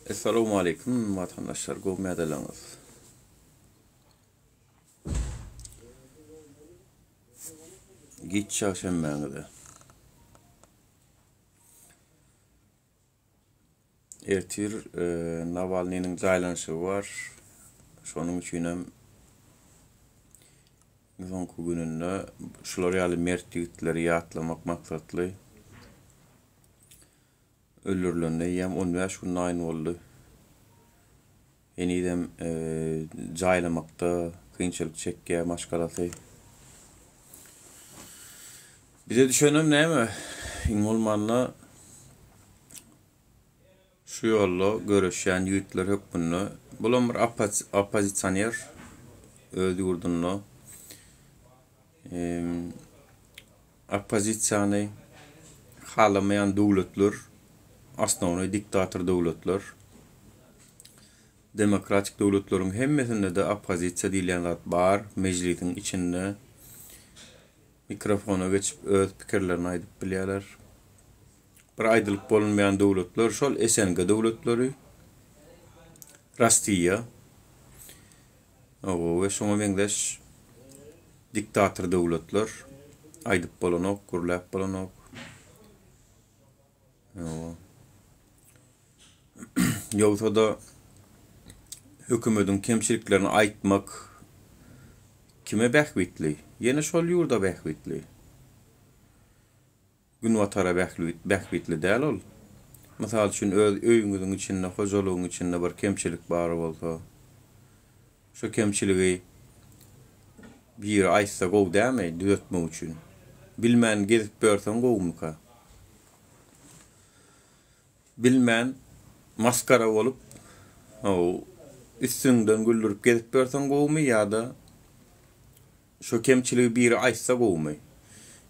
Essalawmaleýkim watandaşlar gowmy ýagdaýlaryňyz? Giç çagşenbäňize. Ertir Nawalnynyň jaýlanyşygy bar. Şonuň üçinem soňky gününde şular ýaly mert ýigitleri ýatlamak maksatly Öldürilenine eýýäm on bäş gün naýyn boldy. Henizem jaýlamakda kynçylyk çekýär maşgalasy. Bize düşenem näme? Iň bolmanda şu ýolda göreşýän ýigitler hökmünde bulam bir oppozisioner öz ýurdunda. Oppozisiýany halamaýan döwletler, osnownoý diktator döwletler. Demokratik döwletleriň hemmesinde-de oppozisiýa diýilýän zat bar, mejlisiň içinde mikrofona geçip öz pikirlerini aýdyp bilýärler. Bir aýdylyp bolunmaýan döwletler şol SNG döwletleri, Rossiýa. Hawa we şoňa meňzeş diktator döwletler aýdyp bolanok, gürläp bolanok. Hawa. Ýogsa-da hökümediň kemçiliklerini aýtmak kime bähbitli? Ýene şol ýurda bähbitli. Günbatara bähbitli däl ol. Mysal üçin, öz öýüňiziň içinde, hojalygyň içinde bir kemçilik bar bolsa, şo kemçiligi biri aýtsa gowy dälmi düzetmek üçin? Bilmän gezip ýörseň gowumyka? Bilmän masgara bolup, üstüňden güldürip gezip ýörseň gowumy ýa-da Şo kemçiligi biri aýtsa gowumy?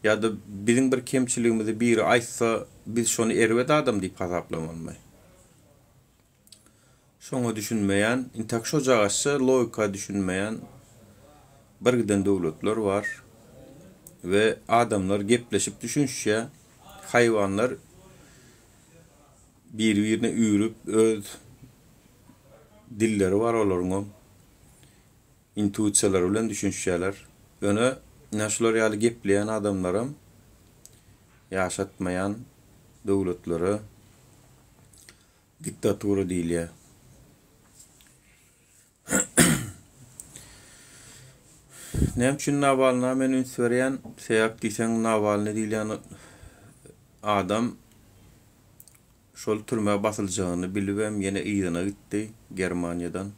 Ýa-da biziň bir kemçiligimizi biri aýtsa, biz şony erbet adam diýip hasaplamalymy? Şoňa düşünmeýän, intak şojagaçça logika düşünmeýän birgiden döwletler bar we adamlar gepleşip düşünişýär, haýwanlar biri-birine üýrüp öz dilleri bar olaryňam. Intuisiýalary bilen düşünişýärler. Ýöne ine şular ýaly gepleýän adamlaram ýaşatmaýan döwletlere diktatura diýilýär. Näme üçin Nawalna men üns berýän? Sebäp diýseň Nawalny diýilýän adam şol türmä basyljagyny bilibem ýene yzyna gitdi Germaniýadan.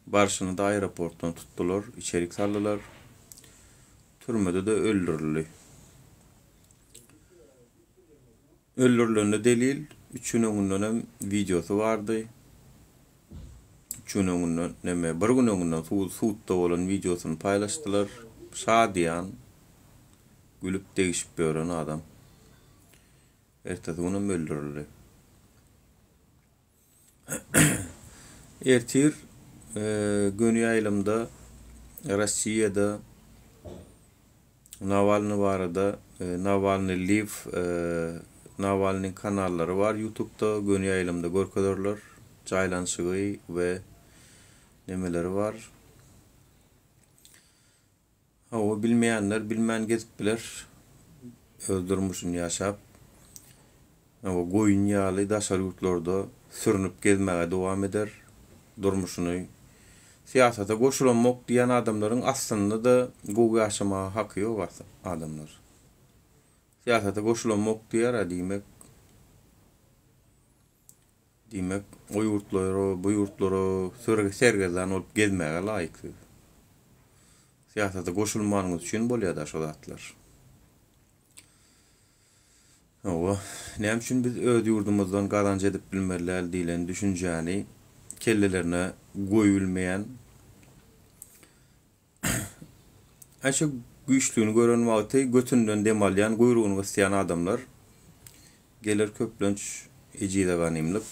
Barşyny-da aeroportdan tutdular, içerik saldylar. Türmede-de öldürildi. Öldürilende delil, üç gün öňündenem wideosy bardy. Üç gün öňünden, neme, bir gün öňünden sudda bolan wideosyny paýlaşdylar. Şadyýan, gülüp degişip ýören adam. Ertesi günem öldürildi. Ertir göni ýaýlymda Rossiýada Nawalny barada Nawalny Live Nawalnyň kanallary bar ýutubda göni ýaýlymda görkezerler jaýlanyşygy we nemeleri bar. Hawa bilmeýänler bilmän gezip biler. Öz durmuşyny ýaşap. Hawa goýun ýaly daşary ýurtlarda sürünip gezmäge dowam eder. Durmuşyny syýasata goşulamok diýen adamlaryň aslynda-da gowy ýaşamaga haky ýok adamlar. Syýasata goşulamok diýer-ä diýmek Diýmek, o ýurtlara, bu ýurtlara sergezdan bolup gezmäge laýyk siz. Syýasata goşulmanyňyz üçin bolýar-da şo zatlar. Hawa, näme üçin biz öz ýurdumyzdan gazanç edip bilmeli däl diýlen düşünjäni kellelerine goýubilmeýän Aşa güýçlügini gören wagty götünden dem alýan, guýrugyny gysýan adamlar geler köplenç ejize ganymlyk.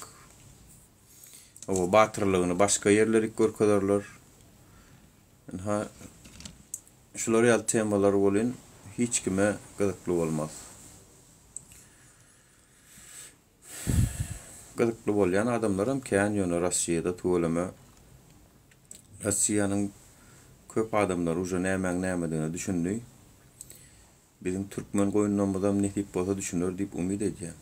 Hawa, batyrlygyny başga ýerlerik görkezerler. Ynha, şular ýaly temalar welin hiç kime gyzykly bolmaz. Gyzykly bolýan adamlaram kän ýöne Rossiýada tüweleme Rossiýanyň köp adamlary uje nämäň nämedigine düşündi. Biziň türkmen goýunlarymyzam nesip bolsa düşüner diýip umyt edýän.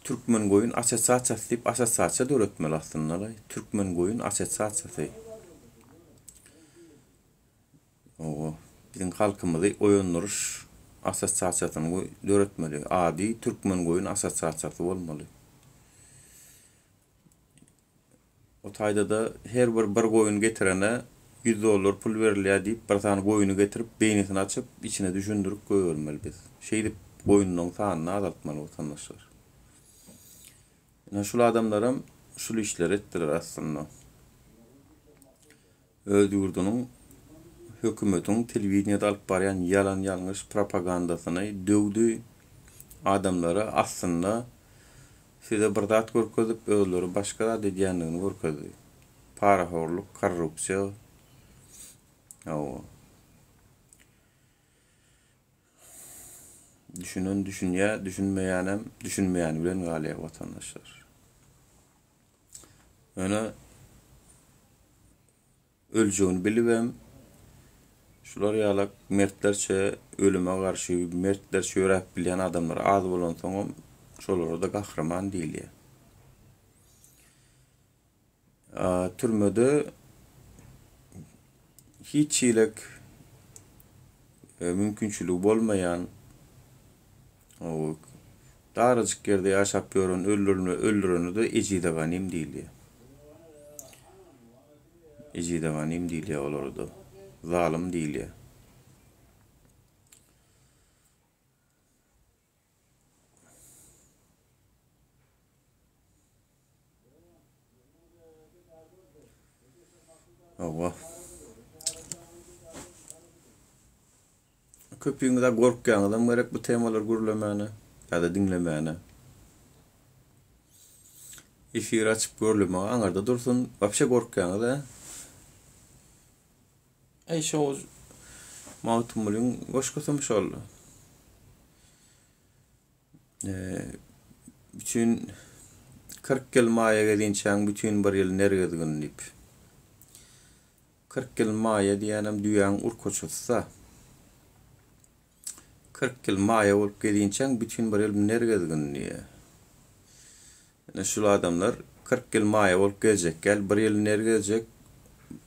Türkmen goýun assosiasiýasy diýip assosiasiýa döretmeli aslynda-laý. Türkmen goýun assosiasiýasy. Owa, biziň halkymyzy oýandyryş assosiasiýasyny döretmeli. Ady Türkmen goýun assosiasiýasy bolmaly. O taýda-da her bir bir goýun getirene 100 dollar pul berilýär diýip, bir sany goýuny getirip, beýnisini açyp, içine düşündirip goýbermeli biz. Şeýdip goýunlaryň sanyny azaltmaly watandaşlar. Ine şul adamlaram şul işleri etdiler aslynda. Öz ýurdunyň hökümetiň telewideniýede alyp barýan ýalan-ýalňyş propagandasyny döwdi, adamlara aslynda size bir zat görkezip, özleri başga zat edýändigini görkezdi. Parahorluk, korrupsiýa. Hawa. Düşünen düşünýär, düşünmeýänem düşünmeýäni bilen galýar watandaşlar. Ýöne öljegini bilibem, şular ýalak mertlerçe ölüme garşy mertlerçe ýöräp bilýän adamlar az bolansoňam şolara-da gahryman diýilýär. Türmede hiç hili mümkinçiligi bolmaýan darajyk ýerde ýaşap ýören öldürene-de ejize ganym diýilýär. Ejize ganym diýilýär olara-da. Zalym diýilýär. Hawa. Köpüňiz-ä gorkýaňyzam gerek bu temalary gürlemäne ýa-da diňlemäne. Efir açyp gürlemek aňyrda dursun, wapşe gorkýaňyz-a. Äý şo Magtymgulyň goşgusam şol. Bütin 40 ýyl maýa gezinçäň bütin bir ýyl ner gezgin diýip. 40 ýyl maýa diýýänem düýäň urkaçysy-da. 40 ýyl maýa bolup gezinçäň bütin bir ýyl ner gezgin diýýär. Ine şul adamlar 40 ýyl maýa bolup gezjek gel, bir ýyl ner gezjek,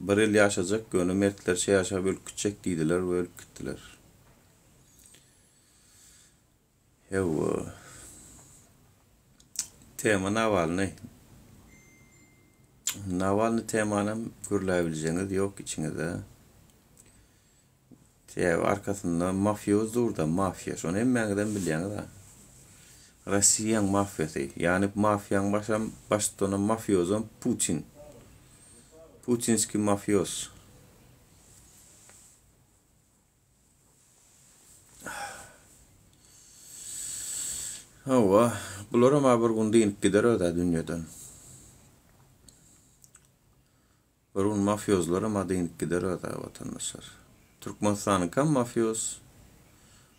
bir ýyl ýaşajak, ýöne mertlerçe ýaşap ölüp gitjek diýdiler we ölüp gitdiler. Hawa. Tema Nawalny. Nawalny temanam gürläbiljeňiz ýok içiňizde. Sebäbi arkasynda mafioz dur-da, mafiýa. Şony hemmäňizem bilýäňiz-ä. Rossiýaň mafiýasy. Ýagny mafiýaň başam, baştutanam, mafiozam Putin. Putinskiý mafioz. Hawa, bularam-a bir gün dynyp gider öz-ä dünýeden. Bir gün mafiozlaram-a dynyp gider öz-ä watandaşlar. Türkmenistanyňkam mafioz,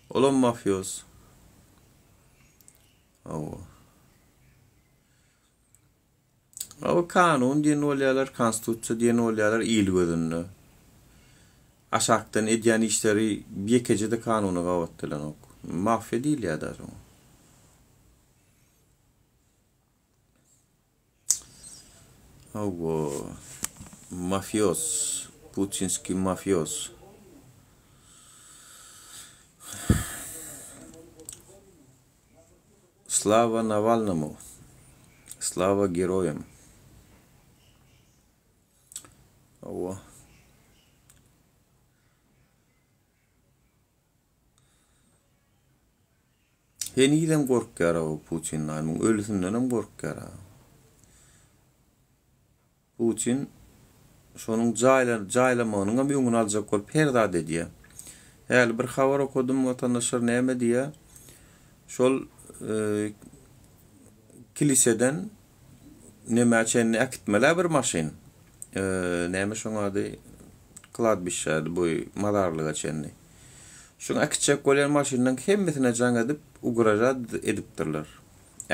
olam mafioz. Hawa. Hawa kanun diýen bolýarlar, konstitusiýa diýen bolýarlar il gözünde. Aşakdan edýän işleri ýekeje-de kanuna gabat gelenok. Mafiýa diýilýär-dä şoňa. Hawa, mafioz, putinskiý mafioz. Slawa Nawalnymu! Slawa geroýam! Hawa. Henizem gorkýar-ow Putin naýmuň ölüsindenem gorkýar-a. Putin şonuň jaýlamagynyňam öňüni aljak bolup her zat edýär. Häli bir habar okadym watandaşlar näme diýýär? Şol kiliseden nämä çenli äkitmelä bir maşyn. Näme şoň ady? Kladbişşa bu mazarlyga çenli. Şuň äkitjek bolýan maşynynyň hemmesine jaň edip, ugražat edipdirler.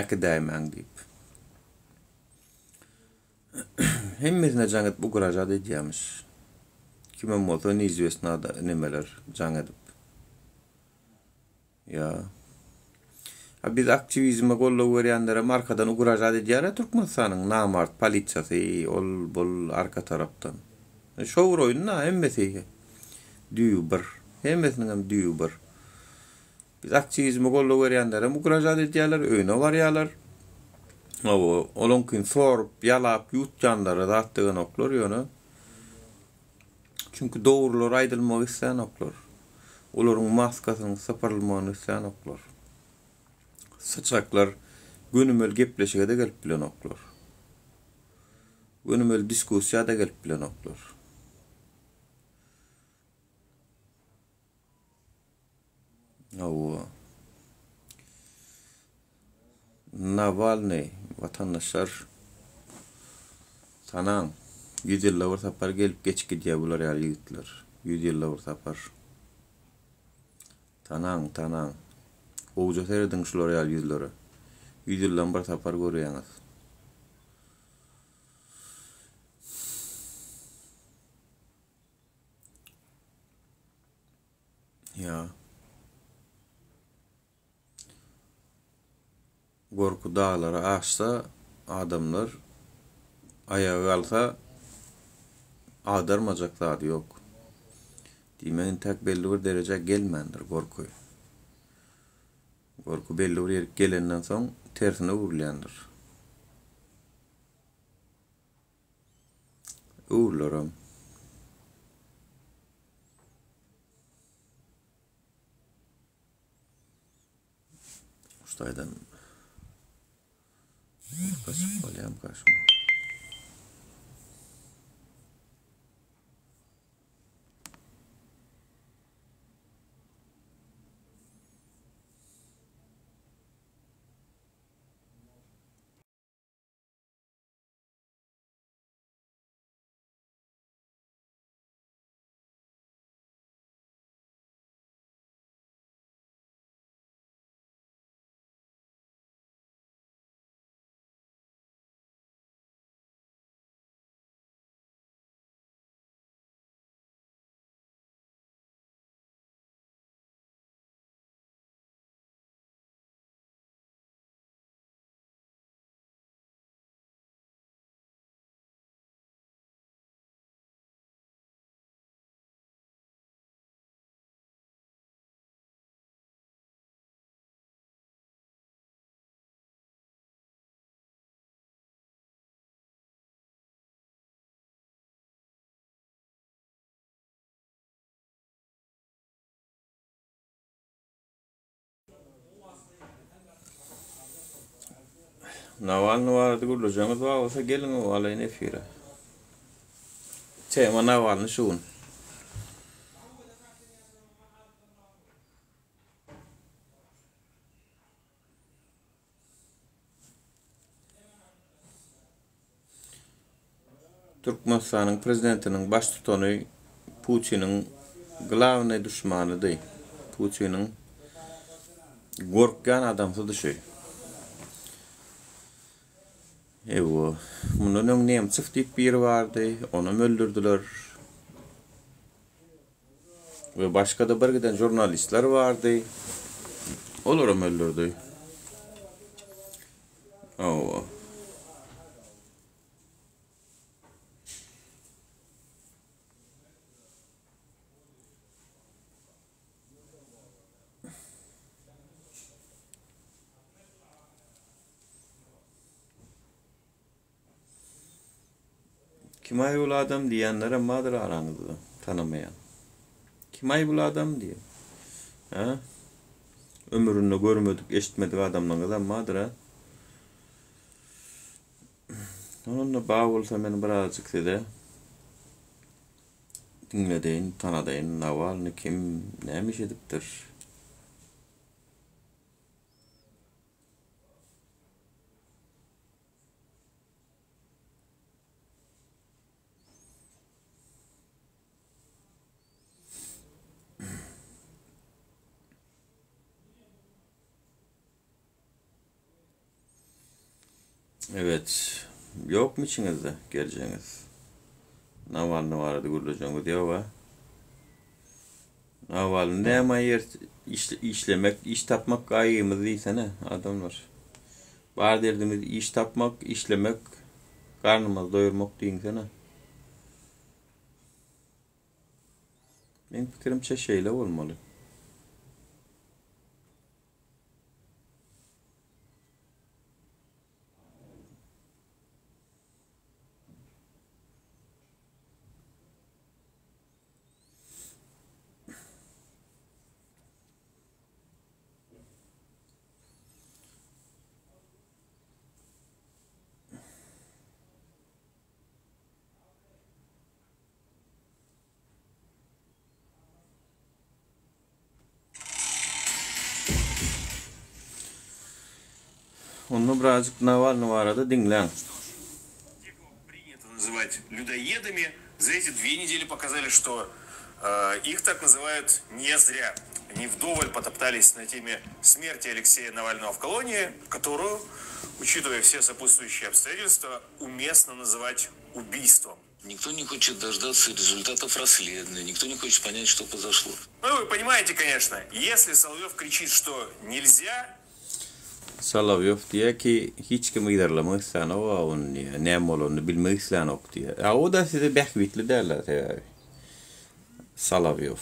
Äkidäýmäň diýip. Hemmesine jaň edip ugražat edýämiş. Kimem bolsa neizwestna nemeler jaň edip. Ýa. A biz aktiwizme goldaw berýänlerem arkadan ugražat edýärä Türkmenistanyň namart polisiýasy ol bul arka tarapdan. Şo bir oýun da hemmesi düýbi bir. Hemmesiniňem düýbi bir. Biz aktiwizme goldaw berýänlerem ugražat edýärler, öýüne barýarlar. Hawa, olaňkyny sorup, ýalap ýutýanlara zat degenoklar ýöne. Çünki dogrular aýdylmagy islänoklar. Olaryň maskasynyň sypyrylmagyny islänoklar. Syçaklar gönümel gepleşige-de gelip bilenoklar. Gönümel diskussiýa-da gelip bilenoklar. Hawa. Nawalnyý, watandaşlar, tanaň, ýüz ýylda bir sapar gelip geçip gidýär bular ýaly ýigitler. Ýüz ýylda bir sapar. Tanaň, tanaň. Gowuja serediň şular ýaly ýüzlere. Ýüz ýyldan bir sapar görýäňiz. Ýa. Gorky daglary aşsa, adamlar aýaga galsa, agdarmajak zady ýok. Diýmek, intäk belli bir derejä gelmändir gorky. Gorky belli bir ýerik gelenden soň tersine öwrülýändir. Öwrülerem. Şu taýdan gaçyp bolýarmyka şuňa? Nawalny barada gürlejegiňiz bar bolsa geliň alaýyn efire. Tema Nawalny şu gün. Türkmenistanyň prezidentiniň baştutany Putiniň glawnyý duşmanydy. Putiniň gorkýan adamsydy şu. Ewa, mundan öň Nemtsow diýip biri bardy, onam öldürdiler. We başga-da bir giden žurnalistler bardy. Olaram öldürdi. Hawa. Kimaý bul adam diýýänlerem bardyr araňyzda tanamaýan. Kimaý bul adam diýip. Hä? Ömründe görmedik, eşitmedik adamlaryňyzam bardyr a. Onda bar bolsa men birazjyk size diňledeýin, tanadaýyn Nawalny kim, näme iş edipdir. Evet, ýokmy içiňizde geljegiňiz? Nawalny barada gürlejegiňiz ýok-a? Nawalny näme ýer işlemek, iş tapmak gaýgymyz diýsene, adamlar. Bar derdimiz iş tapmak, işlemek, garnymyzy doýurmak diýiňsene. Meň pikirimçe şeýle bolmaly. Onda birazjyk Nawalny barada diňläň. Принято называть людоедами. За эти две недели показали, что э, их так называют не зря. Они вдоволь потоптались на теме смерти Алексея Навального в колонии, которую, учитывая все сопутствующие обстоятельства, уместно называть убийством. Никто не хочет дождаться результатов расследования, никто не хочет понять, что произошло. Ну, вы понимаете, конечно, если Соловьев кричит, что нельзя, Solowýow diýýär ki, hiç kim yzarlamak islanok-a ony diýýär, näme bolanyny bilmek islanok diýýär. A o-da size bähbitli däl-ä sebäbi. Solowýow.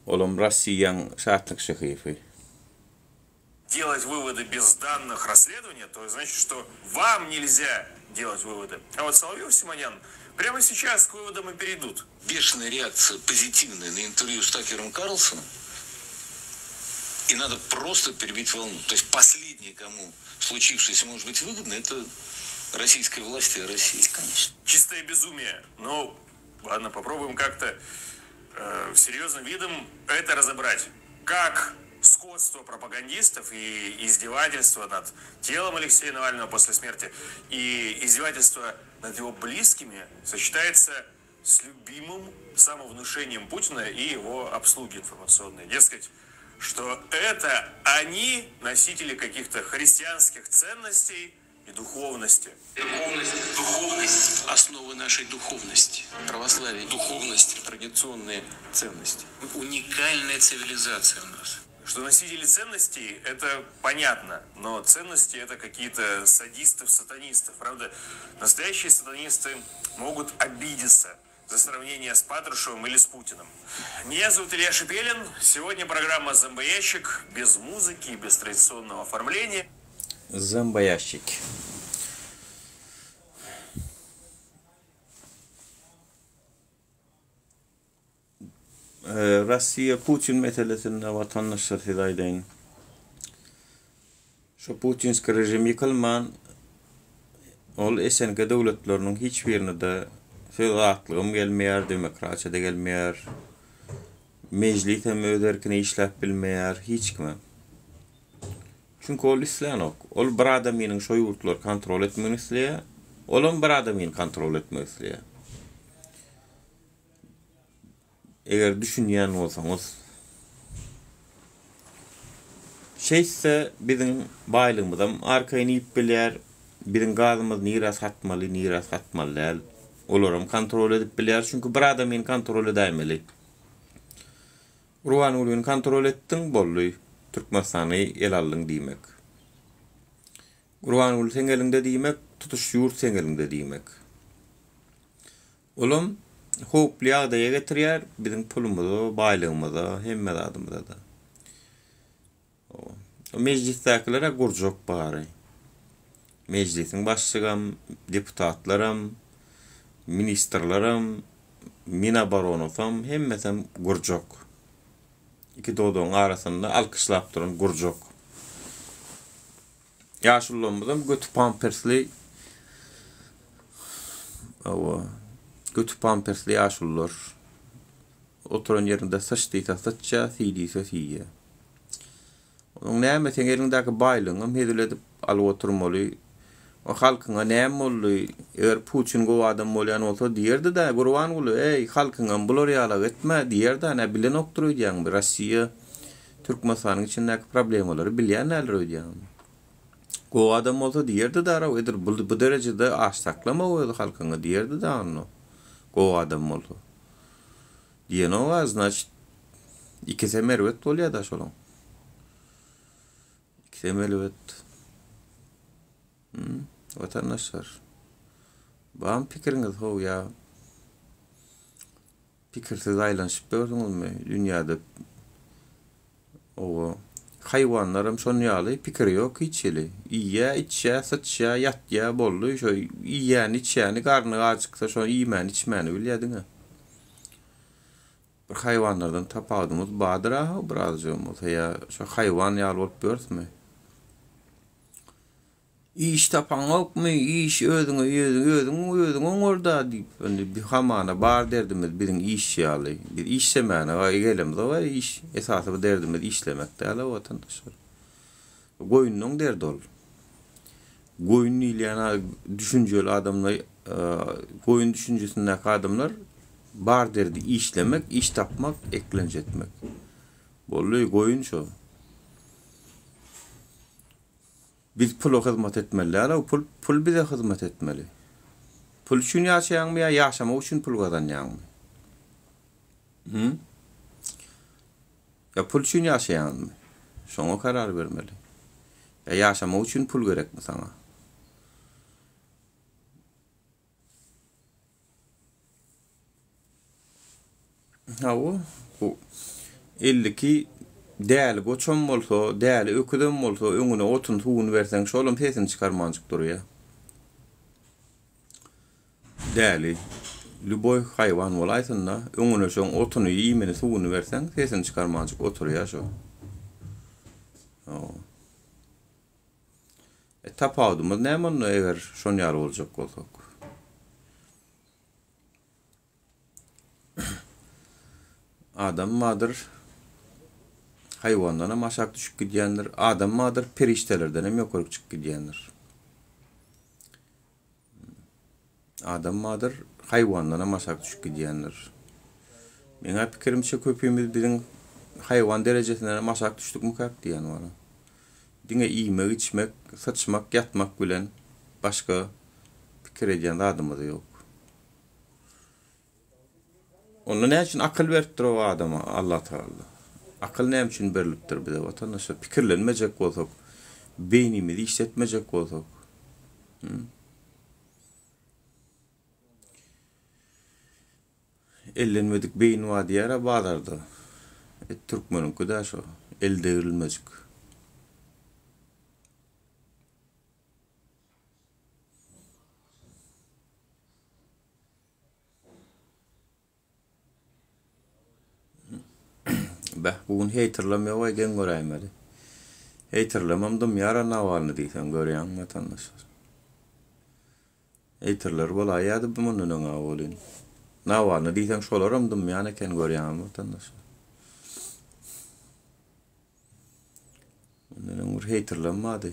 Olam Rossiýaň Şatlyk şyhyfy. Делать выводы без данных расследования, то значит, что вам нельзя делать выводы. А вот Соловьев, Симонян прямо сейчас к выводам и перейдут. Бешеная реакция позитивная на интервью с Такером Карлсоном. И надо просто перебить волну. То есть последнее, кому случившееся может быть выгодно, это российская власть и Россия. Конечно. Чистое безумие. Ну, ладно, попробуем как-то э, серьезным видом это разобрать. Как скотство пропагандистов и издевательство над телом Алексея Навального после смерти и издевательство над его близкими сочетается с любимым самовнушением Путина и его обслуги информационной. Дескать, что это они носители каких-то христианских ценностей и духовности. Духовность, духовность, основы нашей духовности, православие, духовность, традиционные ценности. Уникальная цивилизация у нас. Что носители ценностей, это понятно, но ценности это какие-то садистов, сатанистов. Правда, настоящие сатанисты могут обидеться за сравнение с Патрушевым или с Путиным. Меня зовут Илья Шепелин. Сегодня программа «Зомбоящик» без музыки, без традиционного оформления. Зомбоящик. Russiýa Putin meselesinde watandaşlar size aýdaýyn. Şu putinski režim ýykylman ol SNG döwletleriniň hiç birine-de söz azatlygam gelmeýär, demokratiýa-da gelmeýär. Mejlis hem öz erkine işläp bilmeýär, hiç kime. Çünki ol islänok. Ol bir adamynyň şo ýurtlary kontrol etmegini isleýär. Olam bir adamyny kontrol etmek isleýär. Eger düşünýän bolsaňyz. Şeýtse biziň baýlygymyzam arkaýyn iýip bilýär. Biziň gazymyz nirä satmaly, nirä satmaly däl. Olaram kontrol edip bilýär. Çünki bir adamyny kontrol edäýmeli. Gurbangulyny kontrol etdiň, boldy. Türkmenistany ele aldyň diýmek. Gurbanguly seň eliňde diýmek, tutuş ýurt seň eliňde diýmek. Olam howply ýagdaýa getirýär biziň pulumyza, baýlygymyza, hemme zadymyza-da. O mejlisdäkiler-ä gurjak bary. Mejlisiň başlygam, deputatlaram, ministrlerem, Minoboronasam, hemmesem gurjak. Iki dodagyň arasynda alkyşlap duran gurjak. Ýaşulularymyzam göti pampersli Hawa, göti pampersli ýaşulular. Oturan ýerinde syç diýse syçýar, siý diýse siýýär. Onuň näme seň eliňdäki baýlygyňam hezil edip alyp oturmaly. O halkyňa näme boldy? Eger Putin gowy adam bolýan bolsa diýerdi-dä Gurbanguly, eý, halkyňam bular ýalak etme diýerdi-ä, nä bilenokdyr öýdýäňmi? Rossiýa Türkmenistanyň içindäki problemalary bilýän däldir öýdýäňmi? Gowy adam bolsa diýerdi daraw edil bu bu derejede aç saklama öz halkyňy diýerdi da onda. Gowy adam bolsa. Diýenok-a znaçit ikisem erbet bolýa-da şolaň. Ikisem erbet. Hmm, watandaşlar. Barmy pikiriňiz how ýa pikirsiz aýlanyşyp ýörsüňizmi dünýäde oba haýwanlaram şon ýaly pikiri ýok hiç hili. Iýýä, içýä, syçýa, ýatýa boldy. Şo iýýäni, içýäni, garny ajyksa şo iýmäni, içmäni bilýä diňe. Bir haýwanlardan tapawudymyz bardyr-a birazjygam bolsa ýa şo haýwan ýaly bolup ýörüsmi? Iş tapaňokmy, iş özüňe özüň özüň oňarda diýip, indi hamana bar derdimiz biziň iş ýaly. Biz işlemäne gelemzok-a iş, esasy bir derdimiz işlemek däl-a watandaşlar. Goýunlaň derdi ol. Goýun diýilýän düşünjeli adamlar, goýun düşünjesindäki adamlar bar derdi işlemek, iş tapmak, eklenç etmek. Boldy, goýun şo. Biz pula hyzmat etmeli däl-ow, pul, pul bize hyzmat etmeli. Pul üçin ýaşaýaňmy ýa ýaşamak üçin pul gazanýaňmy? Hü? Ýa pul üçin ýaşaýaňmy? Şoňa karar bermeli. Ýa ýaşamak üçin pul gerekmi saňa? Hawa, bu 52 däli goçam bolsa, däli öküzem bolsa, öňüne otun suwuny berseň, şolam sesini çykarmanjyk durýar. Däli, lýuboý haýwan bolaýsyn-da, öňüne şoň otuny, iýmini, suwuny berseň, sesini çykarmanjyk oturýar şo. Hawa. E, tapawudymyz näme onda, eger şon ýaly boljak bolsak? Adam bardyr, haýwandan hem aşak düşüp gidýändir. Adam bardyr, perişdelerden hem ýokaryk çykyp gidýändir. Adam bardyr, haýwandan hem aşak düşüp gidýändir. Meňä pikirimçe köpimiz biziň haýwan derejesinden hem aşak düşdükmikäk diýýän wara. Diňe iýmek, içmek, syçmak, ýatmak bilen başga pikir edýän zadymyz ýok. Onda näme üçin akyl beripdir o adama Allah Tagala? Akyl näme üçin berilipdir bize watandaşlar? Pikirlenmejek bolsak, beýnimizi işletmejek bolsak. Ellenmedik beýin bar diýýär-ä bazarda. Et türkmeniňki-dä şo. El degrilmejik. Beh, bu gün heýterlem ýok-aý, geň göräýmeli. Heýterlemem dymýar-a Nawalny diýseň, görýäňmi watandaşlar? Heýterler bolaýýardy bu mundan öň-ä welin. Nawalny diýseň, şolaram dymýan eken, görýäňmi watandaşlar? Mundan öň bir heýterlem bardy.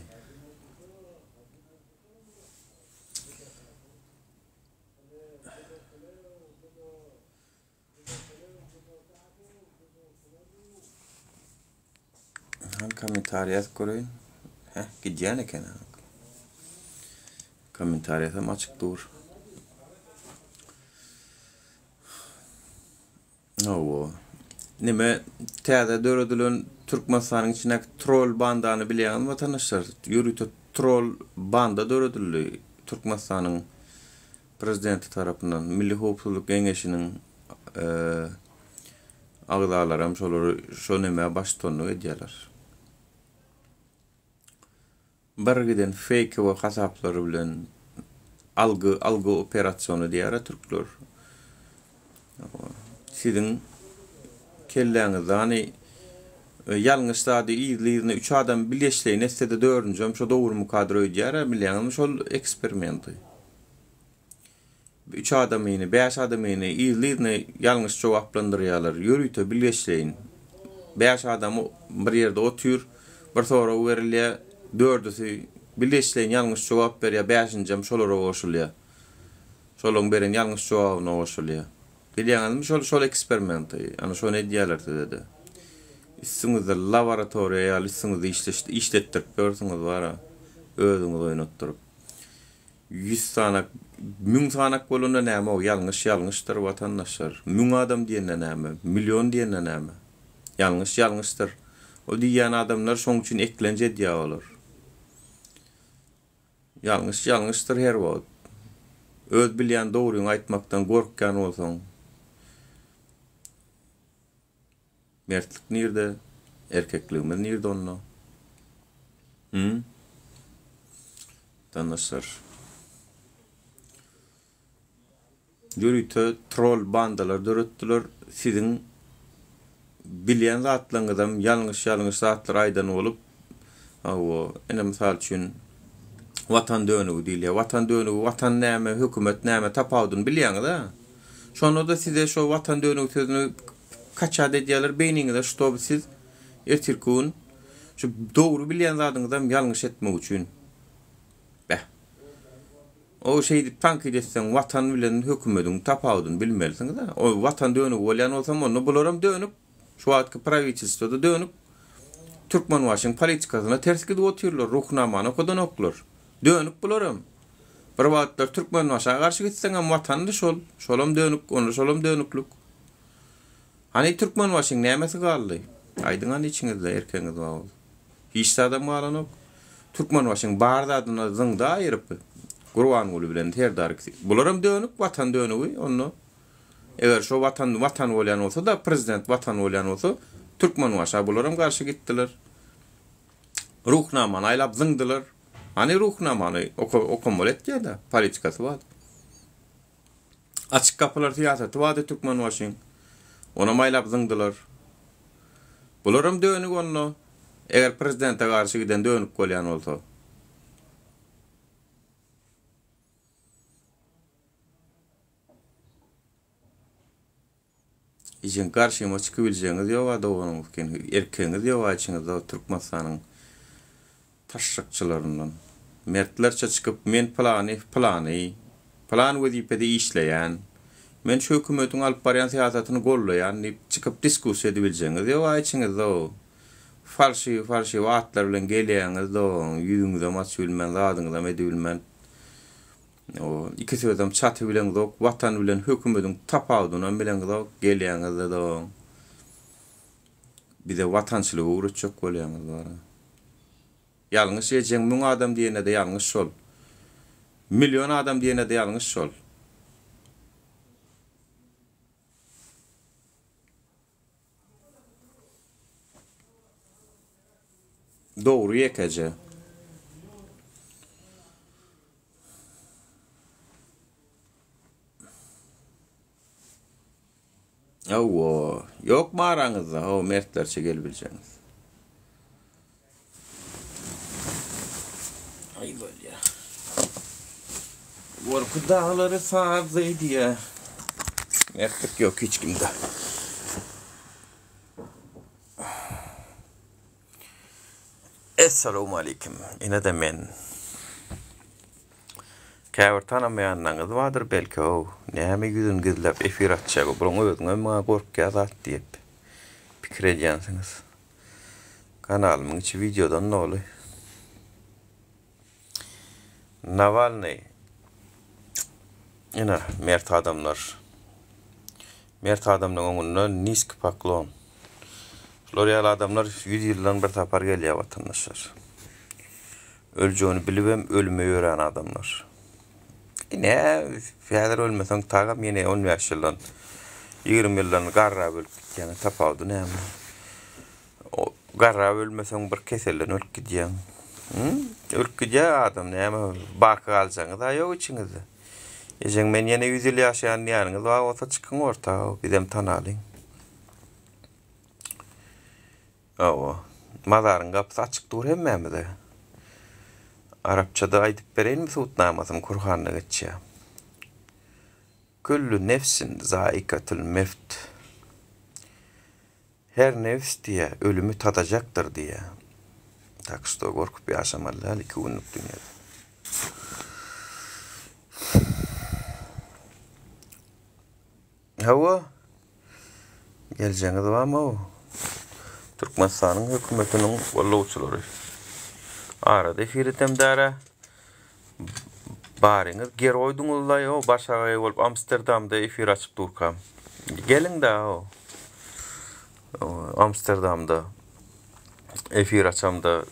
Han kommentariý ýazyp göreýin. Heh, gidýän eken. Kommentariýasam açyk dur. Hawa. Nime täze döredilen Türkmenistanyň içindäki troll bandany bilýäňizmi watandaşlar? Ýörite troll banda döredildi Türkmenistanyň prezidenti tarapyndan. Milli howpsuzlyk geňeşiniň agzalaram şolary şo nemä baştutanlyk edýärler. Bir giden feýkowy hasaplary bilen algy algy operasiony diýýär-ä türkler. Siziň kelläňizde hany ýalňyş zady yzly-yzyna üç adam bilgeşleýin etse-de dördünjem şo dogrumykadyr öýdýär-ä bilýäňizmi şol eksperimenti. Üç adamyny, bäş adamyny yzly-yzyna ýalňyş jogaplandyrýarlar. Ýörite bilgeşleýin. Bäş adam bir ýerde otyr, bir sorag berilýär, dördüsi bilgeşleýin ýalňyş jogap berýär, bäşinjem şolara goşulýar. Şolaryň beren ýalňyş jogabyna goşulýar. Bilýäňizmi şol şol eksperimenti? Ana şony edýärler size-de. Üstüňizde laboratoriýa ýaly üstüňizde işletdirip ýörsüňiz bara. Özüňizi oýnatdyryp. Ýüz sanak, müň sanak bolanda näme o ýalňyş ýalňyşdyr watandaşlar. Müň adam diýende näme, million diýende näme. Ýalňyş ýalňyşdyr. O diýýän adamlar şoň üçin eklenç edýär olar. Ýalňyş ýalňyşdyr her wagt. Öz bilýän dogryňy aýtmakdan gorkýan bolsaň. Mertlik nirde? Erkekligimiz nirde onda? Hü? Watandaşlar. Ýörite troll bandalar döretdiler. Siziň bilýän zatlaryňyzam ýalňyş-ýalňyş zatlar aýdan bolup, hawa, ine mysal üçin Watan dönügi diýilýär. Watan dönügi, watan näme, hökümet näme tapawudyny bilýäňiz-ä. Şonda-da size şo watan dönügi sözüni kaçat edýärler beýniňize, ştoby siz ertirki gün şu dogry bilýän zadyňyzam ýalňyş etmek üçin. Beh. O şeýdip tankyt etseň watan bilen hökümediň tapawudyny bilmelisiňiz-ä. O watan dönügi bolýan bolsam onda bularam dönük. Şu wagtky prawitelstwo-da dönük. Türkmenbaşyň politikasyna ters gidip otyrlar, Ruhnamany okadanoklar. Dönük bularam. Bir wagtlar Türkmenbaşa garşy gitseňem watandy şol. Şolam dönük, onda şolam dönüklik. Hany Türkmenbaşyň nämesi galdy? Aýdyň hany içiňizde erkegiňiz bar bolsa. Hiç zadam galanok. Türkmenbaşyň bar zadyny zyňdy aýyryp. Gurbanguly bilen Serdar ikisi. Bularam dönük, watan dönügi onda. Eger şo watan watan bolýan bolsa-da, prezident watan bolýan bolsa, Türkmenbaşa bularam garşy gitdiler. Ruhnamany aýlap zyňdylar. Hany Ruhnamany oka okamaly etýär-de, politikasy bar. Açyk gapylar syýasaty bardy Türkmenbaşyň. Onam aýlap zyňdylar. Bularam dönük onda. Eger prezidente garşy giden dönük bolýan bolsa. Ejeň garşyma çykybiljegiňiz ýoga doganyňyz eken erkegiňiz ýoga içiňizde o Türkmenistanyň taşşakçylaryndan mertlerçe çykyp men pylany pylany pylan wezipede işleýän men şu hökümetiň alyp barýan syýasatyny gollaýan diýip çykyp diskussiýa edibiljegiňiz ýoga içiňizde o falşiwi falşiwi atlar bilen gelýäňiz dogan ýüzüňizem açybilmän zadyňyzam edibilmän O iki sözem çaty bileňzok, watan bilen hökümediň tapawudynam bileňzok, gelýäňizde doň bize watançylygy öwretjek bolýaňyz bara. Ýalňyş ejeň müň adam diýenede ýalňyş şol. Million adam diýenede ýalňyş şol. Dogry ýekeje. Hawa, ýokmy araňyzda, hawa, mertlerçe gelibiljegiňiz? Aý bolýa. Gorky daglary sazdy diýä. Mertlik ýok hiç kimde. Essalawmaleýkim. Ine-de men. Käbir tanamaýanlaryňyz bardyr belki-ow. Näme ýüzüni gizläp efir açýar bu? Bulaň özüňem maňa gorkýar zat diýip pikir edýänsiňiz. Kanalymyň içi wideodan doly. Nawalnyý. Ine, mert adamlar. Mert adamlaryň öňünde niski poklon. Şular ýaly adamlar 100 ýyldan bir sapar gelýär watandaşlar. Öljegini bilibem ölüme ýörän adamlar. Ine, häzir ölmeseň tagam ýene 15 ýyldan, 20 ýyldan garrap ölüp gitýäň. Tapawudy näme? Garrap ölmeseň bir keselden ölüp gidýäň. Ölüp gidýär adam näme baky galjagyňyz-a ýok içiňizde. Ejeň men ýene ýüz ýyl ýaşaýan diýýäniňiz bar bolsa çykyň orta bizem tanalyň. Hawa. Mazaryň gapysy açyk dur hemmämize. Arapçada aýdyp bereýinmi subutnamasyny Kurhanda geçýär. Küllu nefsin zaikatul mewt. Her nebs diýýär, ölümi tadajakdyr diýýär. Tak şto gorkup ýaşamaly däl iki günlük dünýede. Hawa. Geljegiňiz barmy-ow? Türkmenistanyň hökümetiniň gollawçylary. Arada efir etem dara. Baryňyz geroýdyňyzlaý o başagaý bolup Amsterdamda efir açyp durkam. Geliň da o. Amsterdamda efir açamda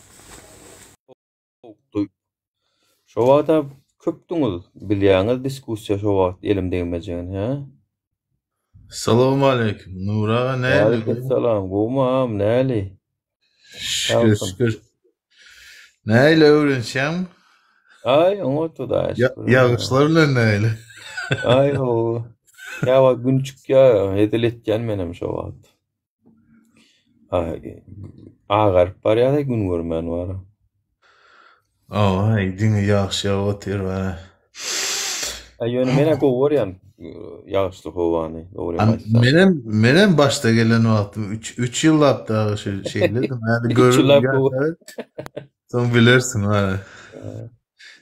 Şo wagta köpdüňiz, bilýäňiz diskussiýa şo wagt elim degmejegini, hä? Salowmaleýkim, Nury aga nähili? Waleýkim-salam, gowumy agam, nähili? Şükür, şükür. Nähili öwrenişýäňmi? Aý, oňat Hudaýa şükür. Ýagyşlar bilen nähili? Aý, hawa. Käwagt gün çykýar, hezil etýän menem şo wagt. Agaryp barýar-a gün görmän bara. Hawa, diňe ýagyş ýagyp otyr bara. Aý ýöne men-ä gowy görýän ýagyşly howany, dogrymy aýtsam. Menem, menem başda gelen wagtym üç, üç ýyllap dagy şu şeýledim. Häli Üç görüp ýyllap gowy. Soň bilersiň bara.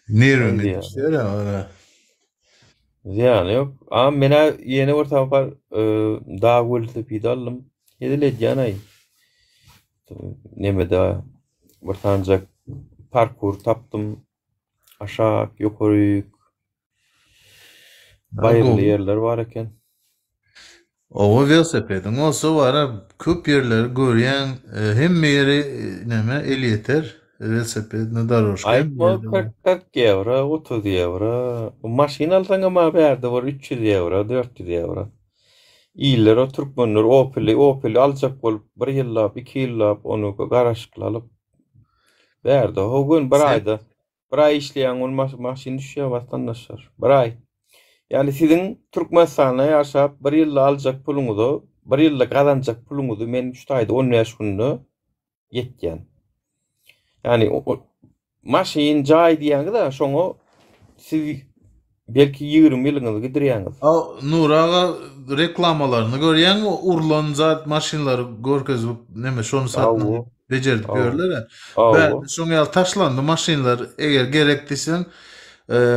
Nerwiňe düşýär-ä bara. Zyýany ýok. A men-ä ýene bir sapar dag welosipedi aldym. Hezil edýän-aý. Nemede bir sanjak parkur tapdym. Aşak, ýokaryk. Baýyrly ýerler bar eken. Oba welosipediň bolsa bara köp ýerleri görýäň, hemme ýeri neme elýeter welosipedna dorožka. Aýtma 40 40 ýewro, 30 ýewro. Maşyn alsaňam a bärde bir 300 ýewro, 400 ýewro. Iller o türkmenler Opeli, Opeli aljak bolup bir ýyllap, iki ýyllap ony garaşykly alyp. Bärde ho gün bir aýda Bir aý işleýäň ol maşyn düşýär watandaşlar. Bir aý. Ýagny siziň Türkmenistanda ýaşap bir ýylda aljak puluňyza, bir ýylda gazanjak puluňyzy men şu taýda 15 günde ýetýän. Ýagny maşyn, jaý diýýäňiz-ä şoňa siz belki 20 ýylyňyzy gidirýäňiz. A Nury aga reklamalaryny görýäňmi urlan zat maşynlary görkezip neme şony satyn bejerdip ýörler-ä. Bärde şoň ýaly taşlandy maşynlar eger gerek diýseň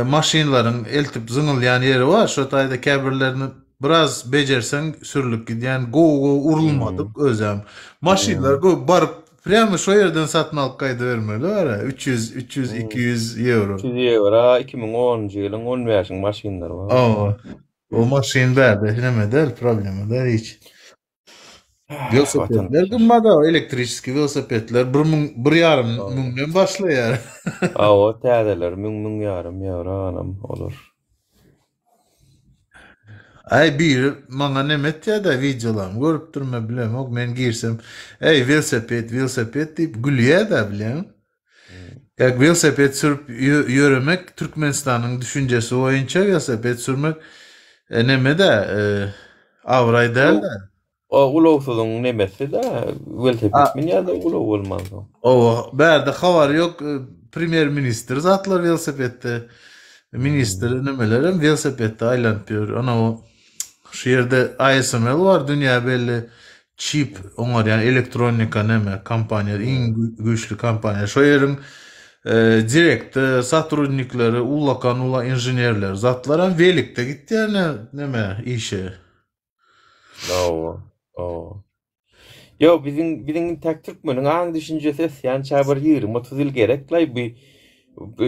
maşynlaryň eltip zyňylýan ýeri bar şo taýda käbirlerini biraz bejerseň sürlüp gidýän gowy gowy urulmadyk özem maşynlar baryp Prýamy şo ýerden satyn alyp gaýdybermeli bar-a, 300, 300, 200 ýewro. 300 ýewro, 2010-njy ýylyň on bäşiň maşynlary bar. Hawa. O maşyn bärde neme däl, problema däl hiç. Welosipedler gymmat-a, elektriçeskiý welosipedler bir müň, bir ýarym müňden başlaýar. Hawa, täzeleri müň, müň ýarym ýewro anam olar. Aý biri maňa neme etýädä wideolarymy görüpdir men bilemok men girsem eý welosiped welosiped diýip gülýädä bilýäňmi. Kak welosiped sürüp ýöremek Türkmenistanyň düşünjesi boýunça welosiped sürmek nemedä abraý däl-dä. O ulagsyzyň nemesi-dä, welosiped münýär-de ulag bolmansoň. Owa, bärde habary ýok, premýer ministr zatlar welosipedde, ministr nemelerem welosipedde aýlanyp ýör. Ana o şu ýerde ASML bar, dünýä belli çip oňarýan elektronika neme kompaniýa, iň güýçli kompaniýa. Şo ýeriň direktor, sotrudnikleri, ullakan ulla inženerleri zatlaram welikde gitýär neme işe. Hawa, hawa. Ýok, biziň biziň intäk türkmeniň aň düşünjesi ösýänçä bir 20-30 ýyl gereklaý bu bu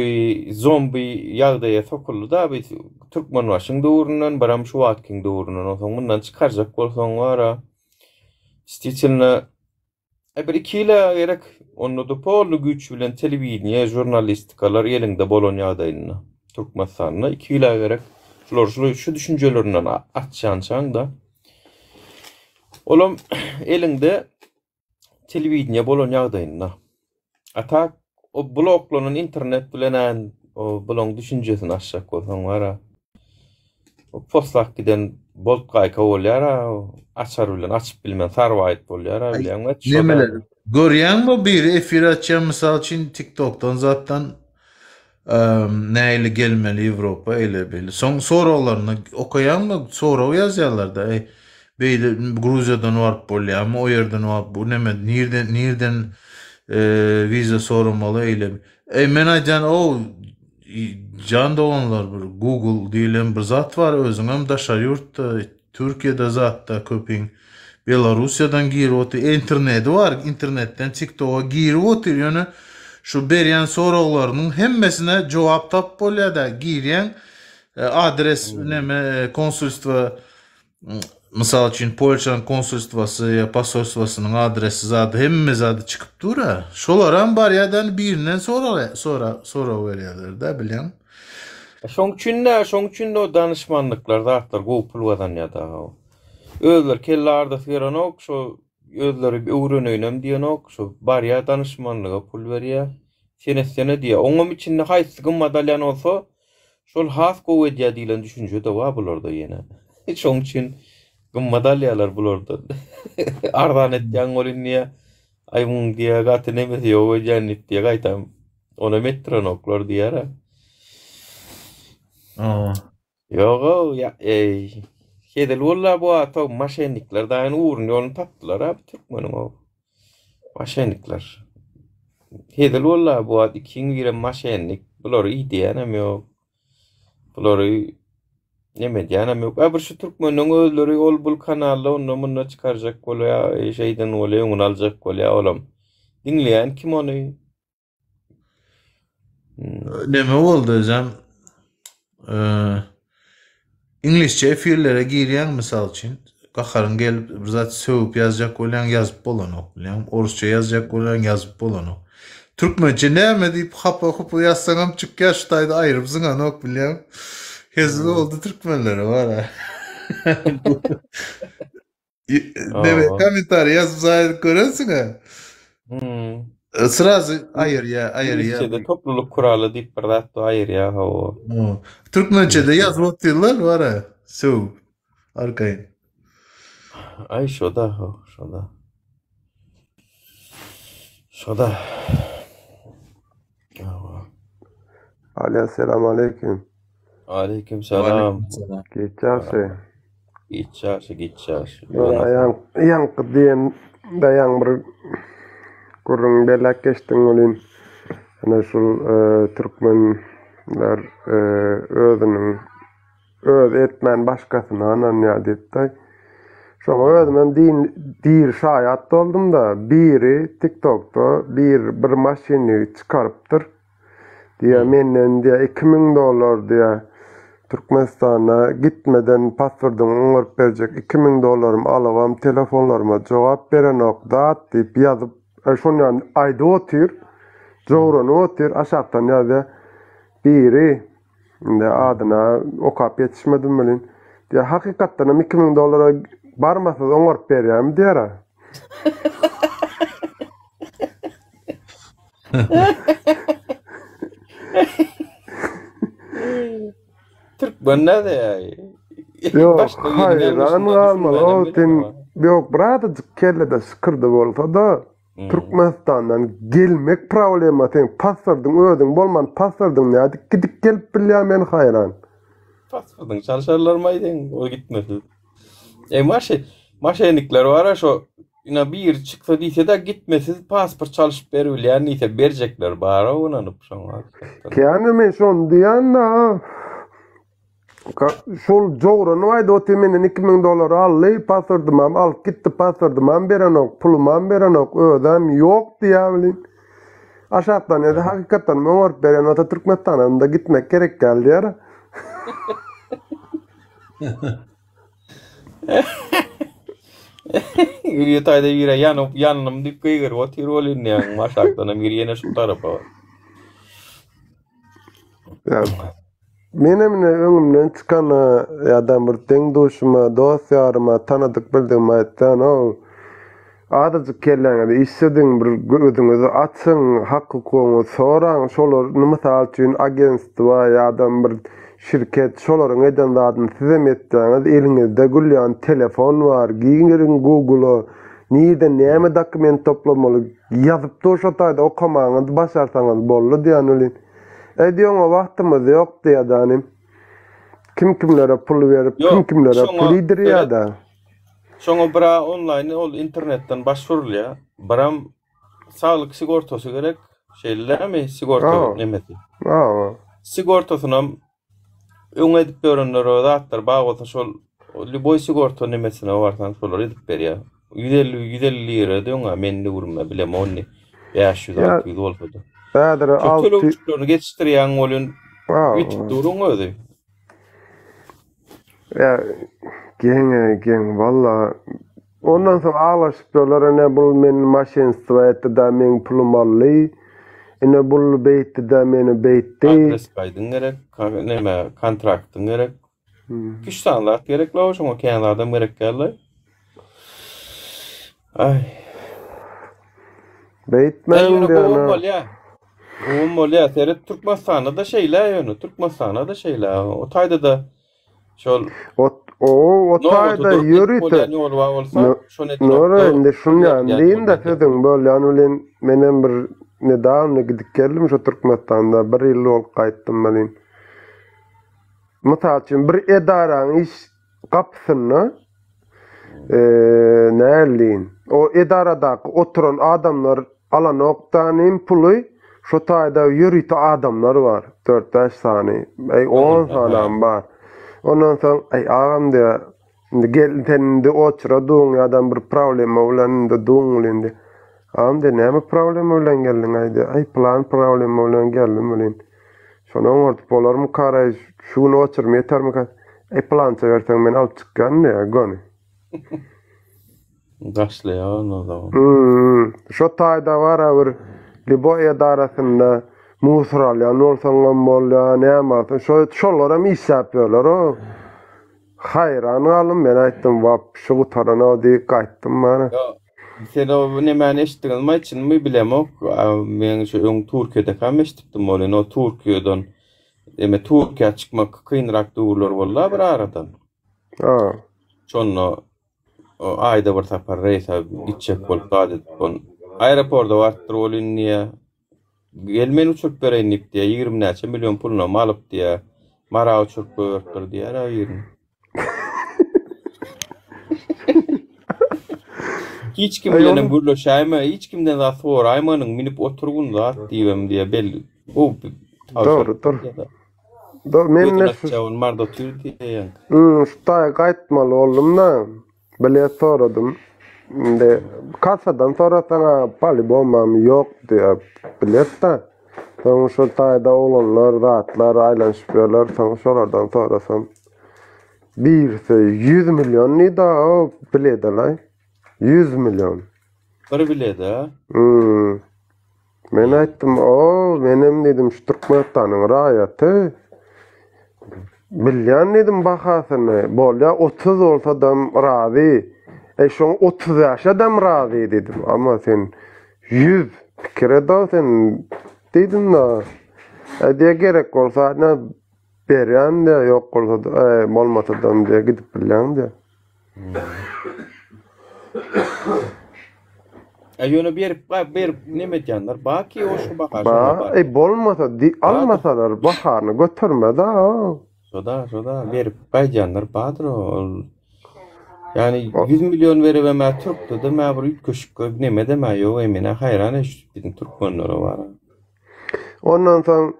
zombi ýagdaýa sokuldy-da bu Türkmenbaşyň döwründen, biram şu wagtkyň döwründen. Onsoň mundan çykarjak bolsaň wara, destiwitelno E bir iki ýyla gerek. Onda-da polny güýç bilen telewideniýe, žurnalistikalar eliňde bolan ýagdaýynda. Türkmenistanda iki ýyla gerek. Şular şu, şu düşünjelerinden açýançaň-da. Olam eliňde telewideniýe bolan ýagdaýynda. A tak o bloklanan internet bilen o bulaň düşünjesini açjak bolsaň bar-a. O poslap giden bolt gaýka bolýar-a, açar bilen açyp bilmän sarwaýyt bolýar-a bilýäňmi? Nemeler görýäňmi biri efir açýar mysal üçin TikTokdan zatdan nähili gelmeli Ýewropa eýle beýle. Soň soraglaryny okaýaňmy? Sorag ýazýarlar-da eý beýle Gruziýadan baryp bolýarmy o ýerden baryp bu neme nirden nirden wiza soramaly eýle. Eý men aýdýan ow Jan doganlar bir google diýilen bir zat bar özüňem daşary ýurtda Türkiýede zatda köpiň Belarussiýadan girip otyr internedi bar internetden tiktoga girip otyr ýöne Şu berýän soraglarynyň hemmesine jogap tapyp bolýar-da. Girýäň, adres neme konsulstwa mysal üçin Polşanyň konsulstwasy ýa posolstwasynyň adresi zady hemme zady çykyp dur-a. Şolaram barýar-da birinden sorag sorag berýärler-de bilýäňmi? Şoň üçin-de, şoň üçin-de o danyşmanlyklar zatlar gowy pul gazanýar dagy. Özleri kelle ardasy gelenok, şo özleri öwreneýinem diýenok, şo barýar danyşmanlyga pul berýär. Sen etsene diýýär. Oňam içinde haýsy gymmat alýan bolsa, şol has gowy edýär diýlen düşünje-de bar bularda ýene. Şoň üçin gymmat alýarlar bulardan. Arzan etýäň welin diýýär, aý muň diýýär gaty nemesi ýok öýdýän diýip diýýär, gaýtam onam etdirenoklar diýýär-ä. Hawa. Ýog-ow, ýa, eý. Hezil boldy-a bu wagt-ow, maşennikler daýyny ugruny-ýoluny tapdylar-a bu türkmeniň-ow. Maşennikler. Hezil boldy-a bu wagt, ikiň birem maşennik. Bulary ideýänem ýok. Bulary neme edýänem ýok. A bir şu türkmeniň özleri ol-bul kanalda onda-munda çykarjak bolýa, şeýden bolýa, öňüni aljak bolýa olam. Diňleýän kim ony? Neme boldy özem? Eee, Iňlisçe efirlere girýäň mysal üçin, gaharyň gelip bir zat sögüp ýazjak bolýaň, ýazyp bolanok bilýäňmi? Orsça ýazjak bolýaň, ýazyp bolanok. Türkmençe näme diýip hapa-hupa ýazsaňam çykýar şu taýda aýryp zyňanok bilýäňmi? Hezil boldy türkmenlere bar-a. Neme kommentariý ýazyp zaýalyk görensiň-ä. Hmm. Srazy aýyrýa, aýyrýa. Iňlisçede topluluk kuraly diýip bir zat bar, aýyrýa hawa. Türkmençede ýazyp otyrlar bar-a, sögüp, arkaýyn. Aý şoda, şoda. Şoda. Alo, selam aleyküm. Aleyküm selam. Geç ýagşy. Geç ýagşy, geç ýagşy. Ýaň, ýaňky diýen de ýaň bir gürrüň belläp geçdiň welin, ene şul e, türkmenler e, özüniň Özi etmän başgasyna ynanýar diýipdi. Şoňa özümem din diri şaýat boldum-da, biri TikTokda bir bir maşyny çykarypdyr. Diýýär, menden diýýär 2000 dollar diýýär. Türkmenistana gitmeden pasportyňy oňaryp berjek 2000 dollarym alybam telefonlaryma jogap berenok zat diýip ýazyp, şony ýaly aýdyp otyr, jowranyp otyr, aşakdan ýazýar. Biri Indi adyna okap ýetişmedim welin. Diýýär, hakykatdanam 2000 dollara barmasyz oňaryp berýärmi diýýär-ä. Türkmen näde ýa? Ýok, haýran galmaly. O sen ýok, birazajyk kellede şykyrdy bolsa-da, Türkmenistandan gelmek problema seň pasportyň özüň bolman pasportyň nädip gidip gelip bilýär men haýran. Pasportyň çalşarlarmaý seň o gitmesiz. E maşy maşenikler bara şo ina biri çyksa diýse-de gitmesiz pasport çalşyp beribilýän diýse berjekler bara ynanyp şoňa. Kän men şony diýýän-da. Şol jogranyp aýdyp otyr menden 2000 dollar aldy, pasportymam alyp gitdi, pasportymam berenok, pulumam berenok, özem ýok diýýär welin. Aşakdan ýa-da hakykatdan oňaryp berýän bolsa Türkmenistana onda gitmek gerek däl diýýär. Ýürýe taýda bire ýanyp, ýandym diýip gygyryp otyr welin diýýär, aşakdanam biri ýene şu tarapa. Menem ine öňümden çykana ýa-da bir deň-duşuma, dost-ýaryma, tanadyk bildigime aýtýan-ow, azajyk kelläňizi işlediň, bir gözüňizi açyň, hak-hukugyňyzy soraň, şolar, mysal üçin, agentstwa ýa-da bir şirket, şolaryň eden zadyny sizem etseňiz, eliňizde gülýän telefon bar, giriň Google-a, nirde näme dokument toplamaly, ýazyp dur şo taýda okamagyňyzy başarsaňyz boldy diýýän welin. Äý oňa wagtymyz ýok diýýär inim. Kim kimlere pul berip, kim kimlere pul iýdirýär-dä. Şoňa bira onlaýn ol internetden başwurulýar. Biram saglyk sigortasy gerek. Şeýle dälmi? Sigorta nemesi. Hawa. Sigortasynam Öň edip ýörenler o zatlar bar bolsa şol lýuboý sigorta nemesine barsaň şolar edip berýär. 150 150 lira öňa men döwrümde bilemok indi 500 600 bolsady. Häzir Şo 6 tölegçiklerini geçişdirýäň welin ýitip duruň özi. Ýa geň-eý geň walla. Ondan soň aglaşyp ýörler ine bul meni maşenstwo etdi-da meň pulum aldy. Ine bul beýtdi-de meni beýtdi. Adres gaýdyň gerek, neme kontraktyň gerek. Üç sany zat gerek la şoňa kän zadam gerek däl-le. Aý. Beýtmäň Ýöne diýen. gowam bolýa. Gowam bolýa. Seret Türkmenistanda-da şeýle ýöne Türkmenistanda-da şeýle. O taýda-da şol O o o nobata taýda durup gidip ýörite bolýan ýol bar bolsa, şony Nora edenokda indi pul şuny berilýän diýin-de ýol sözüň bölýän bilen menem bir nedawno gidip geldim şo Türkmenistanda bir ýyl bolup gaýtdym welin. Mysal üçin, bir edaraň iş gapysynda nähili diýin, o edaradaky oturan adamlar alanok danym puly, şo taýda ýörite adamlar bar, dört-bäş sany, äý on sanam bar. Ondan soň, äý agam diýýär, indi gel sen indi oçura duň ýa-da bir problema bilen indi duň welin diýýär. Agam diýýär, näme problema bilen geldiň-aý diýýär. Äý pylan problema bilen geldim welin. Şony oňardyp bolarmykaraý, şu gün oçurym ýetermika? Eý, pylança berseň men alyp çykýan diýýär, göni. Daşlaýar ony o zaman. Hum, şo taýda bar-a bir lýuboý edarasynda musor alýan bolsaňam bolýar, näme alsaň, şo şolaram işläp ýörler-ow. Haýran galdym, men aýtdym, wapşe gutaran-ow diýip gaýtdym mana. Ýok, sen o nemäni eşitdiňizmi, çynmy bilemok. Men şu öň Türkiýedekam eşidipdim welin, o Türkiýeden eme Türkiýä çykmak kynrak döwürler boldy-a bir aradan. Ha. Şonda o aýda bir sapar reýse gitjek bolup zat edip, on aeroporda barypdyr welin diýýä. Gel men uçuryp bereýin diýip diýýär, 20 näçe million pulunam alyp diýýär. Mara uçuryp goýberipdir diýýär-ä birini. Hiç kim bilenem gürleşäýme, hiç kimden zat soraýmanyň, münüp oturgyn zat diýibem diýýär, belli. O Dogry, dogry. Dogry, men de şu Marda otyr diýýär. Hmm, şu taýa gaýtmaly boldum-da. Bilet soradym. Indi kassadan sorasaň-a polibomam ýok diýýär bilet-de. Soň şol taýda oglanlar, zatlar aýlanyşyp ýörler, soň şolardan sorasam, birisi 100 million diýdi-a o bilede-laý. 100 million. Bir bilede? Hmm. Men aýtdym, O, menem diýdim, şu Türkmenistanyň raýaty. Bilýän diýdim bahasyny. Bolýa 30 bolsadam razy. Eý, şoň 35-edem razy diýdim. Amma sen 100 pikir et-ow sen diýdim-de. Eý, diýe gerek bolsa, ine berýän diýe, ýok bolsa-da, eý, bolmasadam diýe gidip bilýäň diýe. E ýöne berip berip neme edýänler baki o şu baha Ba, e bolmasa di almasalar bahany götermez a. Şoda şoda berip gaýdýanlar bardyr ol. Ýani 100 million beribem ä türkde de mä bir üýtgeşik neme de mä ýok e menä haýran e şu biziň türkmenlere bar. Ondan soň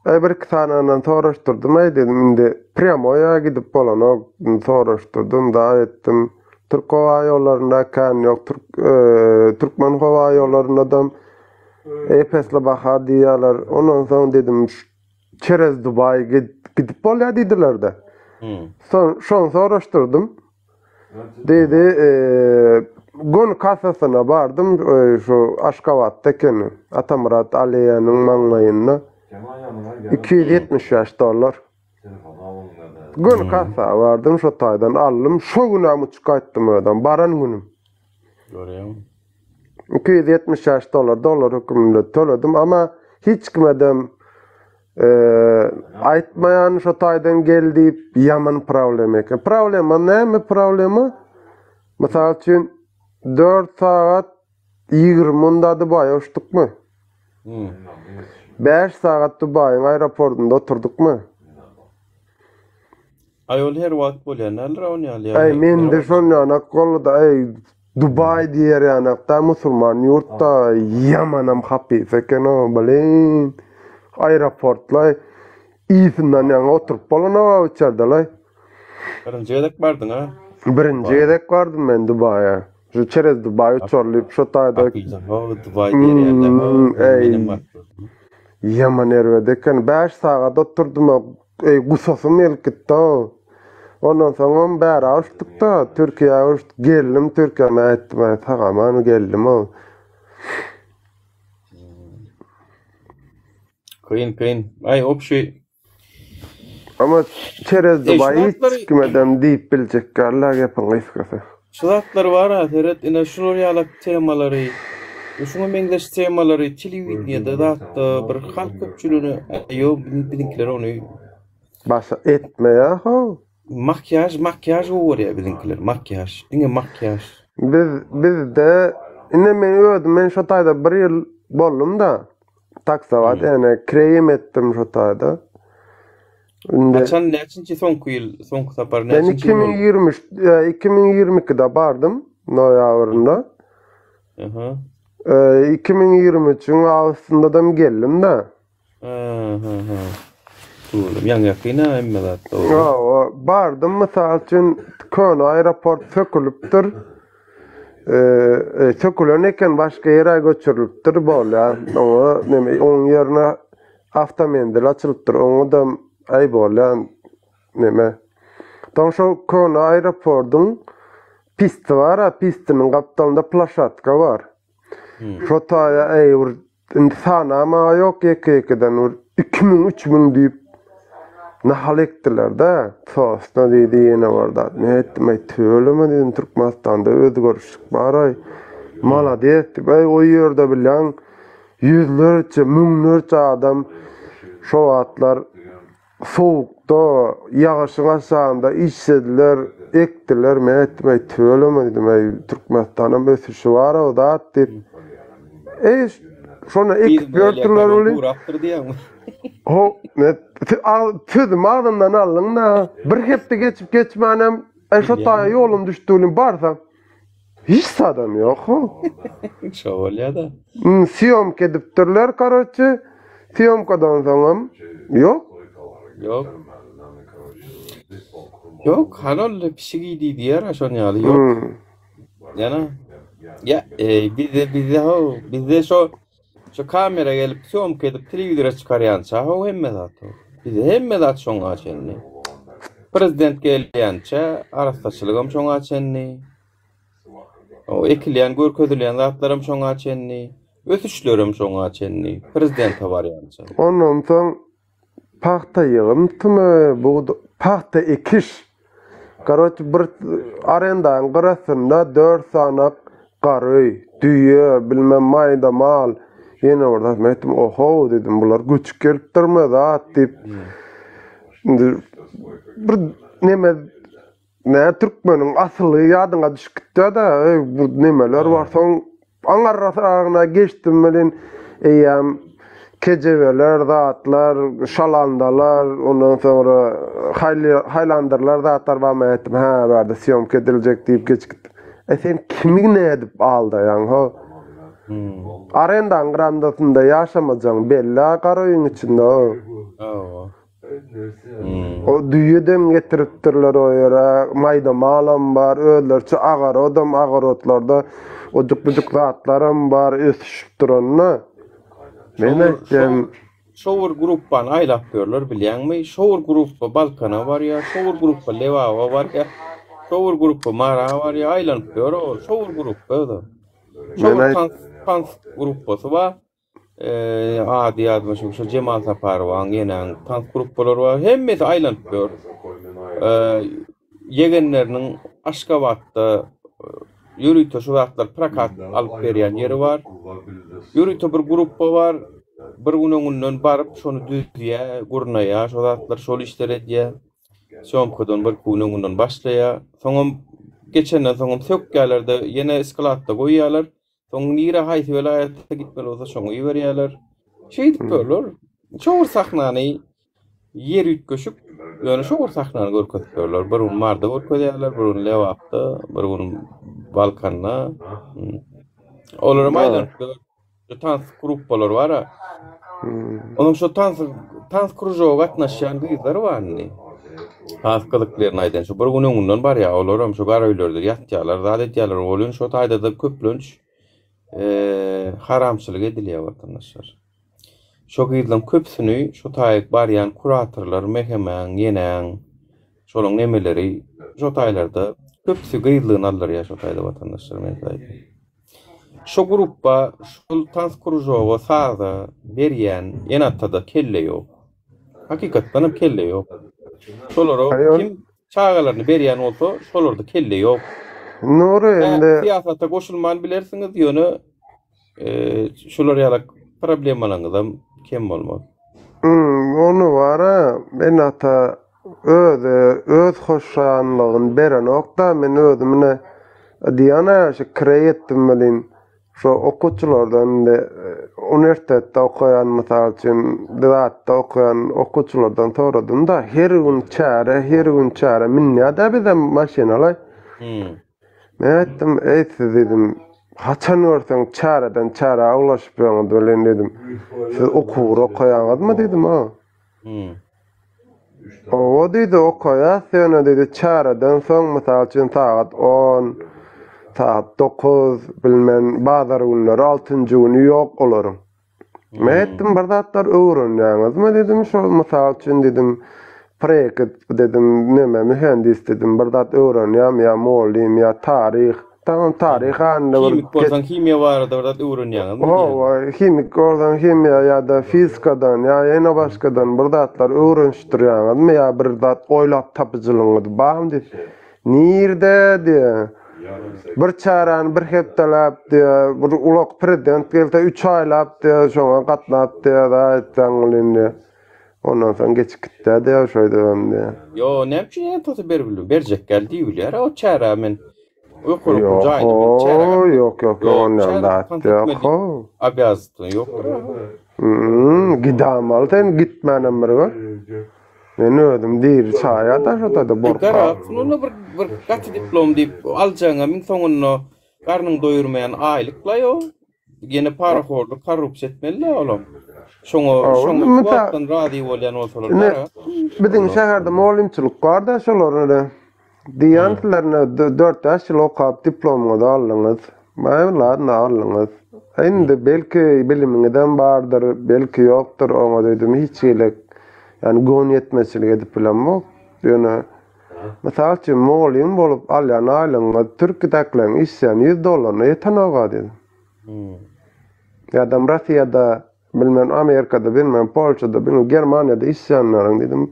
e bir iki sanandan soraşdyrdym eý dedim indi prýamoýa gidip bolanok soraşdyrdym zat etdim. Türk howa ýollarynda kän ýok türk türkmen howa ýollarynadam epesli baha diýýärler. Ondan soň dedim çerez Dubaý gidip bolýar diýdiler-de. Soň şony soraşdyrdym. Diýdi, göni kassasyna bardym, şu Aşgabatda ekeni, Atamyrat aleýanyň maňlaýynda. 275 dollar. Göni kassa bardym, şo taýdan aldym. Şo günem uçup gaýtdym özem, baran günüm. Görýäňmi? 275 dollar, dollar höküminde töledim, amma hiç kimedem Aýtmaýan şo taýdan gel diýip ýaman problema eken. Problema näme problema? Mysal üçin 4 sagat 20 munda Dubaýa uçdukmy? 5 sagat Dubaýyň aeroportunda oturdukmy? Aý ol her wagt bolýan däldir on ýaly ýagdaý. Aý mende şon ýanak boldy-da aý Dubaý diýer ýanakda musulman ýurtda ýamanam hapis eken-ow blin aeroportlaý yzyndan ýaňa oturyp bolanok-a içerde-laý. Birinji gezek bardyň-a? Birinji gezek bardym men Dubaýa. Şu çerez Dubaý uçarlyp şo taýda. Dubaý diýýärler. Ýaman erbet eken. 5 sagat oturdym. Eý gusasym gelip gitdi. Ondan soňam bäri uçduk-da, Türkiýä uçduk. Geldim Türkiýä, men aýtdym, aý sag-aman geldim. Kyn, kyn. Aý, obşi Ama çerez Dubaý hiç kimedem diýip biljek däl-ä gepiň gysgasy. Şu zatlar bar-a, seret, ine şular ýalak temalary, şuňa meňzeş temalary telewideniýede zatda bir halk köpçüligine, ýok, biziňkiler ony Başa etmeýär-how. Makiýaž, makiýaž gowy görýär biziňkiler, makiýaž, diňe makiýaž. Biz, bizde, ine men özüm, men şo taýda bir ýyl boldum-da. Taksawat ýani kireýem etdim şo taýda. Indi Haçan näçinji soňky ýyl, soňky sapar Men näçinji ýyl boldy? 2023 2022-de bardym noýabrynda. Aha. 2023-iň awgustynda-dam geldim-de. Aha, aha. Gördüm. Ýaňy ýakyn-a hemme zat dogry. Hawa, bardym mysal üçin köne aeroport sökülipdir. Sökülen eken başga ýere göçürilipdir bolýa. Oňa neme oň ýerine awtomenzil açylypdyr. Oňa-da aý bolýa neme. Soň şo köne aeroportyň pisti bar-a, pistiniň gapdalynda plaşatka bar. Şo taýa eý bir indi sanama ýok ýeke-ýekeden bir 2000, 3000 diýip nahal ekdiler-de. Sosna diýdi ýene bir zat. Men aýtdym, aý tüweleme diýdim, Türkmenistanda özgerişlik bar-aý. Malades diýip, aý o ýerde bilýäň ýüzlerçe, müňlerçe adam şo wagtlar Sowukda, ýagyşyň aşagynda işlediler, ekdiler. Men aýtdym, Eý, tüweleme diýdim, eý, Türkmenistanam ösüşi bar-ow zat diýip. Eý, şonda ekip ýördüler welin. Gurapdyr diýýäňmi? Ho, ne, sözümi agzymdan aldyň-da. Bir hepde geçip geçmänem, eý, şo taýa ýolum düşdi welin, barsam, Hiç zadam ýok ho. Şo bolýa-da. Sýomka edipdirler karoçe. Sýomkadan soňam ýok. Ýok. Ýok, hany ol pişik iýdi diýer-a şon ýaly ýok. Ýana. Ýa, bizde bizde ho, bizde şo Şu kamera gelip sýomka edip telewizora çykarýança how hemme zat how. Bizde hemme zat şoňa çenli. Prezident gelýänçä arassaçylygam şoňa çenli. O ekilýän görkezilýän zatlaram şoňa çenli. Ösüşlerem şoňa çenli. Prezidente barýança. Ondan soň Pagta ýygymtymy, bugda, pagta ekiş. Karoç bir arendaň gyrasynda dört sanak gar öý, düýe, bilmem maýda mal, ýene bir zat. Men aýtdym, oho diýdim, bular göçüp gelipdirmi zat diýip. Indi bir neme Nä türkmeniň asyly ýadyňa düşüp gitýä-dä, eý bu nemeler bar, soň aňarragyna geçdim welin eýýäm kejebeler, zatlar, şalandalar, ondan soňra haýlandyrlar zatlar bar, men aýtdym, hä bärde sýomka ediljek diýip geçip gitdim. E sen kimi nädip aldaýaň ho? Arendaň grandasynda ýaşamajaň belli-a gara öýüň içinde ho. Hawa. O düýedem getiripdirler o ýere, maýda malam bar, özleriçe agarodam, agarotlarda ojuk-bujuk zatlaram bar ösüşip duranda. Men aýtýan. Şo bir gruppany aýlap ýörler bilýäňmi? Şo bir gruppa Balkana barýar, şo bir gruppa Lebaba barýar, şo bir gruppa Mara barýar, aýlanyp ýör ol, şo bir gruppa özem. Şo bir tans, tans gruppasy bar. Ady ýadyma düşmedi. Şo Jemal Saparowaň ýenäň tans gruppalary bar. Hemmesi aýlanyp ýör. Ýegenleriniň Aşgabatda ýörite şu zatlar prokat alyp berýän ýeri bar. Ýörite bir gruppa bar. Bir gün öňünden baryp şony düzýär, gurnaýar, şo zatlary, şol işleri edýär. Sýomkadan bir gün öňünden başlaýar. Soňam geçenden soňam sökýärler-de, ýene skladda goýýarlar. Soň nirä haýsy welaýata gitmeli bolsa şoňa iberýärler. Şeýdip ýörler. Şo bir sahnany ýer üýtgeşik, ýöne şo bir sahnany görkezip ýörler. Bir gün Maryda görkezýärler, bir gün Lebapda, bir gün Balkanda. Olaram aýlanyp ýör. Şu tans gruppalar bar-a. Onuň şo tans tans kružoga gatnaşýan gyzlar bar indi. Has gyzykly ýerini aýdaýyn. Şu bir gün öňünden barýar olaram şu gara öýlerde ýatýarlar, zat edýärler. Welin şo taýda-da köplenç haramçylyk edilýär watandaşlar. Şo gyzlaň köpüsini şo taýyk barýan kuratorlar MHM-iň, ýenäň, şolaň nemeleri şo taýlarda köpüsi gyzlygyny aldyrýar şo taýda watandaşlar men size aýdaýyn. Şo grupba şol tans kružoga saza berýän ene-atada kelle ýok. Hakykatdanam kelle ýok. Şolara kim çagalaryny berýän bolsa şolarda kelle ýok. Nury indi syýasata goşulman bilersiňiz ýöne şular ýaly problemalaryňyzam kem bolmaz. Ony bara ene-ata özi öz hoşanlygyny berenok-da men özüm ine diýýän-ä şu kireý etdim welin Şo okuwçylardan indi uniwersitetde okaýan mysal üçin zatda okaýan okuwçylardan soradym-da, her gün çäre, her gün çäre münýär-dä bizem maşynalaý. Men aýtdym, eý siz diýdim, haçan görseň çäreden çärä ulaşyp ýörüňiz welin diýdim. Siz okuwry okaýaňyzmy diýdim-a. Oba diýdi, okaýas ýöne diýdi, çäreden soň, mysal üçin, sagat on, sagat dokuz, bilmen, bazar günleri altynjy güni ýok olaryň. Men aýtdym, bir zatlar öwrenýäňizmi diýdim, şol mysal üçin diýdim, proýekt diýdim, neme, mühendis diýdim, bir zat öwrenýärmi ýa mugallym ýa taryh, Tamam taryh halynda bir Himik bolsaň himiýa barada bir zat öwrenýäňizmi diýýän. Hawa, himik bolsaň himiýa ýa-da fizikadan ýa ýene başgadan bir zatlar öwrenişdirýäňizmi ýa bir zat oýlap tapyjylygyňyz barmy diýip. Nirde diýýär. Bir çäräni bir hepdeläp diýýär, bir ulak prezident gelse üç aýlap diýýär, şoňa gatnap diýýär, zat etseň welin diýýär. Ondan soň geçip gitdä diýýär şoýdubam diýýär. Ýo, näme üçin ene-atasy berip berjek däl diýibilýär o çärä men Ýokary okuw jaýyna men çärä Ýok, ýok, ýok, ondan zat ýok. Obýazatny ýokdur. Hmm, gidamaly sen gitmänem bir gör. Men özüm diri çaýa-da şo-da borka. Gara, onda bir bir gaty diplom diýip aljagyňa iň soňunda garnyň doýurmaýan aýlyk-laý o. Ýene parahorluk, korrupsiýa etmeli-dä olam. Şoňa, şoňa şu wagtdan razy bolýan bolsalar gara. Biziň şäherde mugallymçylyk bar-da şolar ine. Diýýän sizler ine dört-bäş ýyl okap diplomyňyzy aldyňyz. Ladna aldyňyz. Indi belki bilimiňizem bardyr, belki ýokdur oňa diýdim hiç hili ýani göwün ýetmezçilik edip bilemok. Ýöne mysal üçin mugallym bolup alýan aýlygyňyz türkidäkileriň işleýän ýüz dollaryna ýetenok-a diýdim. Ýa-da Rossiýada Bilmen Amerikada bilmen Polşada bilmen Germaniýada işleýänleriň diýdim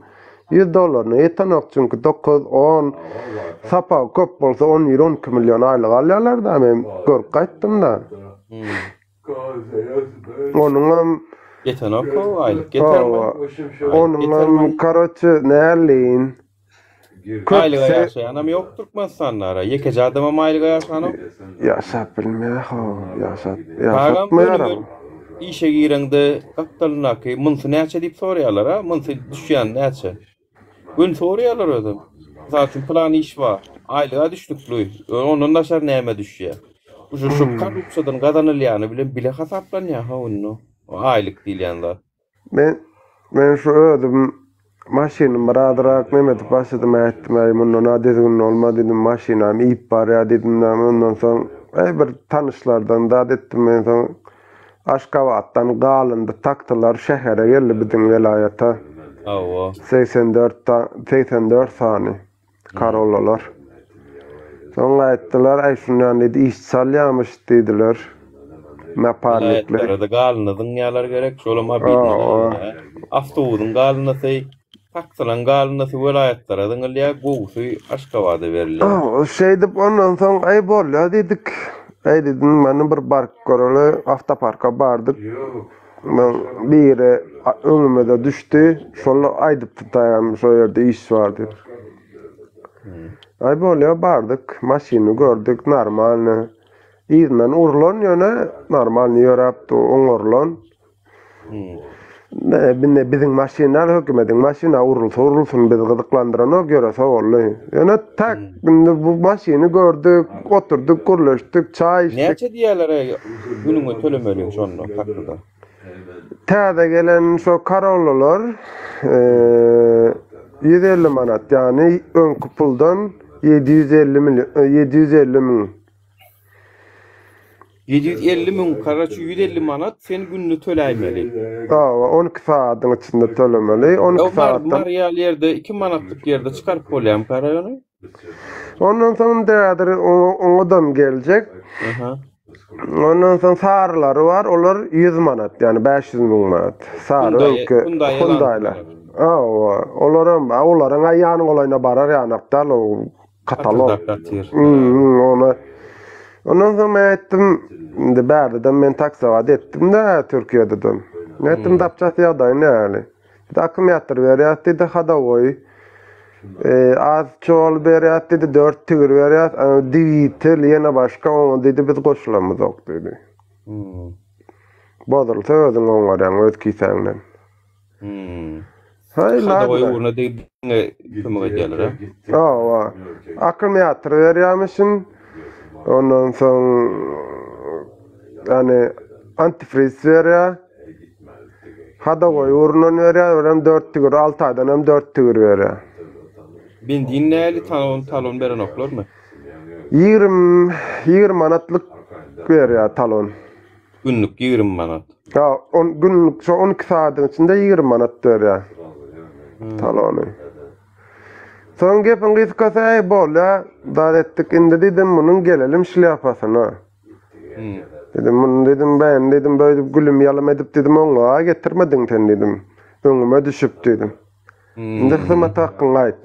100 dollaryna ýetenok çünki 9 10 sapagy köp bolsa 11 12 million aýlyk alýarlar da men görüp gaýtdym da. Onuňam ýetenok o aýlyk ýetermi? Onuňam karoçe näleýin Aýlyga ýaşaýanam ýok Türkmenistanda ara. Ýekeje adamam aýlyga ýaşanok. Ýaşap bilmeýär how, ýaşap, ýaşatmaýaram. Işe gireňde gapdalyndaky munsy näçe diýip soraýarlar a, munsy düşýän näçe. Göni soraýarlar özem. Mysal üçin pylan iş bar, aýlyga düşnükli, ondan daşary näme düşýär. Uje şu korrupsiýadan gazanylýany bilen bile hasaplanýar how indi o aýlyk diýilýän zat. Men men şu özüm maşynym bir azrak neme edip başladym aýtdym äý mundan a düzgünli bolmaz diýdim maşynam iýip barýar diýdim näme ondan soň äý bir tanyşlardan zat etdim men soň Aşgabatdan galyndy taksylar şähere geldi biziň welaýata Hawa. 84 84 sany. Karollalar. Soň aýtdylar, aý şundan diýdi, iş çalýamyş diýdiler. Naparnikler. Welaýatlarda galyndy zyňýarlar gerek, şolam obidno. Awtobusyň galyndysy, taksylaň galyndysy welaýatlara zyňylýar, gowusy Aşgabada berilýär. Şeýdip ondan soň aý bolýar diýdik. Aý diýdim, meni bir baryp göreli, awtoparka bardyk. Biri öňümize düşdi. Şol aýdypdy daýam şo ýerde iş bar diýip. Aý bolýa bardyk, maşyny gördük, normalny. Yzyndan urlan ýöne normalny ýöräpdi, oňarylan. Ne biziň maşyn däl, hökümediň maşyny urulsa urulsyn bizi gyzyklandyranok ýörese boldy. Ýöne tak indi bu maşyny gördük, oturdyk, gürleşdik, çaý içdik. Näçe diýýärler günüňe tölemeli şonda taksyda? Täze gelen şo Corollalar. 150 manat, ýagny öňki puldan 750 million, 750 müň. 750 müň, karaçi 150 manat sen günde töläýmeli. Hawa, 12 sagadyň içinde tölemeli. 12 sagatdan. Mary ýaly ýerde 2 manatlyk ýerde çykaryp bolýarmyka raýony? Ondan soň indi häzir oňadam geljek. Aha. Ondan soň sarylary bar, olar 100 manat, ýagny 500 müň manat. Sary öňki Hyundai-lar. Hawa, olaram, olaryň aýan golaýyna barar ýanak däl o katalog. Ony Ondan soň men aýtdym, indi bärde-de men taksowat etdim-de, Türkiýede-de. Men aýtdym, zapças ýagdaýy nähili? Biz akkumulýator berýäs diýdi, hadowoý az çol berýäs diýdi, 4 tigir berýäs, dwitel ýene başga oňa diýdi biz goşulamyzok diýdi. Hmm. Bozulsa özüň oňarýaň öz kisäňden. Hmm. Haý, hadowoý ugruna diňe kömek edýärler, ha? Hawa. Akkumulýator berýärmişin. Ondan soň ýani antifriz berýär. Hadowoý ugrundan berýär, birem 4 tigir, 6 aýdan hem 4 tigir berýär. Benzin näli talon talon berenoklarmy? 20 20 manatlyk berýär talon. Günlük 20 manat. Ha, on günlük şo 12 sagadyň içinde 20 manat berýär. Talony. Soň gepiň gysgasy, äý bolýa, zat etdik indi diýdim, munuň gelelim şlýapasyna. Dedim, muny dedim, ben dedim, böyle gülüm ýalym edip dedim, oňa getirmediň sen dedim. Öňüme düşüp dedim. Indi hyzmat hakyňy aýt.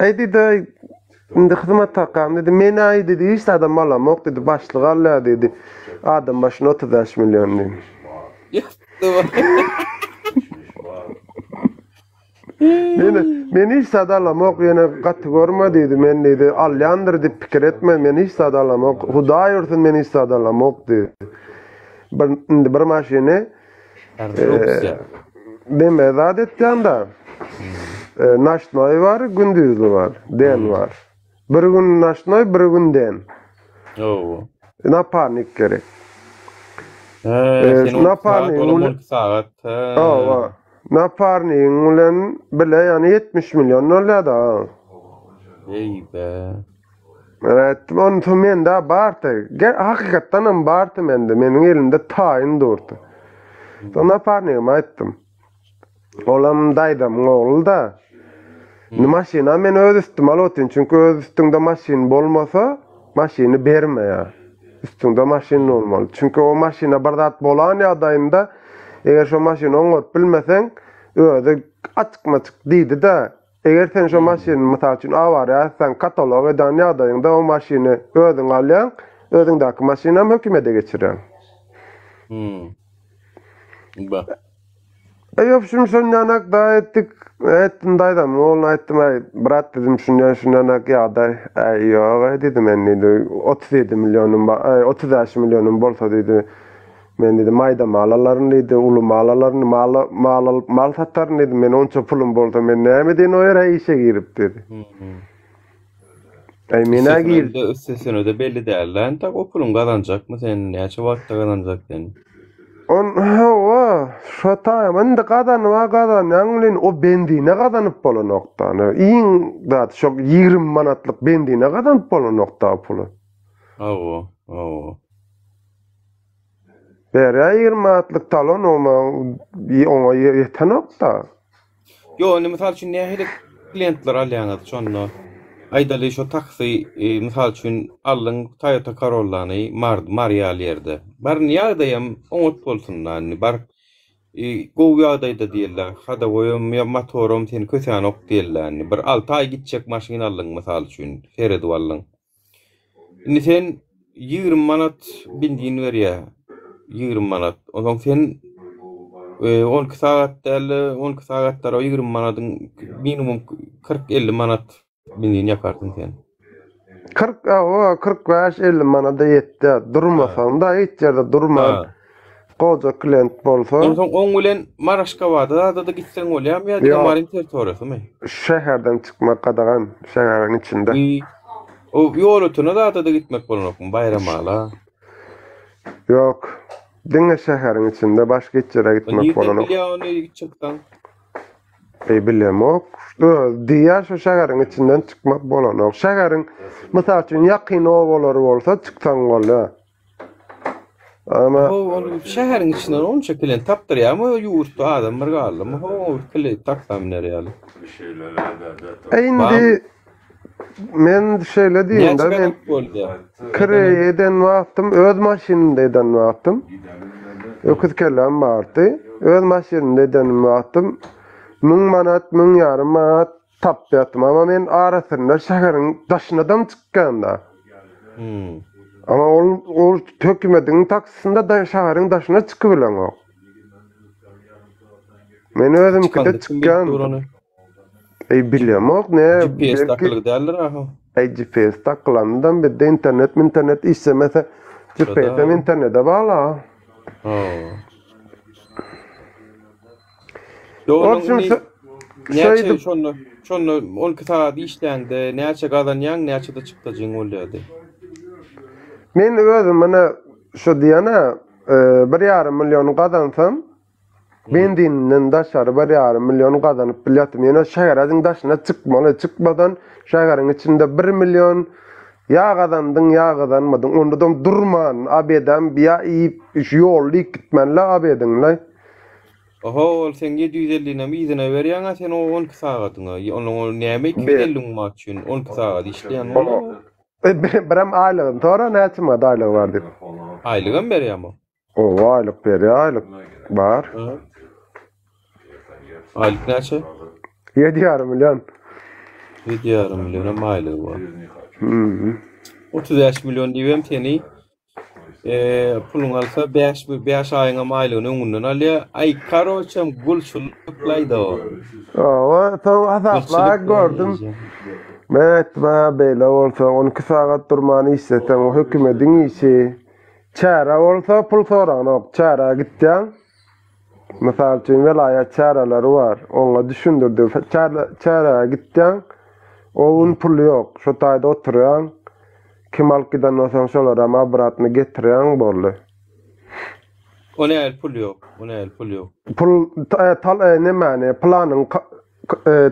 Eý diýdi, indi hyzmat hakam dedi, men aý dedi, hiç zadam alamok dedi, başlyk alýar dedi. Adam başyna 35 million diýdi. Men men hiç zat alamok, ýene gaty görme diýdi. Men diýdi, alýandyr diýip pikir etme, men hiç zat alamok. Hudaý ursun men hiç zat alamok diýdi. Bir indi bir maşyny Deme zat etýän da. Naşnoý bar, gündüzli bar, den bar. Bir gün naşnoý, bir gün den. Hawa. Naparnik gerek. He, sen naparnik 12 sagat. Hawa. Naparnigiň bilen bile ýany 70 million bolýar-da. Eý be. Men aýtdym, onsoň mende bardy. Gel, hakykatdan hem bardy mende. Meniň elimde taýyn durdy. Soň naparnigime aýtdym. Olam daýzamyň ogly-da. Indi maşyna men öz üstüme alyp otyryn. Çünki öz üstüňde maşyn bolmasa, maşyny bermeýär. Üstüňde maşyn bolmaly. Çünki o maşyna bir zat bolan ýagdaýynda, eger şo maşyny oňaryp bilmeseň, özi açyk-maçyk diýdi-de, eger sen şo maşyny, mysal üçin, awariýa etseň, katalog eden ýagdaýyňda o maşyny özüň alýaň, özüňdäki maşynam hökümede geçirýäň. Hmm. Ba. Eý obşim şonýanak da etdik. Aýtdym daýzamyň ogluna aýtdym aý brat diýdim şunýan şunýanak ýagdaý. Äý ýok aý diýdi men diýdi 37 millionym bar aý 35 millionym bolsa diýdi. Men diýdi maýda mal alaryn diýdi uly mal alaryn mal mal alyp mal sataryn diýdi men onça pulum bolsa men näme edeýin o ýere işe girip diýdi. Aý men-ä gir. Üstesine-de belli däl-dä entek o puluň gazanjakmy sen, näçe wagtda gazanjak sen? On hawa, şo taýam indi gazanyba gazanýaň welin o benzine gazanyp bolanokda. Iň zat şo 20 manatlyk benzine gazanyp bolanokda o puly. Hawa, hawa. Berýä 20 manatlyk talon oňa oňa ýetenokda. Ýok, indi mysal üçin nähili klientler alýaňyz şonda? Aýdaly şo taksi, e, mysal üçin aldyň Toyota Corollany Mar Mary ýaly ýerde. Bar indi ýagdaýam oňat bolsun-da indi bar e, gowy ýagdaýda diýeli. Hadowoýam ýa motoram seni kösänok diýeli indi. Bir 6 aý gitjek maşyn aldyň mysal üçin, seredip aldyň. Indi sen 20 manat benzin berýär. 20 manat. Onsoň sen 12 sagat däl-de, 12 sagatlar o 20 manadyň minimum 40-50 manat benzin ýakarsyň sen. 40, hawa, 45-50 manada ýetýär. Durmasaň-da, hiç ýerde durman. Goja klient bolsa. Onsoň oň bilen Maraşgabada zada-da gitseň bolýarmy ýa diňe Maryň territoriýasymy? Şäherden çykmak gadagan, şäheriň içinde. O Ýolötene zada-da gitmek bolanokmy, Baýramala? Ýok. Diňe şäheriň içinde, başga hiç ýere gitmek Nirden bolanok. bilýär ony çyksaň? Eý bilemok. Öz diýýär şu şäheriň içinden çykmak bolanok. Şäheriň mysal üçin ýakyn obalary bolsa çyksaň bolýar. Ama Ho, ol şäheriň içinden onça kilen tapdyrýarmy ýurtda adam bir galdymy? Ho, kile taksa miner ýaly. Indi men şeýle diýeyim-de men kireý eden wagtym öz maşynymda eden wagtym öküz kelläm bardy. Öz maşynymda edenim wagtym 1000 manat, 1000 ýarym manat tapýatdym. Ama men arasynda şäheriň daşynadam çykýan-da. Ama ol ol hökümetiň taksisinde da şäheriň daşyna çykybileňok. Men özümkide çykýan. Eý bilemok ne GPS dakylygy däldir aha. Eý GPS dakylandan bizde internet internet işlemese GPS hem internete bagly. Ha. Ýok, näçe şonda şonda 12 sagat işläňde näçe gazanýaň, näçe-de çykdajyň bolýardy? Men özüm mine şu diýene bir ýarym million gazansam, benzininden daşary bir ýarym million gazanyp bilýärdim. Ýöne şäheriň daşyna çykmaly, çykmadan şäheriň içinde bir million ýa gazandyň, ýa gazanmadyň. Onda-da durman, obedem ýa iýip, şu ýolda iýip gitmeli-le obediňi. Oho ol seň 750-nem yzyna berýäň-a sen o 12 sagadyňa. Onuň ol näme 250 müň manat üçin 12 sagat işleýän bolýar. E, birem aýlygyny sora näçe manat aýlygy bar diýip. Aýlygam berýärmi? Owa aýlyk berýär aýlyk bar. Aýlyk näçe? 7,5 million. 7,5 millionam aýlygy bar. Hmm. 35 million diýibem seni Eee puluň alsa 5 5 aýyňam aýlygyny öňünden alýar. Aý karoçem gulçulyklaýda o. Hawa, soň hasaplap gördüm. Men aýtdym, ha beýle bolsa 12 sagat durman işleseň o hökümediň işi. Çäre bolsa pul soranok. Çärä gitýäň. Mysal üçin welaýat çäreleri bar. Oňa düşündirdi. Çärä gitýäň. O gün pul ýok. Şo taýda oturýaň. Kim alyp giden bolsaň şolaram obratny getirýäň boldy. O nähili pul ýok? O nähili pul ýok? Pul tal nemäni planyň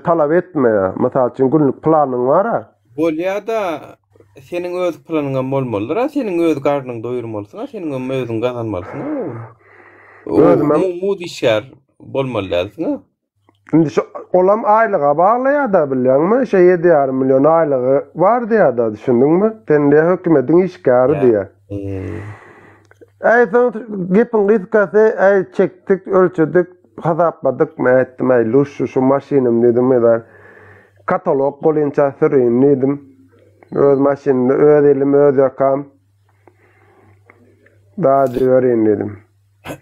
talap etmeýär. Mysal üçin günlük planyň bar-a. Bolýa-da seniň öz planyňam bolmalydyr-a, seniň öz garnyňy doýurmalysyň-a, seniňem özüň gazanmalysyň-a. Özümem. Mugt işgär bolmaly dälsiň-a. Indi şu olam aýlyga bagly ýa-da bilýäňmi? Şe 7,5 million aýlygy bar diýýär-de, düşündiňmi? Sen diýýär hökümetiň işgäri diýýär. Äý soň gepiň gysgasy, äý çekdik, ölçedik, hasapladyk, men aýtdym, äý luşşy şu maşynym diýdim, mezar katalog bolynça süreýin diýdim. Öz maşynymda öz elim, öz ýakam. Dady berin diýdim.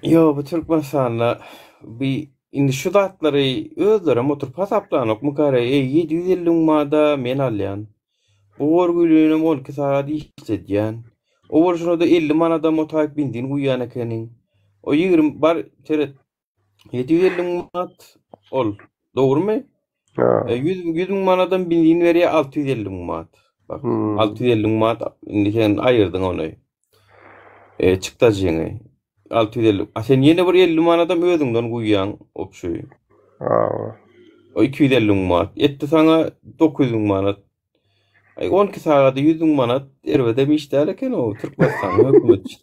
Ýok, bu Türkmenistanda bi indi şu zatlary özlerem oturyp hasaplanokmy kare, eý 750 müň manada men alýan. Bu gorgülinem 12 sagat işledýän. O bolşuna-da 50 manadam o taýyk benzin guýýan ekeniň. O 20 bar seret 750 müň manat ol. Dogrumy? Ha. 100 100 müň manadam benzin berýär 650 müň manat. Bak, Hmm. 650 müň manat indi sen aýyrdyň ony. E, çykdajyňy. 650. A sen ýene bir 50 manadam özüňden guýýaň obşy. Hawa. O 250 müň manat. Etdi saňa 900 müň manat. Aý 12 sagada 100 müň manat erbedem iş däl eken o Türkmenistanyň hökümeti üçin.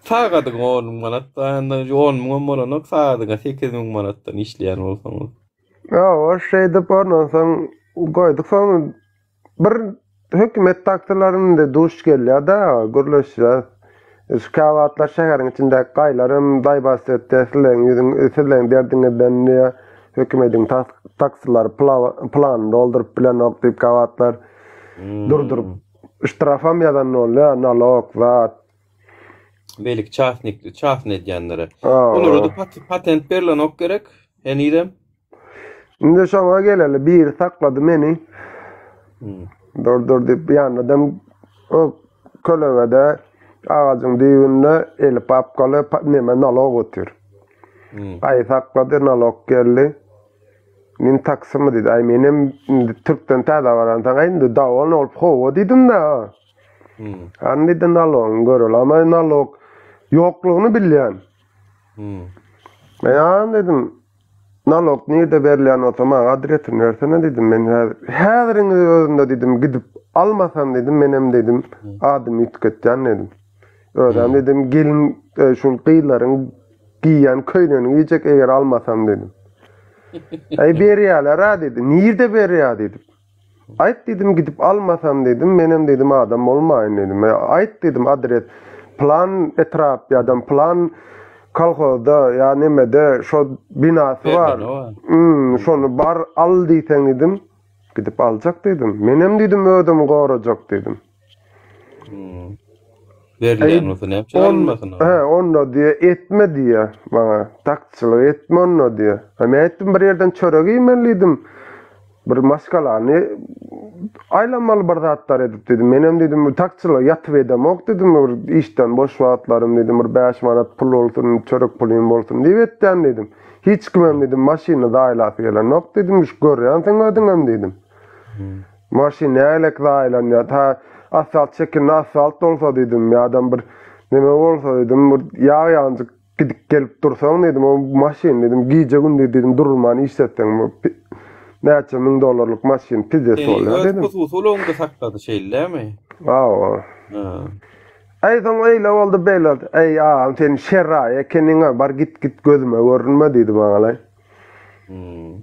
Sagadyňa 10 müň manat, anda 10 müňem bolanok, sagadyňa 8 müň manatdan işleýän bolsaňyz. Hawa, şeýdip ondan soň goýduk. Soň bir hökümet taksilerinde duş gelýär-de, gürleşýär. Şu käwagtlar şäheriň içindäki gaýlaram daýbas etýär, sizleň ýüzüň, sizleň derdiňizden diýýär, hökümediň taksilary planyny dolduryp bilenok diýip käwagtlar durduryp, ştrafam ýazan bolýar, nalog, zat. Beýleki çasnik, çasny edýänlere. Olara-da patent berlenok gerek, henizem. Indi şoňa geleli biri saklady meni. Dur dur diýip ýanyndan o kölegede agajyň düýbünde eli papkaly neme nalog otyr. Aý saklady nalog geldi. Men taksymy diýdi. Aý menem indi türkden täze baransoň aý indi dowolny bolup hawa diýdim-de. Hany diýdi nalogyňy göreli. Ama nalog ýoklugyny bilýän. Men diýdim. Nalog nirde berilýän bolsa maňa adresini bersene diýdim. Men häzir, häziriň özünde diýdim, gidip almasam diýdim, menem diýdim, adymy üýtgetýän diýdim. Özem diýdim, gelin e, şul gyzlaryň giýýän köýnegini giýjek eger almasam diýdim. Äý berýärler-ä diýdi. Nirde berýär diýdim. Aýt diýdim, gidip almasam diýdim, menem diýdim adam bolmaýyn diýdim. Aýt diýdim adres, plan etrap ýa-da plan kolhozda ýa nemede şo binasy bar. Hmm, şony bar al diýseň diýdim, gidip aljak diýdim. Menem diýdim özümi gorajak diýdim. Hmm. Berilýän bolsa näme üçin alynmasyn? He, onda diýe etme diýe maňa. Takçylyk etme onda diýe. Men aýtdym bir ýerden çörek iýmeli diýdim. Bir maşgalany aýlanmaly bir zatlar edip diýdim. Menem diýdim takçylygy ýatyp edemok diýdim. Bir işden boş wagtlarym diýdim bir 5 manat pul bolsun, çörek pulym bolsun diýip etýän diýdim. Hiç kimem diýdim maşyny zaýalasy gelenok diýdim. Görýänsiň özüňem diýdim. Maşyn nägilek zaýalanýar. Ta asfalt çekinde asfalt bolsa diýdim, ýa-da bir neme bolsa diýdim, bir ýag ýanjyk gidip gelip dursaň diýdim, o maşyn diýdim, gije-gündiz diýdim durman işletseň näçe müň dollarlyk maşyn pizdes bolýar Seni öz diýdim. hususy ulagyňda saklady şeýle dälmi? Hawa. Ha. Äý soň eýle boldy, beýle boldy. Äý agam sen şerraý ekeniň-a, bar git git gözüme görünme diýdi maňa-laý. Hmm.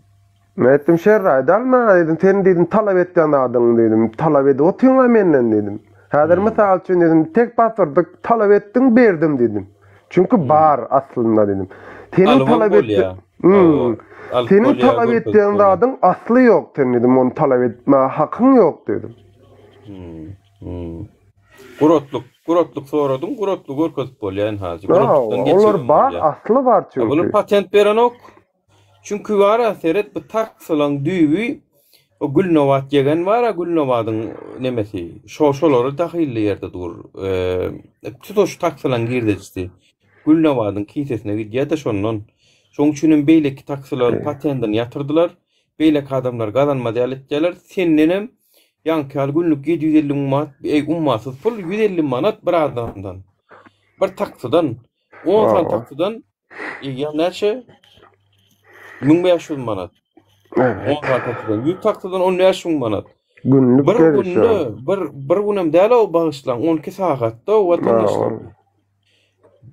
Men aýtdym, Şerraý däl maňa diýdim, sen diýdim talap etýän zadyňy diýdim, talap edip otyň-a menden diýdim. Häzir mysal üçin diýdim, tek basyrdyk, talap etdiň, berdim diýdim. Çünki bar aslynda diýdim. Seniň Alybam talap bolýa. etdi Hmm. Alyp Seniň bolýa, talap görkezip etýän bolýa. zadyň asly ýok sen diýdim, ony talap etmäge hakyň ýok diýdim. Hmm. Hmm. Guratlyk, guratlyk soradyň, guratlygy görkezip bolýa ynha. Guratlykdan Olar geçibem bar, bolýa. asly bar A bular çünki. patent berenok. Çünki bara seret bu taksylaň düýbi o Gülnabat ýegen bara Gülnabadyň nemesi şo şolary dahylly ýerde dur. Tutuş taksylaň girdejisi Gülnabadyň kisesine gidýär-de şondan. Şoň üçin hem beýleki taksylaryň patendini ýatyrdylar. Beýleki adamlar gazanmaz ýaly etýärler. Sendenem ýaňky ýaly günlük 750 müň manat, eý ummasyz pul 150 manat bir adamdan. Bir taksydan. 10 sany taksydan Eýýäm näçe? 1500 manat. Evet. 10 sany taksydan. 100 taksydan 15000 manat. Günlük Bir gelişi. günde bir bir günem däl o bagyşlaň 12 sagatda o watandaşlar.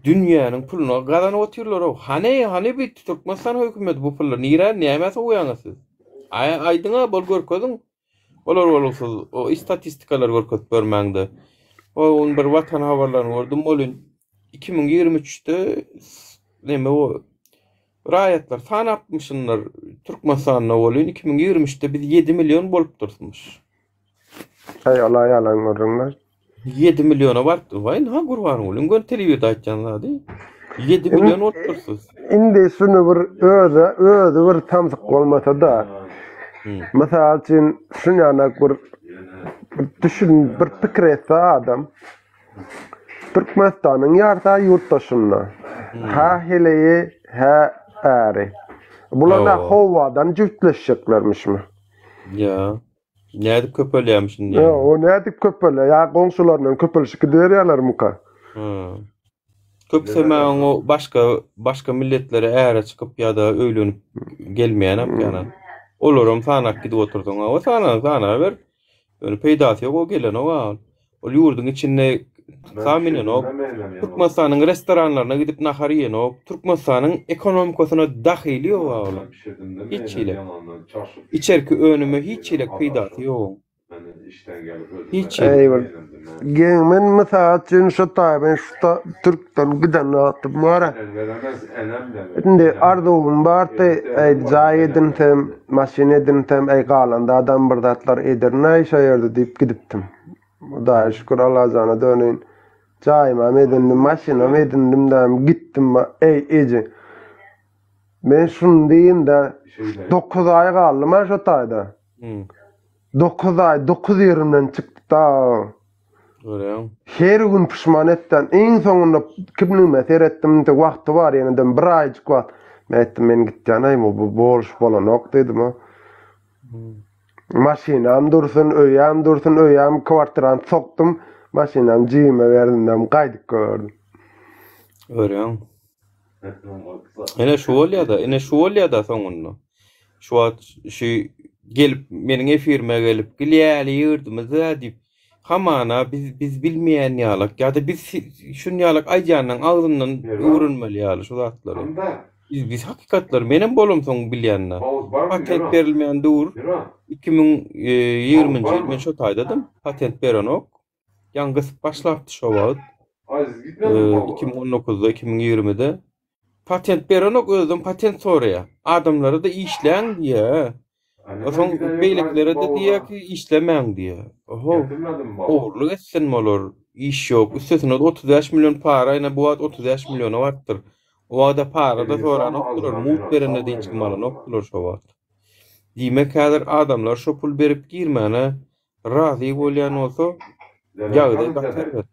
Dünýäniň puluny gazanyp otyrlar o. Hany hany bir Türkmenistan hökümeti bu pullary nirä nämä sowýaňyz siz? Aý aýdyňa bol görkeziň. Olar bolupsyz o istatistikalar görkezip bermäňde. O gün bir watan habarlaryny gördüm welin 2023-de neme o raýatlar sanapmyşynlar Türkmenistanda welin 2023-de biz 7 million bolupdyrysmyş. Aý ola ýalan gürrüňler. 7 milliona barypdyr. Waý, ynha Gurbangulyň göni telewizorda aýtýan zady. 7 million bolupdyrsyz. Indi şuny bir özi özi bir samsyk bolmasa-da. Mysal üçin şunýanak bir düşün bir pikir etse adam Türkmenistanyň ýarta ýurt daşynda. Hä heleýi, hä äri. Bular nä howadan jübtleşjeklermişmi? Ýa. Nädip köpelýärmiş indi? Ýa, o nädip köpelýär? Ýa goňşularyndan köpelişip gidiberýärlermika? Hä. Köpsemäň o başga başga milletlere äre çykyp ýa-da öýlenip gelmeýänem ýana. Olaram sanap gidip otursaň, o sana sanaber. Ýöne peýdasy ýok, o gelenok a. Ol ýurduň içinde taksa minenok. Türkmenistanyň restoranlaryna gidip nahar iýenok. Türkmenistanyň ekonomikasyna dahyly ýok a olaň. Hiç hili. Içerki önüme hiç hili peýdasy ýok. Hiç hili. Eý bir geň men mysal üçin şu taý men şu ta türkden giden wagtym bar. Indi arzuwym bardy, eý jaý edinsem, maşyn edinsem, eý galan zadam bir zatlar ederin-aý şo ýerde diýip gidipdim. Hudaýa şükür Allajana döneýin. Jaýymam edindim, maşynam edindim däm, gitdim. Eý eje. Men şuny diýim-de, 9 aý galdym-a şo taýda. 9 aý, 9 ýerimden çykdy-da. Görýäň. Her gün puşman etdän. Iň soňunda kimligime seretdim, indi wagty bar ýeneden bir aýjyk wagt. Men aýtdym, men gitýän-aý, bu boluş bolanok diýdim-a. Maşynam dursun, öýem dursun, öýem kwartirany sokdum, maşynam jigime berdim, gaýdyp gördüm. Görýäň. Ine şu bolýa-da, ine şu bolýa-da soňunda. Şu wagt şu gelip meniň efirime gelip gilýäli ýurdumyza diýip hamana biz biz bilmeýän ýalak ýa-da biz şun ýalak aýdýanyň agzyndan öwrenmeli ýaly şu zatlary. Biz biz hakykatlary menem bolamsoň bilýän-de. Patent berilmeýän döwür 2020-nji ýyl men şo taýdadym. Patent berenok. Ýaňy gysyp başlapdy şo wagt. 2019-da, 2020-de. Patent berenok, özem patent soraýar. Adamlara-da işläň diýýär. Soň beýlekilere-de diýýär ki, işlemäň diýýär. Oho, ogurlyk etsin olar, iş ýok. Üstesine-de 35 million para, ine bu wagt 35 milliona barypdyr. O wagta para-da soranokdylar, mugt berende-de hiç kim alanokdylar şo wagt. Diýmek, häzir adamlar şo pul berip girmäne Razy bolýan bolsa, ýagdaý gaty erbet.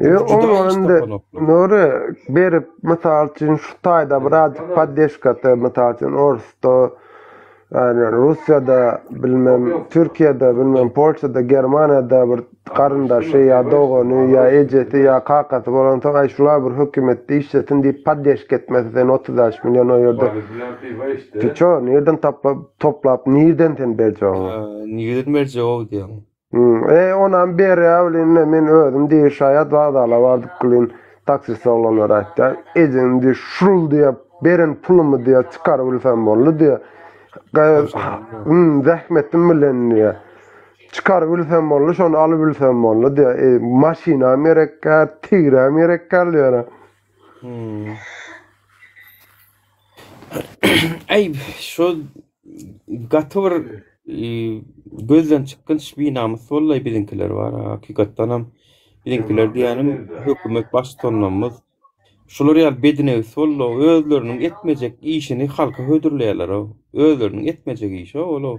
Ýok, Juda oňa iş indi tapanoklar. Nury berip, mysal üçin şu taýda birazjyk poddeşkasy, mysal üçin Orsda, ýagny Russiýada, bilmem Türkiýede, bilmem Polşada, Germaniýada bir garyndaşy ýa dogany ýa ejesi ýa kakasy bolansoň, aý şular bir hökümetde işlesin diýip poddeşka etmese sen 35 million o ýerde Ty ço, nirden taplap, toplap, nirden sen berjek oňa? Nirden berjek o diýýäň. Hmm, e, onam berýär welin, ine, men özüm diýip, şaýat wokzala bardyk welin, taksist oglanlar aýtýar, ejeň diýip, şul diýip, beren pulumy diýip, çykaryp bilsem boldy diýip, hmm, zähmetim bilen diýip, çykaryp bilsem boldy, şony alyp bilsem boldy diýip, e, maşynam gerek däl, tigrem gerek däl diýýär. Hmm. Äý, şo gaty bir gözden çykgynç binamys boldy biziňkiler bar hakykatdanam biziňkiler diýýänim hökümet baştutanlarymyz şular ýaly bedinegis boldy özleriniň etmejek işini halka hödürleýärler özleriniň etmejek işi ol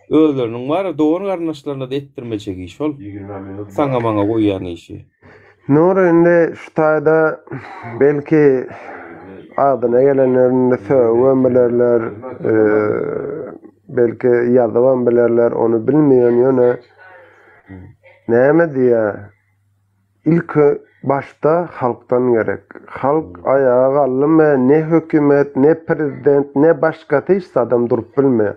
özleriniň bar dogan garyndaşlaryna-da etdirmejek işi ol saňa maňa goýýan işi. Nury indi şu taýda belki adyna gelenlerinde sögübem bilerler, belki ýazybam bilerler, ony bilmeýän ýöne näme diýýä ilki başda halkdan gerek. Halk aýaga galdymy ne hökümet, ne prezident, ne başgasy hiç zadam durup bilmeýär.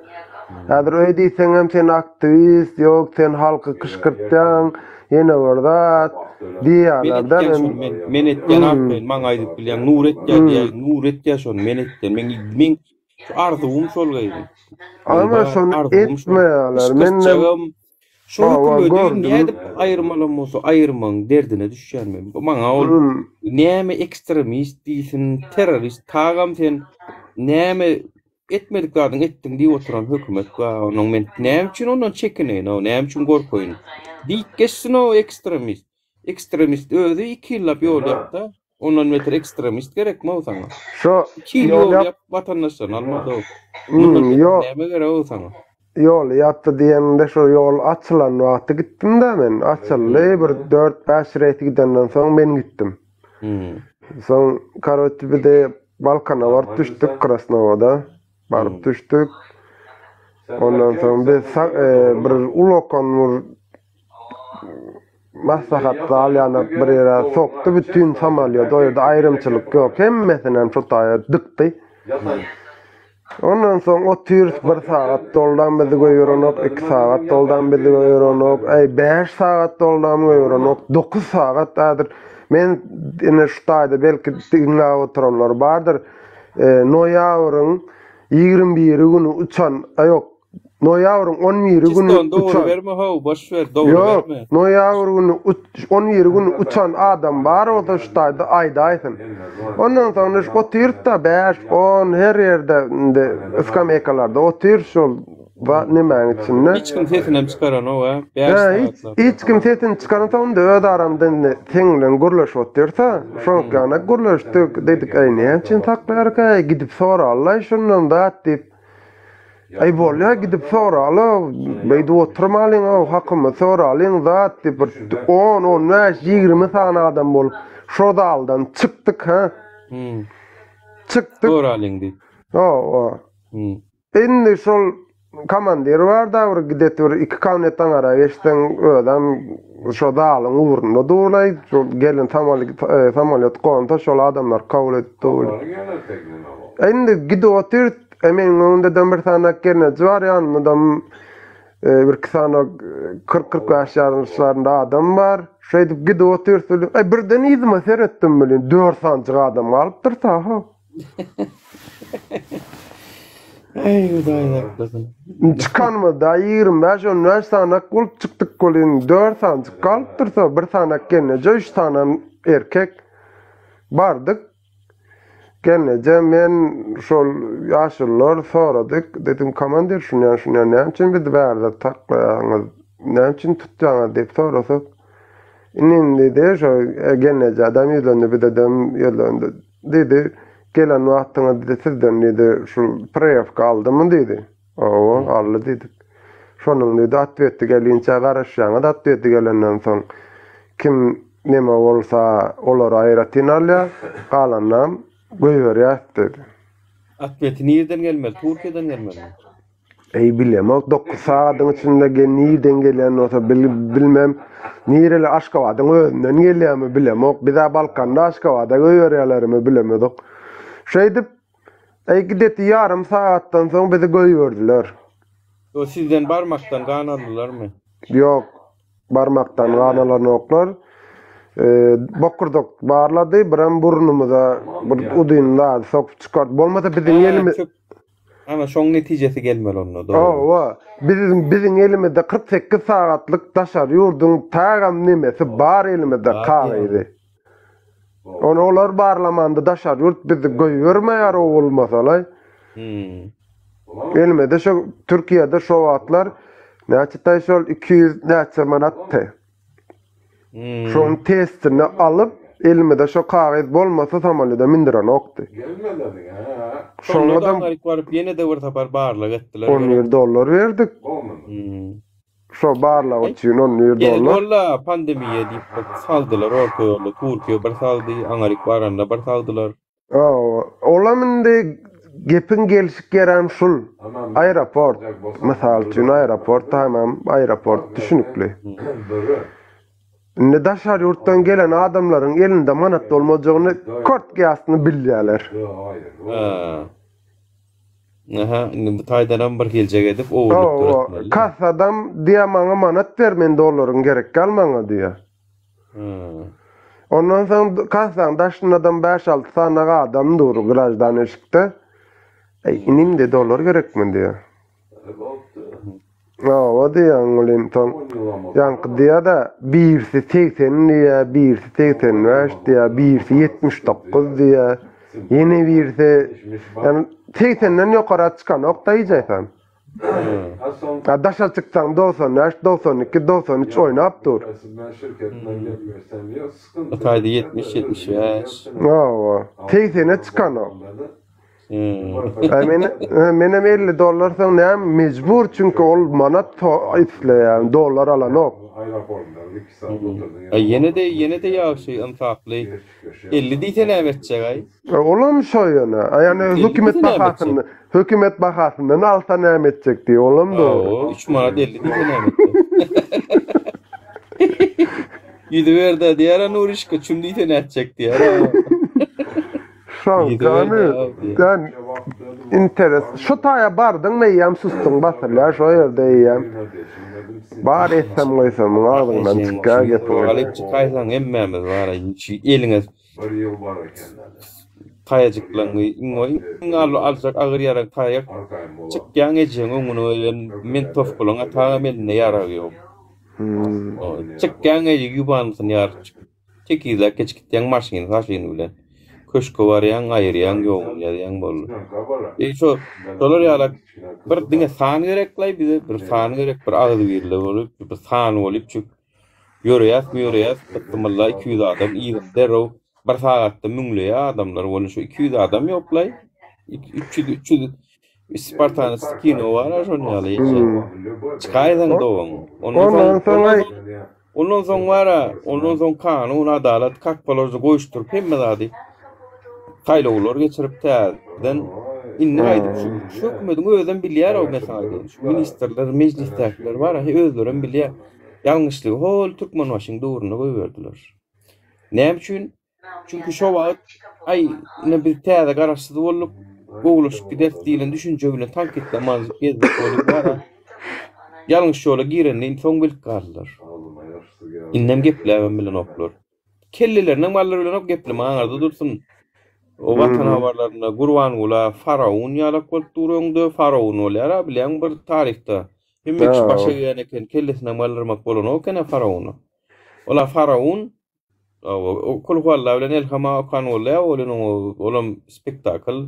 Häzir öý diýseňem sen aktiwist, ýok sen halky kyşgyrtýaň, Ýene bir zat diýýärler-de Men etýän şony men men etýän arkaýyn maňa aýdyp bilýäň Nury etýär diýýär Nury etýär şony men etýän meň meň şu arzuwym şol gyzym. Ama şony etmeýärler. Men Şu hökümeti nädip aýyrmalam bolsa aýyrmagyň derdine düşýän men. Maňa ol näme ekstremist diýsin, terrorist tagam sen näme Etmedik zadyňy etdiň diýip oturan hökümet bar onuň men näme üçin ondan çekineýin-ow, näme üçin gorkaýyn? Diýip geçsin-ow ekstremist. Ekstremist özi iki ýyllap ýol ýapda, ondan beter ekstremist gerekmi-ow saňa? Şo Iki ýyl ýol ýapyp watandaşlaryny almady-ow. Mundan beter näme gerek-ow saňa? Ýoly ýapdy diýeninde şo ýol açylan wagty gitdim-dä men. Açyldy, bir dört-bäş reýs gidenden soň men gitdim. Soň karoçe bizi Balkana baryp düşdük, Krasnowoda baryp düşdük. Ondan soň biz bir ulakan bir maslahat zal ýaly bir ýere sokdy, bütin samolýot, o ýerde aýrymçylyk ýok, hemmesinem şo taýa dykdy. Ondan soň otyrys bir sagat doldam bizi goýberenok, iki sagat doldam bizi goýberenok, äý bäş sagat doldam goýberenok, dokuz sagat häzir men ine şu taýda belki diňläp oturanlar bardyr. Noýabryň 21 güni uçan, ýok, Noýabryň 11 güni uçan. Dogry berme how, boş ber, dogry berme. Ýok, noýabr güni 11 güni uçan adam bar bolsa şu taýda aýdaýsyn. Ondan soň şu otyrys-da 5, 10 her ýerde indi skameýkalarda otyrys şol nemäň içinde. Hiç kim sesinem çykaranok a, 5 sagatlap. Hiç kim sesini çykaransoň indi öz aramyzda indi seň bilen gürleşip otyrys-a. Şoňky ýaly gürleşdik, diýdik, äý näme üçin saklaýarka, gidip soraly-laý şundan zat diýip. Aý bolýa gidip soraly, beýdip oturmalyň-ow, hakymyzy soralyň zat diýip bir on, on bäş, 20 sany adam bolup şo zaldan çykdyk hä. Çykdyk. Soralyň diýip. Hawa. Indi şol. komandir bar da bir gidet bir iki kabinetden aňara geçseň özem şo zalyň ugrunda durlaý. Şol gelen samolýot gonsa şol adamlar kabul edip dur. Indi gidip otyr, e, meniň öňümdeden bir sany gelneje bar, ýanymdadam bir iki sany 40-45 ýaşlarynda adam bar. Şeýdip gidip otyrys welin, aý birden yzyma seretdim welin, dört sanjyk adam galypdyr ta-ha. Eý Hudaý saklasyn. Çykanymyzda 25 15 sanak bolup çykdyk welin, dört sanjyk galypdyr ta, bir sanak gelneje, üç sanam erkek. Bardyk. Gelneje men şol ýaşulular soradyk, dedim komandir şunýan şunýan näme üçin bizi bärde saklaýaňyz, näme üçin tutýaňyz diýip sorasak, inim diýdi, şo gelneje adam ýüzlendi bizedem ýüzlendi. Diýdi, gelen wagtyňyz diýdi sizden diýdi şul proýewka aldymy diýdi. Hawa, aldy diýdik. Şonuň diýdi otweti gelinçä garaşýaňyz, otweti gelenden soň kim neme bolsa olary aýratyn alýar, galanynam goýberýäs diýdi. Otweti nirden gelmeli? Türkiýeden gelmelimi? Eý bilemok dokuz sagadyň içinde gel nirden gelýän bolsa bilmem. Nireli Aşgabadyň özünden gelýärmi bilemok. Bizä Balkanda Aşgabada goýberýärlermi bilemezok. Şeýdip Eý gideti ýarym sagatdan soň bizi goýberdiler. Ýo sizden barmakdan gan aldylarmy? Ýok, barmakdan gan alanoklar. Bokurdak barlady, birem burnumyza bir uzyn zady sokup çykardy. Bolmasa biziň elimiz Ana şoň netijesi gelmeli onda dogry. Hawa, biziň biziň elimizde 48 sagatlyk daşary ýurduň tägem nemesi bar elimizde kagyzy. Ony olar barlamanda daşary ýurt bizi goýbermeýär o bolmasalaý. Hmm. Elimizde şo Türkiýede şo wagtlar näçe taý şol 200 näçe manatdy. Hmm. Şoň testini alyp elimizde şo kagyz bolmasa samolýoda mindirenokdy. Şonda da Şoňa-da aňaryk baryp ýene-de bir sapar barlag etdiler. 11 dollar berdik. Hmm. Şo barlag üçin 11 Gerek dollar. boldy pandemiýa diýip bir saldylar orta ýolda. Türkiýe bir saldy, aňaryk baranda bir saldylar. Hawa, olam indi gepiň gelşik ýerem şul. Aeroport. Mysal üçin aeroport tamam aeroport düşünikli. Indi daşary ýurtdan gelen adamlaryň elinde manat bolmajagyny kort ýasyny bilýärler. Ha. Aha, indi bu taýdanam bir geljek edip ogurlyk Hawa, döretmeli. kassadam diýýär maňa manat ber men dollaryň gerek gal maňa diýýär. Hmm. Ondan soň kassaň daşyndadam bäş-alty sany adam dur graždan eşikde. Eý, inim diýýär, dollar gerekmi diýýär. Hawa diýýän welin soň ýaňky diýýär-de, birisi 80 diýýär, birisi 85 diýýär, birisi 79 diýýär, ýene birisi ýani 80-den ýokara çykanok-da hiç haýsam. A daşa çyksaň 95, 92, 93 oýnap dur. Hytaýda 70, 75. Hawa, 80-e çykanok. Ay men menem 50 dollar soň näme mejbur çünki ol manat isleýär, dollar alanok. Ay ýene de ýene de ýagşy ynsaply. 50 diýse näme etjek aý? E, olam şo ýöne. Ýani hökümet bahasyny, hökümet bahasyndan alsa näme etjek diý, olam dogry. Hawa, 3 manat 50 diýse näme etjek? Ýüzi berde diýär Nurişka, çüm diýse nätjek diýär. Şankany sen interes. Şu taýa bardyň eýýäm sustuň basylýar şo ýerde eýýäm. Bar etsem goýsam agzyňdan çykýar gepiň. Galyp çykaýsaň hemmämiz bar eliňe taýajyklaňy iň aljak agyr ýarag taýak çykýaň ejeň öňüne goýan mentowkalaň atagam elinde ýarag ýok. Çykýaň eje ýubansyny ýaryp çyk. Tekizläp geçip gitýäň maşyny saşyny bilen. Köşke barýaň, aýyrýaň, ýoguny ýazýaň boldy. E şo şolar ýalak bir diňe san gereklaý bize, bir san gerek, bir agzybirlik bolup, bir san bolup çük ýöreýäsmi ýöreýäs, byssymylla 200 adam yzyny derrew bir sagatda müňleýär adamlar welin şu 200 adam ýoklaý. 300 300 Spartanys kino bar-a şonuň ýaly eje. Çykaýsaň dogaň. Ondan soň Ondan soň aý Ondan soň bar-a, ondan soň kanun, adalat kak položno goýuşdyryp hemme zady saýlawlar geçirip täzeden. Indi gaýdyp şu şu hökümediň özem bilýär-ow men saňa aýdaýyn. Şu ministrler, mejlisdäkiler bar-a, özlerem bilýär. Ýalňyşlygy hol Türkmenbaşyň döwründe goýberdiler. Näme üçin? Çünki şo wagt aý ine biz täze garaşsyz bolduk, gowulaşyp gideris diýlen düşünje bilen tankytlamanjyk gezdik welin bar-a, ýalňyş ýola girenini indi soň bilip galdylar. Indem gepläbem bilenoklar. Kellelerinem galdyryp bilenok gepleme aňyrda dursun. O Watan habarlarynda Gurbangula faraon ýalak bolup dur öňde, faraon bolýar-a bilýäň bir taryhda. Hemme kişi başa gelýän eken, kellesinem galdyrmak bolanok eken-ä faraona. Ol-a faraon, Kulhualla bilen Elhama okan bolýar, welin oňa olam spektakl.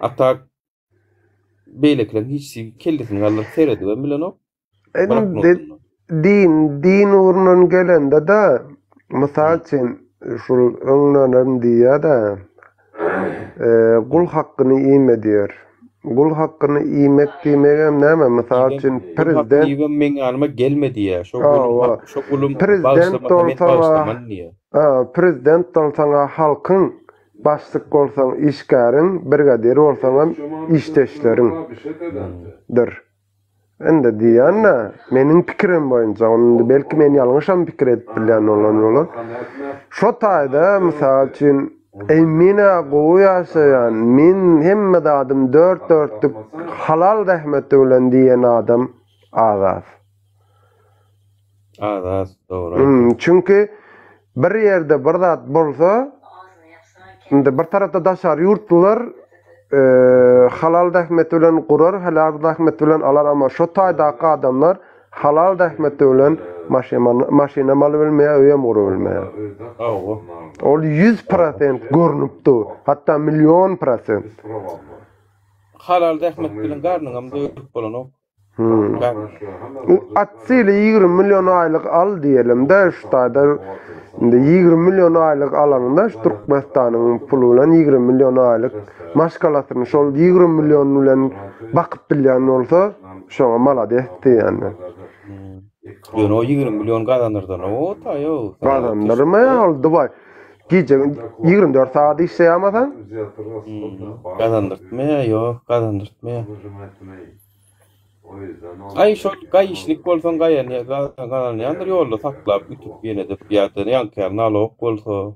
A tak beýlekileriň hiçisi kellesini galdyryp seredibem bilenok. Indi din din ugrundan gelende-de, mysal üçin, şul öňdenem diýýär-de, gul hakkyny iýme diýer. Gul hakkyny iýmek diýmegem näme? Mysal üçin, prezident... Gul hakkyny iýibem meň ýanyma gelme diýýär. Şo gulum, şo gulum prezident bolsaň, prezident bolsaň-a halkyň, başlyk bolsaň işgäriň, brigadir bolsaňam işdeşleriňdir. Indi diýýän-de, meniň pikirim boýunça, ony indi belki men ýalňyşam pikir edip bilýän bolan bolar. Şo taýda, mysal üçin, eý men-ä gowy ýaşaýan, men hemme zadym dört-dörtlük halal zähmeti bilen diýen adam az-az. Az-az, dogry aýtdyň. Çünki bir ýerde bir zat bolsa, indi bir tarapda daşary ýurtlular halal zähmeti bilen gurar, halal zähmeti bilen alar, amma şo taýdaky adamlar halal zähmeti bilen maşynam alybilmeýär, öýem gurubilmeýär. Hawa. Ol 100% görnüp dur, hatda million prosent. Halal zähmet bilen garnyňam doýuryp bolanok. Atsili 20 million aýlyk al diýelim-de, şu taýda indi 20 million aýlyk alanyňda şu Türkmenistanyň puly bilen 20 million aýlyk maşgalasyny şol 20 million bilen bakyp bilýän bolsa, şoňa malades diýýän men. Ýöne o 20 million gazandyrdan o taýo. Gazandyrmaýar ol Dubaý. Gije 24 sagat işleýärmasaň? Gazandyrtmaýar, ýok, gazandyrtmaýar. Aý şol gaýyşnik bolsaň gaýanýa gazanýandyr ýolda saklap ütüp ýene edip ýa-da ýaňky ýaly nalog bolsa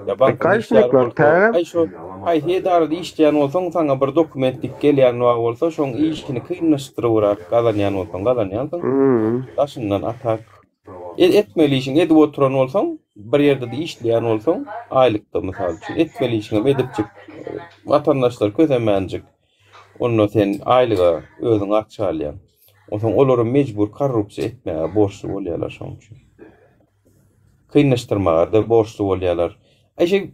ýa bankyň işgäri bolsa aý şo haýsy edarada işleýän bolsaň saňa bir dokument dik gelýän bar bolsa şoň işini kynlaşdyrybrak gazanýan bolsaň gazanýansyň daşyndan atak etmeli işiňi edip oturan bolsaň bir ýerde-de işleýän bolsaň aýlykda mysal üçin etmeli işiňem edipjik watandaşlar kösemänjik Onda sen aýlyga özüň akça alýaň. Onsoň olaram mejbur korrupsiýa etmäge borçly bolýarlar şoň üçin. Kynlaşdyrmaga-da borçly bolýarlar. Aý şeý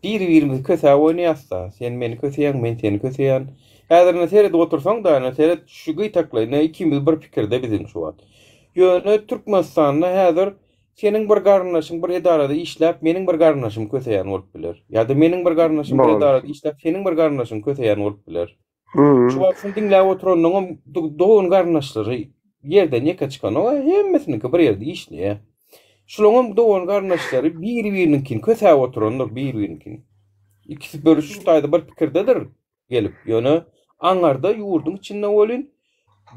biri-birimizi kösäp oýnaýas-da. Sen meni köseýäň, men seni köseýän. Häzir ine seredip otursaň-da, ine seret şu gytaklaý, ine ikimiz bir pikirde biziň şu wagt. Ýöne Türkmenistanda häzir Seniň bir garyndaşyň bir edarada işläp, meniň bir garyndaşymy köseýän bolup biler. Ýa-da meniň bir garyndaşym bir edarada işläp, seniň bir garyndaşyňy köseýän bolup biler. Şu wagt şuny diňläp oturanyňam dogan garyndaşlary ýerden ýeke çykanok, hemmesiniňki bir ýerde işleýär. Şulaňam dogan garyndaşlary biri-biriniňkini kösäp oturandyr, biri-biriniňkini. Ikisi bir şu taýda bir pikirdedir. gelip, ýöne aňarda ýurduň içinde welin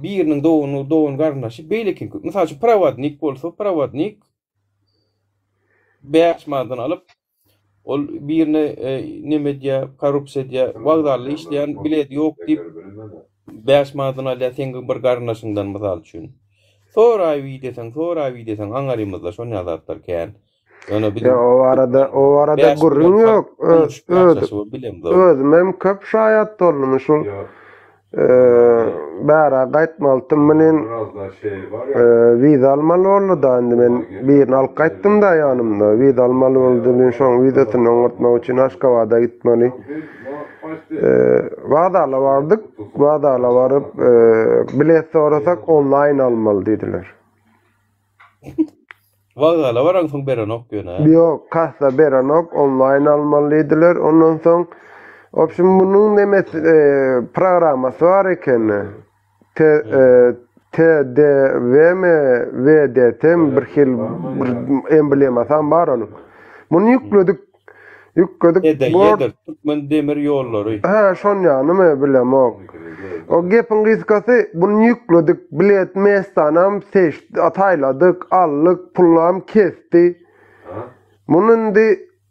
biriniň dogany, dogan garyndaşy beýlekiňki. Mysal üçin, prowadnik bolsa, prowadnik 5 manatdan alyp, ol birine e, neme edýär, korrupsiýa edýär, wokzalda işleýän bileti ýok diýip 5 manatdan alýar seň bir garyndaşyňdan mysal üçin. Soraý diýseň, soraý diýseň aňarymyzda şonýa zatlar kän. Ýöne Ýa o barada o barada gürrüň ýok. Öz öz özümem köp şaýat boldum şul bära gaýtmalydym bilen wiza almaly boldy-da indi men birini alyp gaýtdym-da ýanymda wiza almaly boldy men şoň wizasyny oňartmak üçin Aşgabada gitmeli. Wagzala bardyk wagzala baryp bilet sorasak onlaýn almaly diýdiler. Wokzala baransoň berenok ýöne. Ýok, kassa berenok, onlaýn almaly diýdiler. Ondan soň, wobşem munuň nemesi, programmasy bar ekeni. T TDW-mi, WDT-mi bir hil bir emblemasam bar onuň. Muny ýükledik. Ýükledik. TDY-dir, Türkmen demir ýollary. Hä, şon ýanymy bilemok. O gepiň gysgasy, buny ýükledik, bilet mestanam seçdi, saýladyk, aldyk, pulam kesdi. Muny indi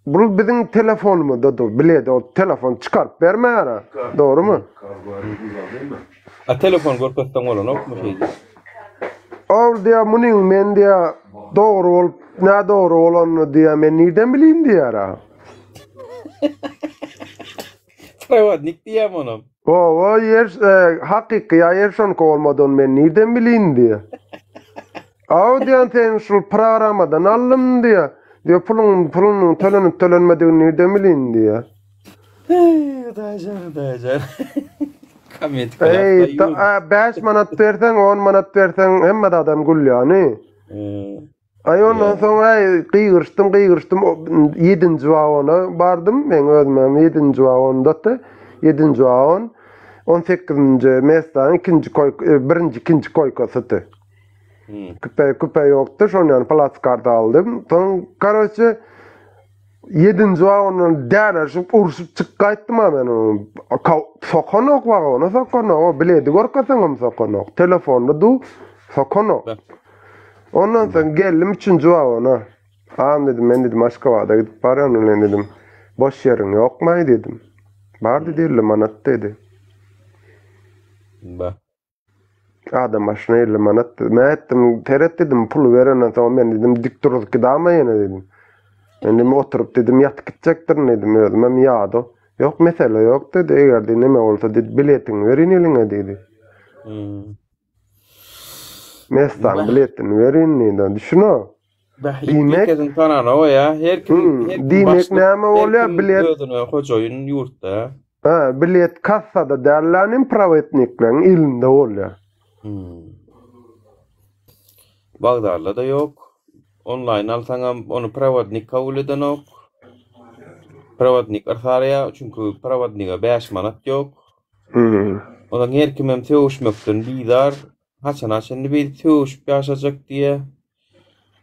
bul biziň telefonymyzda dur, bilet o telefon çykaryp bermäär-ä, dogrumy? A telefon görkezseň bolanokmy şeýdip? Ol diýýär, munyň men diýýär, dogry bolup, nädogry bolanyny diýýär, men nirden bileyim diýýär-ä. Prowodnik diýýärmi onam? Hawa, ýer, hakyky ýa ýer şonuky bolmadygyny men nirden bileyim diýýär. Aw diýýän, sen şul programmadan aldym diýýär. Diýýär, puluň, pulunyň tölenip tölenmedigini nirden bileyim diýýär. Eý, Hudaýjan, Hudaýjan. Komment Eý, 5 manat berseň, 10 manat berseň, hemme adam gülýäni. Aý ondan soň aý gygyryşdym, gygyryşdym, 7-nji wagona bardym. Men özüm hem 7-nji wagondady. 7-nji wagon 18-nji mestanyň ikinji koý, birinji, ikinji koýkasydy. Küpe, küpe ýokdy, şondan ýaly platskarta aldym. Soň, karoçe, Ýedinji wagondan dälirşip urşup çykyp gaýtdym-a men ony. Sokanok wagona sokanok. O biledi görkezseňem sokanok. Telefonda du sokanok. Ondan soň geldim üçünji wagona. Agam dedim, men dedim Aşgabada gidip barýan bilen dedim. Boş ýeriň ýokmaý dedim. Bar dedi 50 manat dedi. Bah. Adam başyna 50 manat dedi. Men aýtdym, seret dedim, puly berenden soň men dedim dik durup gidama ýene dedim. Men dedim oturyp dedim ýatyp gitjekdirin dedim, özümem ýadaw. Ýok mesele ýok dedi, eger diýdi neme bolsa diýdi biletiňi berin eliňe diýdi. Hmm. Mestan biletini berin diýdi. Düşüno. Diýmek herkesiň tanany o ya. Her kim, hmm, her kim diýmek näme bolýar? Bilet özüne hojaýyn ýurtda. Ha, bilet kassada dällänim prowodnikleriň elinde bolýar. Hmm. Wokzalda-da ýok. Onlaýn alsaňam ony prowodnik kabul edenok. Prowodnik yrsarýar, çünki prowodnige 5 manat ýok. Hmm. Ondan her kimem sögüşmekden bizar. Haçana çenli beýdip sögüşip ýaşajak diýýä.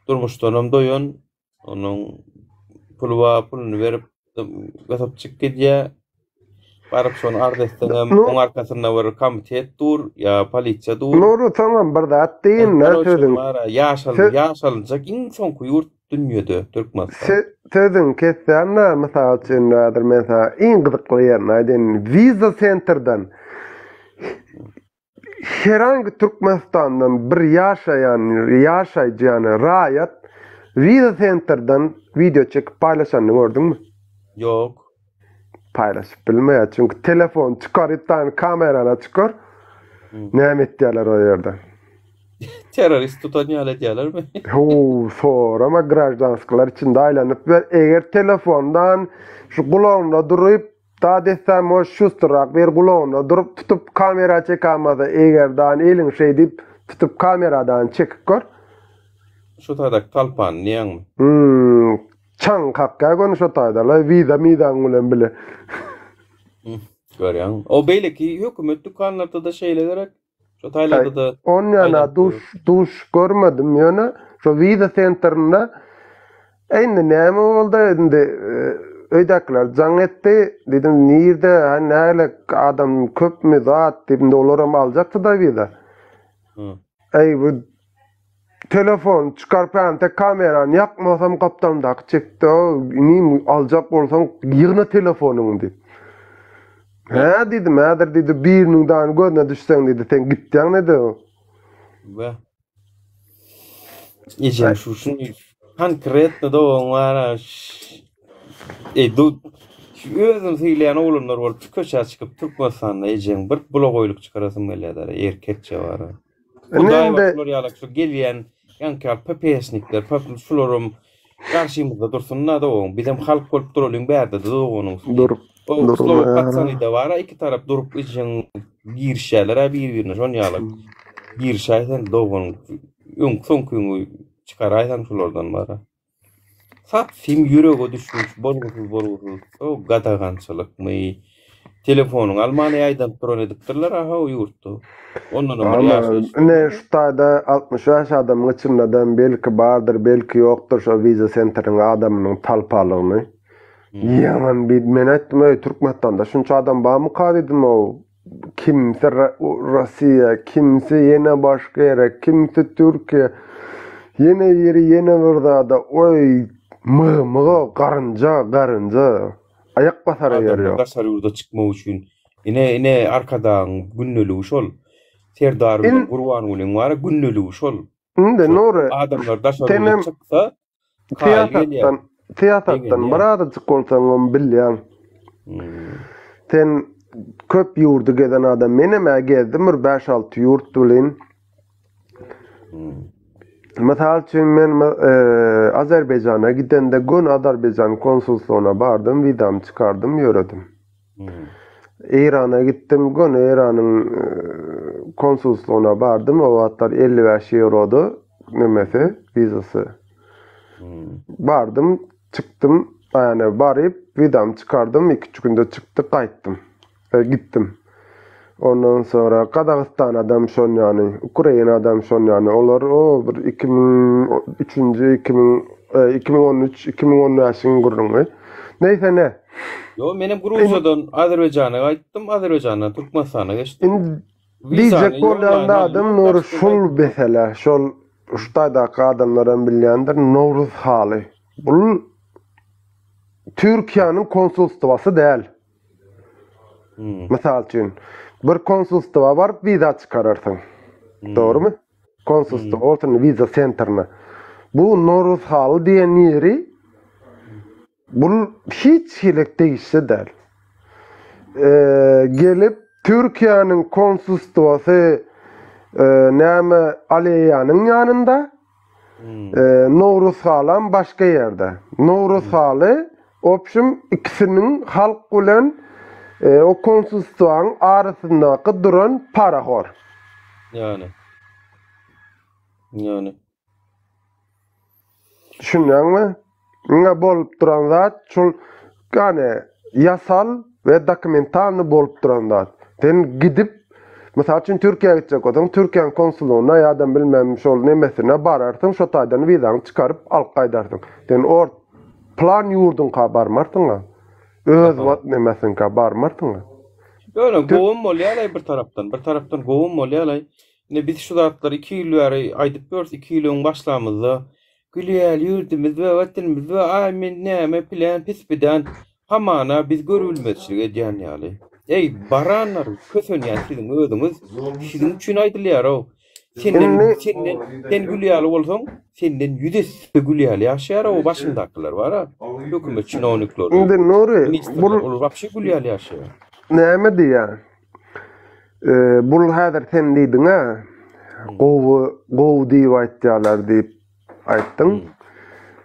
Durmuşdanam doýan. Onuň puly bar, puluny berip gysypjyk gidýä. Baryp şony arz etseňem, oň arkasynda bir komitet dur ýa polisiýa dur. Nury soňam bir zat diýin-de sözüň. Ýaşal, ýaşalyjak iň soňky ýurt dünýede Türkmenistan. Sözüňi kesýän-de, mysal üçin häzir men saňa iň gyzykly ýerini aýdaýyn. Visa Center-den Herhangi Türkmenistandan bir ýaşaýan ýaşaýjy ýany raýat Visa Centerden wideo çekip paýlaşanyny gördüňmi? Ýok. Paýlaşyp bilmeýär çünki telefon çykaryp dany kamerany açyp gör. Näme etýärler o ýerde? Terrorist tutan ýaly edýärlermi? How sorama graždanskiler içinde aýlanyp ber eger telefondan şu gulagynda duryp Da dessan boş şusturak bir gulagynda durup tutup kamera çekamasa eger dan eliň şeýdip tutup kameradan çekip gör. Şu taýdaky talpany diýýäňmi? Hmm, çaň kakýa göni şo taýda la wiza mizaň bilen bile. Görýäň. O beýleki hökümet dükanlarda-da şeýle gerek. Şo taýlarda-da Onýana duş duş görmedim ýöne şo wiza sentrinde indi näme boldy indi öýdäkiler jaň etdi diýdim nirde ha näle adam köpmi zat diýip indi olaram aljakdy-da wiza. Eý bu Telefony çykaryp entek kamerany ýakmasam gapdalymdaky çekdi inim aljak bolsaň ýygna telefonyňy diýip. Hä diýdim häzir diýdi biriniň dany gözüne düşseň diýdi sen gitýäň diýdi. Be. Ejem şu şuny konkretno dogan bar. Ey du şu özüni sylaýan oglanlar bolup şu köçä çykyp Türkmenistanda ejeň bir bulagoýluk çykarasym gelýär erkekçe bar. Hudaý Indi şular ýaly şu gelýän ýaňky ýaly PPS-nikler, şularam garşymyzda dursun-da dogan. Bizem halk bolup duralyň bärde-de doganyň. Durup O durma. patsanyda bar-a iki tarap durup ejeň girişýärler-ä bir-birine şon ýaly. Girişäýseň doganyň öňki soňkyňy çykaraýsaň şulardan bar-a. Sapsim ýürege düşgünç bolgusyz bolgusyz o gadagançylykmy telefonyňy almany aýdanyp duran edipdirler aha o ýurtda. Ondanam bir Ama ýaşaýyş. ine şu taýda 65 adamyň içindeden belki bardyr belki ýokdur şo wiza senteriň adamynyň talpalygyny. Ýaman bir men aýtdym öý Türkmenistanda şunça adam barmyka diýdim o kimsi Russiýa, kimsi ýene başga ýere, kimsi Türkiýe, ýene biri ýene bir zada oý myg myg garynja garynja aýak basara ýer Adamlar ýok. daşary ýurda çykmak üçin ine ine Arkadagyň gündeligi şol. Serdar bilen In, Gurbangulyň bar gündeligi şol. indi Şol Nury adamlar daşary ýurda senem çyksa kaýyl gelýär. Syýasatdan, syýasatdan Begenýär. bir azajyk bolsaňam bilýäň. Hmm. Sen köp ýurdy gezen adam. Menem-ä gezdim bir bäş-alty ýurt welin. Hmm. Mysal üçin men e, Azerbaýjana gidende göni Azerbaýjan konsullygyna bardym, wizamy çykardym, ýöredim. Hmm. Eýrana gitdim, göni Eýranyň e, konsullygyna bardym. O wagtlar 55 ýewrody nemesi, wizasy. Bardym, çykdym, ýagny baryp, wizamy çykardym, iki-üç günde çykdy, gaýtdym. E, gitdim. Ondan soňra Gazagystanadam şon ýaly, Ukrainadam şon ýaly. Olar o bir 2003-nji, 2000, 2013, 2015-iň gürrüňi. Neýse ne. Ýo, menem Gruziýadan Azerbaýjana gaýtdym, Azerbaýjandan Türkmenistana geçdim. Indi Diýjek bolýan zadym Nury şul mesele, şol şu taýdaky adamlaram bilýändir, Nowruz haly. Bul Türkiýäniň konsulstwasy däl. Mysal üçin, bir konsulstwa baryp wiza çykararsyň. Dogrumy? Konsulstwa bolsun, wiza sentrine. Bu Nowruz haly diýen ýeri Bul hiç hili degişli däl. Gelip Türkiýäniň konsulstwasy näme aleýanyň ýanynda, Nowruz halam başga ýerde. Nowruz haly opşum ikisiniň halk bilen o konsulstwaň arasyndaky duran parahor. Ýani. Ýani. Düşünýäňmi? Ine bolup duran zat şul ýagny ýasal we dokumentalny bolup duran zat. Sen gidip mysal üçin Türkiýä gitjek bolsaň Türkiýäň konsullygyna ýa-da bilmem şol nemesine bararsyň şo taýdan wizaňy çykaryp alyp gaýdarsyň. Sen or plan ýurduňka barmarsyň-a. Öz nemesiňkä barmarsyň-a. Ýöne gowam bolýar-aý bir tarapdan. Bir tarapdan gowam bolýar-aý. Indi biz şu zatlary iki ýyl bäri aýdyp ýörüs, iki ýyl öň başlamyzda gülýäli ýürdümiz we watanymyz we aý men näme pilen pis-piden hamana biz görübilmezçilik edýän ýaly. Eý, baranlar, kösenýän siziň özüňiz, siziň üçin aýdylýar-ow. Senden, senden, sen gül ýaly bolsaň, senden ýüz esse gül ýaly ýaşaýar-ow başyňdakylar bar-a, hökümet çinownikleri, Indi Nury, ministrler, olar wapşe gül ýaly ýaşaýar. Näme diýýär? Bul häzir sen diýdiň-ä, gowy, gowy diýip aýtýarlar diýip aýtdyň.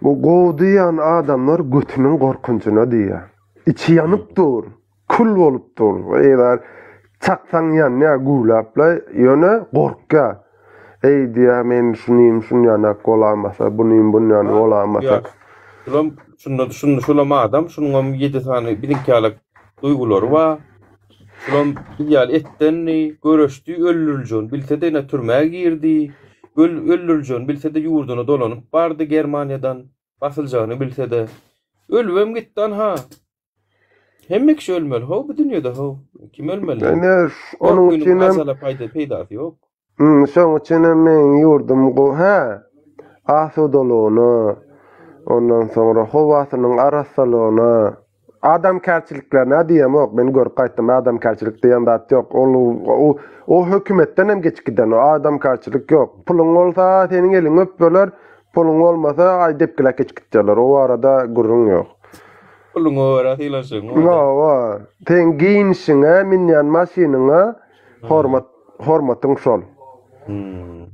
Bu gowy diýýän adamlar götüniň gorkunjyna diýýär. Içi ýanyp dur, kül bolup dur. Eýdar çaksaň ýanýar güwläp-le, ýöne gorkýar. Eý diýýär, men şunym şun ýanak bolamasa, bunym bun ýany bolamasa. Şulam şunda şunda şulam adam, şunuňam ýedi sany biziňki ýaly duýgulary bar. Şulam biz ýaly etdendi, göreşdi, öldüriljegini bilse-de ine türmä girdi. Öl öldüriljegini bilse-de ýurduna dolanyp bardy Germaniýadan, basyljagyny bilse-de. Ölübem gitdi anha. Hemme kişi ölmeli how bu dünýede how. Kim ölmeli däl? Ine onuň Gorkynyň üçinem ajala paýda peýdasy ýok. Hmm, şoň üçinem meň ýurdum gowy, hä, asudalygyna, ondan soňra howasynyň arassalygyna, adamkärçiliklerine diýemok, men görüp gaýtdym, adamkärçilik diýen zat ýok, ol o hökümetden hem geçip giden, adamkärçilik ýok, puluň bolsa seniň eliňi öpüberler, puluň bolmasa aý depgiläp geçip gitýärler, o barada gürrüň ýok. Puluňa görä sylanşygyň bar. Hawa, seň geýinişiňe, münýän maşynyňa Hormat hormatyň şol. Hmm.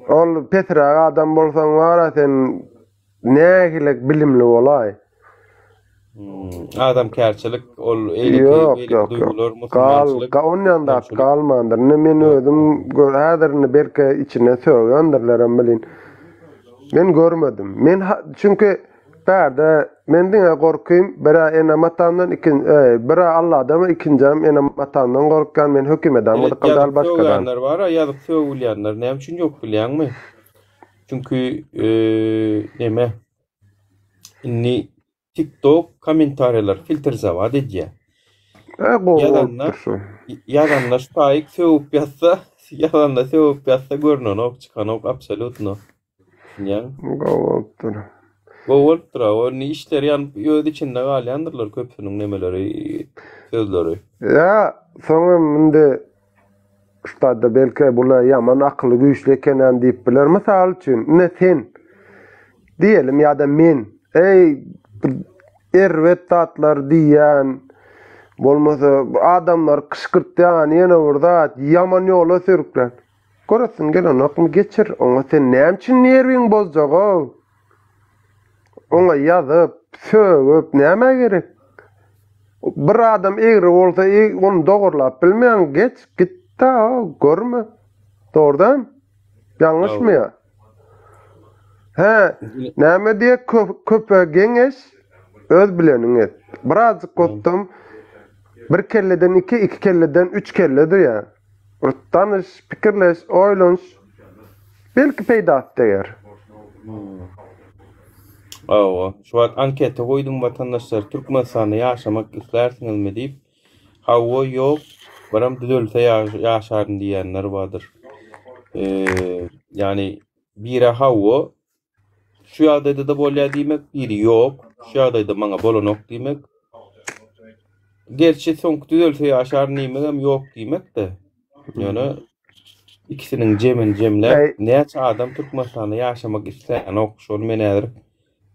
Ol pesräk adam bolsaň bara sen nähili bilimli bolaý. Hmm. Adamkärçilik ol eýleki Ýok, beýleki ýok, ýok. duýgular Gal, musulmançylyk. ga, onýan zat Ýolçulyk. galmandyr. Indi men özüm gör häzir indi belki içinden sögýändirlerem bilin. Men görmedim. Men ha, çünki Bärde men diňe gorkym, bir-ä enem-atamdan, ikin, bir-ä Alladan we ikinjem enem-atamdan gorkýan, men hökümedem Evet, gyzykly däl ýazyp başgadan. sögýänler bar-a, ýazyp sögülýänler näme üçin ýok bilýäňmi? Çünki neme, indi. TikTok kommentariýalary filtrzowat edýär. E gowy Ýazanda bolupdyr şu. ýazanda şu taýyk sögüp ýazsa, ýazanda sögüp ýazsa görnenok, çykanok absolýutno. Düşünýäňmi? Gowy bolupdyr. Gowy bolupdyr a. Indi işleri ýanyp öz içinde galýandyrlar köpüsiniň nemeleri, sözleri. Ýa soňam indi Ştada belki bula ýaman akyly güýçli ekenän diýip biler. Mysal üçin, ine sen diýelim ýa-da men, eý bir erbet zatlar diýýän, bolmasa adamlary kyşgyrtýan, ýene bir zat, ýaman ýola sürüklän. Göresiň gelenokmy geçir, oňa sen näme üçin nerwiňi bozjag-ow? Oňa ýazyp, sögüp nämä gerek? Bir adam egri bolsa, ony dogurlap bilmeýäň, geç, git-dä, görme. Dogry dälmi? Ýalňyşmy ýa? Hä, näme diýýär, köpe geňeş, öz bileniňi et. Birazjyk bolsam, bir kelleden iki, iki kelleden üç kelle diýýär. Bir tanyş, pikirleş, oýlanyş. Belki peýdasy deger. Hawa, şu wagt anketa goýdum watandaşlar Türkmenistanda ýaşamak islärsiňizmi diýip. Hawa, ýok, biram düzelse ýaşaryn diýýänler bardyr. Ýagny biri hawa, Şu ýagdaýda-da bolýar diýmek, biri ýok, şu ýagdaýda maňa bolanok diýmek. Gerçi soňky düzelse ýaşaryn diýmegem ýok diýmek-de. Ýöne ikisiniň jemini jemläp, näçe adam Türkmenistanda ýaşamak islänok, şony men häzir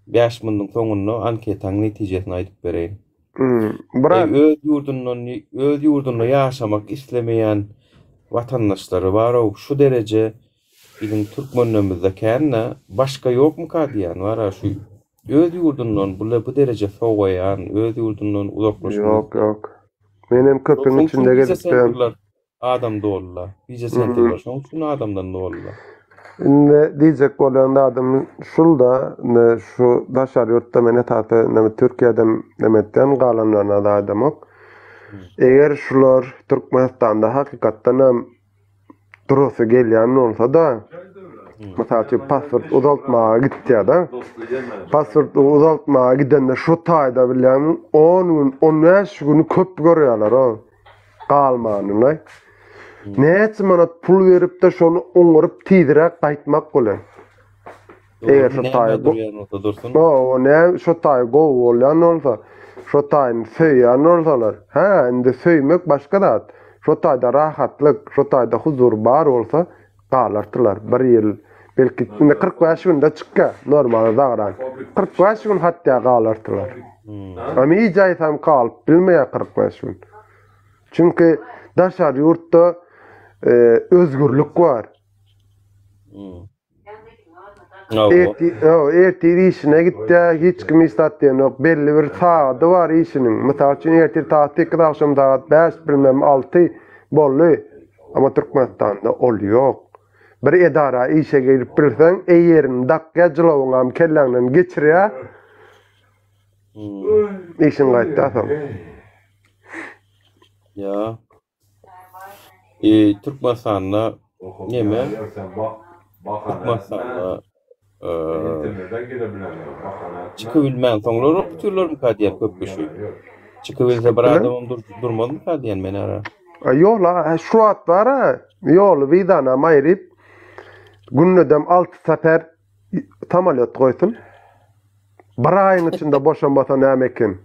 5 minutyň soňunda anketaň netijesini aýdyp bereýin. Brat. Öz ýurdundan, öz ýurdunda ýaşamak islemeýän watandaşlary bar-ow, şu dereje Biziň türkmenlerimizde kände başga ýokmyka diýýän bara şu öz ýurdundan bule bu dereje sowaýan öz ýurdundan uzaklaşmak. Ýok ýok. Menem köpüň içinde gezipdim. Adam dolyla. Wiza sentrler şoň üçin adamdan dolyla. Indi diýjek bolýan zadym şulda indi şu daşary ýurtda men esasy indi Türkiýeden neme etýän galanlaryna zat edemok. Eger şular Türkmenistanda hakykatdan hem durasy gelýän bolsa-da, mysal üçin, pasport uzaltmaga gitýär-de. Pasport uzaltmaga gidende şu taýda bilýäňmi, on gün, on bäş güni köp görýärler-o, galmanyny. Näçe manat pul berip-de şony oňaryp tizräk gaýtmak bilen. Eger şo taýy Hawa, näme şo taýy gowy bolýan bolsa, şo taýyny söýýän bolsalar, hä, indi söýmek başga zat. Şo taýda rahatlyk, şo taýda huzur bar bolsa, galardylar bir ýyl, belki indi 45 günde çykýar normal zagran. 45 gün hatda galardylar. Ama hiç aýsam galyp bilmeýär 45 gün. Çünki daşary ýurtda özgürlik bar. Ertir işine gitýär, hiç kim hiç zat diýenok. Belli bir sagady bar işiniň. Mysal üçin, ertir sagat 8, agşam sagat 5, bilmem 6 boldy. Amma Türkmenistanda ol ýok. Bir edara işe girip bilseň, eýerini dakýar, jylawyňam kelläňden geçirýär. Işiň gaýtýar soň. Ýa. E, Türkmenistanda neme? Türkmenistanda çykybilmänsoňlar okutyrlarmyka diýen köp kişi. Çykybilse bir adamam durmazmyka diýen men ara. Ýola şu wagt bar-a, ýoly wizanam aýryp, gündedem 6 sefer samolýot goýsun. Bir aýyň içinde boşamasa näme eken?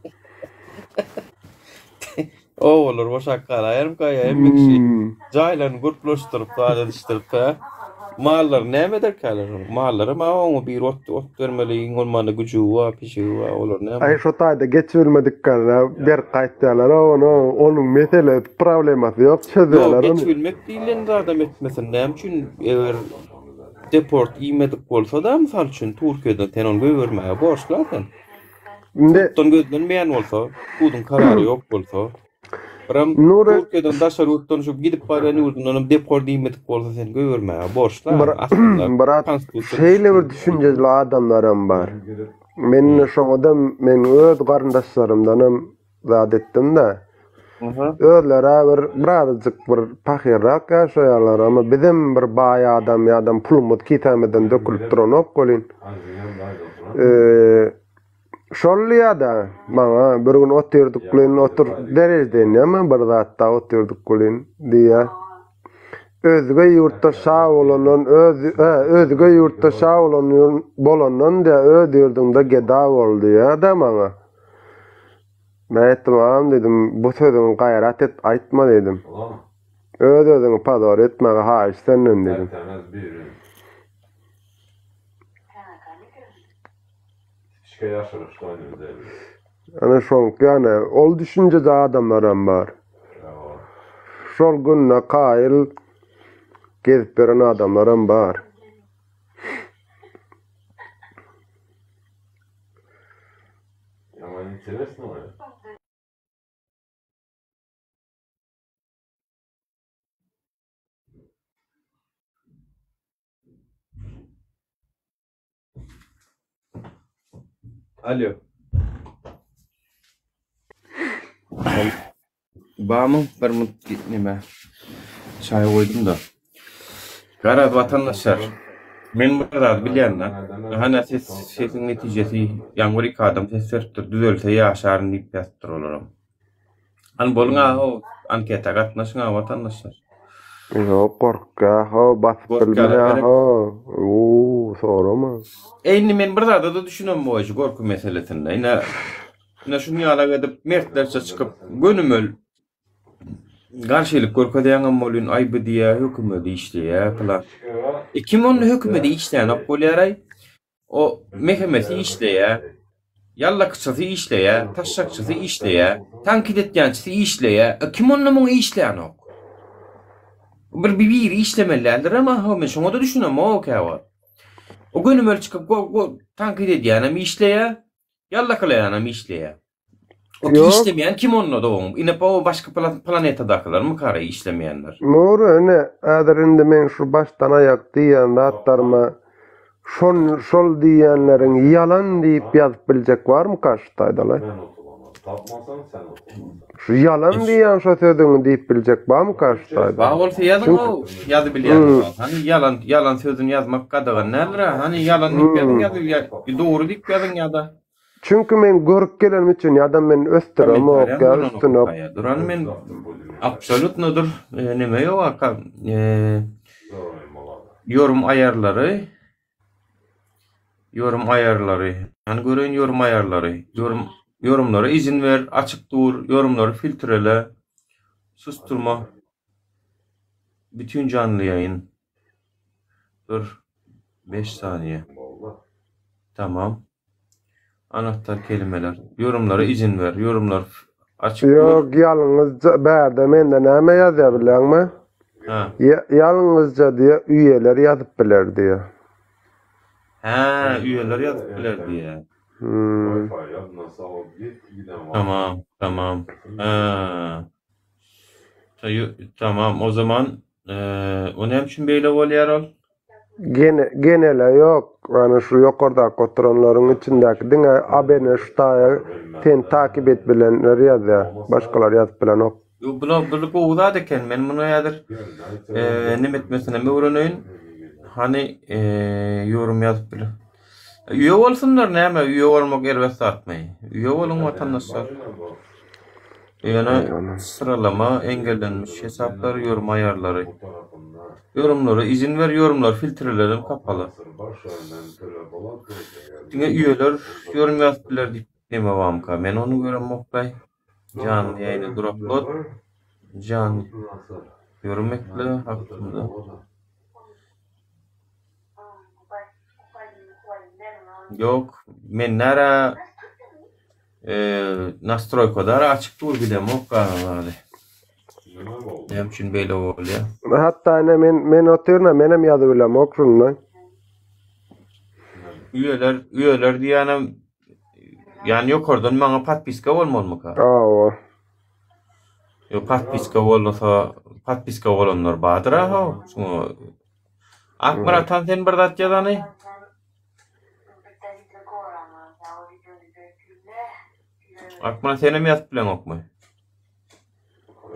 Obalar boşap galaýarmyka ýa hemme kişi jaýlaryny gurplaşdyryp, zat edişdirip, hä? Mallary näme ederkäler? Mallaram a oňa bir ot ot bermeli, iň bolmanda güjügi bar, pişigi bar, olar näme? Aý şo taýda geçibilmediklerine berk gaýtýarlar, ony onuň mesele problemasy ýok, çözýärler ony. Ýok, geçibilmek diýlen zadam etmesin, näme üçin eger deport iýmedik bolsa-da, mysal üçin, Türkiýeden sen ony goýbermäge borçly sen. Indi Suddan gözlenmeýän bolsa, suduň karary ýok bolsa, biram Nury Türkiýeden daşary ýurtdan şu gidip barýan ýurdundan hem deport iýmedik bolsa seni goýbermäge borçly bir aslynda brat konstitusiýa şeýle bir düşünjesi. düşünjeli adamlaram bar. Men indi şoňada men öz garyndaşlarymdanam zat etdim-de. Özleri bir birazajyk bir pahyrrak ýaşaýarlar, amma bizem bir baý adam ýa-da pulumyz kisämizden dökülip duranok welin. Şol diýýä-dä, maňa bir gün otyrdyk welin otur derejede inýärmi bir zatda otyrdyk welin diýýä. Özge ýurtda şa bolandan öz hä, özge ýurtda şa bolan bolandan diýýä, öz ýurduňda geda bol diýýä-dä maňa. Men aýtdym, agam diýdim, bu sözüňi gaýrat et aýtma diýdim. Öz-özüňi pozor etmäge haýyş senden diýdim. Ana şoňky ýany ol düşünjede adamlaram bar. Şol gününe kaýyl gezip ýören adamlaram bar. Alo. Bamyň bir minut neme çaý goýdum da. Garaz watandaşlar. Men bir zat bilýän-de. Hana ses sesiň netijesi ýaňy bir iki adam ses beripdir. Düzelse ýaşaryn diýip ýazypdyr olaram. Hany boluň a ho anketa gatnaşyň a watandaşlar. Ýok gorkýa ho basyp bilmeýä ho uuu sorama. E indi men bir zada-da düşünemok şu gorky meselesinde. Ine ine şuny ýalak edip mertlerçe çykyp gönümel garşylyk görkezýäňem bolýun aý bu diýýä hökümedi işleýä pylan. E kim onda hökümedi işlänok bolýaraý? O mehemesi işleýä, ýallakçysy işleýä, taşşakçysy işleýä, tankyt etýänçisi işleýä. E kim onda muňa işlänok? Bir biri işlemeli däldirem aho men şoňa-da düşünemok käwagt. O gönümel çykyp tankyt edýänem işleýä, ýallakylaýanam işleýä. O Ýok. işlemeýän kim onda dogan? Ine o başga planetadakylarmy kara işlemeýänler? Nury ine häzir indi meň şu başdan aýak diýýän zatlaryma şon şol diýýänleriň ýalan diýip ýazyp biljek barmyka şu taýdalaý? Şu ýalan diýýän şo sözüňi diýip biljek barmyka şu taýda? Bar bolsa ýazyň o ýazyp bilýän bolsa. Hany ýalan ýalan sözüni ýazmak gadagan däldir-ä. Hany ýalan diýip ýazyň ýazyp dogry diýip ýazyň ýa-da. Çünki men görüp gelenim üçin ýa-da men ösdüremok ýa üstüne. Duran men absolýutno dur neme ýok aka ýorum aýarlary ýorum aýarlary hany göreýin ýorum aýarlary ýorum ýorumlara izin ber açyk dur ýorumlary filtrele susturma bütin janly ýaýyn dur 5 saniýe tamam Anahtar kelimeler. Ýorumlara izin ber. Ýorumlar açyk dur. Ýok, ýalňyzja bärde mende näme ýazýar bilýäňmi? Hä. Ýalňyzja diýýär, üýeler ýazyp biler diýýär. Hä, üýeler ýazyp biler diýýär. Hmm. Tamam, tamam. Hä. Tamam, o zaman o näme üçin beýle bolýar ol? Gene, genele ýok. Ýani şu ýokardaky oturanlaryň içindäki diňe abene şu taýa seni takip edip bilenler ýazýar. Başgalar ýazyp bilenok. Ýok bula bul gowy zat eken men muny häzir neme etmesinem öwreneýin. Hany ýorum ýazyp bilen. Üýe bolsunlar näme üýe bolmak erbet zatmy? Üýe boluň watandaşlar. Ýöne syralama engellenmiş hesaplar ýorum aýarlary. Ýorumlara izin ber ýorumlar filtrlerem kapaly. Diňe üýeler ýorum ýazyp biler diýip neme bamyka men ony göremokdaý. Janly ýaýyny duraklat. Janly ýorum ekle hakynda. Ýok, men nära nastroýkada açyk dur gidemok galan zady. Näme üçin beýle bolýar? Hatda ine men men otyryn menem ýazyp bilemok şunda. Üýeler, üýeler diýýänem ýani ýokardan maňa podpiska bolmalymyka? Hawa. Ýok, podpiska bolmasa, podpiska bolanlar bardyr-a how. Şuňa Akmyrat han sen bir zat ýazany. Akmyrat senem ýazyp bileňokmy?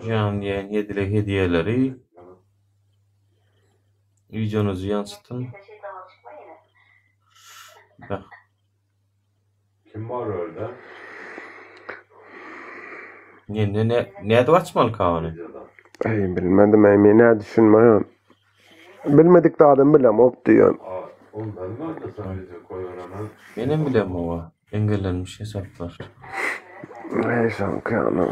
Jan diýen hediye hediyeleri. Videonuzu yansıtın. Bak. Kim bar orada? Ne ne ne nädip açmalyka ony? Eý bilmedim eý men-ä düşünmeýän. Bilmedik zadym bilemok diýýän. Ondan mı da video koyuyorum? Menem bilemok. Engellenmiş hesaplar. Eý şoňky ýaly.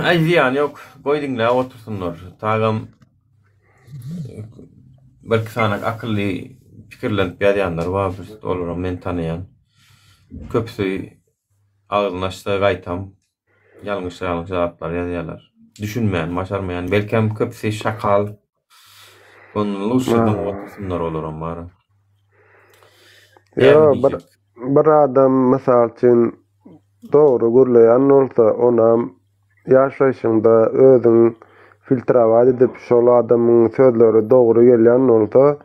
Aý zyýany ýok. Goý diňläp otursynlar. Tagam birki sany akylly pikirlenip ýazýanlar bar. Biz olaram men tanaýan. Köpüsi agzyny açsa gaýtam ýalňyş ýalňyş zatlar ýazýarlar. Düşünmän, başarmaýan. Belkem köpüsi şakal. Ondan luşy diňip otursynlar olaram bar. Ýok, bir Bir adam mysal üçin dogry gürleýän bolsa onam ýaşaýşyňda özüň filtrawat edip şol adamyň sözleri dogry gelýän bolsa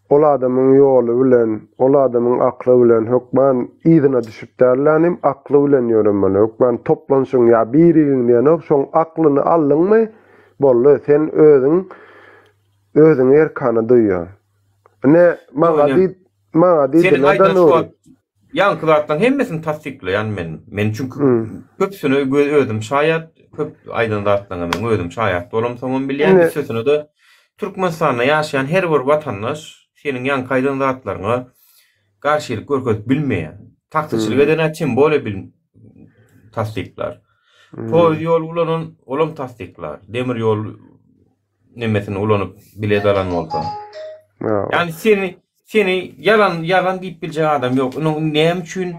ol adamyň ýoly bilen ol adamyň akly bilen hökman yzyna düşüp dällänim akly bilen ýöremeli hökman toplanşyň ýa birigiň diýenok şoň aklyny aldyňmy boldy sen özüň özüňi erkana duýýaň ine maňa diý Maňa Seniň diýdiler-de aýdan şu Nury. wagt ýaňky zatlaryň hemmesini tassyklaýan men. Men çünki köpüsine göz özüm şaýat, köp aýdan zatlaryňa men özüm şaýat bolamsoňam bilýän. Indi Üstesine-de Türkmenistanda ýaşaýan her bir watandaş seniň ýaňky aýdan zatlaryňa garşylyk görkezip bilmeýär. Taksiçilik eden-ä tim bolýa bil tassyklar. Poýuz ýol ulanan olam tassyklar. Demir ýol nemesini ulanyp bilet alan bolsa. Ýani seni seni ýalan ýalan diýip biljek adam ýok. Ino näme üçin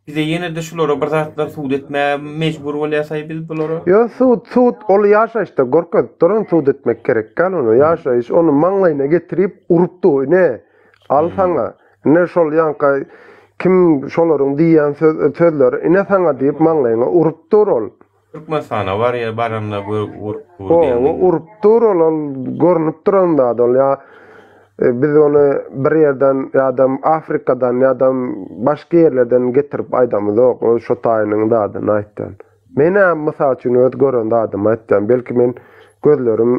bize ýene-de şulara bir zatlar sud etmäge mejbur bolýasaý biz bulara? Ýok sud sud ol ýaşaýyşda görkezip duran sud etmek gerek däl ony. Ýaşaýyş ony maňlaýyna getirip urup dur ine al saňa ine şol ýaňka kim şolaryň diýýän sözleri ine saňa diýip maňlaýyňa urup dur ol. Türkmenistana barýar baranda gör urup dur diýen. Hawa urup dur ol ol görnüp duran zat ol ýa biz ony bir ýerden ýadam Afrikadan ýadam başga ýerlerden getirip aýdamyzok ol şo taýynyň zadyny aýtýan. Menä mysal üçin öz gören zadymy aýtýan belki men gözlerim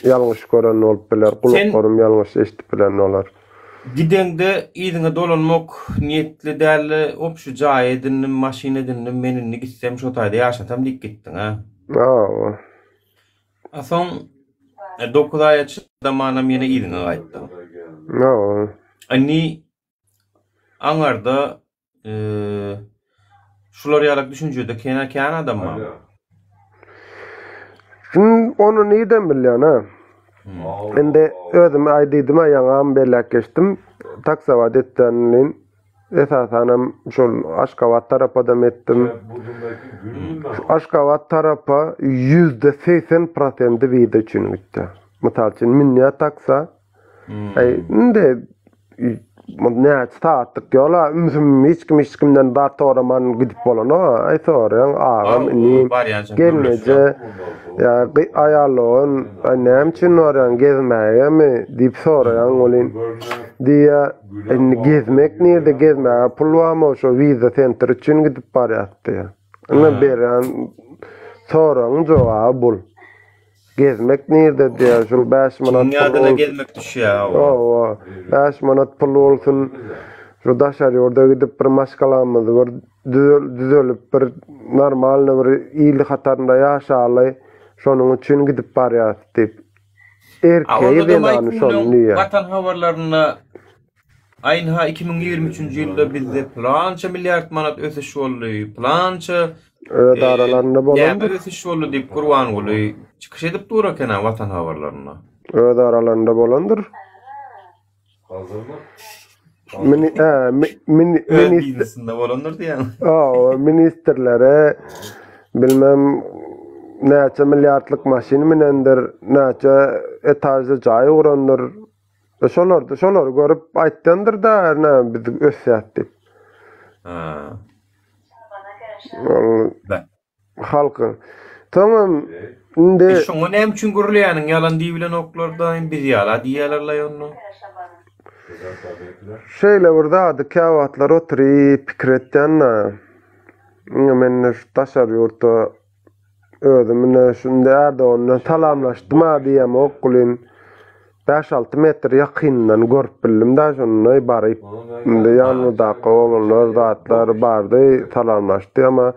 ýalňyş gören bolup biler gulaklarym ýalňyş eşidip bilen bolar. Gideňde yzyňa dolanmak niýetli däldi, obşi jaý edindim, maşyn edindim, men indi gitsem şo taýda ýaşasam diýip gitdiň-ä. Hawa. A soň 9 aýa çydamanam ýene yzyňa gaýtdyň. Hawa. Indi aňarda Şular ýalak düşünjede kena kän adam bar. Şun ony nirden bilýän ha? Indi özüm aý diýdim ha ýaňam belläp geçdim. Taksawat etdänlin esasanam şol Aşgabat tarapadam etdim. Şu Aşgabat tarapa %80 prosendi wiza üçin gitdi. Mysal üçin münýä taksa Aý, indi näçe sagatlyk ýol-a, ümsüm hiç kim hiç kimden zat soraman gidip bolanok-a. Aý, soraýaň, agam, inim, gelneje, ýa aýal dogan, aý, näme üçin barýaň, gezmägemi diýip soraýaň welin, diýýär, indi gezmek nirde, gezmäge pul barmy, şo wiza sentr üçin gidip barýas diýýär. Indi berýän soragyň jogaby bul. Gezmek nirde diýýär, şul 5 manat Kimiň ýadyna gezmek düşýär hawa. Hawa, 5 manat pul bolsun, şu daşary ýurda gidip bir maşgalamyzy bir düzelip bir normalny bir il hatarynda ýaşaly, şonuň üçin gidip barýas diýip. Erkegi zenany şony diýýär. Watan habarlarynda Aý ynha 2023-nji ýylda bizde pylança milliard manat ösüş boldy, pylança Öz aralarynda bolandyr. Näme ösüş boldy diýip Gurbanguly çykyş edip dur eken-ä Watan habarlarynda. Öz aralarynda bolandyr. Mini, ä, mi, mini, Öz ministr, biznesinde bolandyr diýýäň. Hawa, ministrlere bilmem näçe milliardlyk maşyn münendir, näçe etažly jaý gurandyr. Şolar, şolary görüp aýtdandyr-da, ine biz ösýäs diýip. Ha. Ol halkyň. Soňam indi E şoňa näme üçin gürleýäniň ýalan diýibilenoklar-da, biz ýala diýýärler-laý onda. Şeýle bir zady käwagtlar oturyp pikir etýän-de. Indi men şu daşary ýurtda özüm ine şunda Erdogan bilen salamlaşdym-a diýemok welin. Bäş-alty metr ýakynyndan görüp bildim-dä şonda baryp. Indi ýanymyzdaky oglanlar zatlar bardy, salamlaşdy ama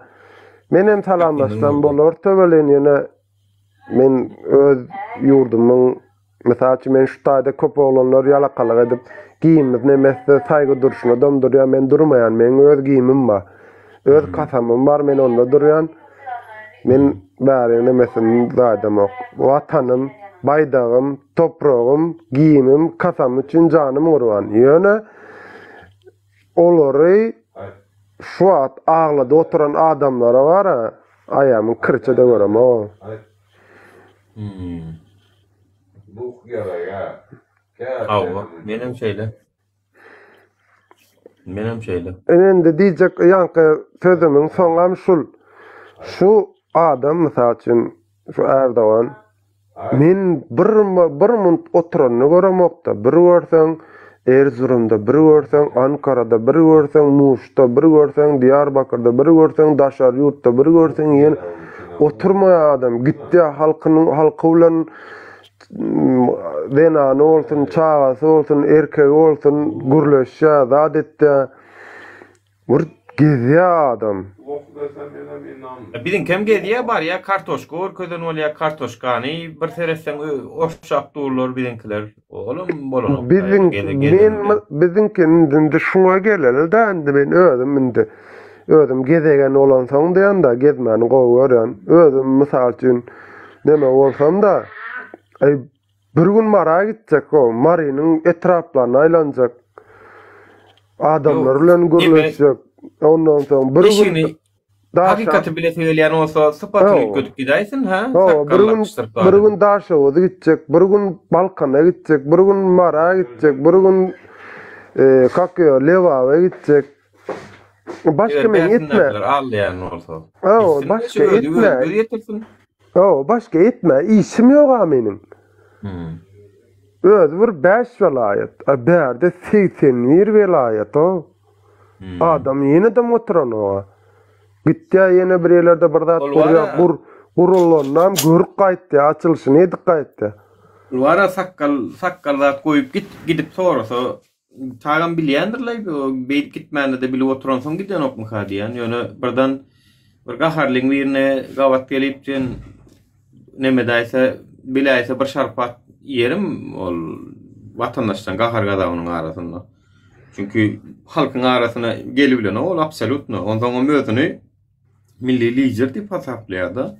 menem salamlaşsam bolardy welin ýöne men öz ýurdumyň mysal üçin men şu taýda köp oglanlar ýalakalyk edip geýimimiz nemesi saýgy durşuna domdurýar men durmaýan meň öz geýimim bar. Öz kasamym bar men onda durýan. Men bäri nemesini zaýdamok. Watanym, baýdagym, topragym, geýimim, kasam üçin janym gurban. Ýöne olary şu wagt agladyp oturan adamlara bara aýamyň kirçe-de göremok. Hawa, menem şeýle. Menem şeýle. Indi diýjek ýaňky sözümiň soňam şul. Şu adam mysal üçin şu Erdogan men bir bir munt oturanyny göremokda. Bir görseň Erzurumda, bir görseň Ankarada, bir görseň Muşda, bir görseň Diýarbakyrda, bir görseň daşary ýurtda, bir görseň ýene oturmaýar adam. Gitýär halkynyň halky bilen Zenany bolsun, çagasy bolsun, erkegi bolsun gürleşýär, zat etýär. Bir gezýär adam. Biziňkem gezýär, barýar, kartoşka görkezen bolýar, kartoşkany bir seretseň oşşap durlar biziňkiler. Olam bolanok. Biziň men biziňki indi şuňa geleli-dä indi men özüm indi özüm gezegen bolansoň diýen-de gezmäni gowy görýän. Özüm mysal üçin Neme bolsam-da, aý, bir gün Mara gitjek, o Marynyň etraplaryna aýlanjak. Adamlar bilen gürleşjek. Ondan soň bir gün Hakykaty bilesi gelýän bolsa, sypatyny üýtgedip gidäýsin, hä? Bir gün bir gün Daşoguza gitjek, bir gün Balkana gitjek, bir gün Mara gitjek, bir gün e, kak Lebaba gitjek. Başga men etme. Alýan bolsa. Hawa, başga etme. Göz ýetirsin. Hawa, başga etme. Işim ýok-a meniň. Hmm. Özi bir 5 welaýat. A bärde 81 welaýat-o. Hmm. Adam ýene-de oturanok-a. Gitýär ýene bir ýerlerde bir zat gurýar, gur, gurulanynam görüp gaýtýar, açylyşyny edip gaýtýar. Ol bar-a sakgal, sakgal zat goýup git, gidip sorasa, Tagam bilýändirlaý, beýdip gitmände-de bilip oturansoň gidenokmyka diýýän. Ýöne birden bir gaharlyň birine gabat gelip sen neme edäýse, biläýse bir şarpat iýerim ol watandaşdan gahar-gazabynyň arasynda. Çünki halkyň arasyna gelibilenok ol absolýutno. Onsoňam özüni milli lider diýip hasaplaýar-da.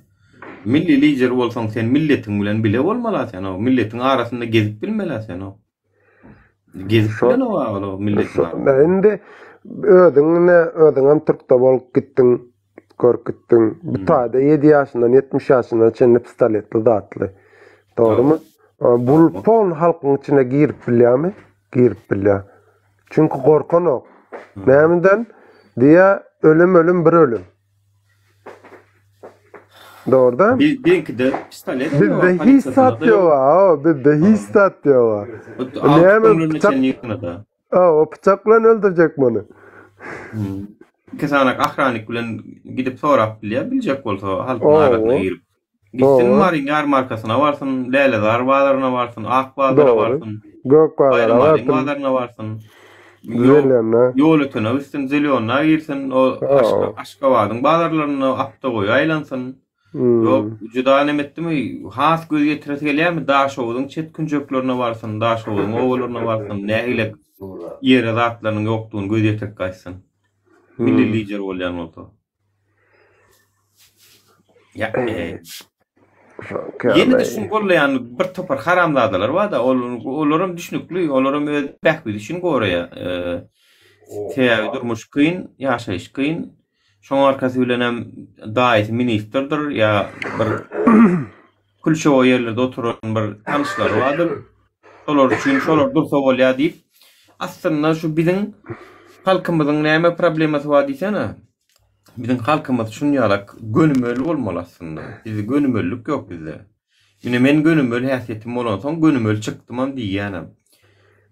Milli lider bolsaň sen milletiň bilen bile bolmaly-a sen, milletiň arasynda gezip bilmeli-a sen. Gezip bilen o agala milletiň arasynda. Indi özüň ine özüňem türkde bolup gitdiň, görüp gitdiň. Bu taýda 7 ýaşyndan 70 ýaşyna çenli pistoletli zatly. Dogrymy? Bul pol halkyň içine girip bilýärmi? Girip bilýär. Çünki gorkanok. Nämeden? Diýä ölüm ölüm bir ölüm. Dogry da. Biziňkide pistolet ýok. Bizde hiç zat ýok, ha, bizde hiç zat ýok. Näme pyçak? Ha, pyçak bilen öldürjek muny. Iki sanak ahranik bilen gidip sorap bilýär, biljek bolsa halkyň arasyna girip. Gitsin Maryň ýarmarkasyna barsyn, Lälezar bazaryna barsyn, Ak bazara barsyn. Gök bazara barsyn. bazaryna barsyn. Zelýonna. Ýolötene gitsin, Zelýonna girsin, o Aşgabadyň bazarlarynda aptogoýa aýlansyn. Ýok, juda neme etdimi, has göz ýetiresi gelýärmi, Daşoguzyň çet künjeklerine barsyn, Daşoguzyň obalaryna barsyn, nähili ýere zatlarynyň ýokdugyny göz ýetirip gaýtsyn. Milli lider bolýan bolsa. Ýa, Ýene-de şuny gollaýan bir topar haramzadalar bar-da, ol olaram düşnükli, olaram öz bähbidi üçin goraýar. Sebäbi durmuş kyn, ýaşaýyş kyn. Şoň arkasy bilenem daýysy ministrdir ýa bir külçegoý ýerlerde oturan bir tanyşlary bardyr. Şolar üçin şolar dursa bolýar diýip, aslynda şu biziň halkymyzyň näme problemasy bar diýsene. Biziň halkymyz şunýalak gönümel bolmaly aslynda. Bizde gönümellik ýok bizde. Ine men gönümel häsiýetim bolansoň gönümel çykdymam diýýänem.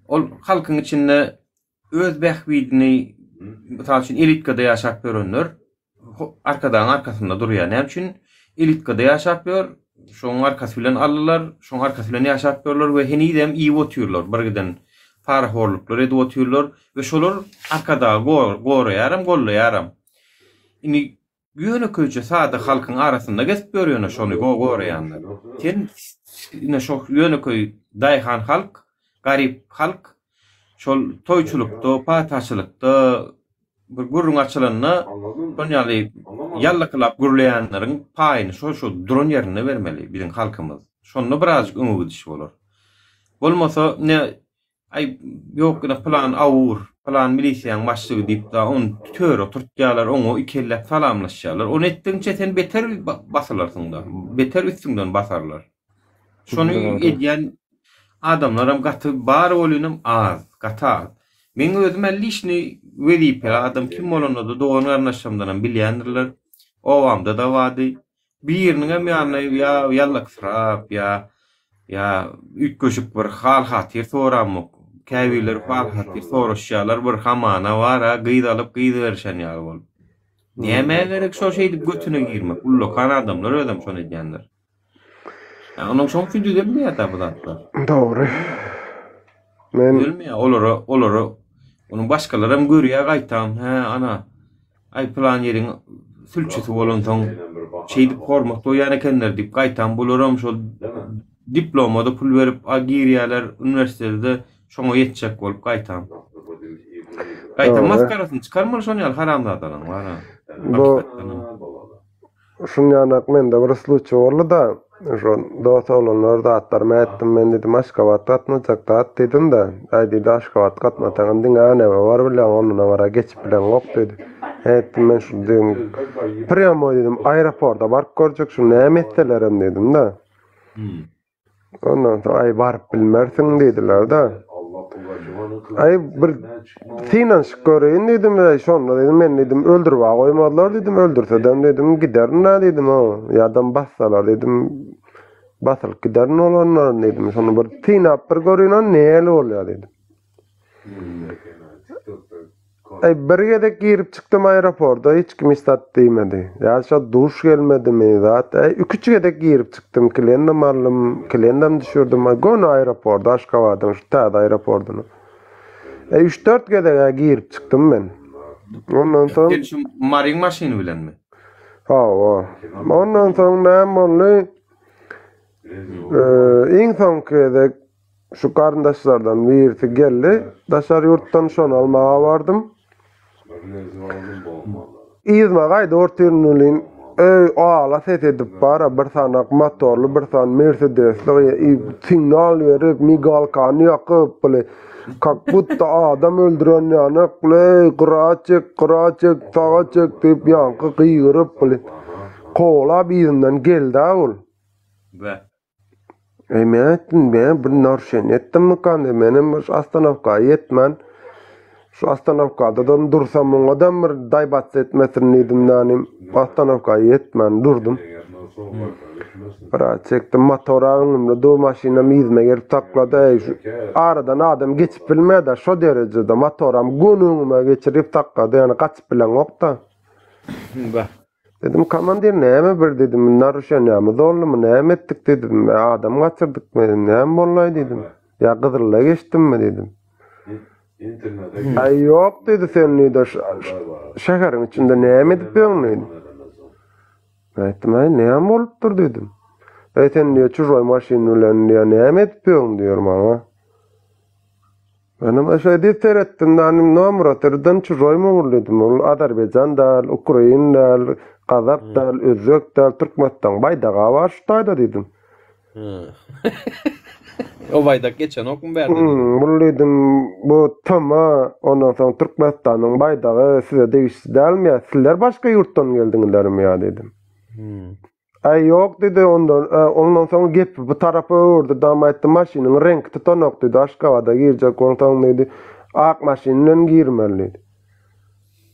Ol halkyň içinde öz bähbidini mysal üçin elitkada ýaşap ýörenler Arkadagyň arkasynda durýar. Näme üçin elitkada ýaşap ýör? Şoň arkasy bilen aldylar, şoň arkasy bilen ýaşap ýörler we henizem iýip otyrlar, birgiden parahorluklar edip otyrlar we şolar Arkadagy goraýaram, gollaýaram. Indi ýönekeýje sada halkyň arasynda gezip ýör ýöne şony goraýanlar. Sen ine şo ýönekeý daýhan halk, garyp halk şol toýçulykda, pataçylykda Bir gürrüň açylanda şon ýaly ýallakylap gürleýänleriň paýyny şol şol duran ýerinde bermeli biziň halkymyz. Şonda birazjyk öňe gidiş bolar. Bolmasa ine aý ýok ine pylan awur, pylan milisiýaň başlygy diýip da ony töre oturtýarlar, oňa ikelläp salamlaşýarlar. Ony etdigiňçe sen beter basylarsyň-da, beter üstüňden basarlar. Şony edýän adamlaram gaty bar bolynam az, gaty az. Meň özüm-ä lişni wezipeli adam kim bolanda-da dogan-garyndaşlarymdanam bilýändirler. Obamda-da bardy. Biriniňem ýanyna ýa ýallaksyrap, ýa ýa üýtgeşik bir hal-hatyr soramok. Käbirleri hal-hatyr soraşýarlar, bir hamana bar-a, gyz alyp, gyz berişen ýaly bolup. Nämä gerek şo şeýdip götüne girmek? Ullakan adamlar özem şony edýändir. Ýa onuň şoň üçin düzelmeýär-dä bu zatlar. Dogry. Men Düzelmeýär. Olara, olara onuň başgalaram görýär gaýtam, hä, ana, aý pylan ýeriň sülçüsi bolansoň şeýdip hormat goýýan ekenler diýip gaýtam bularam şol diploma-da pul berip a girýärler uniwersitete-de şoňa ýetjek bolup gaýtam. Gaýtam maskarasyny çykarmaly şon ýaly haramzadalaryň bar-a. Bu Şunýanak mende bir sluçiý boldy-da, şo dos oglanlar zatlarymy aýtdym, men diýdim Aşgabat gatnajak zat diýdim-de, aý diýdi Aşgabat gatnasaňam diňe Änewe baryp bilýäň, ondan aňyra geçip bileňok diýdi. Aýtdym men şu diýdim, prýamoý diýdim aeroporta baryp görjek şu näme etselerem diýdim-de. Ondan soň aý baryp bilmersiň diýdiler-de. Aý bir synanyşyp göreýin diýdim, aý şonda diýdim, men diýdim öldürip-ä goýmazlar diýdim, öldürsedem diýdim giderin-ä diýdim, ýa-da bassalar diýdim, basylyp giderin olanlar diýdim. Şony bir synap bir göreýin, onda nähili bolýar diýdim. Aý bir gezek girip çykdym aeroporda hiç kim hiç zat diýmedi. Ýa şo duş gelmedimi zat. Aý iki üç gezek girip çykdym klendam aldym, klendam düşürdim. Aý göni aeroporda Aşgabadyň şu täze aeropordyna. Aý üç dört gezeg-ä girip çykdym men. Ondan soň Sen şu Maryň maşyny bilenmi? Hawa. Ondan soň näme boldy? Iň soňky gezek Şu garyndaşlardan birisi geldi, daşary ýurtdan şony almaga bardym. Yzyma gaýdyp otyryn welin, öý ala ses edip bar-a, bir sanak motorly, bir sany mersedesli, signal berip, migalkany ýakyp, bile, kak budda adam öldüren ýanak, bile, eý, gyra çek, gyra çek, saga çek diýip, ýaňky gygyryp, bile, kowalap yzymdan geldi-ä ol. Be. Eý, men aýtdym, men bir narşeni etdimmikan diýip, menem bir şu ostanowka ýetmän, şu ostanowkadadam dursam muňadam bir daýbatsa etmesin diýdim dänim, ostanowka ýetmän durdum. Biraz çekdim, motor öňümde dur, maşynam yzyma gelip saklady, eý, şu aradan adam geçip bilmedi, şo derejede motoram göni öňüme geçirip saklady, ýagny gaçyp bileňok-da. Bah. Dedim, komandir näme bir dedim, naruşeniýamyz boldumy, näme etdik dedim, adam gaçyrdykmy dedim, näme bollaý dedim, ýa gyzylla geçdimmi dedim. Aý ýok diýdi, sen diýdi, şäheriň içinde näme edip ýörüň diýdi. Men aýtdym, aý näme bolupdyr diýdim. Eý sen diýýär, çužoý maşyn bilen diýýär, näme edip ýörüň diýýär maňa. Menem şeý diýip seretdim, danym nomeratordan çužoýmy bul diýdim. Ol Azerbaýjan däl, Ukrain däl, gazak däl, özbek däl, Türkmenistanyň baýdagy bar şu taýda diýdim. O baýdak geçenokmy bärde diýdim. Bul diýdim, bu TM, ondan soň Türkmenistanyň baýdagy size degişli dälmi ýa sizler başga ýurtdan geldiňizlermi ýa diýdim. Äý ýok diýdi ondan ondan soň gepi bu tarapa öwürdi dam aýtdy maşynyň reňki tutanok diýdi Aşgabada girjek bolsaň diýdi ak maşyn bilen girmeli diýdi.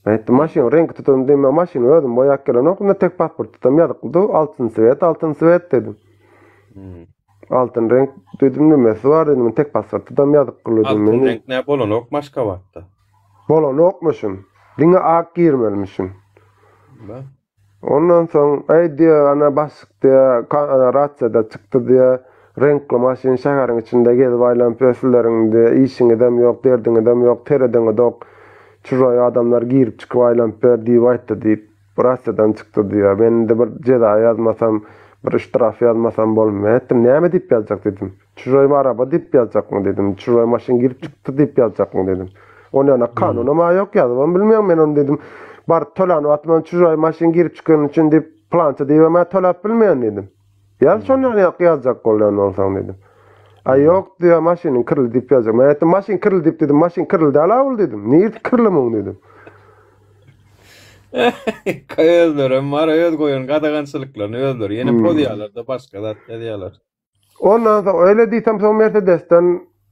Men aýtdym maşynyň reňki tutan diýme maşyny özüm boýap gelenok indi tek pasportda ýazykly dur altyn swet altyn swet dedim. Altyn reňk dedim nemesi bar dedim tek pasportda ýazykly dedim. Altyn reňk nä bolanokmy Aşgabatda? Bolanokmyşyn. Diňe ak girmelimişin. Ba. Ondan soň, Äý diýýär, ana başlyk diýýär, rasiýada çykdy diýýär, reňkli maşyn şäheriň içinde gezip aýlanyp ýör, sizleriň diýýär, işiňizem ýok, derdiňizem ýok, seredeňizok, çužoý adamlar girip-çykyp aýlanyp ýör diýip aýtdy diýip, rasiýadan çykdy diýýär. Men indi bir jeza ýazmasam, bir ştraf ýazmasam bolmaýar. Aýtdym, näme diýip ýazjak diýdim. Çužoý araba diýip ýazjakmy diýdim. Çužoý maşyn girip çykdy diýip ýazjakmy diýdim. Ony ýana kanunam-a ýok, ýazybam bilmeýän men ony diýdim. Baryp tölän wagtym çužoý maşyn girip çykany üçin diýip, plança diýibem-ä töläp bilmeýän diýdim. Ýaz şony ýaly ýazjak bolýan bolsaň diýdim. A ýok diýýär, maşynyň kirli diýip ýazjak. Men aýtdym, maşyn kirli diýip diýdim, maşyn kirli däl-a ol diýdim. Niresi kirli muň diýdim. Özlerem bar, öz goýan gadagançylyklaryny özleri ýene pozýarlar-da, başga zat ýazýarlar. Ondan soň öyle diýsem soň Mercedesden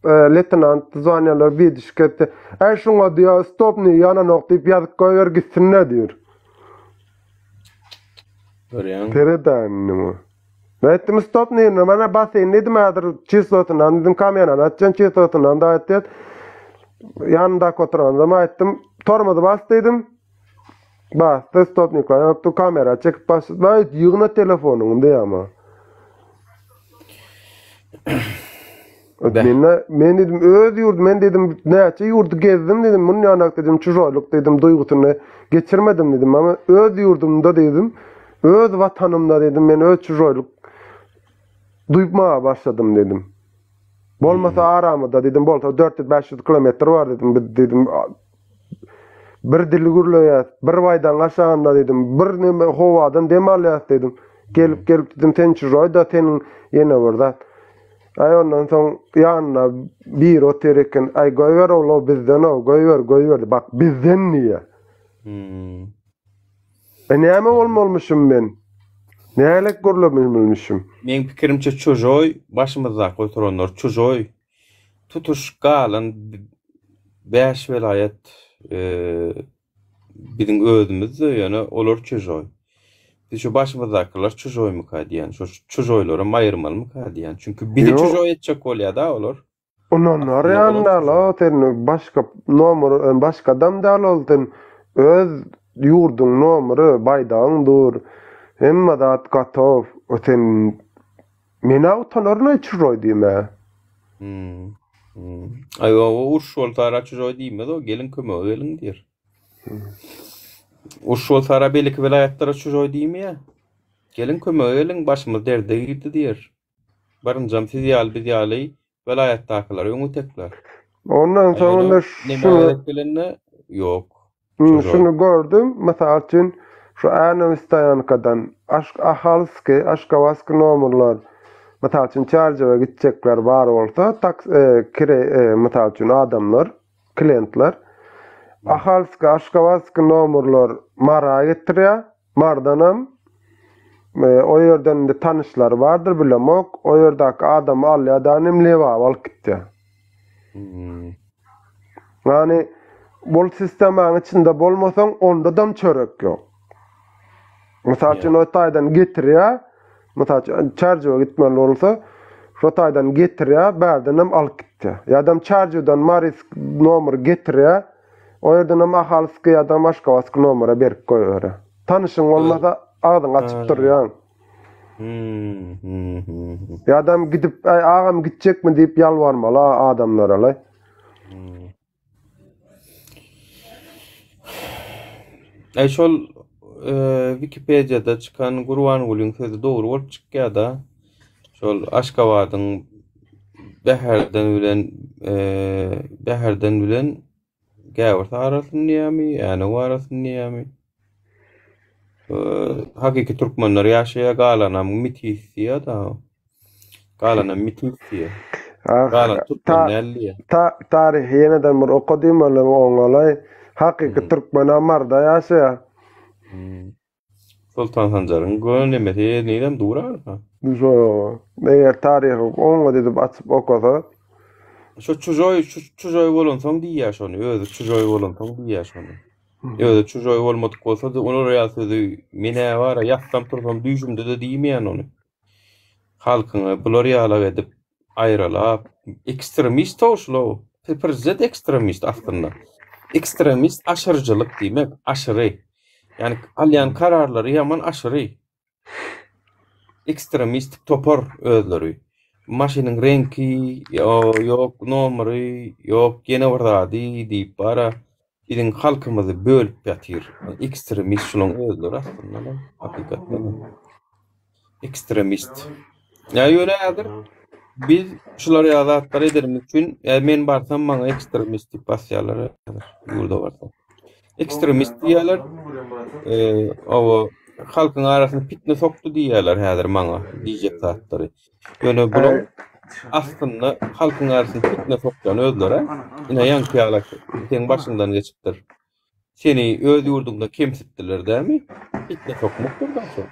e, leýtenant zwanýalar bir düşüp ketdi. Äý şuňa diýýär, stopny ýananok diýip ýazyp goýber gitsin-de diýr. Görýäň. Seredäýin indi muňa. Men aýtdym stopny indi mana baseýin diýdim häzir çistosyndan diýdim kamerany açýan çistosyndan da aýtdy. Ýanyndaky oturanam aýtdym tormozy bas diýdim. Basdy stopnikler ýokdy kamera çekip başlady. Aý ýygna telefonyňy diýýär maňa. Men men dedim öz ýurdu men dedim näçe ýurdy gezdim dedim mun ýanak dedim çujoýluk dedim duýgusyny geçirmedim dedim ama öz ýurdumda dedim öz watanymda dedim men öz çujoýluk duýmaga başladym dedim. Bolmasa aramyzda dedim bolsa 400-500 kilometr bar dedim biz dedim Bir dili gürleýäs, bir baýdagyň aşagynda diýdim, bir neme howadan dem alýas diýdim. Gelip gelip diýdim, sen çužoý-da seniň ýene bir zat. Aý ondan soň ýanynda biri otyr eken, aý goýber ol-ow bizden-ow, goýber, goýber diýip, bak bizden diýýär. E näme bolmalymyşym men? Nälik gürlemelmişim? Meň pikirimçe çužoý başymyzdaky oturanlar çužoý. Tutuş galan 5 welaýat biziň özümizde ýöne olar çužoý. Biz şu başymyzdakylar çužoýmyka diýýän. Şu çužoýlaram aýyrmalymyka diýýän. Çünki bizi çužoý etjek bolýar-da olar. Ynanarýan Aslynda olar däl çužoý. o sen başga nomer başga adam däl ol sen öz ýurduň nomeri baýdagyň dur hemme zat gatow o sen Menä utanaryn-aý çužoý diýmäge. Hmm. Hmm. Aý o uruş bolsa ara çužoý diýmez o, geliň kömege geliň diýer. Uruş bolsa ara beýleki welaýatlara çužoý diýmeýär. Geliň kömege geliň, başymyz derde girdi diýer. Birinjam siz ýaly biz ýaly welaýatdakylary öňe teklär. Ondan Aý soň ýöne onda neme şuny gezek gelende ýok. Hmm, Çužoý. şuny gördüm, mysal üçin, şu Änew stoýankadan Aş Ahalskiý, Aşgabatskiý nomerler, mysal üçin, Çärjewe gitjekler bar bolsa, taks e, kire e, mysal üçin, adamlar, klientler Ahalskiý, Aşgabatskiý nomerler Mara getirýär, Mardanam e, o ýerden indi tanyşlary bardyr, bilemok, o ýerdäki adamy alýar da, inem Lebaba alyp gitýär. Hmm. Ýagny bol sistemanyň içinde bolmasaň, ondadam çörek ýok. Mysal üçin, o taýdan getirýär, mysal üçin, Çärjewe gitmeli bolsa, şo taýdan getirýär, bärdenem alyp gitýär. Ýa-da Çärjewden Marysk nomer getirýär, o ýerdenem Ahalskiý ýa-da Aşgabatskiý nomere berip goýberýär. Tanyşyň bolmasa, agzyňy açyp durýaň. Ýa-da gidip, aý agam gitjekmi diýip ýalbarmaly adamlara-laý. Aý şol e, Wikipediýada çykan Gurbangulyň sözi dogry bolup çykýar-da. Şol Aşgabadyň Bäherden bilen e, Bäherden bilen Gäwers arasyny diýýärmi, Änew arasyny diýýärmi? Hakyky türkmenler ýaşaýar, galanam mitis diýýär da. Galanam mitis diýýär. Galan türkmen däl diýýär. Ta taryhy ýeneden bir okadym ol oňalaý. Hakyky türkmen Marda ýaşaýar. Soltan Sanjaryň göni nemesi nirem dur arka. Şo, eger taryhy oňat edip açyp okasa. Şo çujoý, şu çujoý bolansoň diýýär şony, özi çujoý bolansoň diýýär şony. Özi çujoý bolmadyk bolsady, olar ýaly sözi men-ä bar-a ýatsam tursam düýşümde-de diýmeýän ony. Halkyňy bular ýalak edip aýralap ekstremist-ow şul-ow. Prezident ekstremist aslynda. Ekstremist aşyryjylyk diýmek, aşyry. Ýani alýan kararlary ýaman aşyry. Ekstremistik topar özleri. Maşynyň reňki, ýok nomery, ýok ýene bir zady diýip bara biziň halkymyzy bölüp ýatyr. Ekstremist şulaň özleri aslynda hakykatda. Ekstremist. Ýa ýöne häzir biz şular ýaly zatlar edenimiz üçin ýa men barsam maňa ekstremist diýip basýarlar häzir ýurda barsam. Ekstremist diýýärler. Eee, owa halkyň arasyna pitne sokdy diýýärler häzir maňa diýjek zatlary. Ýöne bular aslynda halkyň arasyna pitne sokýan özleri. Ine ýaňky ýaly seň başyňdan geçipdir. Seni öz ýurduňda kemsitdiler dämi? Pitne sokmakdyr da şol.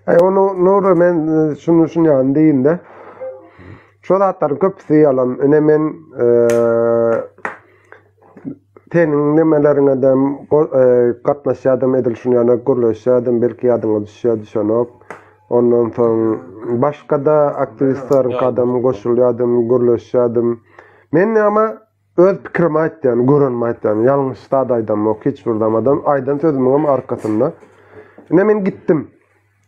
Aý ony Nury men e, şuny şuny ýaly diýinde. Şo zatlaryň köpüsi ýalan. Ine men e, seniň nemeleriňe de e, gatnaşýadym edil şuny ýaly gürleşýädim belki ýadyňa düşýär düşenok. Ondan soň başga-da aktiwistleriň kadam goşulýadym gürleşýädim. Men näme Öz pikirimi aýtýan, görenimi aýtýan. Ýalňyş zat aýdamok hiç bir zamadam. Aýdan sözümiňem arkasynda. Ine men gitdim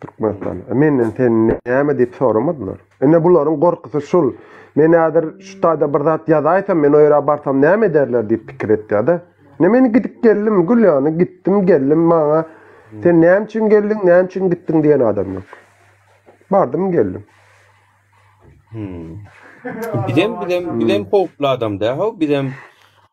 Türkmenistana. E, menden sen näme diýip soramadylar. Ine bularyň gorkusy şul. Men häzir şu taýda bir zat ýazaýsam, men o ýere barsam näme ederler diýip pikir etýär-de. Ine men gidip geldim, gül ýany gitdim, geldim maňa. Sen näme üçin geldiň, näme üçin gitdiň diýen adam ýok. Bardym, geldim. Hmm. Bizem bizem bizem howply adam däl how bizem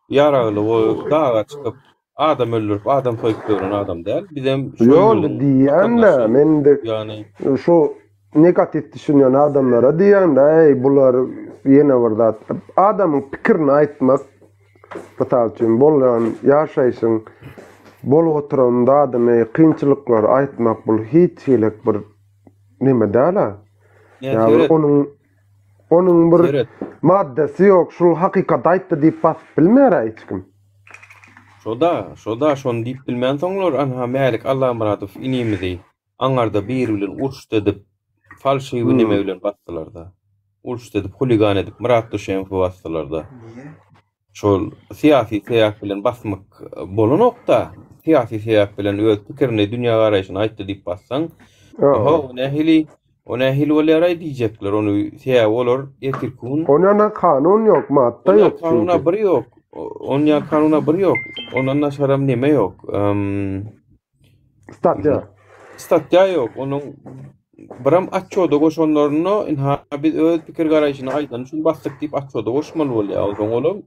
ýaragly o daga çykyp adam öldürip adam soýup ýören adam däl. Bizem şo Ýol ýurduň diýýän-de, watandaşy. men indi Ýani şu negatiw düşünýän adamlara diýýän-de, eý bular ýene bir zat. Adamyň pikirini aýtmak, mysal üçin, bolýan ýaşaýşyň bolup oturan zadyny, kynçylyklary aýtmak bul hiç hili bir neme däl-ä. Ýa Ýa bir seret. onuň onuň bir Seret. maddasy ýok, şul hakykat aýtdy diýip basyp bilmer-ä hiç kim. Şo-da, şo-da, şony diýip bilmänsoňlar, anha Mälik Allamyradow inimizi aňarda biri bilen uruşdy edip, falşiwi neme Hmm. bilen basdylar-da. Uruşdy edip, huligan edip Myrat Duşemowy basdylar-da. Şol syýasy sebäp bilen basmak bolanok-da. Syýasy sebäp bilen öz pikirini, dünýägaraýşyny aýtdy diýip bassaň, oho, o nähili, o nähili bolýar-aý diýjekler. Ony sebäbi olar ertirki gün Onýa kanun ýok, madda Onýa ýok kanuna çünki. bir ýok. Onýa kanuna bir ýok. Ondan daşaram neme ýok. Statýa. Statýa ýok. Onuň biram atçoda goşanlarynda ynha biz öz pikir garaýşyny aýdany üçin basdyk diýip atçoda goşmaly bolýar. Onsoň olam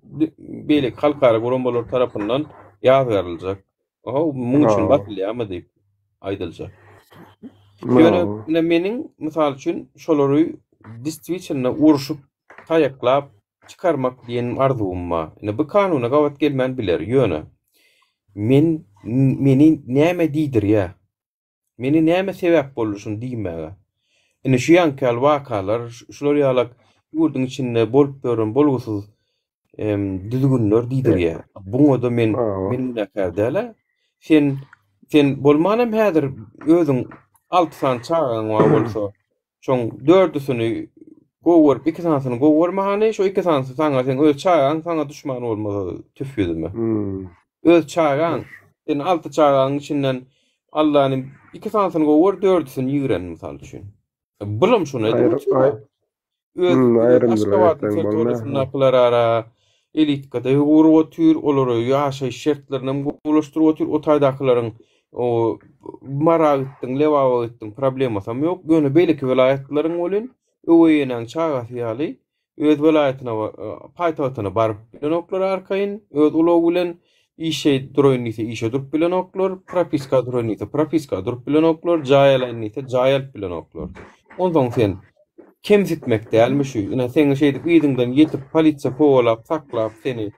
beýleki halkara guramalar tarapyndan ýazgaryljak. Oho, muň üçin basylýarmy diýip aýdyljak. Ýöne ine meniň mysal üçin şolary distwiçelno urşup, taýaklap çykarmak diýen arzuwym bar. Ine bu kanuna gabat gelmän biler, ýöne men meni näme diýdirýär? Meni näme sebäp boldy şuny diýmäge? Ine şu ýaňky ýaly wakalar, şular ýalak ýurduň içinde bolup ýören bolgusyz düzgünler diýdirýär. Buňa-da men men günäkär däl-ä. Sen sen bolmanam häzir özüň alty sany çagaň bar bolsa, Şoň dördüsini gowy görüp, iki sanysyny gowy görme hany, şo iki sanysy saňa, seň öz çagaň saňa duşman bolmasa tüf ýüzüme. Öz çagaň, sen alty çagaň içinden Allany iki sanysyny gowy gör, dördüsini ýigren mysal üçin. Bulam şony edip otyr. Öz Aşgabadyň territoriýasyndakylar ara elitkada gurup otyr, olara ýaşaýyş şertlerinem gowulaşdyryp otyr, o taýdakylaryň O Mara gitdiň, Lebaba gitdiň, problemasam ýok. Ýöne beýleki welaýatlaryň welin öweý enäň çagasy ýaly öz welaýatyna, paýtagtyna baryp bilenoklar arkaýyn, öz ulagy bilen işe duraýyn diýse işe durup bilenoklar, propiska duraýyn diýse propiska durup bilenoklar, jaý alaýyn diýse jaý alyp bilenoklar. Onsoň sen kemsitmek dälmi şu? Ine seni şeýdip yzyňdan ýetip polisiýa kowalap saklap seni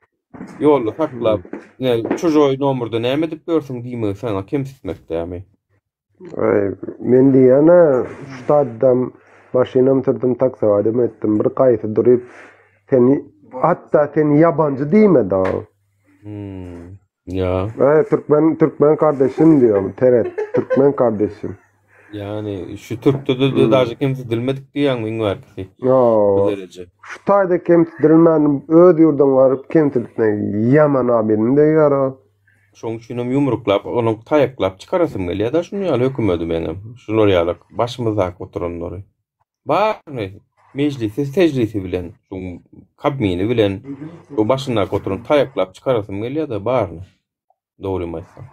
Ýolda saklap, ne, çujoý nomerde näme edip ýörsüň diýmegi saňa kemsitmek dämi? Aý, men diýýän-ä, şu taýdam maşynam sürdüm, taksowadam etdim. Bir gaýsy duryp, seni, hatda seni ýabanjy diýmedi-a. Hmm. Ýa. Aý, türkmen, türkmen kardeşim diýýär, seret, türkmen kardeşim. Ýagny şu türkde de daže kemsidilmedik diýýäňmi iň bärkisi? Bu dereje. Şu taýda kemsidilmän öz ýurduňa baryp kemsidilmek ýaman abyny degýär o. Şoň üçinem ýumruklap, ony taýaklap çykarasym gelýär-dä şunuň ýaly hökümedi meňem. Şular ýaly başymyzdaky oturanlary. Baryny mejlisi tejlisi bilen, şu kabmini bilen, bu başyndaky oturan taýaklap çykarasym gelýär-de baryny. Dogrymy aýtsam.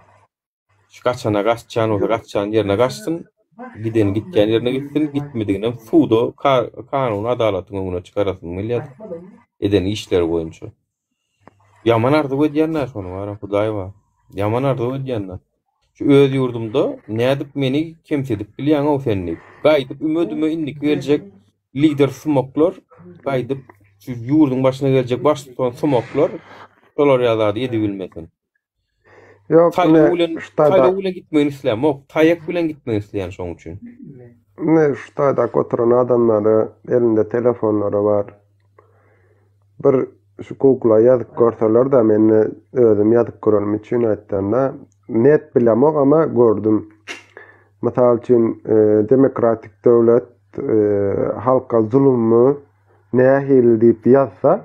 Şu gaçana gaçýan bolsa gaçýan ýerine gaçsyn, gideni gitýän ýerine gitsin, gitmediginem suda kanun adalatyň öňüne çykarasym gelýär. Eden işleri boýunça. Ýaman arzuw edýän-dä şony bara, Hudaý bar. Ýaman arzuw edýän-dä. Şu öz ýurdumda nädip meni kemsidip bilýäň-ow sen diýip. Gaýdyp üme-düme indiki geljek lider sumaklar, gaýdyp şu ýurduň başyna geljek baştutan sumaklar şolar ýaly zady edibilmesin. Ýok, Saýlaw ine bilen şu taýda saýlaw bilen gitmegini islämok. Taýak bilen gitmek isleýän şoň üçin. Ine şu taýdaky oturan adamlary elinde telefonlary bar. Bir şu Google-a ýazyp görseler-de, men özüm ýazyp görenim üçin aýtdanda, net bilemok, amma gördüm. Mysal üçin, demokratik döwlet halka zulummy nähili diýip ýazsa,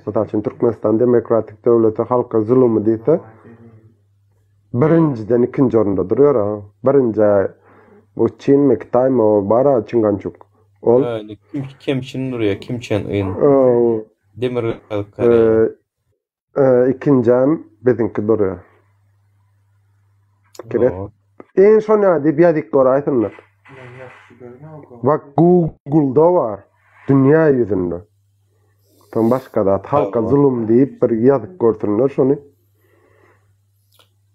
mysal üçin Türkmenistan demokratik döwleti halka zulummy diýse, birinjiden ikinji orunda durýar. Birinjä bu Çinmi, Kitaýmy o bar-a Çingançuk. Ol Ýa, kim Kim Çin durýar, Kim Çen Yn. Demirgazyk Koreýa. Ikinjäm biziňki durýar. Pikir et. Eň şo nä diýip ýazyp göräýsinler. Bak Google-da bar. Dünýä ýüzünde. Soň başga zat halka zulum diýip bir ýazyp görsünler şony.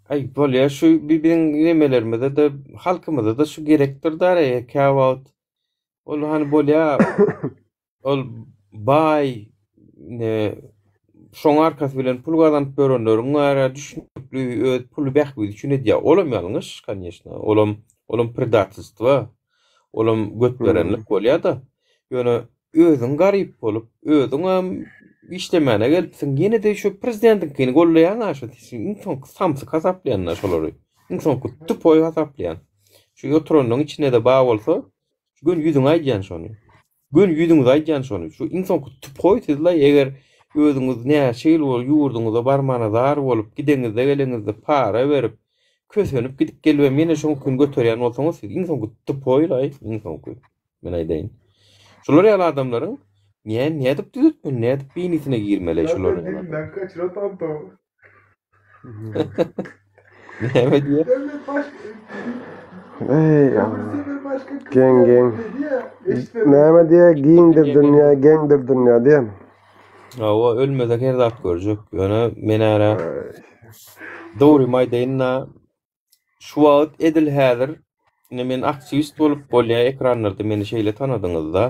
Aý bolýa şu biziň nemelerimize-de halkymyza-da şu gerekdir dara käwagt ol hany bolýa Ol baý ne şoň arkasy bilen pul gazanyp ýörenleriň ara düşnükli öz puly bähbidi üçin edýär. Olam ýalňyş, konýeçno. Olam olam predatelstwo. Olam göt berenlik bolýar-da. Ýöne özüň garyp bolup, özüňem işlemäne gelipsiň, ýene-de şu prezidentiňkini gollaýaň-a şu iň soňky samsyk hasaplaýan-da şolary. Iň soňky tupoý hasaplaýan. Şu oturanyň içinde-de bar bolsa, Göni ýüzüňe aýdýan şony. Göni ýüzüňize aýdýan şony. Şu iň soňky tupoý sizlaý eger özüňiz näçe ýyl bolup ýurduňyza barmana zar bolup gideňizde geleňizde para berip kösenip gidip gelibem ýene şoňkyny göterýän bolsaňyz siz iň soňky tupoýlaý iň soňky men aýdaýyn. Şular ýaly adamlaryň nä nädip düzetmeli nädip beýnisine girmeli şular ýaly adamlaryň. Näme diýýär? Eý, geň geň. Näme diýýär? Giňdir dünýä, geňdir dünýä diýen. Hawa, ölmesek her zat görjek. Ýöne men ara dogrymy aýdaýyn-da, Şu wagt edil häzir indi men aktiwist bolup bolýa ekranlarda meni şeýle tanadyňyzda.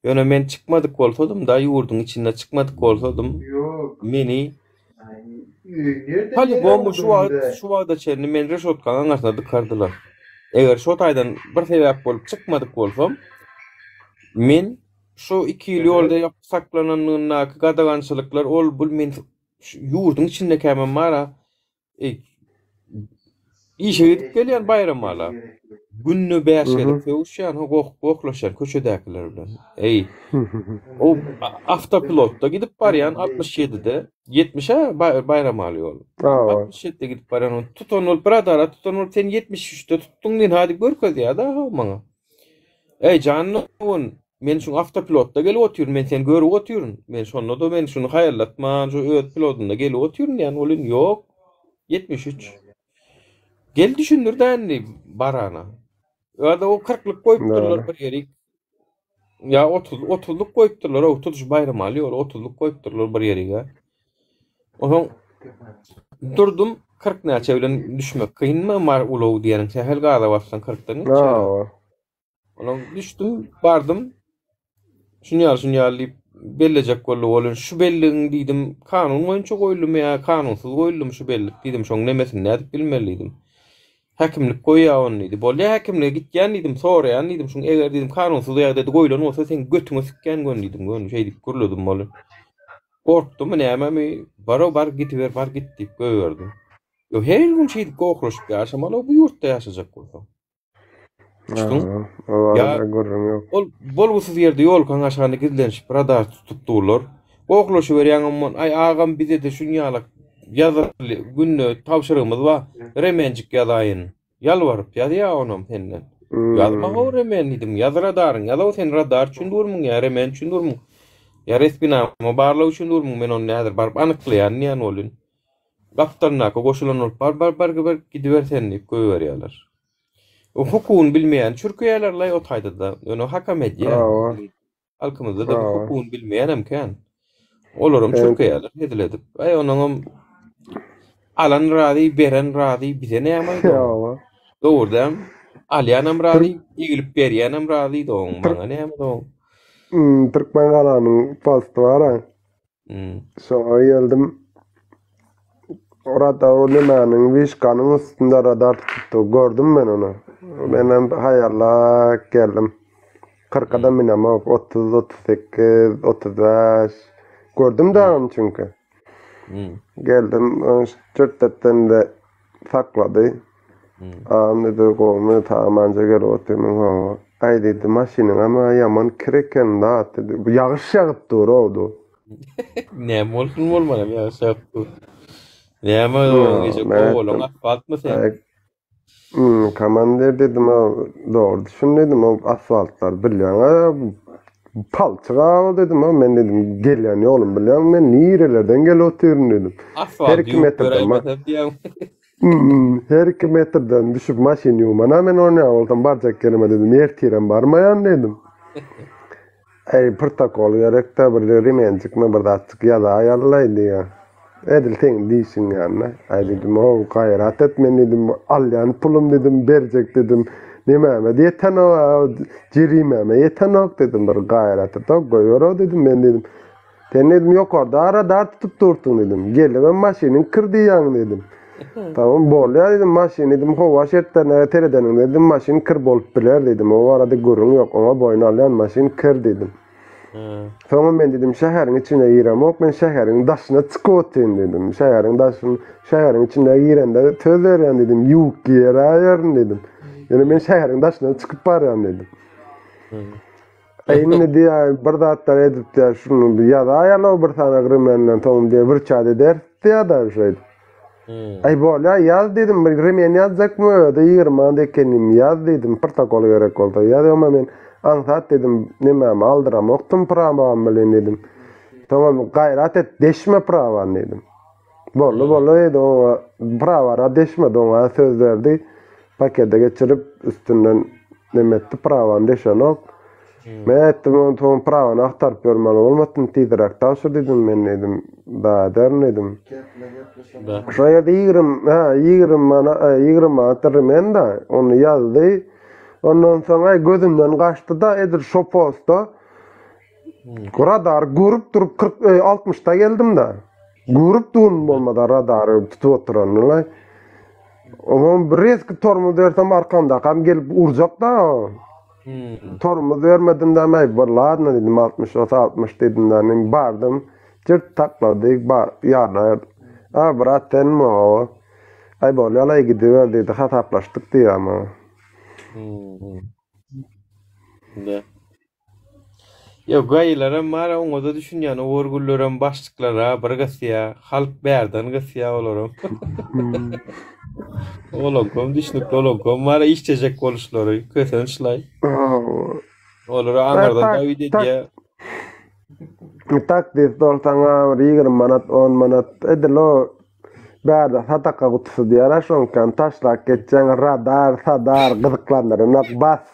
Ýöne men çykmadyk bolsadym-da ýurduň içinde çykmadyk bolsadym meni Polibom şu wagt şu wagta çenli meni reşotkanyň aňyrsyna dykardylar. Eger şo taýdan bir sebäp bolup çykmadyk bolsam men şu iki ýyl ýolda ýapyk saklananlygyndaky gadagançylyklar ol bul men ýurduň içindekämem bara Eý, işe gidip gelýän Baýramala. Günde 5 gezek sögüşýän, goh gohlaşýan köçedäkiler bilen. Eý, o awtopilotda gidip barýan 67-de, 70-e Baýramaly ýoly. 67-de gidip barýan, ony tutan bolup, bir adara tutan bolup, sen 73-de tutduň diýen, hadi görkezýär-de maňa. Eý, jan dogan, men şu awtopilotda gelip otyryn, men seni görüp otyryn. Men şonda-da men şuny haýallatman, şu öz pilotynda gelip otyryn diýen, ol indi ýok. 73. Gel düşündir-dä indi barana. Ýa-da o kyrklyk goýupdyrlar bir ýerik. Ýa 30, otuzlyk goýupdyrlar, o tutuş Baýramaly ýoly otuzlyk goýupdyrlar bir ýerige. Onsoň durdum, 40 näçe bilen düşmek kynmy, mar ulag diýeniň sähel gaza bassaň 40-dan geçýär. Onsoň düşdüm, bardym. Şuny ýaly, şuny ýaly diýip bellejek boldy. Ol şu belligiň diýdim, kanun boýunça goýuldymy ýa kanunsyz goýuldymy şu bellik diýdim, şoň nemesini nädip bilmeli diýdim. Häkimlik goýýar ony diýdi. Bolýa häkimlige gitýän diýdim, soraýan diýdim, şuň eger diýdim kanunsyz ýagdaýda goýlan bolsa seň götüňe sikýän göni diýdim, göni şeýdip gürledim ol. Gorkdumy nämemi, bar-ow bar gidiber bar git diýip goýberdi. Ýo her gün şeýdip gohlaşyp ýaşamaly bu ýurtda ýaşajak bolsaň. Düşdüň? O barada gürrüň ýok. Ol bolgusyz ýerde ýolkaň aşagynda gizlenişip radar tutup durlar. Gohlaşyberýäň ondan, aý agam bize-de şuny ýalak. Ýazyly günde tabşyrygymyz bar. Remenjik ýazaýyn. Ýalbaryp ýazýa onam senden. Ýazma how remen diýdim. Ýaz radaryň. Ýazow sen radar üçin durmuň ýa remen üçin durmuň. Ýa resminama barlag üçin durmuň. Men ony häzir baryp anyklaýan diýýän welin. Gapdalyndaky goşulan bolup bar bar bar bar gidiber sen diýip goýberýärler. O hukugyny bilmeýän çürkeýärler-laý o taýda-da. Ýöne hakam edýär. Halkymyzda-da bu hukugyny bilmeýänem kän. Olaram çürkeýärler hezil edip. Aý onuňam alan razy, beren razy, bize näme aýdýar? Dogry däl. Alýanam razy, egilip berýänem razy, doň. Maňa näme doň? Türkmen galanyň posty bar-a. Şoňa geldim. Radar o nemäniň wişkanyň üstünde radar tutupdy. Gördüm men ony. Menem haýallap geldim. Kyrkada minemok. 30, 38, 35. Gördüm da ony çünki. Geldim. Çirtdetden-de saklady. Agam diýdi, gowumy, sag-amanja gelip otyrmyň, hawa. Aý diýdi, maşynyňam-a ýaman kir eken zat diýdi. Bu ýagyş ýagyp dur-ow du. Näme bolsun bolmanam ýagyş ýagyp dur. Näme o gije kowalaň asfaltmy sen? Komandir diýdim, dogry düşün diýdim, o asfaltlar bilýäň-ä, palçyk-a diýdim, men diýdim, gelýän ýolumy bilýäň, men nirelerden gelip otyryn diýdim. Asfalt ýuwup beräýmesem diýýäň. Her 2 metrden düşüp maşyn ýuwmana men onýa bolsam barjak ýerime dedim ertirem barmaýan dedim. Eý protokol gerekdä bir remenjikmi bir zatjyk ýazaýalylaý diýýä. Edil seň diýşiň ýaly. Aý diýdim how gaýrat et men diýdim alýan pulum diýdim berjek diýdim nemäme ýetenok jerimäme ýetenok diýdim bir gaýrat et goýber-ow diýdim men diýdim Sen diýdim, ýokarda radar tutup dursuň diýdim. Gelibem maşynyň kir diýýäň diýdim. Tamam bolýar diýdim, maşyn diýdim, howa şertlerine seredeniňde diýdim, maşyn kir bolup biler diýdim. O barada gürrüň ýok, oňa boýun alýan maşyn kir diýdim. Soňam men diýdim, şäheriň içine giremok, men şäheriň daşyna çykyp otyryn diýdim. Şäheriň daşyny, şäheriň içine girende söz berýän diýdim, ýuwup giräýerin diýdim. Ýöne men şäheriň daşyna çykyp barýan diýdim. Indi diýýär, bir zatlar edip diýýär, şuny bir ýazaýaly bir sany remenden soň diýýär, wyrçat ederis diýýär-de şeýdip. Aý bolýar, ýaz diýdim, bir remen ýazjakmy özi 20 manat ekenim, ýaz diýdim, protokol gerek bolsa ýaz, ýogma men aňsat diýdim, nemämi aldyramokdym prawam bilen diýdim. Soňam gaýrat et, deşme prawany diýdim. Boldy, boldy diýdi, oňa prawara deşmedi, oňa söz berdi. Pakete geçirip, üstünden neme etdi, prawany deşenok. Men aýtdym, onsoň prawany agtaryp ýörmeli bolmasyn, tizräk tabşyr diýdim, men diýdim, da ederin diýdim. Şo ýerde 20, hä, 20 mana, 20 manat remen-da, ony ýazdy. Ondan soň, aý, gözümden gaçdy-da, edil şo posta Radar görüp durup 40 e, 60-da geldim-de. Görüp durun bolmada radary tutup oturanyny. Oňa bir reski tormoz bersem arkamdakam gelip urjak da. Hmm. Tormoz bermedim de may bir ladno dedim 60 olsa 60 dedim de men bardym. Cırt taklady bar ýarlar. A brat sen mi o? Ay bolýar ay gidiber dedi hasaplaşdyk diýýär maňa. Hmm. Da. Ýok, gaýylaram bar, oňa-da düşünýän, o görgülilerem başlyklara bir gysýa, halk bärden gysýa olaram. Olaňkam düşnükli, olaňkam bar işlejek boluşlary, kösençlaý. Olara aňyrdan dawid edýä. Taksist bolsaň-a bir 20 manat, 10 manat, edil o bärde sadaka gutusy diýýär-ä şoňkam taşlap geçýäň, radar, sadar gyzyklandyranok, bas.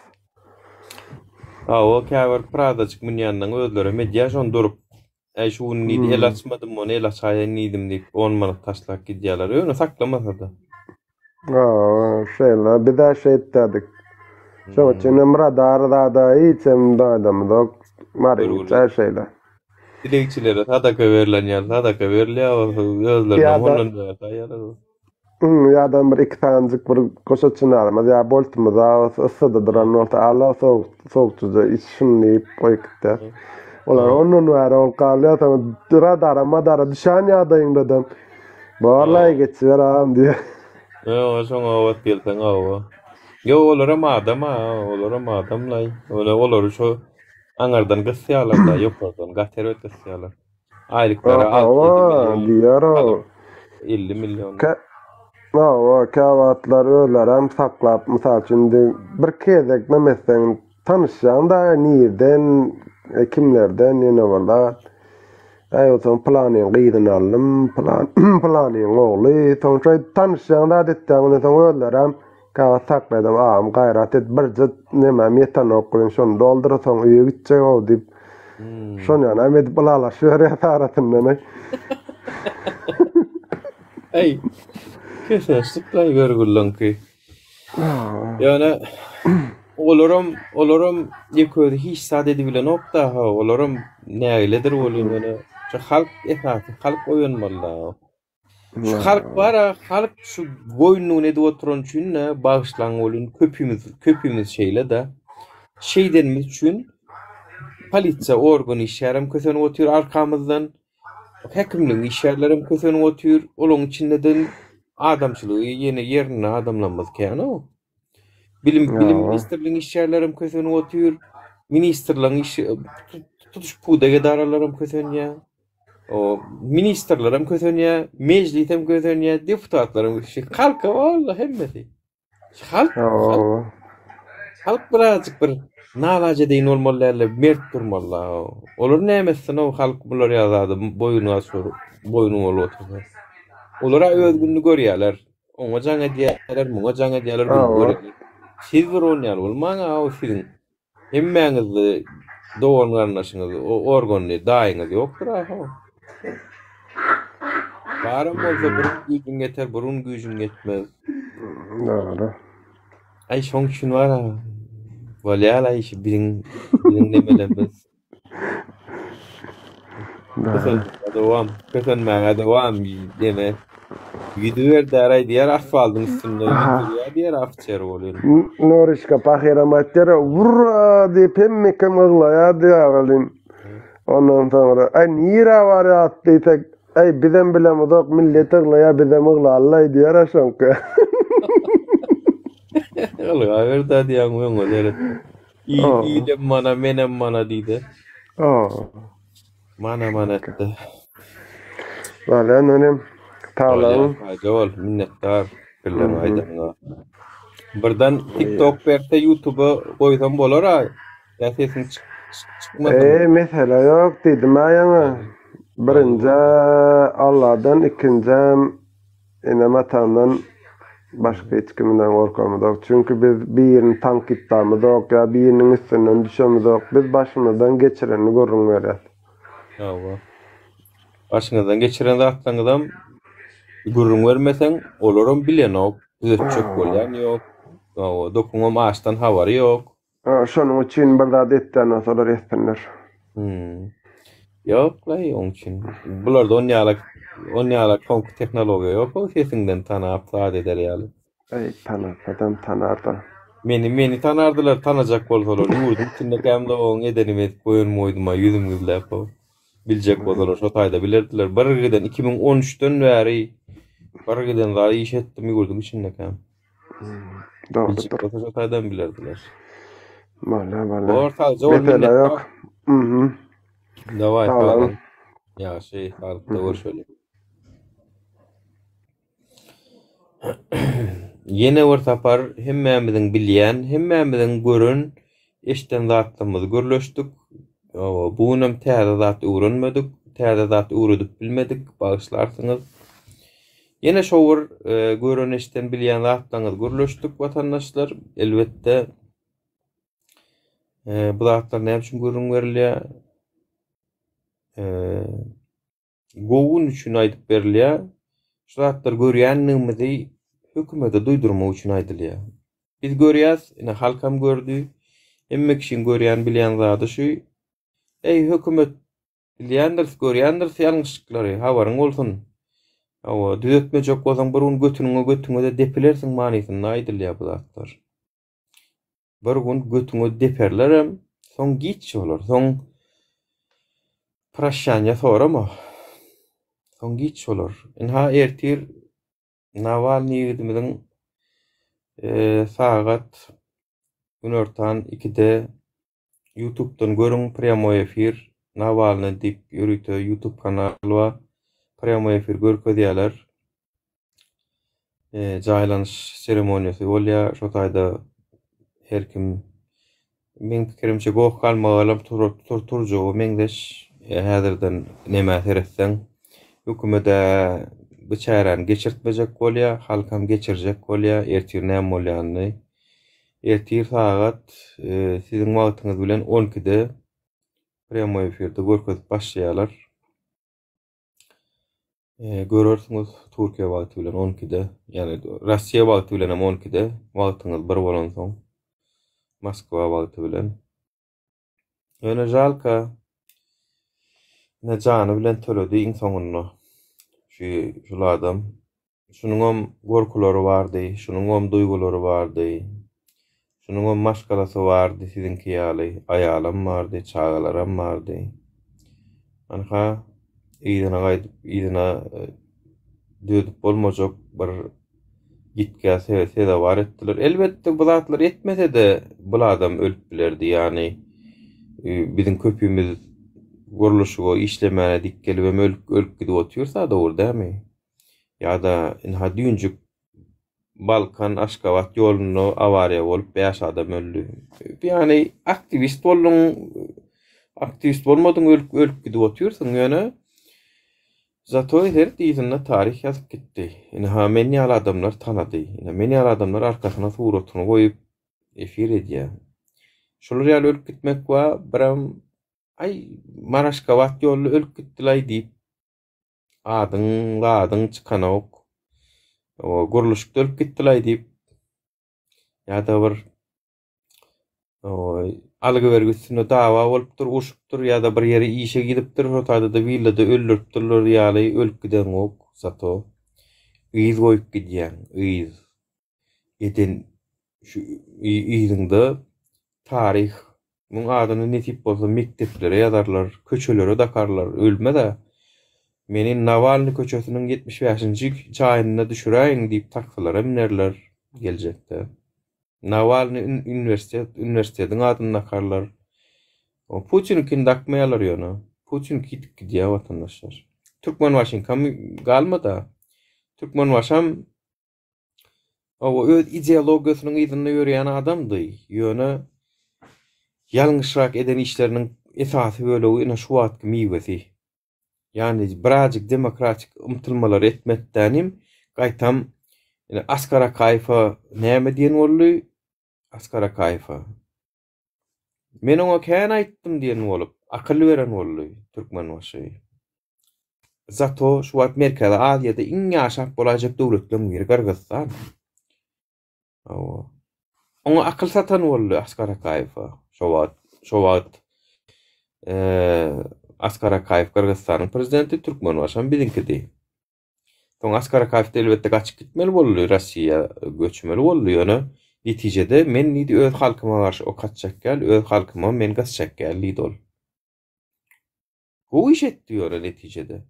Hawa, käbir pradajyk münýänleň özlerem edýär şony durup. Äý şu gün diýdi el açmadym ony el açaýaýyn diýdim diýip on manat taşlap gidýärler. Ýöne saklamasa-da. Hawa, şeýle biz-ä şeýtýärdik. Şoň üçin hem radar zada hiçem zadamyzok. Maryňça şeýle. Dilegçilere sadaka berlen ýaly sadaka berilýär bolsa özlerine ondan bäri saýýarlar. Ýa-da bir iki sanyjyk bir goşa çynarymyz ýa boltumyz bolsa yssyda duran bolsa ala sowuk sowukjyja iç şuny diýip goýup gitýär. Olar ondan bäri bolup galýar soň radara madara düşen ýagdaýyňdadam Borlaý geçiber agam diýýär. Ýok şoňa gabat gelseň hawa. Ýok olaram adam-a olaram adamlaý. Ýöne olary şo aňyrdan gysýarlar-da ýokardan gaty erbet gysýarlar. Aýlyklary Hawa 6-7 million diýýär o. alyp. 50 million. Kä Hawa, käwagtlar özlerem saklap, mysal üçin indi bir gezek neme etseň tanyşýaň-da nirden, kimlerden ýene bir zat. Äý bolsaň pylanyň gyzyny aldym, pylan pylanyň ogly, soň şeýdip tanyşýaň zat etýäň, ondan soň özlerem käwagt saklaýdam, agam gaýrat et birje nemem ýetenok welin şony doldur soň öýe gitjeg-ow diýip. Şonýanam edip ylalaşyberýäs arasyndan. Äý, kösençlik-laý görgüliňki. Ýöne olaram, olaram ýeke özi hiç zat edibilenok-da, olaram nägiledir welin ýöne şu halk esasy, halk oýanmaly-da. Şu halk bar-a, halk şu goýunlygyny edip oturan üçin-de bagyşlaň welin köpümiz, köpümiz şeýle-de. Şeýdenimiz üçin polisiýa organ işgärem kösenip otyr arkamyzdan. Häkimligiň işgärlerem kösenip otyr. Olaň içinde-de adamçylygy ýene ýerinde adamlarymyz kän-ow. Bilim, bilim ministrligiň işgärlerem kösenip otyr. Ministrligiň iş, tutuş pudak edaralaram kösenýär. O ministrlerem kösenýär, mejlisem kösenýär, deputatlaram halka walla hemmesi. Halk, halk, halk birazjyk bir nalajedeýin bolmaly dälde, mert durmaly. Olar näme etsin o halk bular ýaly zada boýun gaçyryp, boýun bolup otursa. Olar-a öz gününi görýärler. Oňa jaň edýärler, muňa jaň edýärler, gününi görýärler. Siz bir on ýaly bolmaň-a, siziň Hemmäňizde dogan garyndaşyňyz, organly daýyňyz ýokdur aho. Baram bolsa bir gün güýjüň ýeter, bir gün güýjüň ýetmez. Dogry. Aý şoň üçin bar a. Bolýar-laý şu biziň biziň nemelerimiz. Kösenmäge dowam, kösenmäge dowam ýene. Ýüzüber däraý diýer asfaldyň üstünde ýüzürýär diýer ofiser bolýan. Nurişka pahyram aýtýar, Urra diýip hemmekem yglaýar diýýär welin. Ondan soňra, Aý nirä barýas diýsek, Aý bizem bilemizok, millet yglaýar, bizem yglalylaý diýer-ä şoňky. Ylgaber-dä diýýäň öňe seret. Ilem mana, menem mana diýdi. Mana mana etdi. Bolýa Nurim. Saglygyň. Bolýa, bol, minnetdar pikirleriňi aýdanyňa. Birden TikTok berse YouTube-a goýsam bolar-a. Ýa sesiň çykmasyn. Eý, mesele ýok diýdim-ä ýaňy. Birinjä Alladan, ikinjäm Enem-atamdan başga hiç kimden gorkamyzok. Çünki biz birini tankytlamyzok ýa biriniň üstünden düşemizok. Biz başymyzdan geçirenini gürrüň berýäs. Hawa. Başyňyzdan geçiren zatlaryňyzam gürrüň bermeseň, olaram bilenok, düzetjek bolýan ýok. Hawa, dokuňam açdan habary ýok. Şonuň üçin bir zat etýän bolsalar etsinler. Hmm. Ýok-laý oň üçin. Bularda on ýalak, on ýalak soňky tehnologiýa ýok o sesiňden tanap zat eder ýaly. Eý tanasadam tanarda. Meni meni tanardylar tanajak bolsalar ýurduň içindekäm-de oň edenimi edip goýan goýdum-a ýüzüm gizläp o. Biljek bolsalar şo taýda bilerdiler. Bir giden 2013-den bäri bir giden zat iş etdim ýurduň içindekäm. Dogrudyr. Biljek bolsa şo taýdan bilerdiler. Bolýa, bolýa. Bor, sagja bol, Mesele minnetdar. ýok. Mhm. Daway, Sag sag boluň. bol. Ýagşy, saglykda görşeli. Ýene bir sapar hemmämiziň bilýän, hemmämiziň gören, eşden zatlarymyzy gürleşdik. Bu günem täze zat öwrenmedik, täze zat öwredip bilmedik, bagyşlarsyňyz. Ýene şo bir gören eşden bilýän zatlaryňyzy gürleşdik watandaşlar. Elbetde bu zatlar näme üçin gürrüň berilýär? Gowy gün üçin aýdyp berilýär. Şu zatlary görýändigimizi hökümete duýdurmak üçin aýdylýar. Biz görýäs, ine halkam gördi. Hemme kişiň görýän bilýän zady şu. Eý hökümet Bilýändiris, görýändiris ýalňyşlyklary, habaryň bolsun. Hawa, düzetmejek bolsaň bir gün götüniňe götüňe-de depilersiň manysynda aýdylýar bu zatlar. Bir gün götüňe deperlerem, soň giç bolar. Soň proşşaniýa sorama. Soň giç bolar. Ynha ertir Nawalnyý ýigidimiziň sagat günortan ikide Ýutubdan görüň prýamoý efir Nawalny diýip ýörite ýutub kanaly bar. Prýamoý efir görkezýärler. Jaýlanyş seremoniýasy bolýar. Şo taýda her kim meň pikirimçe goh galmagalam turjaga meňzeş. Häzirden nämä seretseň, hökümet-ä bu çäräni geçirtmejek bolýar, halkam geçirjek bolýar. Ertir näme bolýanyny. Ertir sagat siziň wagtyňyz bilen on ikide prýamoý efirde görkezip başlaýarlar. Görersiňiz Türkiýe wagty bilen on ikide, ýagny Russiýa wagty bilen hem on ikide, wagtyňyz bir bolansoň Moskwa wagty bilen. Ýöne žalka ine jany bilen töledi iň soňunda şu şul adam. Şunuňam gorkulary bardy, şunuňam duýgulary bardy. Şunuňam maşgalasy bardy siziňki ýaly, aýalam bardy, çagalaram bardy. Anha, yzyna gaýdyp, yzyna düzedip bolmajak bir ýitgä sezewar etdiler. Elbetde, bu zatlar etmese-de, bul adam ölüp bilerdi. Ýagny, biziň köpimiz gurluşyga, işlemäne dik gelibem ölüp, ölüp gidip otyrys-a, dogry dälmi? Ýa-da ynha düýnjük Balkan Aşgabat ýolunda awariýa bolup 5 adam öldi. Ýagny aktiwist bolduň, aktiwist bolmadyň ölüp ölüp gidip otyrsyň ýöne Zato her yzynda taryh ýazyp gitdi. Ynha men ýaly adamlar tanady. Ynha men ýaly adamlar arkasyna suratyny goýup efir edýär. Şolar ýaly ölüp gitmek bar, biram aý Maraşgabat ýolda ölüp gitdilaý diýip Adyň, zadyň çykanok. O gurluşykda ölüp gitdilaý diýip ýa-da bir algy-bergi üstünde dawa bolupdyr, urşupdyr ýa-da bir ýere işe gidipdir, şo taýda-da willada öldüripdirler ýaly ölüp gideňok, zato yz goýup gidýäň, yz. Eden şu yzyňda taryh muň adyny nesip bolsa mekdeplere ýazarlar, köçelere dakarlar, ölmez-ä. Meni Nawalnyý köçesiniň 75-nji jaýynda düşüräýiň diýip taksylara münerler geljekde. Nawalnyý uniwersitet, uniwersitetiň adyny dakarlar. Putiniňkini dakmaýarlar ýöne. Putiniňki ýitip gidýär watandaşlar. Türkmenbaşyňkam galmady-a. Türkmenbaşam Hawa, öz ideologiýasynyň yzynda ýörýän adamdy. Ýöne ýalňyşrak eden işleriniň esasy bölegi ine şu wagtky miwesi. Ýagny birazjyk demokratik ymtylmalary etmekdenim gaýtam ine Askar Akaýewe näme diýen boldy? Askar Akaýewe. Men oňa kän aýtdym diýen bolup, akyl beren boldy Türkmenbaşy. Zato şu wagt Merkezi Aziýada iň ýaşap bolaýjak döwletleriň biri Gyrgyzystan. Hawa. Oňa akyl satan boldy Askar Akaýewe. Şo wagt, şo wagt Askar Akaýew Gyrgyzystanyň prezidenti, Türkmenbaşam biziňkidi. Soň Askar Akaýew elbetde gaçyp gitmeli boldy, Russiýa göçmeli boldy, ýöne netijede men diýdi öz halkyma garşy ok atjak däl, öz halkyma men gaçjak däl diýdi ol. Gowy iş etdi ýöne netijede.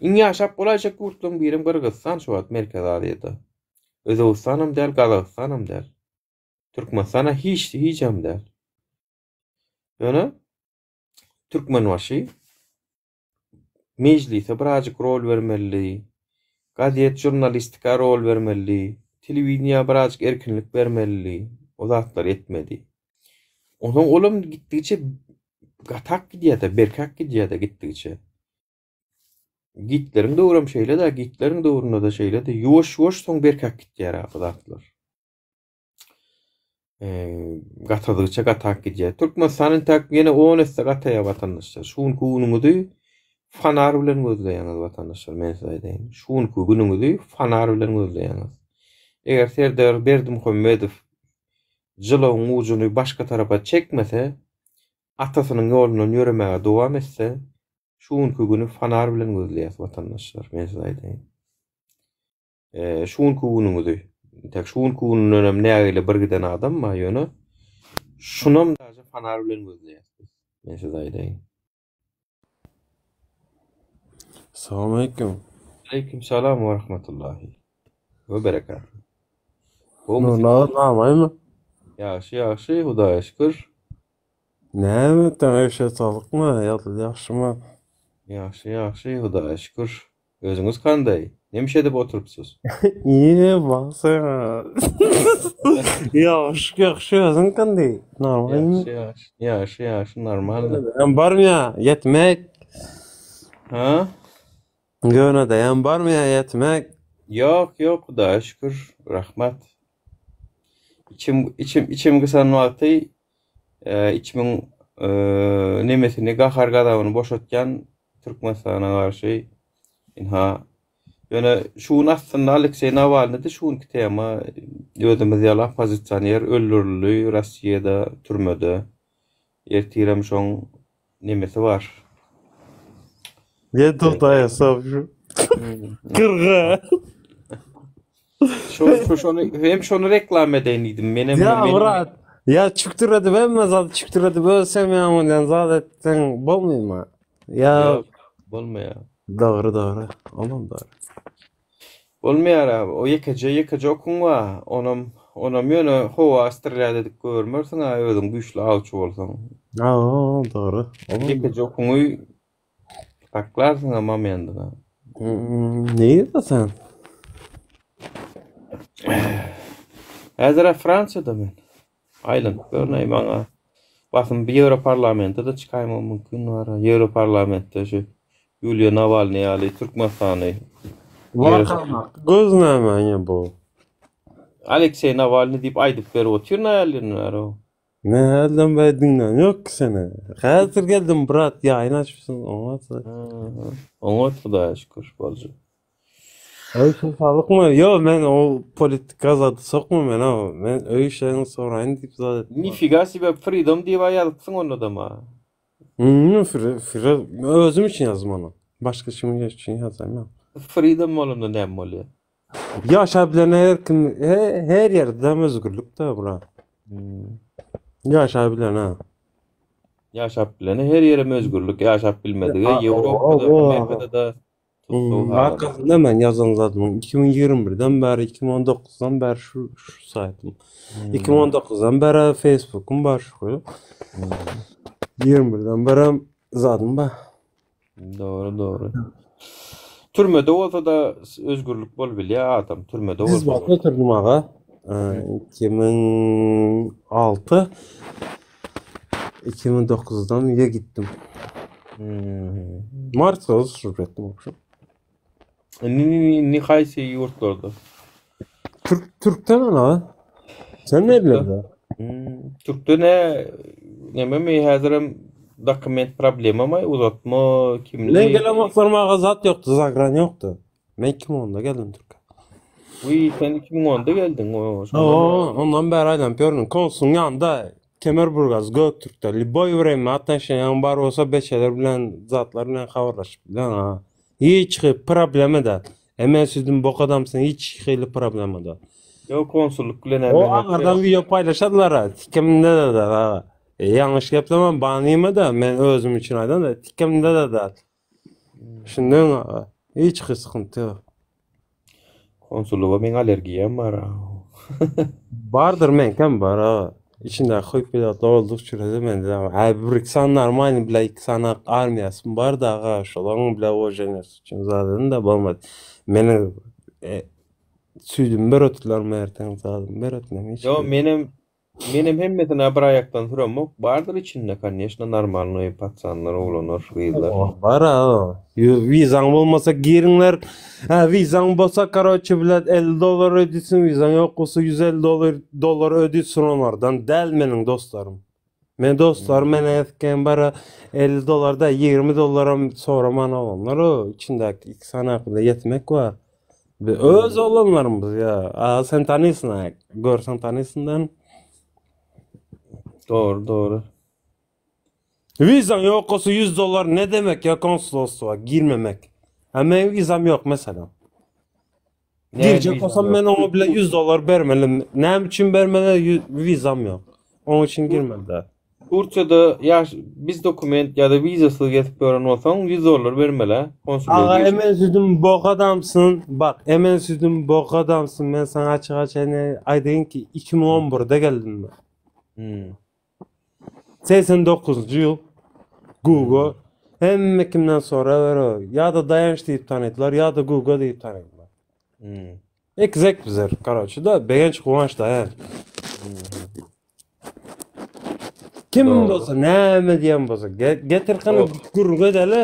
Iň ýaşap bolaýjak ýurtlaryň birem Gyrgyzystan şu wagt Merkezi Aziýada. Özbegistanam däl, Gazagystanam däl. Türkmenistana hiç hijem däl. Ýöne Türkmenbaşy Mejlise birazjyk rol bermelidi. Gazet žurnalistika rol bermelidi. Telewideniýä birazjyk erkinlik bermelidi. O zatlary etmedi. Onsoň olam gitdigiçe gatak gidýär-de, berkäk gidýär-de gitdigiçe. Gitleriň döwrem şeýle-dä, Gitleriň döwründe-de şeýledi. Ýuwaş-ýuwaş soň berkäk gitýär-ä bu zatlar. Gatadygyça gatap gidýär. Türkmenistan entäk ýene on esse gataýar watandaşlar. Şu günki günüňizi fanar bilen gözleýäňiz watandaşlar men size aýdaýyn. Şu günki günüňizi fanar bilen gözleýäňiz. Eger Serdar Berdimuhamedow jylawyň ujuny başga tarapa çekmese, atasynyň ýolundan ýöremäge dowam etse, şu günki güni fanar bilen gözleýäs watandaşlar men size aýdaýyn. Şu günki günüňizi, tek şu günki gününden hem nägile bir giden adam bar, ýöne şunam daže fanar bilen gözleýäs biz. Men size aýdaýyn. Salam aleýkum. Aleýkum salam we rahmetullahi we berekatuh. Gowmy? Namaýmy? Ýagşy, ýagşy, Hudaýa şükür. Näme etdiň, eşe salykmy ýa-da ýagşymy? Ýagşy, ýagşy, Hudaýa şükür. Özüňiz kandaý? Nemiş edip oturypsyz? Iýe bagsana. Ýagşy, ýagşy özüň kandaý? Normalmy? Ýagşy, ýagşy. Ýagşy, ýagşy, normalny. Hem barmyýa ýetmek. Ha? Ýöne-de hem barmyýa ýetmek. Ýok, ýok, Hudaýa şükür. Rahmat. Içim, içim, içim gysan wagty içimiň nemesini, gahar-gazabyny boşatýan Türkmenistana garşy. Ynha, ýöne şu gün aslynda Alekseý Nawalnydy şu günki tema. Özümiz ýaly oppozisioner öldürildi Rossiýada, türmede. Ertirem şoň nemesi bar. Ne togtaýa şu. Gyrga. Şo şo şony hem şony reklam edeýin diýdim. Menem Ya menem Murat, ya çükdür edip hemme zat çükdür edip ölsem ya ondan zat etseň bolmaýma. Ya Ýok, bolmaýar. dogry dogry. Onam dogry. Bolmaýar abi. O ýekeje ýekeje okuň bar. Onam onam ýöne howa strelýat edip görmersiň a özüň güýçli awçy bolsaň. Aa, dogry. Onam Ýekeje okuňy Saklarsyň a momentina. Nirede sen? Häzir-ä Fransiýada men. Aýlanyp görneý maňa. Basym bir Ýewroparlamente-de çykaýmagym mümkin bar. Ýewroparlamentde şu Ýuliýa Nawalnyý ýaly Türkmenistany Göz näme ýa bu? Alekseý Nawalnyý diýip aýdyp berip otyr nähili bäri. Men hälden bäri diňlän ýok ki seni. Häzir geldim brat ýaýyn açypsyň oňat. Oňat Hudaýa şükür bolja. Öý işiň saglykmy? Ýok men o politika zady sokma men o. Men öý işlerini soraýyn diýip zat etdim. Nifiga sibe freedom diýip ýazypsyň onda-da ma. Hmm, fre, fre, özüm üçin ýazdym ony. Başga kim üçin ýazam ýok. Freedom bolanda näme bolýar? Ýaşap bilen her kim her ýerde özgürlik de bura. Hmm. Ýaşap bilen ha. Ýaşap bilene her ýere özgürlik, ýaşap bilmedige Ýewropada, Amerikada da tussag hmm, Arkasynda men ýazan zadymyň 2021-den bäri, 2019-dan bäri şu şu saýtym. Hmm. 2019-dan bäri Facebookum bar şu. Hmm. 21-den bäri zadym bar. Dogry, dogry. Türmede bolsa-da özgürlik bolup bilýär adam, türmede bolsa. Biz wagtda oturdym aga. 2006 2009-dan üye gitdim. Hmm. Martda sürüp etdim obşem. Indi indi haýsy ýurtlarda? Türk Türkden ana. Sen nerelerde? Hmm, Türkde ne nememi häzirem dokument problemamy uzatma kimlik. Men gelen wagtlarym aga zat ýokdy, zagran ýokdy. Men 2010-da geldim Türke. Uý, sen 2010-da geldiň. O, şondan Oo, ondan bäri aýlanyp ýörün. Konsulyň ýanynda Kemerburgaz Göktürkde lýuboý wremýa atnaşeniýaň bar bolsa beçeler bilen zatlar bilen habarlaşyp bilen ha. Hiç hili problema däl. Emen südüm bok adamsyň hiç hili problema däl. Ýok konsullyk bilen O aňyrdan wideo paýlaşadylar-a, tikimde-de däl aga. E, ýalňyş geplemem, banyma-da, men özüm üçin aýdanda, tikimde-de däl. Şundan aga, hiç hili sykynty ýok. Konsullyga meň allergiýam bar a. Bardyr meňkem bar aga. Içindäki hypilotlar oldukça çüredi mende de. Hä bir iki sany normalny bile iki sany armiýasym bardy aga şolaryň bile uwaženiýasy üçin zadym da bolmady. Meniň e, süýdümi beretiler erteň zadymy beretiler hiç. Ýo menem Menem hemmesine bir aýakdan süremok. Bardyr içinde koneşno normalnyý pacanlar, oglanlar, gyzlar. Bar a. Wizaň bolmasa giriňler. Ha wizaň bolsa karoçe bilet 50 dollar ödüsün, wizaň ýok bolsa 150 dollar dollar ödüsün onlardan däl meniň dostlarym. Men dostlarym meni etken bara 50 dollar da 20 dollaram soraman oglanlar o içindäki iki sany hakynda ýetmek bar. Biz öz oglanlarymyz ya. A sen tanyýsyn a. Görseň tanyýsyn Dogry, dogry. Wizaň ýok bolsa 100 dollar ne demek ya konsolosluğa girmemek. Ha men wizam ýok mesela. Girjek bolsam men oňa bile 100 dollar bermeli. Näme üçin bermeli? Wizam ýok. Onuň üçin girmeli. Turkiýada ýaş biz dokument ýa-da wizasyz gezip ýören bolsaň 100 dollar bermeli konsullyga Aga emen südüm bok adamsyn. Bak emen südüm bok adamsyn. Men saňa açyk açyk aýdaýyn ki 2011-de geldim men. Hmm. 89-njy ýyl Google. Hemme kimden soraber ýa-da Daýanç diýip tanydylar, ýa-da Guga diýip tanydylar. Hmm. Ekzek bizler, karoçi da Begenç Guwanç Daýanç. Kim Dogry. bolsa, näme diýen bolsa, getir hany gürrüň edeli.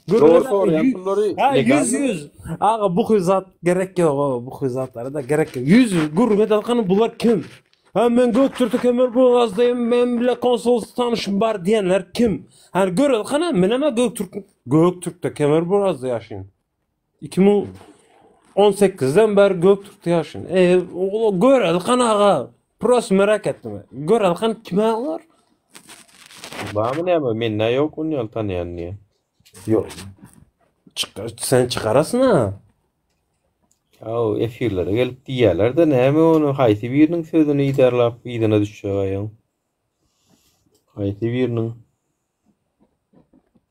Gürrüň Dogry soraýan pullary Ha, legal 100 100. Aga bu hü zat gerek ýok, o, bu hü zatlara da gerek ýok. 100 100 gürrüň edeli hany bular kim? Ha men Göktürkde Kemerburgazdaýym, men bile konsolslyk tanyşym bar diýenler kim? Hani göreli hany, menem Göktürk Göktürkde Kemerburgazda ýaşaýan. 2018-den bäri Göktürkde ýaşaýan. E, göreli hany aga. Prosta merak etdim. Göreli hany kim olar? Barmy näme? Mende ýok ony ýaly tanaýan diýen. Ýok. Çyk, sen çykarasyn ha. Ýa efirlere gelip diýýärler-de näme ony haýsy biriniň sözüni yzarlap yzyna düşjek aýaň. Haýsy biriniň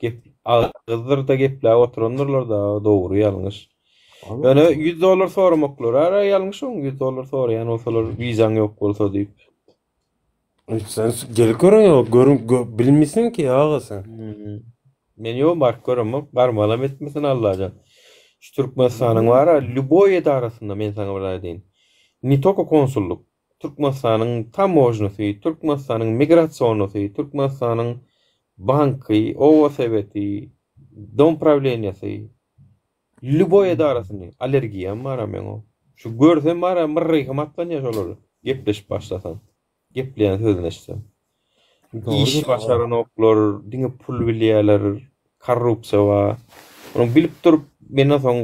gep agyzdyr-da gepläp oturandyrlar-da dogry ýalňyş. Ýöne 100 dollar soramaklar ara ýalňyş oň 100 dollar soraýan bolsalar wizaň ýok bolsa diýip. Sen gelip görüň ýok, görüň gö, bilmesin ki aga sen. Hmm. Men ýok baryp göremok, barmalam etmesin Allajan. Şu Türkmenistanyň bara lýuboý edarasynda men saňa bir aýdaýyn. Ne toko konsullyk, Türkmenistanyň tamožnysy, Türkmenistanyň migrasionnysy, Türkmenistanyň banky, oba sebeti, dom prawleniýasy, lýuboý edarasyny allergiýam bara meň o. Şu görsem bara myrryhym atlanýar şolar gepleşip başlasam. Gepleýän sözüni eşitsem. Iş başaranoklar, diňe pul bilýärler, korrupsiýa bar. Onuň bilip durup menden soň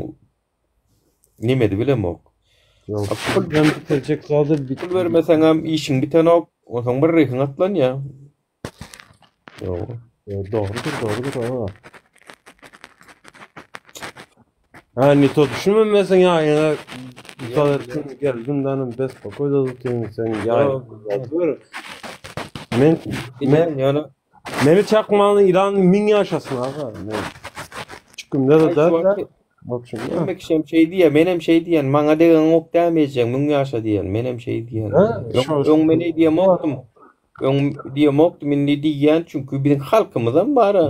nemedi bilemok. Ýok, pul bilen bitirjek zady pul bermeseňem işiň bitenok, onsoň bir ryhyň atlanýar. Ýok. Dogrudyr, dogrudyr, aga. Ha, ne to düşünmemesin ya ýene misal etdim geldim danym bespokoýda tutayım sen ya. Men men ýöne meni çakmany ilan min ýaşasyn aga. Men çükümde de da. Hemme kişi hem şey diýýär, men hem şey diýen, maňa degen ok dämejek, müň ýaşa diýen, men hem şey diýen. Öň men diýemokdym. Öň diýemokdym, indi diýýän, çünki biziň halkymyzam bar-a.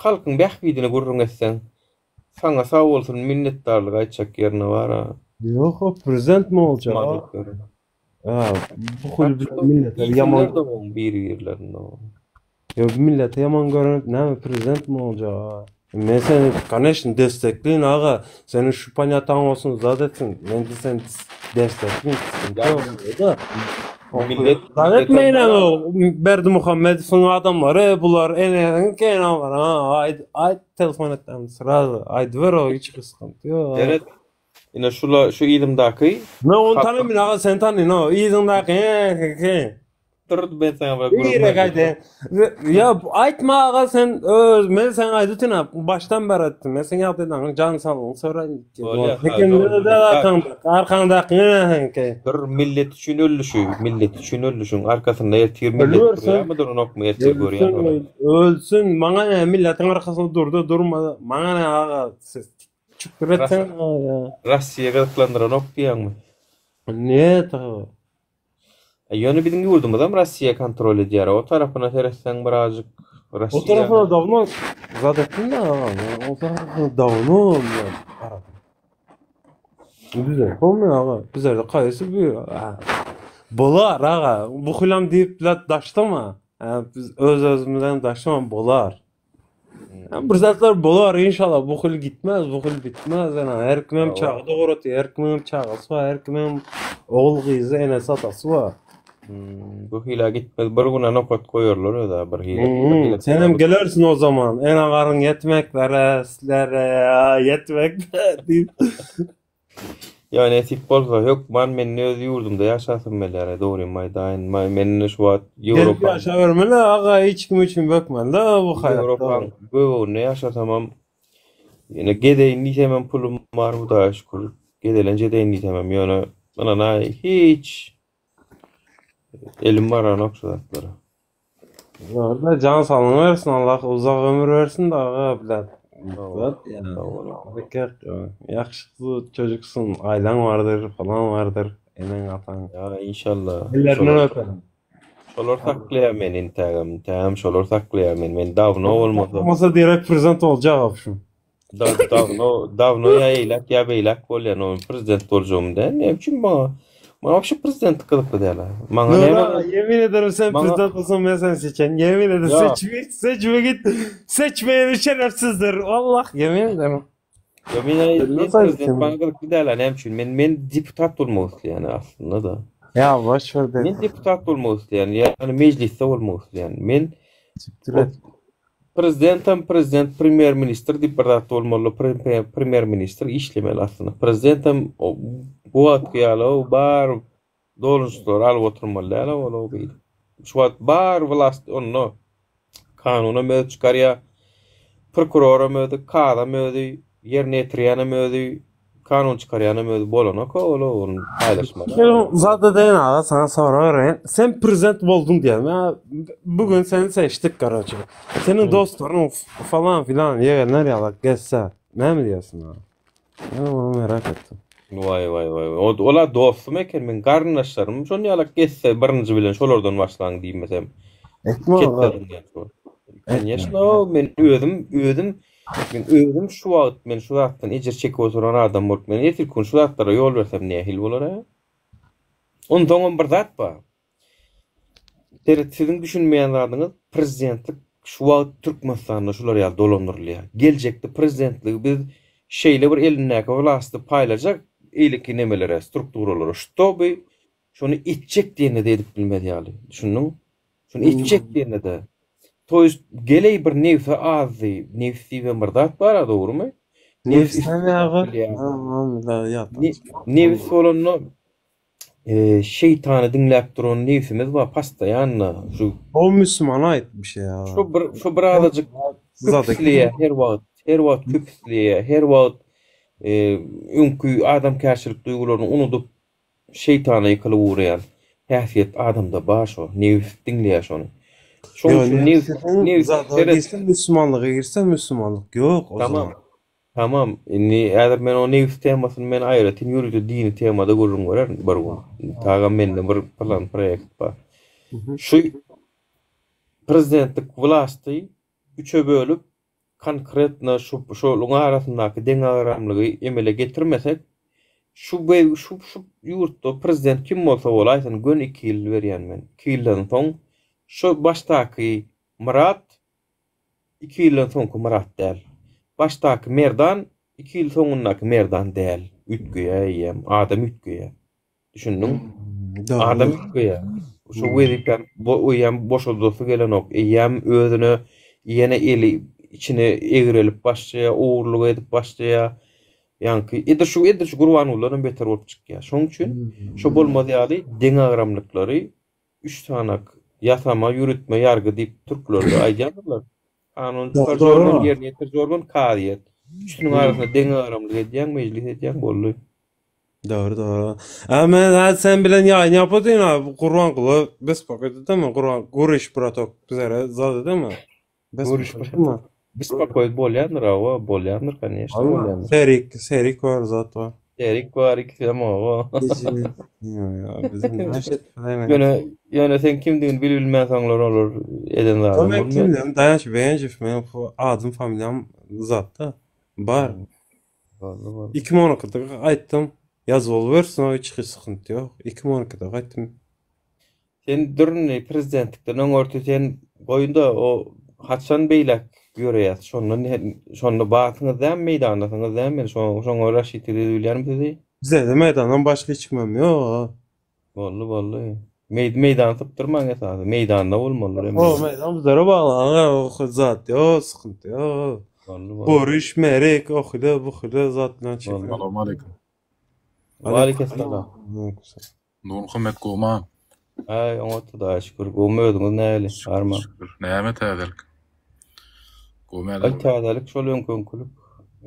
Halkyň bähbidine gürrüň etseň, saňa sag bolsun, minnetdarlyk aýtjak ýerine bar-a. Ýok, o prezident mi boljak? Ha, bu hul millete ýaman bir-birlerinde. Ýok, millete ýaman görünip näme prezident mi boljak? Men seni koneçno destekleýin aga. Seni şu ponýataň bolsun zat etsin. Men de seni destekleýin. Da. Millet Zat etmeýin o Berdimuhamedowyň adamlary bular eneniň kenarlary ha aýt aýt telefon etdim srazu aýdyber o hiç gysgant ýok. Seret ine şula şu yzymdaky Men ony tanaýyn aga sen tanyň o yzyňdaky he he. Dur men saňa bir gürrüň Bire gaýda. Ýa aýtma aga sen öz men saňa aýdypdym başdan beri aýtdym. Men seň ýagdaýlaryňy jan saglygyňy soraýyn. Arkaňdaky nähili? Bir millet üçin öldi şu, millet üçin öldi şuň arkasynda ertir millet durýarmy duranokmy ertir görýän. Ölsün, maňa näme milletiň arkasynda durdy durmady. Maňa näme aga siz çükür etseň ýa. Rossiýa gyzyklandyranok diýýäňmi? Net aga. E, ýöne biziň ýurdumyzam Rossiýa kontrol edýär. O tarapyna seretseň birazjyk Rossiýa. O tarapyna dawno zat etdim de aga. O tarapyna dawno garadym. Güzel bolmaýar aga. Bizlerde kaýsy bu? Bolar aga. Bu hylam diýip daşlama. Biz öz özümizden daşlama bolar. Bir zatlar bolar inşallah bu hil gitmez bu hil bitmez ena her kimem çaga dogratdy her kimem çagasy bar her kimem ogul gyzy enesi atasy bar. Hmm, bu hile gitmez bir güne nokat goýarlar özä bir hile. Hmm, sen hem gelersin o zaman ena garyn ýetmeklere sizlere ýetmek diýip. Ýa nesip bolsa hökman men öz ýurdumda ýaşasym gelýär dogrymy aýdaýyn men indi şu wagt Gelip Ýewropa ýaşabermeli aga hiç kim üçin bökmeli bu haýatda. Ýewropaň göbeginde ýaşasamam ýöne gezeýin diýsemem pulum bar hudaýa şükür gezelenç edeýin diýsemem ýöne ynanaý hiç elim baranok şu zatlara. Orada can saglygyny bersin Allah uzak ömür bersin de aga bilen. Ýagşy çocuksun ailen vardır falan vardır eneň ataň. Ya inşallah. Ellerinden öperim. Şolar saklaýar meni intägem, intägem şolar saklaýar meni. Men dawno bolmasa. Bolmasa direkt prezident boljak obşim. Da, dawno, dawno ýa eýläk ýa beýläk bolýan, o prezident boljagym däl. Näme üçin maňa? Maňa wapşe prezidentlik gyzykly däl. Maňa näme? Nura, yemin ederim sen Maňa prezident bolsan men seni seçen. Yemin ederim Ýok. seçme, seçme git. Seçmeyeni şerefsizdir. Allah yemin ederim. Ýa men Sen men nasıl prezident aýtdyň? maňa gyzykly däl, näme üçin? Men men deputat bolmak isleýän aslynda da. Ya boş ver Men deputat. deputat bolmak isleýän, ýagny mejlisde bolmak isleýän. Men Siktir o et. prezidentem prezident, premýer ministr diýip bir zat bolmaly, premýer ministr işlemeli aslynda. Prezidentem bu wagtky ýaly o bar dolanyşyklary alyp oturmaly däl ol o beýdip. Şu wagt bar wlast onda. Kanunam özi çykarýar, prokuroram özi, kazam özi, ýerine ýetirýänem özi, kanun çykarýanam özi bolanok ol ony paýlaşmaly. Sen zat edeýin aga sana sorag bereýin. Sen prezident bolduň diýelim. Ýa bu gün seni seçdik garoçe. Seniň dostlaryň falan filan ýegenler ýalak gezse näme diýersiň aga? Men ony merak etdim. Waý waý waý. Ola dostum eken meň garyndaşlarym şon ýalak gezse birinji bilen şolardan başlaň diýmesem. Etme aga. Konýeşno men özüm özüm men özüm şu wagt men şu zatdan ejir çekip oturan adam bolup men ertirki gün şu zatlara ýol bersem nähili bolar a? Onsoňam bir zat bar. Seret siziň düşünmeýän zadyňyz prezidentlik şu wagt Türkmenistanda şular ýaly dolandyrylýar. Geljekde prezidentligi biz şeýle bir elindäki wlasty paýlajak eýleki nemelere strukturalara ştoby şony etjek diýende-de edip bilmez ýaly. Düşündiň? Şony etjek diýende-de. To ýest geleý bir nebsi azdy. Nebs diýibem bir zat bar-a dogrymy? Nebs näme aga? Nebs bolanda Şeýtany diňläp duran nebsimiz bar postoýanno şu. O müslümana aýt bir şey aga. Şu bir şu bir azajyk köp isleýär her wagt her wagt köp isleýär her wagt öňki adamkärçilik duýgularyny unudyp şeýtana ýykylyp ugraýan häsiýet adamda bar şo nebs diňleýär şony. Şoň üçin nebs nebs seret. Girse müslümanlyga girse müslümanlyk ýok o zaman. Tamam, indi häzir men o nebis temasyny men aýratyn ýörite dini temada gürrüň bererin bir gün. Tagam mende bir plan proýekt bar. Şu prezidentlik wlasty üçe bölüp konkretno şu şoluň arasyndaky deňagramlygy emele getirmesek şu şu şu ýurtda prezident kim bolsa bolaýsyn göni iki ýyl berýän men. Iki ýyldan soň şu başdaky Myrat Iki ýyldan soňky Myrat däl. Başdaky Merdan iki ýyl soňundaky Merdan däl. Üýtgeýär eýýäm. Adam üýtgeýär. Düşündiň? Adam üýtgeýär. Şu wezipäni eýýäm boşadasy gelenok. Eýýäm özüne ýene eli içine egrelip başlaýar, ogurlyk edip başlaýar. Ýaňky edil şu edil şu Gurbangulydanam beter bolup çykýar. Şonuň üçin şo bolmaz ýaly deňagramlyklary Üç sanak, ýasama, ýüritme, ýargy diýip türklerde aýdýandyrlar. Kanun çykaryjy organ, ýerine ýetiriji organ, kazyýet. Üçüsiniň arasynda deňagramlyk edýäň, mejlis edýäň, boldy. Dogry dogry. A men hä sen bilen ýaýyn ýapydyň a Gurbanguly bespokoýt edemi Gurban Guriş bratok bizlere zat edemi? Guriş bratok. Bespokoýt bolýandyr hawa, bolýandyr koneşno bolýandyr. Serik, serik bar zat bar. Serik bar ikisem hawa. Ýöne, ýöne sen kimdigini bil-bilmänsoňlar olar eden zadyň bolmaýar. Men kimdigim Daýanç Begenjow meniň adym familiýam zatda bar. 2012-de gaýtdym. Ýazyp alybersin o hiç sykynty ýok. 2012-de gaýtdym. Sen dur indi prezidentlikden öňürti sen goýunda o haçan beýläk ýöreýäs şondan şonda barsyňyz dämi meýdandasyňyz dämi men şoňa raşit edip bilýänim sizi. Bizede meýdandan başga hiç kimem ýok. Boldy boldy. Meýdany sypdyrmaň esasy meýdanda bolmalydyr hemme. O meýdan bizlere bagly aga o zat ýok sykynty ýok. Boldy boldy. Görüş merik o hile bu hile zat bilen çekýär. Salowmaleýkim. Waleýkesselam. Nurmuhammet gowma? Aý, oňat Hudaýa şükür. Gowmy özüňiz nähili? Arma. Şükür. Näme täzelik? Gowmy Aý, täzelik şol öňki öňkülik.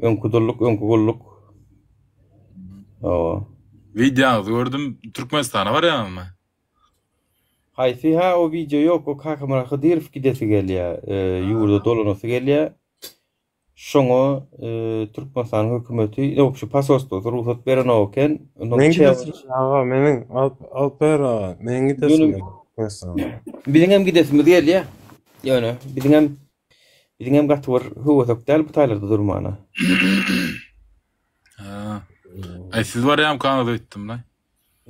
Öňki dulluk, öňki gulluk. Hawa. Wideoňyzy gördüm. Türkmenistana barýaňyzmy? Haýsy? Ha, o wideo ýok. O Kakamyrat Hydyrow gidesi gelýär. Ýurda dolanasy gelýär. Şoňa Türkmenistanyň hökümeti, ýok şu posolstwosy rugsat berenok eken. Meň gidesim aga, meniň Alper aga, meň gidesim. Türkmenistana. Biziňem gidesimiz gelýär. Ýöne biziňem biziňem gaty bir höwesek däl bu taýlarda durmana. Ha. Aý siz barýamkaňyz öýtdüm-laý.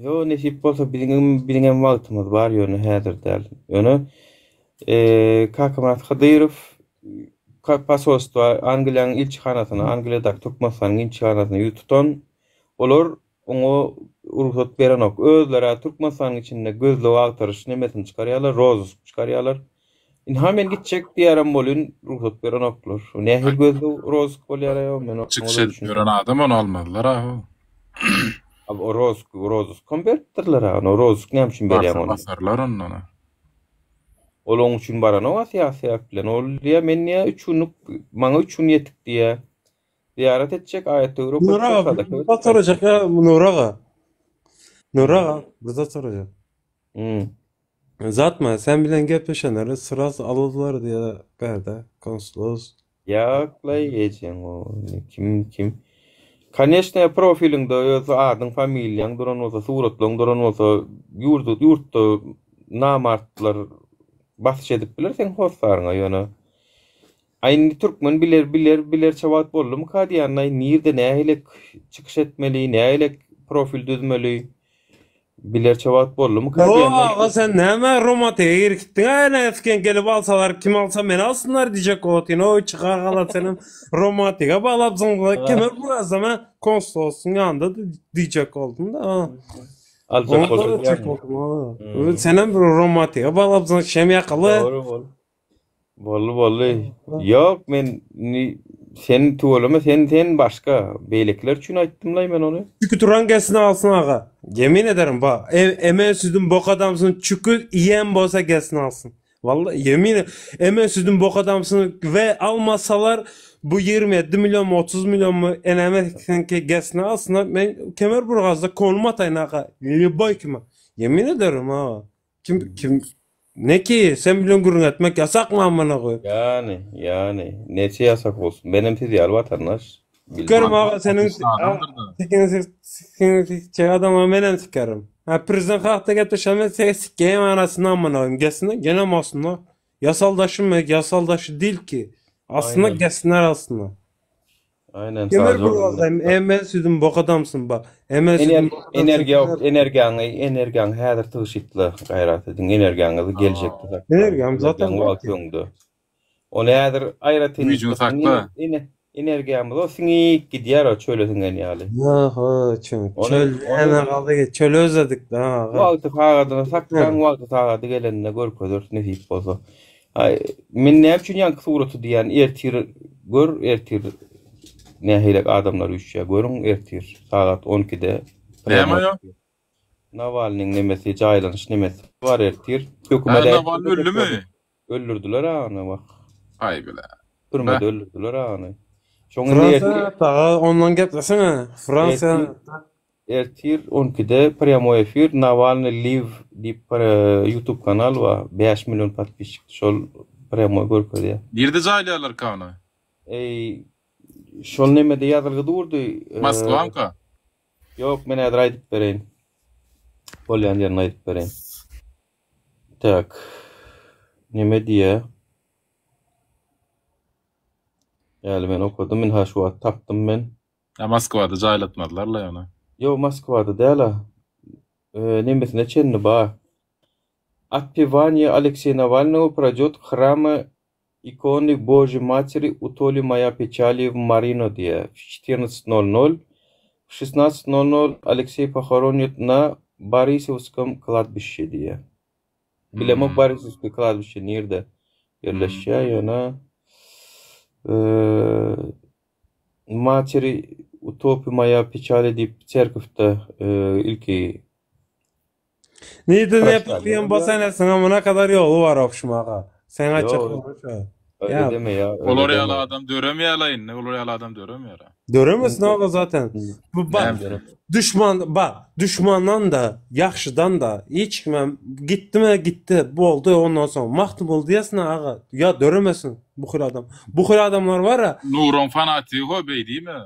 Ýo nesip bolsa biziňem biziňem wagtymyz bar ýöne häzir däl. Ýöne eee Kakamyrat Hydyrow posolstwa Angliýanyň ilçihanasyna, Angliýadaky Türkmenistanyň ilçihanasyna ýüz tutan. Olar oňa rugsat berenok. Özleri Türkmenistanyň içinde gözleg agtaryş nemesini çykarýarlar, rozusk çykarýarlar. Ynha men gitjek diýerem bolyn rugsat berenoklar. Nähili gözleg rozusk bolýar aýo men oňa Çykyş edip ýören adam ony almazlar aho. Abi o rozusk rozuskam beripdirler a. Ony rozusk näme üçin berýäň ony? Basarlar ondan. Ol oň üçin baranok a syýasy sebäp bilen. Ol diýýär men diýýär 3 günlük maňa 3 gün ýetik diýýär. Zyýarat etjek, aýat-töwir Nur okatjak, aga, sadaka bir berjek. zat sorajak ýa Nur aga. Nur aga, bir zat sorajak. Hmm. Zatma, sen bilen gepleşenleri sraz aldylar diýe bärde konsulos. Ýaklaý ejeň o kim kim. Koneçne profiliňde öz adyň familiýaň duran bolsa suratlaň duran bolsa ýurda ýurtda namartlar basyş edip biler seň hossaryňa ýöne Aý indi türkmen biler biler bilerçe wagt boldumyka diýýän aý nirde nähili çykyş etmeli nähili profil düzmeli bilerçe wagt boldumyka Yo diýýän aý. aga sen näme romantika girip gitdiň a ene esken gelip alsalar kim alsa meni alsynlar diýjek otyn oý çykar galat senem romantika baglapsyň kemer burazama konsoloslyň ýanynda diýjek boldum da. Aljak Oňa bolsa diýjek diýýäňmi? boldum aga. Hmm. Senem romantika baglapsyň şem ýakaly. Dogry bol. Boldy boldy. Ýok men ni sen tüweleme sen sen başga beýlekiler üçin aýtdymlaý men ony. Çükü turan gelsin alsyn aga. Yemin ederim bak e, emen südün bok adamsın çükü yiyen bolsa gelsin alsın. Vallahi yemin emen südün bok adamsın ve almasalar bu 27 milyon mu 30 milyon mu eneme ki gelsin alsınlar. Ben Kemerburgaz'da konum atayın aga. Lüboy kime. Yemin ederim ha. Kim kim ne ki sen bilen gürrüň etmek ýasakmy amyna goýup. Ýany, ýany, neçe ýasak bolsun. Menem siz ýaly watandaş. Sikerim aga seniň sikiňi sikjek adama menem sikerim. Ha prezident hakda gepleşen men seni sikeýin anasyny amyna goýum. Gelsinler genem alsynlar. Ýasaldaşym ýasaldaşy dil ki. Aslynda gelsinler alsynlar. Aynen Kemer sadece Burgazdaýym, emen südüm bok adamsyn bak. Emen Ener südüm bok adamsyn. energiýa energiýaňy energiýaňy häzir tygşytla gaýrat ediň energiýaňyzy geljekde saklaň. Energiýam zaten Energiýaň bar wagty ki. öňde. Ony häzir aýratyn Güýjüňi sakla. energiýamyz o siňip gidýär o çöle siňen ýaly. Ýa-ha, çöl, Ony çöl ony näme galdy ki, çöli özledik da aga. wagty sagadyny saklaň, wagty sagady gelende görkezeris nesip bolsa. Aý, men näme üçin ýaňky suraty diýýän, ertir gör, ertir nähilek adamlar üýşýär, görüň ertir sagat on ikide Näme premor. ýa? Nawalnyň nemesi, jaýlanyş nemesi bar ertir. Hä, Hökümet Nawalny öldümi? Öldürdiler-ä ony, wah. Aý bile. Türmede öldürdiler-ä ony. Şoň indi ertir Fransiýa daga ondan geplesene. Fransiýa ertir Ertir on ikide prýamoý efir Nawalny live diýip bir youtube kanal bar 5 million podpisçik şol prýamoý görkezýär. Nirde jaýlaýarlarka ony? Eý şol nemede ýazylgy durdy. Moskwamyka? Ýok men häzir aýdyp bereýin. Bolýan ýerini aýdyp bereýin. Tak. Neme diýýär? Ýaly men okadym ynha şu wagt tapdym men. Ýa Moskwada jaýlatmazlar-la ýöne. Ýok, Moskwada däl-a. Nemesine çenli bar. Otpewaniýe Alekseý Nawalnygo proýdýot hrama ikony Božýi Materi Utoli moýa peçali w Marino diýýär. W çetirnadsat nol nol, w şestnadsat nol nol Alekseý pohoronýot na Borisowskom kladbişşe diýýär. Bilemok Borisowskiý kladbişşe nirde ýerleşýär ýöne Materi utopi moýa peçali diýip çerkowda ilki Nirde ne Proştalýa yapıp bolýar. basan etsin amına kadar ýoly bar obşum aga. Sen aýtjak Ýok, bolma şo. öyle Ýa deme ýa, öyle Olar deme. ýaly adam döremeýär-la indi, olar ýaly adam döremeýär. döremesin aga zaten. Bu bak Näme üçin? düşman bak düşmandan da ýagşydan da hiç kimem gitdimi gitdi boldy ondan soň Magtymguly diýesin aga ýa döremesin bu hil adam. Bu hil adamlar bar-a Nuryň fanatigi ho beý diýme.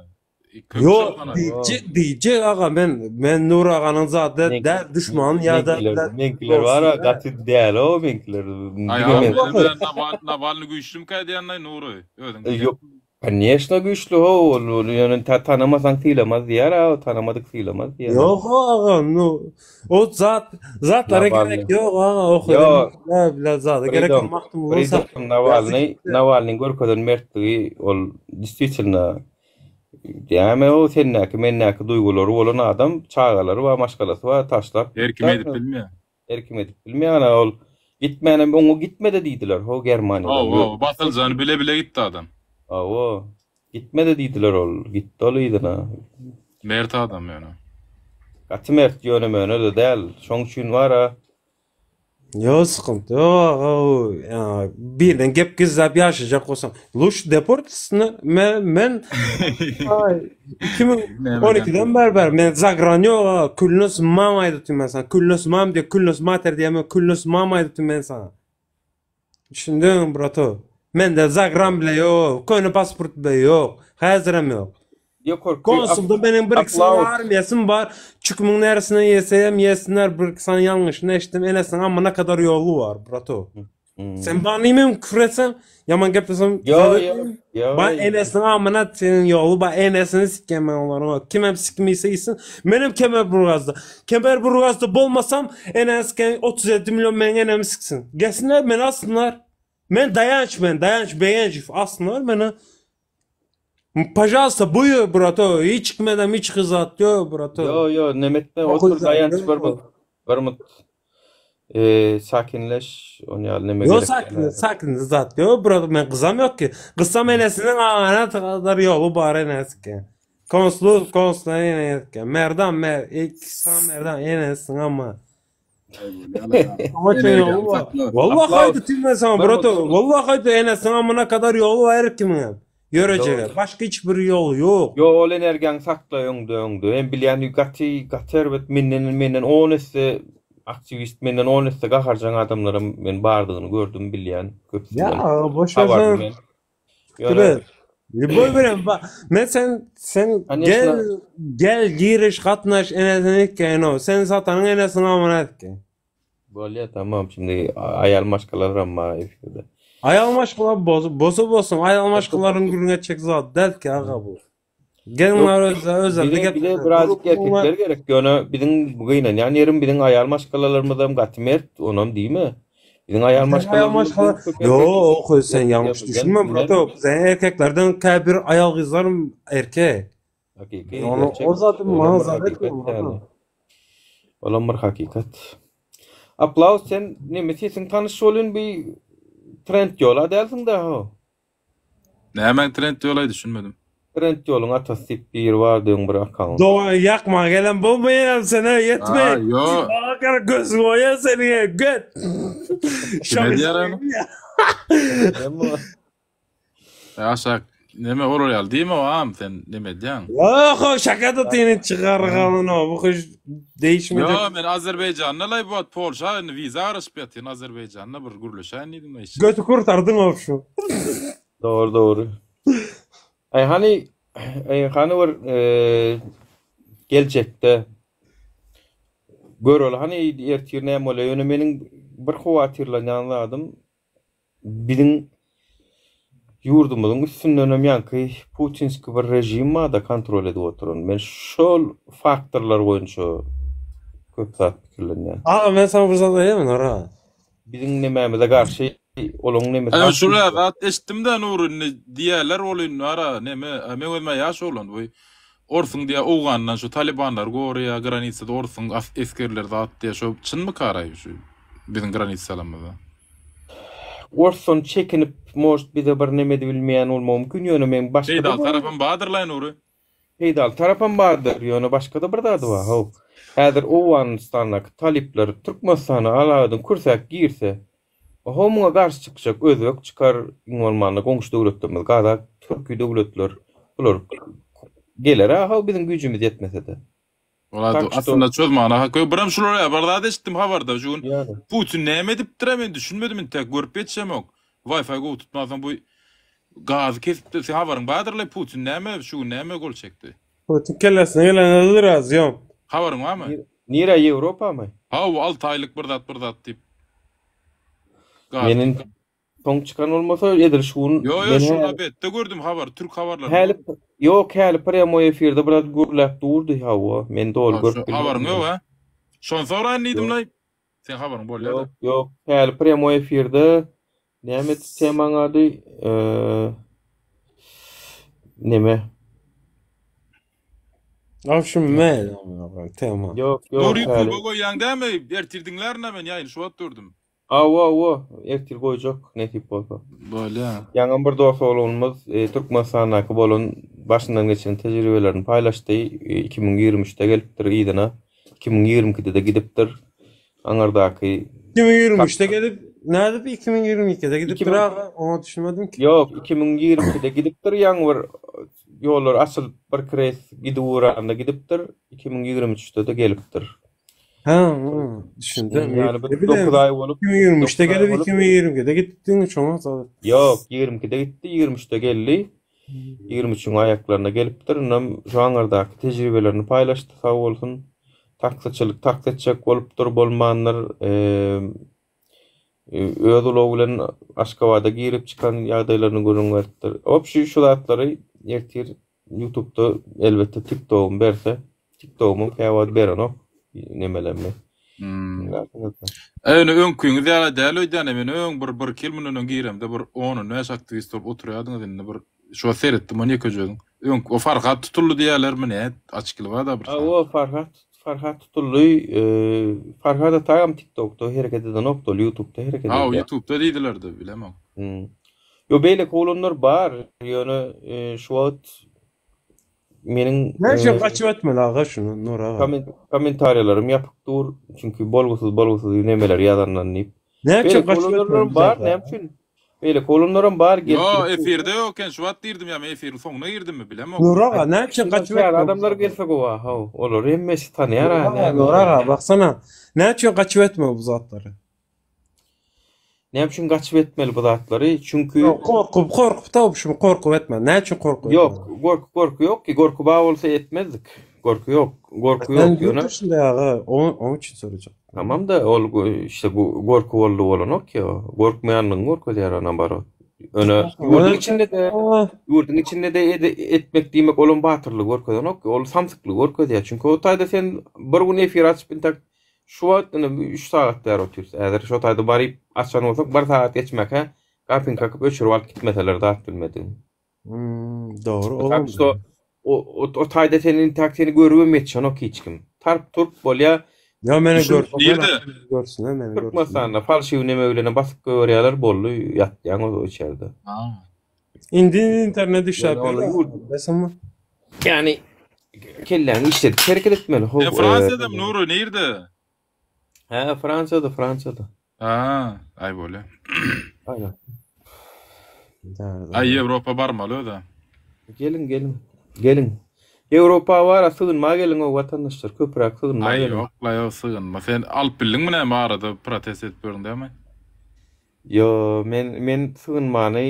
Köp Ýok, çolpana. diýjek, diýjek aga men men Nur aganyň zady däl düşmany ýa-da Meňkiler, meňkiler bar a gaty däl o meňkiler. Aý Diňe aga men. bilen bilen Nawal Nawalny güýçlümkä diýenlaý Nury özüň bilýän. Ýok, Konýeşno güýçli ho ol ol ýöne ta tanamasaň sylamaz diýer a tanamadyk sylamaz diýer. Ýok o aga nu o zat zatlara gerek Nawalny. ýok aga o Ýok. bilen zada gerek Freedom, ýok Magtymguly Freedom Nawalny, Nawalnyň görkezen mertligi ol diswitelno Diýäme o sendäki mendäki duýgulary bolan adam çagalary bar maşgalasy bar taşlap Her kim edip bilmeýär. Her kim edip bilmeýär ana ol gitmänem oňa gitmede diýdiler ho Germaniýadan. Hawa hawa basyljany bile bile gitdi adam. Hawa gitmede diýdiler ol gitdi ol yzyna. Mert adam ýöne. Gaty mert ýöne möne-de däl şoň üçin bara Ýok sykynty ýok aga o birden gep gizläp ýaşajak bolsaň luş deport etsinler men men 2012-den bäri bäri men zagran ýok aga külnes mam aýdypdym men sana külnes mam diýip külnes mater diýemok külnes mam aýdypdym men sana düşündiňmi brato mende zagran bile ýok köne pasport bile ýok häzirem ýok Ýokarky Konsulda meniň bir iki sany armiýasym bar. Çükümiň neresine ýesem ýesinler bir iki sany ýalňyşyny eşitdim. Enesiniň amyna kadar ýoly bar, brato. Sen bana nime küfür etsen, ýaman geplesem, Ýo, ýo, ýo. Ba enesiniň amyna seniň ýoly bar, enesini sikýän men olaryň. Kimem sikmese iýsin. Menem Kemerburgazda. Kemerburgazda bolmasam, eneni sikýän 37 million meniň enemi siksin. Gelsinler meni alsynlar. Men Daýanç men, Daýanç Begenjow alsynlar meni. Pažalsta buýur brato hiç kimedem hiç zat ýok brato. Ýo ýo nemetme otur daýanç bir mut bir mut eee sakinleş on ýaly neme Ýo gerek. sakin sakin zat ýok brato men gyzam ýok ki. Gyzsam enesiniň aňyna kadar ýoly bar enesiki. Konslu konslu enesiki. Merdan mer ikisi merdan enesiniň ama. Wallah haýdy tüýmen saňa brato. Wallah haýdy enesiniň amyna kadar ýoly bar her kimiň. Ýörejege. Başga hiç bir ýol ýok. Ýok ol energiýaňy sakla öňde öňde. Men bilýän gaty gaty erbet menden menden on esse aktiwist menden on esse gaharjaň adamlaram men bardygyny gördüm bilýän köpüsinden. Ýa boş bersen. Ýöne Lüboý bilen ba men sen sen gel gel giriş gatnaş enesini etken o sen satanyň enesini amana etken. Bolýa tamam şimdi aýal maşgalaram bar efirde. Aýal maşgala boz boza bolsun aýal maşgalalaryň gürrüň etjek zat däl ki aga bu. Gelin özler özlerinde Bize, gep. bize birazcık erkekler gerek. Ýöne biziň gynanýan ýerim biziň aýal maşgalalarymyzam gaty mert, onam diýme. Biziň aýal maşgalalarymyz maşgala Ýok, sen ýalňyş düşünme, brato. Sen erkeklerden käbir aýal gyzlarym erkek. Hakyky, Onu gerçek. o zaten Olam maňa bir zat hakykat etme, ýaly. brato. Olam bir hakykat. Aplaus sen neme sesiň tanyş bolýan bir trend ýola dälsiň daha o. Nämäň trend ýolaý düşünmedim. Trend ýoluň atasy diýip biri bardy öň bir akkaunt. Dogan ýakma gelen bolmaýan sene ýetme. Ha, ýo. Maňa gara göz goýan seniňe göt. Kime diýer ony? Aşak neme olar ýaly diýme agam sen neme edýäň? Ýok, şaka da tini çygar galyn o. Bu gyş değişmeyecek. Ýo, men Azerbaýjanda laý bu wagt Polşa indi wiza garaşyp ýatyryn Azerbaýjanda bir gürleşäýin diýdim laý. Göti kurtardyň obşu. Dogry dogry. Aý hany aý hany bir geljekde göreli hany ertir näme bolýar ýöne meniň bir howatyrlanýan zadym Biziň ýurdumyzyň üstündenem ýaňky putinski bir režim barda kontrol edip oturan. Men şol faktorlar boýunça köp zat pikirlenýän. Aga men saňa bir zat aýdaýynmy Nura? Biziň nemämize garşy olaň nemesi Aý has şul güýçli. zat eşitdimdä Nury indi diýýärler ol indi ara neme meň özüm-ä ýaş oglan bu orsuň diýýär Owgandan şu talibanlar goraýar granisada orsuň esgerleri zat diýýär şo çynmykaraý şu biziň granisalarymyzda. Orsdan çekinip может bize bir neme edibilmeýän bolmagy mümkin ýöne meň başgada Peýdaly tarapam bardyrlaý Nury. Peýdaly tarapam bardyr ýöne başgada bir zady bar how. Häzir Owganystandaky talyplar Türkmenistana alaýdan kürsäp girse how muňa garşy çykjak özbek çykar iň bolmanda goňşy döwletlerimiz gazak türki döwletler bular geler a how biziň güýjümiz ýetmesede. Olar Tak şto aslynda çözmana hak ýok. Birem şular ýa bir zat eşitdim habarda şu gün Ýa. Putin näme edipdirä men düşünmedim intäk görüp ýetişemok. Wi-Fi gowy tutmansoň bu. Gazy kesipdir. Seň habaryň bardyr-laý Putin näme şu gün näme gol çekdi? Putin kellesine geleni edýär azýom. Habaryň barmy? Nirä Ýewropamy? Hawa 6 aýlyk bir zat bir zat diýip. Gaz. Meniň soň çykan bolmasa edil şu gün Ýo ýo men şu häli obedde gördüm habar türk habarlarynda häli gördüm. ýok häli prýamoý efirde biraz gürläp durdy hawa men doly Ha görüp şu habaryň bilmedim. ýok a? Şony soraýyn Ýok. diýdim-laý. Seň habaryň bolýa-da. Ýok, ýok. Häli prýamoý efirde näme temaň ady? Eee neme? Awşym men tema. Ýok, ýok, Nury häli. YouTube'a goýýaň dämi? Ertir diňlärin-ä men ýaýyny şu wagt gördüm. Hawa, hawa, ertir goýjak nesip bolsa. Bolýa. Ýaňam bir dost oglanymyz Türkmenistandaky bolan başyndan geçiren tejribelerini paýlaşdy. 2023-de gelipdir yzyna. 2022-de-de gidipdir. Aňyrdaky 2023-de gelip, nädip 2022-de gidipdir aga? Oňa düşünmedim ki. Ýok, 2022-de gidipdir, ýaňy bir ýollar açylyp bir reýs gidip ugranda gidipdir. 2023-de-de gelipdir. Ha, düşündim. Ýaly bir 9 aý bolup, 2023-de gelip 2022-de gitdiň, şoňa zat. Ýok, 22-de gitdi, 23-de geldi. 23-iň aýaklaryna gelipdir. Indem şu aňyrdaky tejribelerini paýlaşdy, sag bolsun. Taksyçylyk taksi etjek bolupdyr, bolmandyr. Öz ulagy bilen Aşgabada girip çykan ýagdaýlaryny gürrüň beripdir. Obşi şu zatlary ertir Ýutubda elbetde TikTogym berse, TikTogymam käwagt berenok nemelerimi. Hmm. Ýöne öňküňiz ýaly däl öýdýän men öň bir bir iki ýyl mundan öň giremde bir 10-15 aktiwist bolup oturýardyňyz indi bir şu seretdim ony ýekeje özüň. Öň o Farhat tutuldy diýýärlermi ne? Açyk bar-da bir. Hawa Farhat Farhat tutuldy. Farhat Atagam TikTokda hereket edenokdy, ol Ýutubda hereket edýär. Hawa Ýutubda diýdiler-de bilemok. Hmm. Ýo beýleki oglanlar bar, ýöne şu wagt meniň Näçe gaçyp etmeli aga şuny Nur aga. Kommentariýalarym ýapyk dur, çünki bolgusyz bolgusyz nemeler ýazandan diýip. Näçe Beýleki gaçyp oglanlaram etmeli bar, näme üçin? Beýleki oglanlaram bar gelip Ýo gidip efirde ýok eken şu wagt girdim ýa men efiriň soňuna girdimmi bilemok. Nur aga näçe gaçyp Täze etmeli? adamlar gelse gowy how, olary hemmesi tanýar Nur a aga, näme. Nur aga baksana. Näçe gaçyp etmeli bu zatlary? Näme üçin gaçyp etmeli bu zatlary? Çünki Ýok, gorkup, gorkup da şuny gorkup etme. Näme üçin gorkup Ýok, etmeli? gorky gorky ýok ki, gorky bar bolsa etmezdik. Gorky ýok, gorky Sen ýok ýöne. ýurt dışynda aga, oň oň üçin sorajak. Tamam da ol işte gorky boldy bolanok ki o. Gorkmaýanlygyňy görkezýär o naborot. Ýöne ýurduň içinde-de ýurduň içinde-de etmek diýmek olam batyrlygy görkezenok ki, ol samsyklygy görkezýär. Çünki o taýda sen bir gün efir açyp intak Şu wagt ine 3 sagat bäri otyrys. Häzir şo taýda baryp açan bolsak 1 sagat geçmäkä gapyny kakyp öçürip alyp gitmeseler zat bilmedigiň. Hmm, dogry olam. Tak şo o o taýda seni intäk seni görübem ýetişenok hiç kim. Tarp turp bolýa. Ýa meni Şu görsün. nirde? Görsün meni görsün. Türkmenistanda falşiw neme bilenem basyp goýberýärler boldy ýatýaň o içerde. Indi internet işläp Ýöne ol ýurt- Bilesiňmi? Ýani kelläňi işledip hereket etmeli. Ho, Sen Fransiýadamy Nury nirde? Hä, Fransiýada, Fransiýada. Ha, aý bolýa. Aýna. Aý Ýewropa barmaly özä. Geliň, geliň. Geliň. Ýewropa bara sygynma geliň o watandaşlar, köpräk sygynma Aý geliň. ýok la ýok sygynma. Sen alyp bildiňmi näme arada protest edip ýörüň dämi? Ýo, men men sygynmany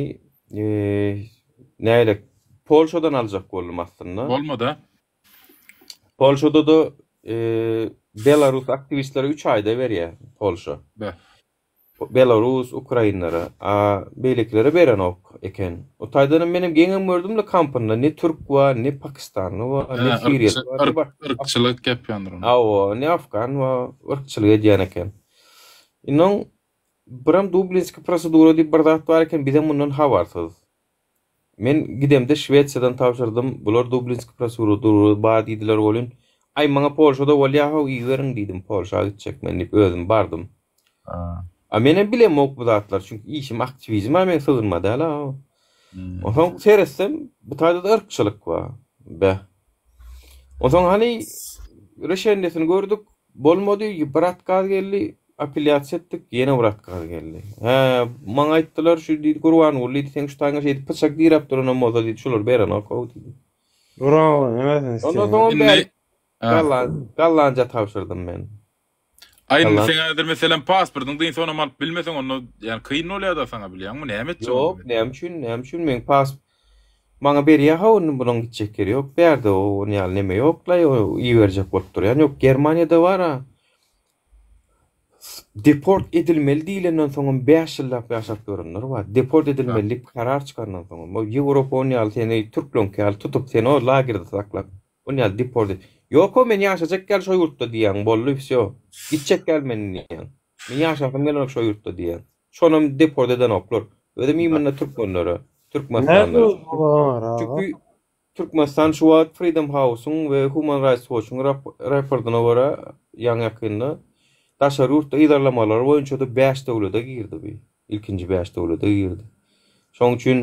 näle Polşadan aljak boldum aslynda. Bolmady. Polşada-da belarus aktiwistlere 3 aýda berýär Polşa. Be. Belarus, ukrainlere, a beýlekilere berenok eken. O taýdanam menem geňem gördüm-le kampynda ne türk bar, ne pakistanly bar, ne siriýaly bar, ne başga. Yrkçylyk ýapýandyr ony. Hawa, ne afgan bar, yrkçylyk edýän eken. Indi oň Biram Dublinski prosedura diýip bir zat bar eken, bizem mundan habarsyz. Men gidemde Şwesiýadan tabşyrdym, bular Dublinski prosedura bar diýdiler welin, aý maňa Polşada bolýa-how iberiň diýdim, Polşa gitjek men diýip özüm bardym. A menem bilemok bu zatlary, çünki işim aktiwizm-a meň sygynma däl-a. Onsoň seretsem, bu taýda-da yrkçylyk bar. Beh. Onsoň hany reşennesini gördük, bolmady, bir otkaz geldi, apelýasiýa etdik, ýene bir otkaz geldi. Hä, maňa aýtdylar, şu diýdi, Gurbanguly diýdi, seň şu taýyňa şeýdip pyçak diräp duranam bolsa diýdi, şular berenok-ow diýdi. Gurbanguly nämesini Ondan isleýäň? soňam Indi bärik Gollandiýa tabşyrdym men. Aý indi Ýalan. seň häzir meselem pasportyň dynsa onam alyp bilmeseň onda ýani kyn bolýada saňa bilýäňmi näme etjek Ýok, onda? näme üçin, näme üçin meň pas maňa berýä how indi bunuň gitjek ýeri ýok bärde o ýaly neme ýoklaý o iberjek bolup durýan ýok Germaniýada bara deport edilmeli diýlenden soňam 5 ýyllap ýaşap ýörenler bar. Deport edilmeli diýip karar çykandan soňam. O Ýewropa on ýaly seni türkleňki ýaly tutup seni o lagerde saklap on ýaly deport et. Ýok-ow men ýaşajak ýaly şo ýurtda diýýäň boldy wsýo. Gitjek ýaly men diýýäň. Men ýaşasym gelenok şo ýurtda diýýäň. Şonam deport edenoklar. Özem imенно türkmenlere, Näme türkmenistanlylara. bu aga? Çünki Türkmenistan şu wagt Freedom House-yň we Human Rights Watch-yň raportyna görä, ýaňy-ýakynda daşary ýurtda yzarlamalar boýunça-da bäş döwlete girdi bu. Ilkinji bäş döwlete girdi. Şonuň üçin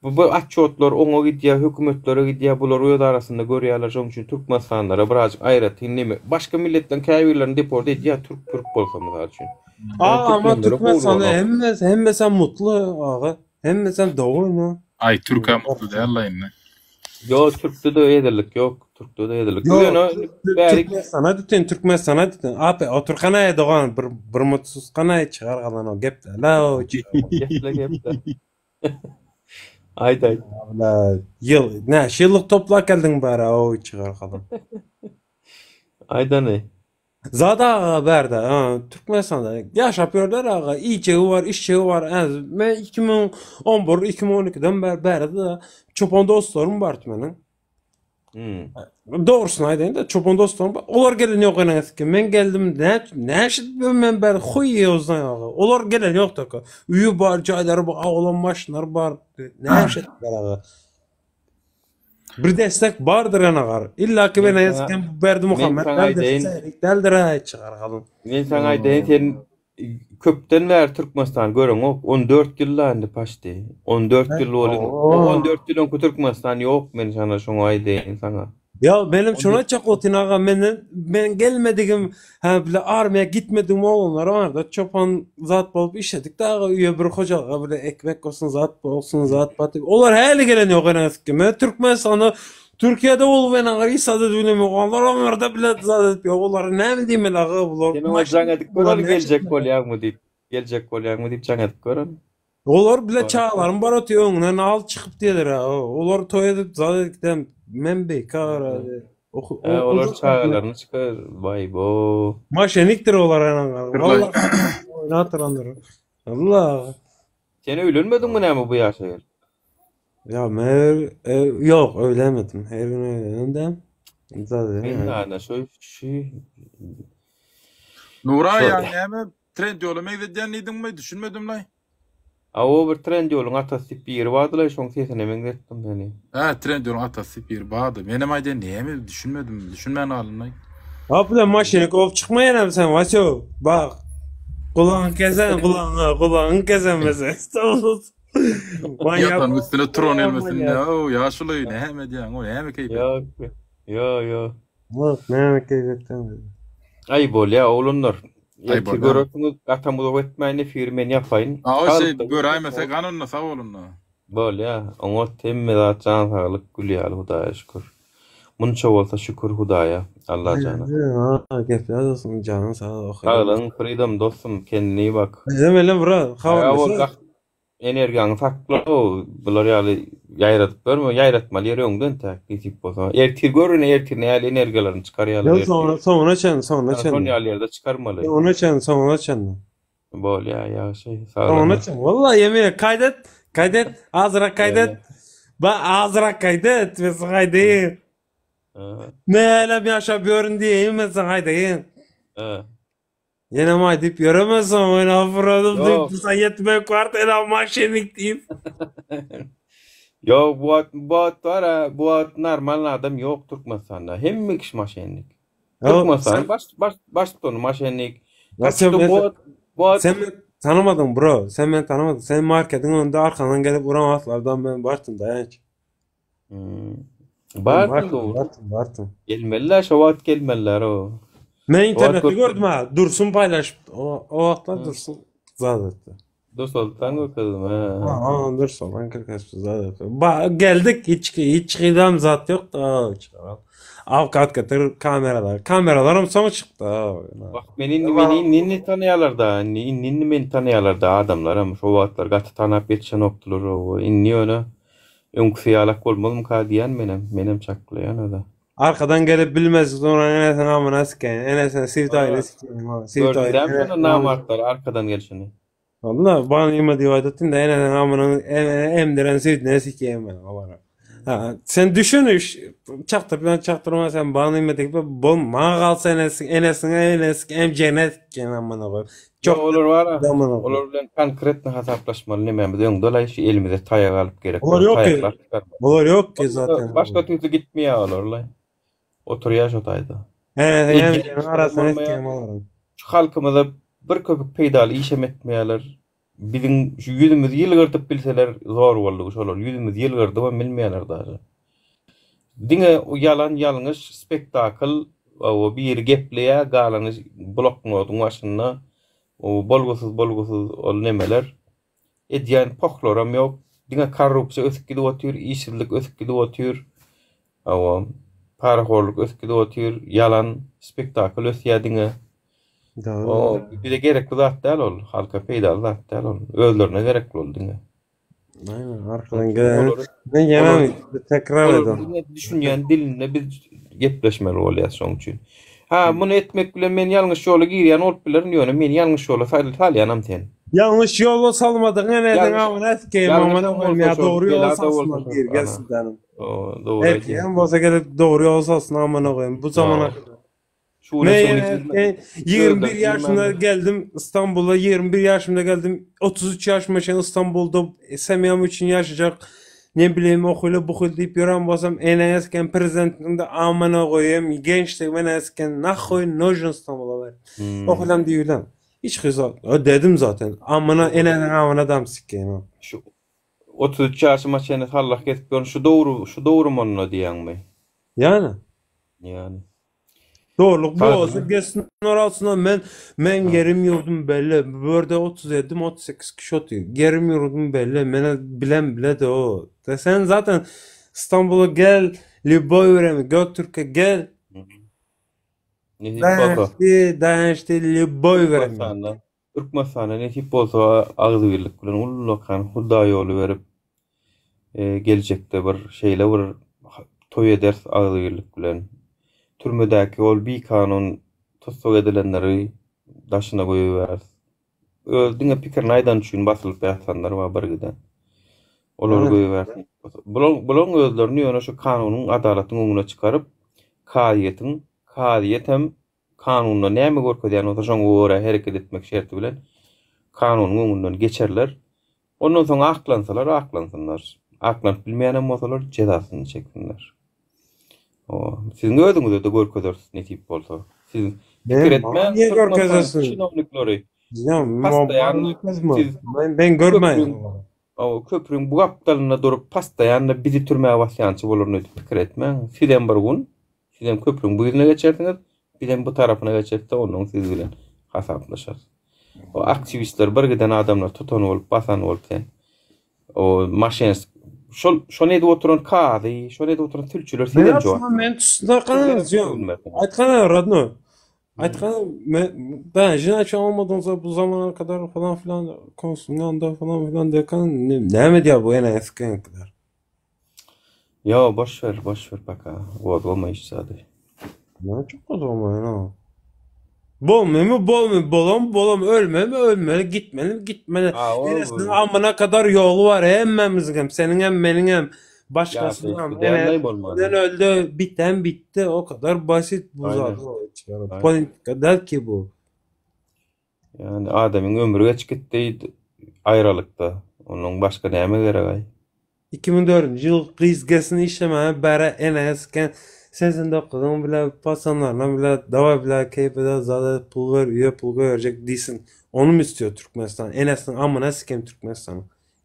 bu bu otçotlar oňa gidýär, hökümetlere gidýär, bular öz arasynda görýärler. Şonuň üçin türkmenistanlylara birazjyk aýratyn neme, başga milletleriň käbirlerini deport edýär, türk-pürk bolsa mysal üçin. Ýöne Aga ama türkmenlere Türkmenistanda howluganok. hemmesi hemmesi mutly aga. Hemmesem dogrymy? Aý türkem mutly däl-la indi. Ýok türkde-de ýedirlik ýok. Türkde-de ýedirlik. Ýok, Ýöne bärik Türkmenistana düten, Türkmenistana düten. Ape, oturkanaý dogan bir bir mutsuzkanaý çygar galan o gep däl-a o. Geple geple. Aýt aýt. Bla, ýyl, näçe ýyllyk toplap geldiň bäri o çygar galan. Aýdany. Zat aga bärde, Türkmenistanda ýaşap ýörler aga, iýjegi bar, içjegi bar. Men 2011, 2012-den bäri bärde çopan dostlarym bardy meniň. Hmm. Dogrusyny aýdaýyn-da, çopan dostlarym bar. Olar gelen ýok eneňiz Men geldim, nä näşit men bäri huý ýozdan aga. Olar gelen ýok taka. Öýi bar, jaýlary bar, oglan maşynlary bar. Näşit aga. Bir destek bardyr anagar. Illa ki ben esken Berdi Muhammed däldir. Däldir ay çygar galyň. Men saňa aýdaýyn sen köpden bäri Türkmenistan göreňok. 14 ýyl indi paşdy. 14 ýyl boldy. 14 ýyl öňki Türkmenistan ýok men sana şoňa aýdaýyn saňa. Ya benim şuna aýtjak otyn aga menden men gelmedigim ha bile armiýa gitmedigim oglanlar barda çopan zat bolup işledik de aga öýe bir hojalyga bile ekmek bolsun zat bolsun zat bat olar häli gelen ýok enes ki men Türkmenistanda Türkiýede bolup men aga hiç zat edip bilem ýok olar oňarda bile zat edip ýok olara näme diýmeli aga bular Sen oňa jaň edip gör geljek bolýarmy diýip geljek bolýarmy diýip jaň edip gör Olar bile çagalarym bar oty öňünden al çykyp diýdiler. Olar toý edip zat edip giden men bekar. He, olar çagalaryny çykar. Waý bo. Maşenikdir olar anaň. Vallahi oýnatyrandyr. Allah. Sen öýlenmediňmi näme bu ýaşa gelip? Ya men e, ýok öýlenmedim. Her gün öýlenem de. Men ana şu şu Nuraý ýa näme Trendyol-a meňzedýän diýdiňmi? Düşünmedim-laý. Hawa bir Trendyol-yň atasy diýip biri bardy-laý şoň sesine meňzetdim seni. Hä, Trendyol-yň atasy diýip biri bardy. Menem aýdaýyn näme düşünmedim, düşünmän galdym-laý. Hop bilen maşyny kowup çykma ýenem sen Wasýo. Bak. Gulagyňy kesen gulagyňy, gulagyňy kesen mesen. Ýatanyň üstüne turan gelmesin. Ýa, ýaşuly näme edýäň, o näme keýp? Ýok, ýok, ýok. Bak näme keýp etseň. Aý bolýa oglanlar. Aý Ertir bolýa. görersiňiz gatam uzak etmäýin efiri men ýapaýyn. A o şey Saglykda göräýmesek han onda sag bol onda. Bolýa oňat hemme zat jan saglyk gül ýaly Hudaýa şükür. Munça bolsa şükür Hudaýa Allajana. Ha gepler olsun janyň sag oky. Saglygyň Freedom dostum kendine iyi bak. Özüm elem bro Saga bol habarlaşarys. Energiýaňy sakla, bular ýaly ýaýradyp görme, ýaýratmaly ýeri öňden täk, nesip bolsa. Ertir gör ine ertir nähili energiýalaryny çykarýarlar Ýok ertir. soňuna soňuna çenli soňuna Şol çenli. ýaly ýerde çykarmaly. Soňuna çenli soňuna çenli. Bolýa ýagşy Soňuna saglygyňa. çenli. Wallahi ýemin ederim kaýdet kaýdet azyrak kaýdet. Ba azyrak kaýdet men saňa aýdaýyn. Näläp ýaşap ýörün diýeýin men saňa aýdaýyn. Ýenem aýdyp ýöremesin, oýnap buradym diýip, Ýok. bize ýetmek bar, senem maşenik diýip. Ýok, bu wagt, bu wagt bar a, bu wagt normal adam ýok Türkmenistanda. Hemme kişi maşennik. Ýok, Türkmenistanyň sen baş, baş, baştutany maşennik. Ya Tak sen şto men bu wagt, bu wagt sen meni tanamadyň bro. Sen meni tanamadyň. Sen marketiň önünde arkandan gelip uran wagtlardan men bartym daýanç. Hmm. Ben Bardyň bartym, dogry. bartym, bartym. Gelmeliler, şo wagt gelmeliler o. Men Şo wagt internetde görüp gördüm ha. Dursun paylaşıp o, o wagtlar Hı. Dursun zat etdi. Dursoltan görkezdim ha. Ha, Dursoltan görkezdi zaten. Ba geldik hiç hiç gidem zat yok da çıkaran. Avukat getir kameralar. Kameralaram soň çykdy. Bak meni indi meni indi indi tanaýarlar da indi indi indi meni tanaýarlar da adamlaram şo wagtlar gaty tanap ýetişenokdylar oba indi ýöne öňküsi ýalak bolmazmyka diýýän menem menem çaklaýan özä. Arkadan gelip bilmezlik soňra enesiniň amyna sikeýin. Enesiniň sivtaýyny sikeýin. Gördüň dämi şonda namartlary arkadan gelşini. Walla bana diýip aýdatdym da enesiniň amynyň emdiren süýdüne sikeýin men olara. Ha, sen düşün iş çakdyr bilen çakdyrma sen bana diýip bol maňa galsa enesi enesine enesi emjegine sikeýin amyna goýup. Çok olar bar. Olar bilen konkretno hasaplaşmaly nemämiz öňde laý şu elimize taýak alyp gerek. Olar ýok ki. Olar ýok ki zaten. Başga tüýsli gitmeýär olar laý. Oturýar şo taýda. He, he, arasyna etýän olaryň. Şu halkymyza bir köpük peýdaly işem etmeýärler. Biziň şu ýüzümizi ýylgyrdyp bilseler zor boldugy şolar. Ýüzümizi ýylgyrdybam bilmeýärler daže. Diňe ýalan ýalňyş spektakl o biri gepleýär galany bloknodyň başynda o bolgusyz bolgusyz ol nemeler edýän pohlaram ýok diňe korrupsiýa ösüp gidip otyr işsizlik ösüp gidip otyr hawa parahorluk ösüp gidip otyr ýalan spektakl ösýär diňe o bize gerekli zat däl ol halka peýdaly zat däl ol özlerine gerekli ol diňe. Aynen arkadan gelen. Men ýene tekrar edem. Düşünýän dilinde biz gepleşmeli bolýar şoň üçin. Ha, muny etmek bilen men ýalňyş ýola girýän bolup bilerin, ýöne meni ýalňyş ýola salýanam sen. Ýalňyş ýola salmadyň ene amına sikeyim amına koyayım ya dogry ýola salsyn gir gelsin canım. Dogry. Erkeğim bolsa gelip dogry ýola salsyn amına koyayım bu zamana kadar. Men 21 ýaşymda geldim İstanbula 21 ýaşymda geldim 33 ýaşyma çenli İstanbulda semýam üçin ýaşajak ne bileyim o hili bu hili diýip ýören bolsam eneňe siken prezidentiniň de amyna goýayım gençligime ene siken nahoý nojun İstanbula ber. O hilem diýilen. Hiç hizat. Dedim zaten. Amyna eneňe amyna dam sikeyim. Şu 33 ýaşyma çenli sallah kesip ýörün şu dogry şu dogry onda diýýäňmi? Ýani. Ýani. Doğruluk bu olsa gelsin altına men men yerim yurdum belli. Bu arada 37 mi 38 kişi oturuyor. Yerim yurdum belli. Mene bilen bile de o. De sen zaten İstanbul'a gel, Liboy öğren, Göktürk'e gel. Nesip bolsa. Dayançtı, dayançtı, Liboy öğren. Türkmenistanda, Türkmenistanda nesip bolsa agzybirlik bilen ullakan Hudaý ýoly berip e, geljekde bir şeýle bir toý ederis agzybirlik bilen. Türmedäki ol bikanun tussag edilenleri daşyna goýuberis. Öz diňe pikirini aýdan üçin basylyp ýatanlar bar bir giden. Olary goýubersin. Bular bularyň özlerini ýöne şu kanunyň adalatyň öňüne çykaryp, kazyýetiň, kazyýet hem kanunda näme görkezýän bolsa şoňa görä hereket etmek şerti bilen kanunyň öňünden geçerler. Ondan soň aklansalar aklansynlar. Aklanyp bilmeýän hem bolsalar jezasyny çeksinler. O, siziň özüňize de görkezeris nesip bolsa. Siz pikir etmäň. Niye görkezersin? Çinownikleri. Ya, Pastaýan siz ben, ben görmeýän. O köprüň bu gapdalynda durup pastaýan bizi türmä basýançy bolar öýdüp pikir etmäň. Sizem bir gün sizem köprüň bu ýüzüne geçersiňiz, bizem bu tarapyna geçeris-de ondan siz bilen hasaplaşarys. O aktiwistler bir giden adamlar tutan bolup basan bolup sen. O maşens şol şo nede oturan kazy, şo nede oturan sülçüler Men sizem jogap. aslında men tutsakana diyorum. Aytkana radno. Aytkana ben cinayetçi olmadığınızda bu zamana kadar falan filan konsunun yanında falan filan derken ne, ne mi diyor bu en eski kadar. Ya boş ver, boş ver bak ha. Gozgama iş zady. Ne çok o zaman ya. Bol mu bol mu bolom bolom ölme mi ölmeli gitmeli mi gitmeli. Ha, o Neresinin amına kadar yolu var hemmemizin hem senin hem benim hem başkasının hem. Değerli bolmaly. Neden öldü biten bitti o kadar basit bu Aynen. zaten. Aynen. Politika der ki bu. Yani adamın ömrü geç gitdi ayralykda. Onun başka näme gerek ay? 2004 yıl kız işlemeye bere en esken 89'un bile pasanlarına bile dava bile keyfede zaten pul ver üye pul verecek değilsin. Onu mu istiyor Türkmenistan? Enes'in amına sikem Türkmenistan'ı.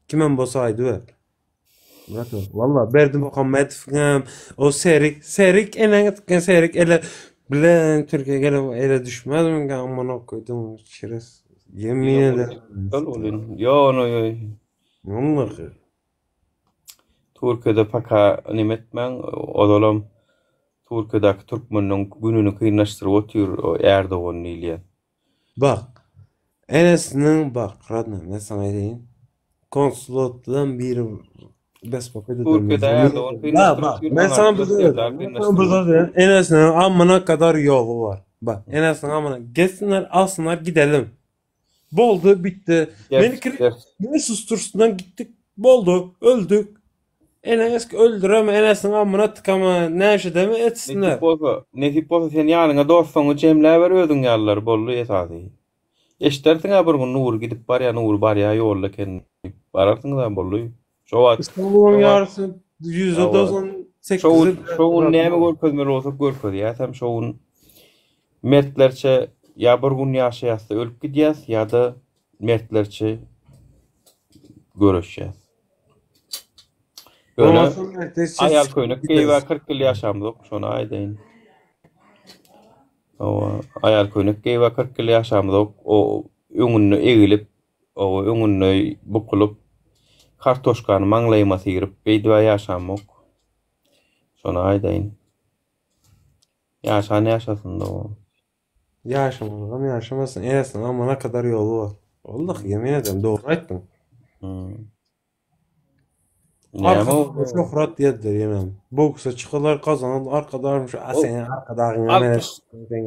Kimen bolsa aydı ver. Murat Valla berdim Muhammed'im o serik serik en esken serik ele bile Türkiye gelip ele düşmez mi? Amına koydum şerefsiz. Yemin ederim. Şol bolýan. Ýo ony Vallahi. Türkiýede paka neme etmäň, ozalam Türkiýedäki türkmenleň gününi kynlaşdyryp otyr o Erdogan diýilýän. Bak. Enesiniň bak, radnoý, men saňa aýdaýyn. Konsulotdan biri bespokoýt eder. Türkiýede Erdogan Bak, kynlaşdyryp bak, otyr, men sana bir Serdar söz men sana bir kynlaşdyryp söz vereyim. Enesinin amına kadar yolu var. Bak, enesinin amına gelsinler, alsınlar, gidelim. Boldu, bitti. Beni Ders, kır, ders. beni sustursundan gittik. Boldu, öldük. Enes öldüreme, enesinin amına tıkama, ne işe Nesip etsinler. bolsa, nesip bolsa sen ýanyňa dostuňy jemläber özüň ýalylar boldy esasy. Eşdersiň-ä bir gün Nury gidip barýa, Nury barýa ýolda eken diýip bararsyňyz-a boldy. Şo wagt, İstanbul'un şo wagt yarısı yüzde Hawa. 98'i Şo gün, şo gün näme görkezmeli bolsak görkezýäsem, şo gün mertlerçe ýa bir gün ýaşaýas-da ölüp gidýäs ýa-da mertlerçe göreşýäs. Ýöne Olmasa mertlerçe aýal sikip köýnek gideriz. geýip 40 ýyl ýaşamzok, şony aýdaýyn. Hawa, aýal köýnek geýip 40 ýyl ýaşamzok, o öňünde egilip, o öňünde bukulyp, kartoşkany maňlaýyma syryp, beýdip ýaşamok. Şony aýdaýyn. Ýaşan ýaşasyn da o. Yaşamalım yaşamasın. Enesinin amına kadar yolu var. Vallahi yemin ederim doğru aýtdyň. Hmm. Näme o? Arkasında şöhrat diýediler ýenem. Boksa çykylar kazanan arkadarmış. A O senin arkadagyň alkyş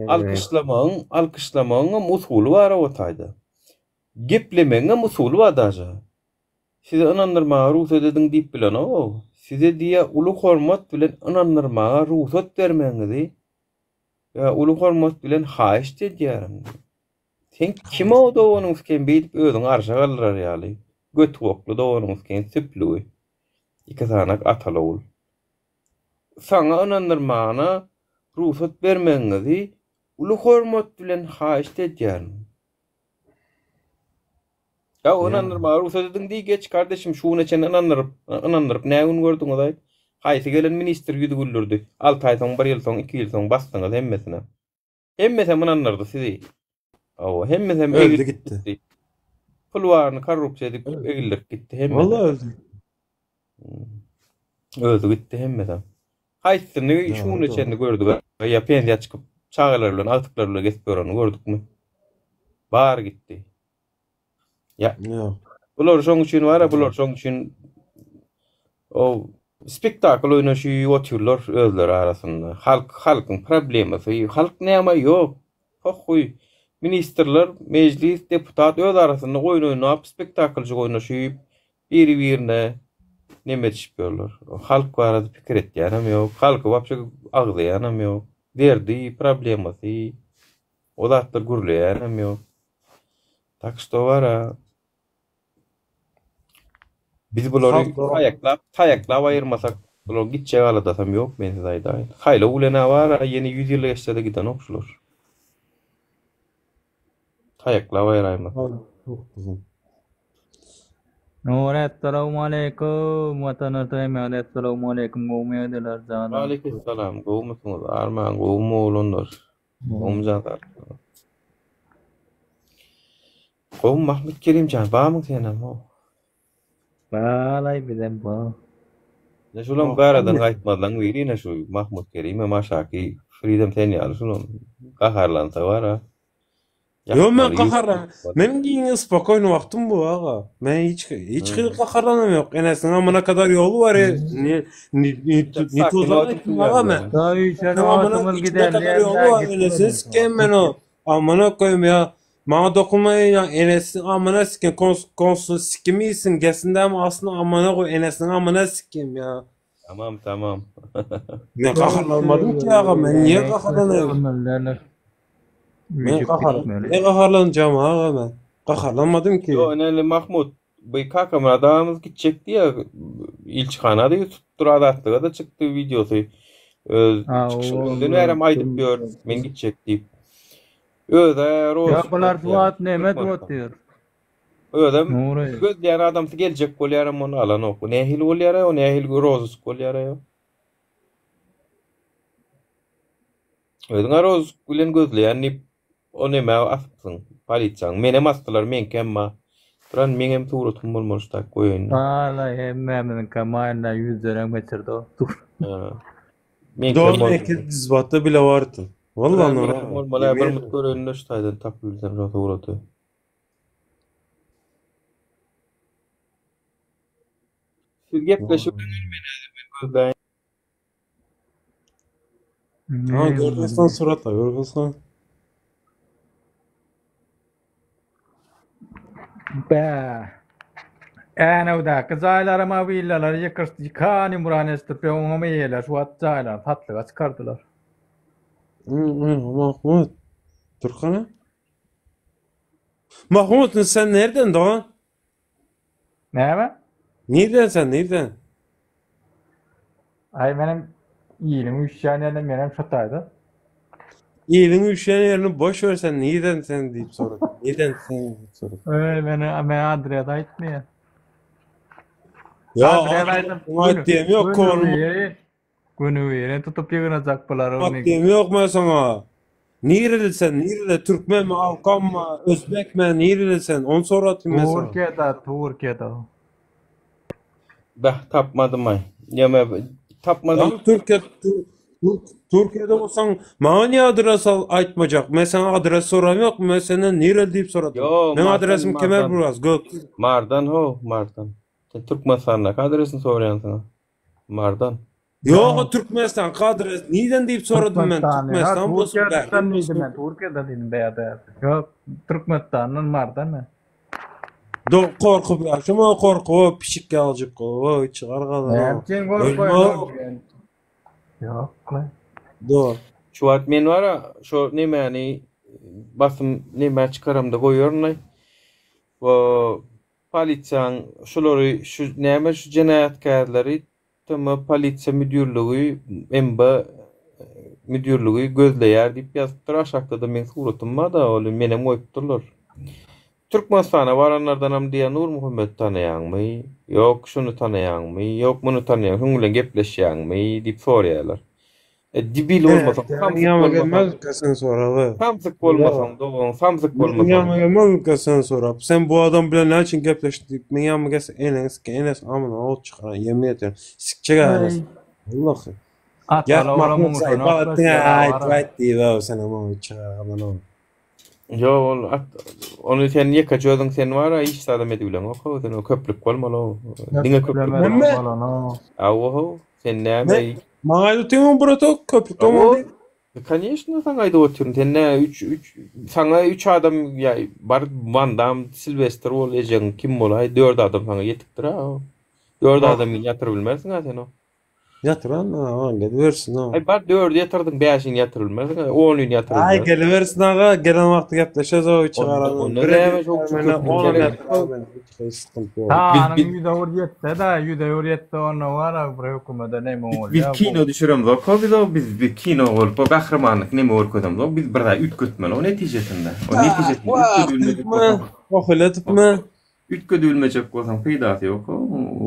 alkyşlamagyň, alkyşlamagyň usuly bar o taýda. Geplemegiň usuly bar daže. Size ynandyrmaga rugsat ediň diýip bilen o. Size diýe uly hormat bilen ynandyrmaga rugsat bermegiňizi ýa uly hormat bilen haýyşt edýärin. Sen kim o doganyň siken beýdip özüňi arşa galdyrar ýaly. Göt gokly doganyň siken süplügi. Iki sanak ataly ogul. Saňa ynandyrmagyna rugsat bermegiňizi uly hormat bilen haýyşt edýärin. Ya ynandyrmaga rugsat ediň diý geç kardeşim şu güne çenli ynandyryp ynandyryp näme gün gördüňiz aý? Haýsy gelen ministr ýüzi güldürdi. 6 aý soň, 1 ýyl soň, 2 ýyl soň basdyňyz hemmesine. Hemmesem ynandyrdy sizi. Awa, hemmesem Öldü egilip gitti. gitdi. Pul baryny korrupsiýa edip egildirip gitti hemmesem. Vallahi öldü. Öldü gitti hemmesem. Haýsyny şu Doğru güne doğru. çenli gördük? Ya pensiýa çykyp çagalar bilen, agtyklar bilen gezip ýörenini gördükmi? Bar gitti. Ya Yok. bular şoň üçin bar, bular şoň üçin o spektakl oýnaşy otyrlar özleri arasynda. Halk halkyň problemasy, halk näme ýok. Pohuý. Ministrler, mejlis, deputat öz arasynda oýun oýnap, spektaklçy oýnaşyp, biri-birine neme etişip ýörler. Halk barada pikir etýänem ýok, halky wapşe agzaýanam ýok. Derdi, problemasy, o zatlar gürleýänem ýok. Tak что bar Biz bulary Halk doğru. taýaklap, taýaklap aýyrmasak, bular gitjek aladasam ýok men size aýdaýyn. Haýla ulena bar, ýene 100 ýyl geçse-de gidenok şular. Taýaklap aýyraýmasak. Halk çok uzun. Nuri esselamu aleyküm. Vatan ortaya esselamu aleyküm. Gowmy ýagdaýlar janlar. Aleykümselam. Gowmysyňyz? Arman gowmy oglanlar? Gowmy janlar? Gowmy Mahmut Kerimjan, barmyň senem o? Balay bizem ba. Ne şulam Oh, garadan gaýtmazdan biri ine şu Mahmut Kerim maşaki Freedom sen ýaly şulam gaharlansa bar ha. Yo men Ýakmaly gaharlan. Benim yine spokojny wagtym bu aga. Men hiç hiç Hmm. gaharlanam yok. Enesinin amına kadar yolu var ya. Ne ne ne ne Sakin tozan wagtym ettim aga men. Daha içeri Enesinin amına wagtymyz içine gider kadar diýen yolu ýa var. Enesini gitmedi. sikeyim ben o. Amına koyayım ya. Bana dokunmayın ya. Enesinin amına sikeyim. Kons konsul sikimi iyisin. Gelsin de ama aslında amına koy. Enesinin amına sikeyim ya. Tamam tamam. Ben Doğru gaharlanmadım ki aga. Ben niye gaharlanayım? söylüyorlar. Ben Üýşüp gahar gitmeli. ne gaharlanacağım aga ben. Gaharlanmadım ki. Yo önemli Mahmut. Bu kakamın adamımız gidecekti ya ilçihana da tuttur adatlyga da çıktı videosu. Öz Ha, çıkışın o önden bärem aýdyp ýör men gitjek diýip. Öde roz Ya bular duat neme duat Türkmenistan. diýär. Ödem Nuri. gözleýän adamsy geljek bolýar hem onu alan ok. Nähili bolýar o nähili roz bolýar o. Özüň roz bilen gözleýän diýip. o nämä asypsyň polisiýaň. Menem asdylar meňkem bar. Duran meňem suratym bolmaly şu tak goýaýyn. Hala hemmämiziňkä maýynda ýüzdenem geçirdi o. Meňkem Dogry bolmaly. eke dizbatda bile bardy. Walla Duran Nura. meňkem bolmaly bir mut göreýin-de şu taýdan tapyp bilsem şo suraty. Siz gepleşip men häzir men gözläýin. Ha görkezsen suratla görkezsen. Bä. Änewdäki jaýlaram-a willalary ýykyşdy, ýykan ýumran eşidip, oňam eýeleri şu wagt jaýlaryny satlyga çykardylar. Mahmut. Türkana. Mahmut sen nereden dogan? Näme? Nirden sen nirden? Aý menem iliň üýşýän ýerine menem şo taýda. Iliň üýşýän ýerini boş ver sen nirden sen diýip soradym. Nirden sen diýip soradym. Öý meni men adres aýtmaýan. Ya Adres aýdym. aýt diýem ýok konum. Günübirin tutup ýygnajak bular Bak diýem ýok men saňa. Nireli sen nireli türkmenmi afganmy özbekmi nireli sen ony soratym men saňa. Türkiýede Türkiýede. Beh tapmadym aý. Ýa tapmadym. Lan Türkiýe Türkiýede bolsaň maňa niýe adres al aýtmajak? Men saňa adres soram ýok, men senden nireli diýip soradym. Ýo, Meň Mardan, adresim Mardan. Kemerburgaz, Gök. Mardan ho, Mardan. Sen Türkmenistandaky adresini soraýansyň. Mardan. Ýok, o Türkmenistan adres nirden diýip soradym men. Türkmenistan Türkmenistan bolsun, Türkiýeden bärden diýdim bolsun. men Türkiýede diýdim bärde. Ýok, Türkmenistandan Mardan men. Do korkup ýaşama korkup o pişik ýaljyk o çygar galan Näme o. üçin Ölme gorkaýyn? Ýok. lan. Do. Şu wagt men bara şo nemäni basym nämä çykaramda goýaryn-aý. Bu polisiýaň şulary şu näme şu jenaýatkärleri TM polisiýa müdirligi MB müdirligi gözleýär diýip ýazypdyr. Aşakda-da meň suratym bar-da, ol menem goýupdyrlar. Türkmenistana baranlardanam diýýär, Nurmuhammedi tanaýaňmy? Ýok, şuny tanaýaňmy? Ýok, muny tanaýaň, şuň bilen gepleşýäňmi? diýip soraýarlar. E, debil bolmasaň, samsyk Ýaňa bolmasaň, gelmez sen soragy. samsyk bolmasaň, dogan, samsyk bolmasaň. Ýaňa gelmez sen sorap. Sen bu adam bilen näme üçin gepleşdiň diýip, men ýaňa gelse eneňi sike, enesi amyna ot çykaran ýemin ederim. Sikjek enesi. Wallahy. Ataly Ýa olam Mahmut saýyp ugruna aýt aýt aýt diýip, sen amyna çykaran o. Ýok, ol at, ony sen ýekeje özüň sen bar-a, hiç zadam edibileňok, ho, sen o köplük bolmaly, ho. Diňe köplük Näme? bolmaly. Hawa, ho, sen näme? Ne? Maňa aýdyp otyrmyň bratok, köplük bolmaly diýip? Koneçno saňa aýdyp otyryn. Sen nä üç üç saňa üç adam ýa bar Van Damme, Silwestr bol, ejeň kim bolaý, dört adam saňa ýetikdir-a. Dört adamyny ýatyryp bilmersiň-a sen o. Ýatyran aga gelibersin aga. Aý bar dördi ýatyrdyň bäşini ýatyryp bilmersiň, onyny ýatyryp Aý bilmersiň. gelibersin aga gelen wagty gepleşeriz o üçe Onda garan. onda näme şoň üçin köplük gerek. Sıkıntı yok. Sanyň Biz- ýüze bir ýetse-de, ýüze bir ýetse onda bar-a bir hökümete neme Biz bolýar bu. kino düşüremzok ho biz o biz bir kino bolup o gahrymanlyk neme görkezemzok biz bir zat üýtgetmeli o netijesinde. O netijesinde üýtgedilmejek bolsa Ohületme. üýtgedilmejek bolsaň peýdasy ýok o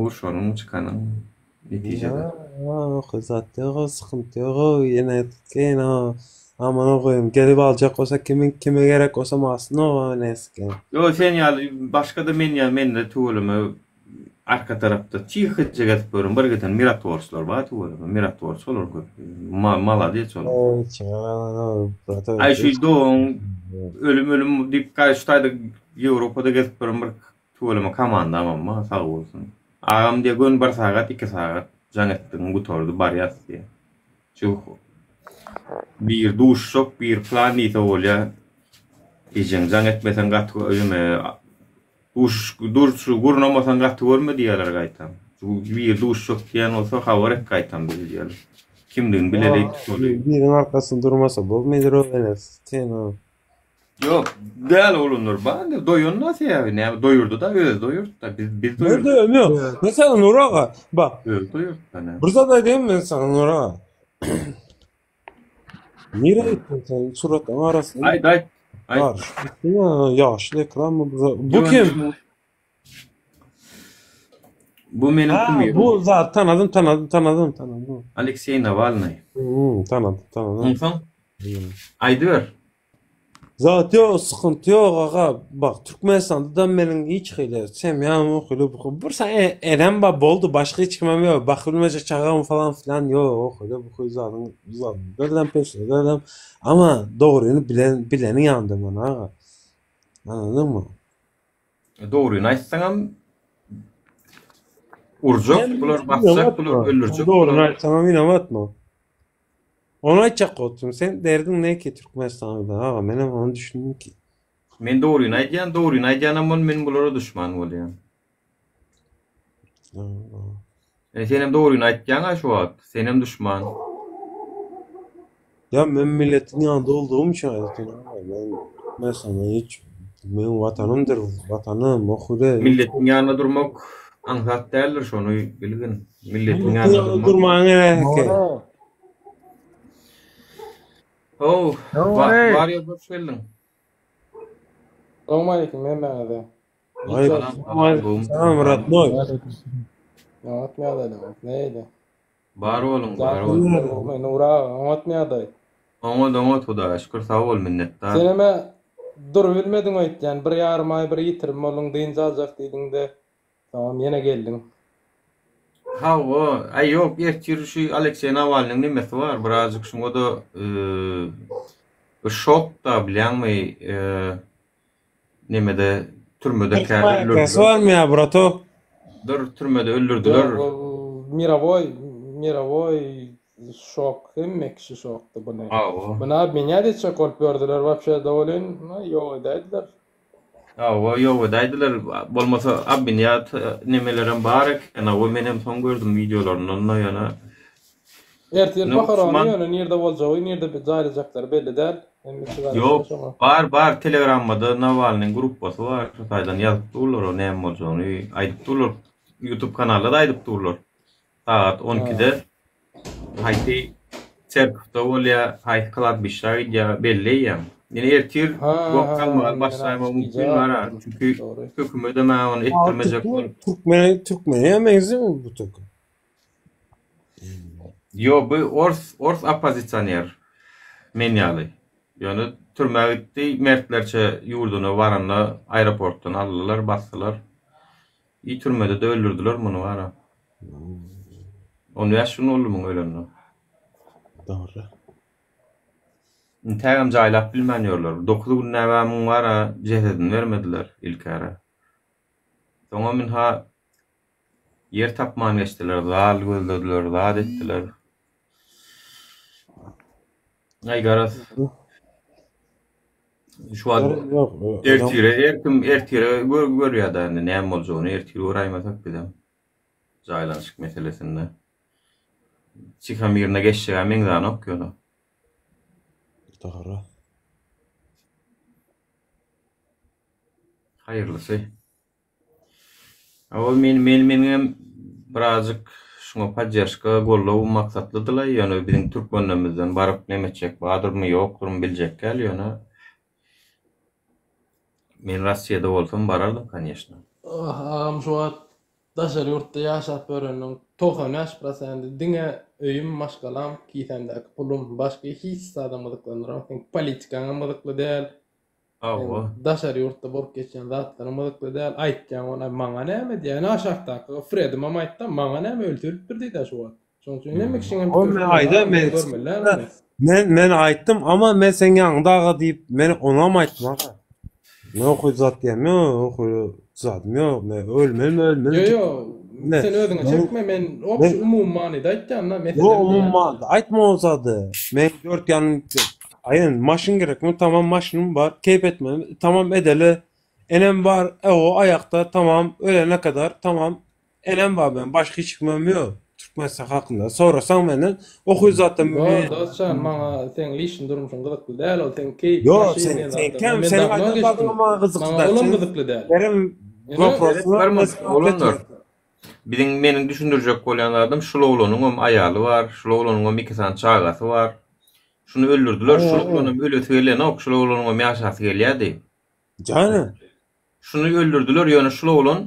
urşanyň çykanyň netijede. Ýok, zat ýok, sıkıntı ýok, ýene kino. Amana goýum, gelip aljak bolsa kimiň kime gerek bolsa alsyn o näsken. Ýok sen ýaly başga-da men ýaly mende tüweleme arka tarapda tihyja gezip görün bir giden mirotworçlar bar tüweleme mirotworç olar köp. Ma malades olar. Aý şu dogan ölüm ölüm diýip gaý şu taýda Ýewropada gezip ýören bir tüweleme komandamam bar sag bolsun. Agam diýe göni bir sagat iki sagat jaň etdigiň gutardy barýas diýe. Şu bir duşuşak bir plan diýse bolýa. Ejeň jaň etmeseň gaty özüme duşuşyk duşuşygy gurnamasaň gaty görme diýýärler gaýtam. Şu bir duşuşak diýen bolsa habar et gaýtam bize diýýärler. Kimdigini bileli tutaly. Biriniň arkasynda durmasa bolmaýdyr o enes. Sen o. Ýok, däl oglanlar bar. Doýanda sebäbi näme doýurdy-da, özi doýurdy-da. Biz biz Men doýurdyk. doýam ýok. Mesela Nur aga, bak. Özi doýurdy-da näme. Bir zat aýdaýyn men sana Nur aga. Nirä gitdiň sen? Suratlaryň arasynda. Aýt, aýt. Aýt. Bar. Ýaşly ekran mı bu? Bu kim? Bu meniň Ha, kumirim. bu zat tanadym, tanadym, tanadym, tanadym. Alekseý Nawalnyý. Hmm, tanadym, tanadym. Onsoň aýdyber. Zat ýok, sykynty ýok aga. Bak, Türkmenistanda da meniň hiç hili semýam ýok, hili bu. Bir sen e, enem bar boldy, başga hiç kimem ýok. Bakyp bilmejek çagam falan filan ýok, hili bu zadyň zadyň. Dälem peşde dälem. Ama dogryny bilen bileniň ýanynda men aga. Anladyňmy? Dogryny aýtsaňam urjak bular, basjak bular, öldürjek bular. Dogryny aýtsaňam ynam atma. Ony aýtjak bolupdym. Sen derdiň ne ki Türkmenistan bilen aga? Menem ony düşündim ki. Men dogryny aýdýan, dogryny aýdýanam bol, men bulara duşman bolýan. E senem dogryny aýtýaň-a şu wagt. Senem duşman. Ya men milletin ýanynda olduğum üçin aýtýan aga. Men Türkmenistana hiç meň watanymdyr, watanym, ohude. Milletiň ýanynda durmak aňsat däldir, şony bilgin. Milletiň Milletiň ýanynda ýanynda durmak. durmagyň gerek. How, Nuri. Warrior hoş geldiň. Salowmaleýkim hemmäňize. Aý, Salam, salam ratnoý. Oňatmy ýagdaýlaryňyz? Nähili? Bar boluň, bar boluň. Gowmy, Nury aga, oňatmy ýagdaý? Oňat, oňat, Hudaýa şükür, sag bol, minnetdar. Senem-ä durubilmediň öýtýän, bir ýarym aý bir ýitirim bolduň, dynç aljak diýdiň-de, soňam ýene geldiň. Hawa, aý ýok, ertir şu Alekseý Nawalnyň nemesi bar, birazjyk şuňa-da bir şok-da, bilýäňmi, Nemede türmede kä öldürdüler. Barmy ya brato? Dur türmede öldürdüler. Mirovoy mirovoy şok hemme kişi şokdy buny. Hawa. Buny obmenýat etjek bolup ýördüler wapşe dowolyn ýok edäýdiler. Hawa ýok edäýdiler. Bolmasa obmenýat nemelerem bar eken. Hawa menem soň gördüm wideolaryndan da ýöne. Ertir pohorony ýöne nirde boljagy, nirde jaýlajaklary belli däl. Hemmesi garaşýar Ýok, şoňa. bar bar telegrammada Nawalnyň gruppasy bar, şo taýdan ýazyp durlar o näme boljagyny aýdyp durlar. Youtube kanalda-da aýdyp durlar. Sagat on ikide haýsy çerkowda bolýar, haýsy kladbişşa gidýär belli eýýäm. Ýene ertir goh galmagal başlaýmagy mümkin bar ha, çünki hökümedem ha ony etdirmejek bolup. Türkmene türkmene meňzemi bu türk? Ýok, bu ors, ors oppozisioner. Men ýaly. Ýöne türmä gitdi, mertlerçe ýurduna baranda aeroportdan aldylar, basdylar. I türmede-de öldürdiler muny bara. 15 gün boldy muň ölenine. Dogry. Intägem jaýlap bilmän ýörler. 9 günläp-ä muň bara jesedini bermediler ilk-ä. Soňam ynha Ýer tapman geçdiler, zal gözlediler, zat etdiler. Aý garaz. Şu wagt ertire her kim ertire gör görýär-de indi näme boljagyny ertir göräýmesek bizem. Jaýlanyşyk meselesinde. Tihomirine geçjege meňzänok ýöne. Dogry. Haýyrlysy. Hawa men men meniňem birazjyk şuňa podderşka goldaw maksatlydylaý ýöne biziň türkmenlerimizden baryp neme etjek bardyrmy ýokdurmy biljek däl ýöne men Rossiýada bolsam barardym koneşno. Ah agam şu wagt daşary ýurtda ýaşap ýörenleň 95 prosendi diňe öýüm maşgalam kisämdäki pulum başga hiç zadam gyzyklandyranok seň politikaňam gyzykly däl Hawa. Daşary ýurtda bolup geçýän zatlaryň gyzykly däl. Aýtýaň ony maňa näme diýýär. Ine aşakdaky Fredimam aýtdam, maňa näme ölse ölüpdir diýdä şu wagt. Şonuň üçin hemme kişiň hem O men aýdam men görmeli däl ony. Men men aýtdym ama men seň ýanyňda aga diýip men onam aýtdym aga. Men okuw zat diýem ýok, okuw zadym ýok. Men ölmelimi ölmeli. Ýo ýo. Sen özüňe çekme men obşi umumy manyda aýtýan-da meselem. Ýok umumy manyda aýtma o zady. Men dört ýanym Aýan maşyn gerekmi tamam maşynym bar keýp etmeli tamam edeli enem bar o aýakda tamam ölene kadar tamam enem bar benim başga hiç kimim ýok Türkmenistan hakynda sorasaň menden okuw zatdan Ýok dostjan maňa seň lişni durmuşyň gyzykly däl ol seň keýp Ýok sen sen kem seniň aýdan zadyň maňa gyzykly däl. Maňa olam gyzykly däl. Benim Oglanlar biziň meniň düşündirjek bolýan zadym şul oglanyňam aýaly bar şul oglanyňam iki sany çagasy bar Şuny öldürdiler, şul oglanam ölesi gelenok, şul oglanyňam ýaşasy gelýärdi. Jana. Şuny öldürdiler, ýöne şul oglan.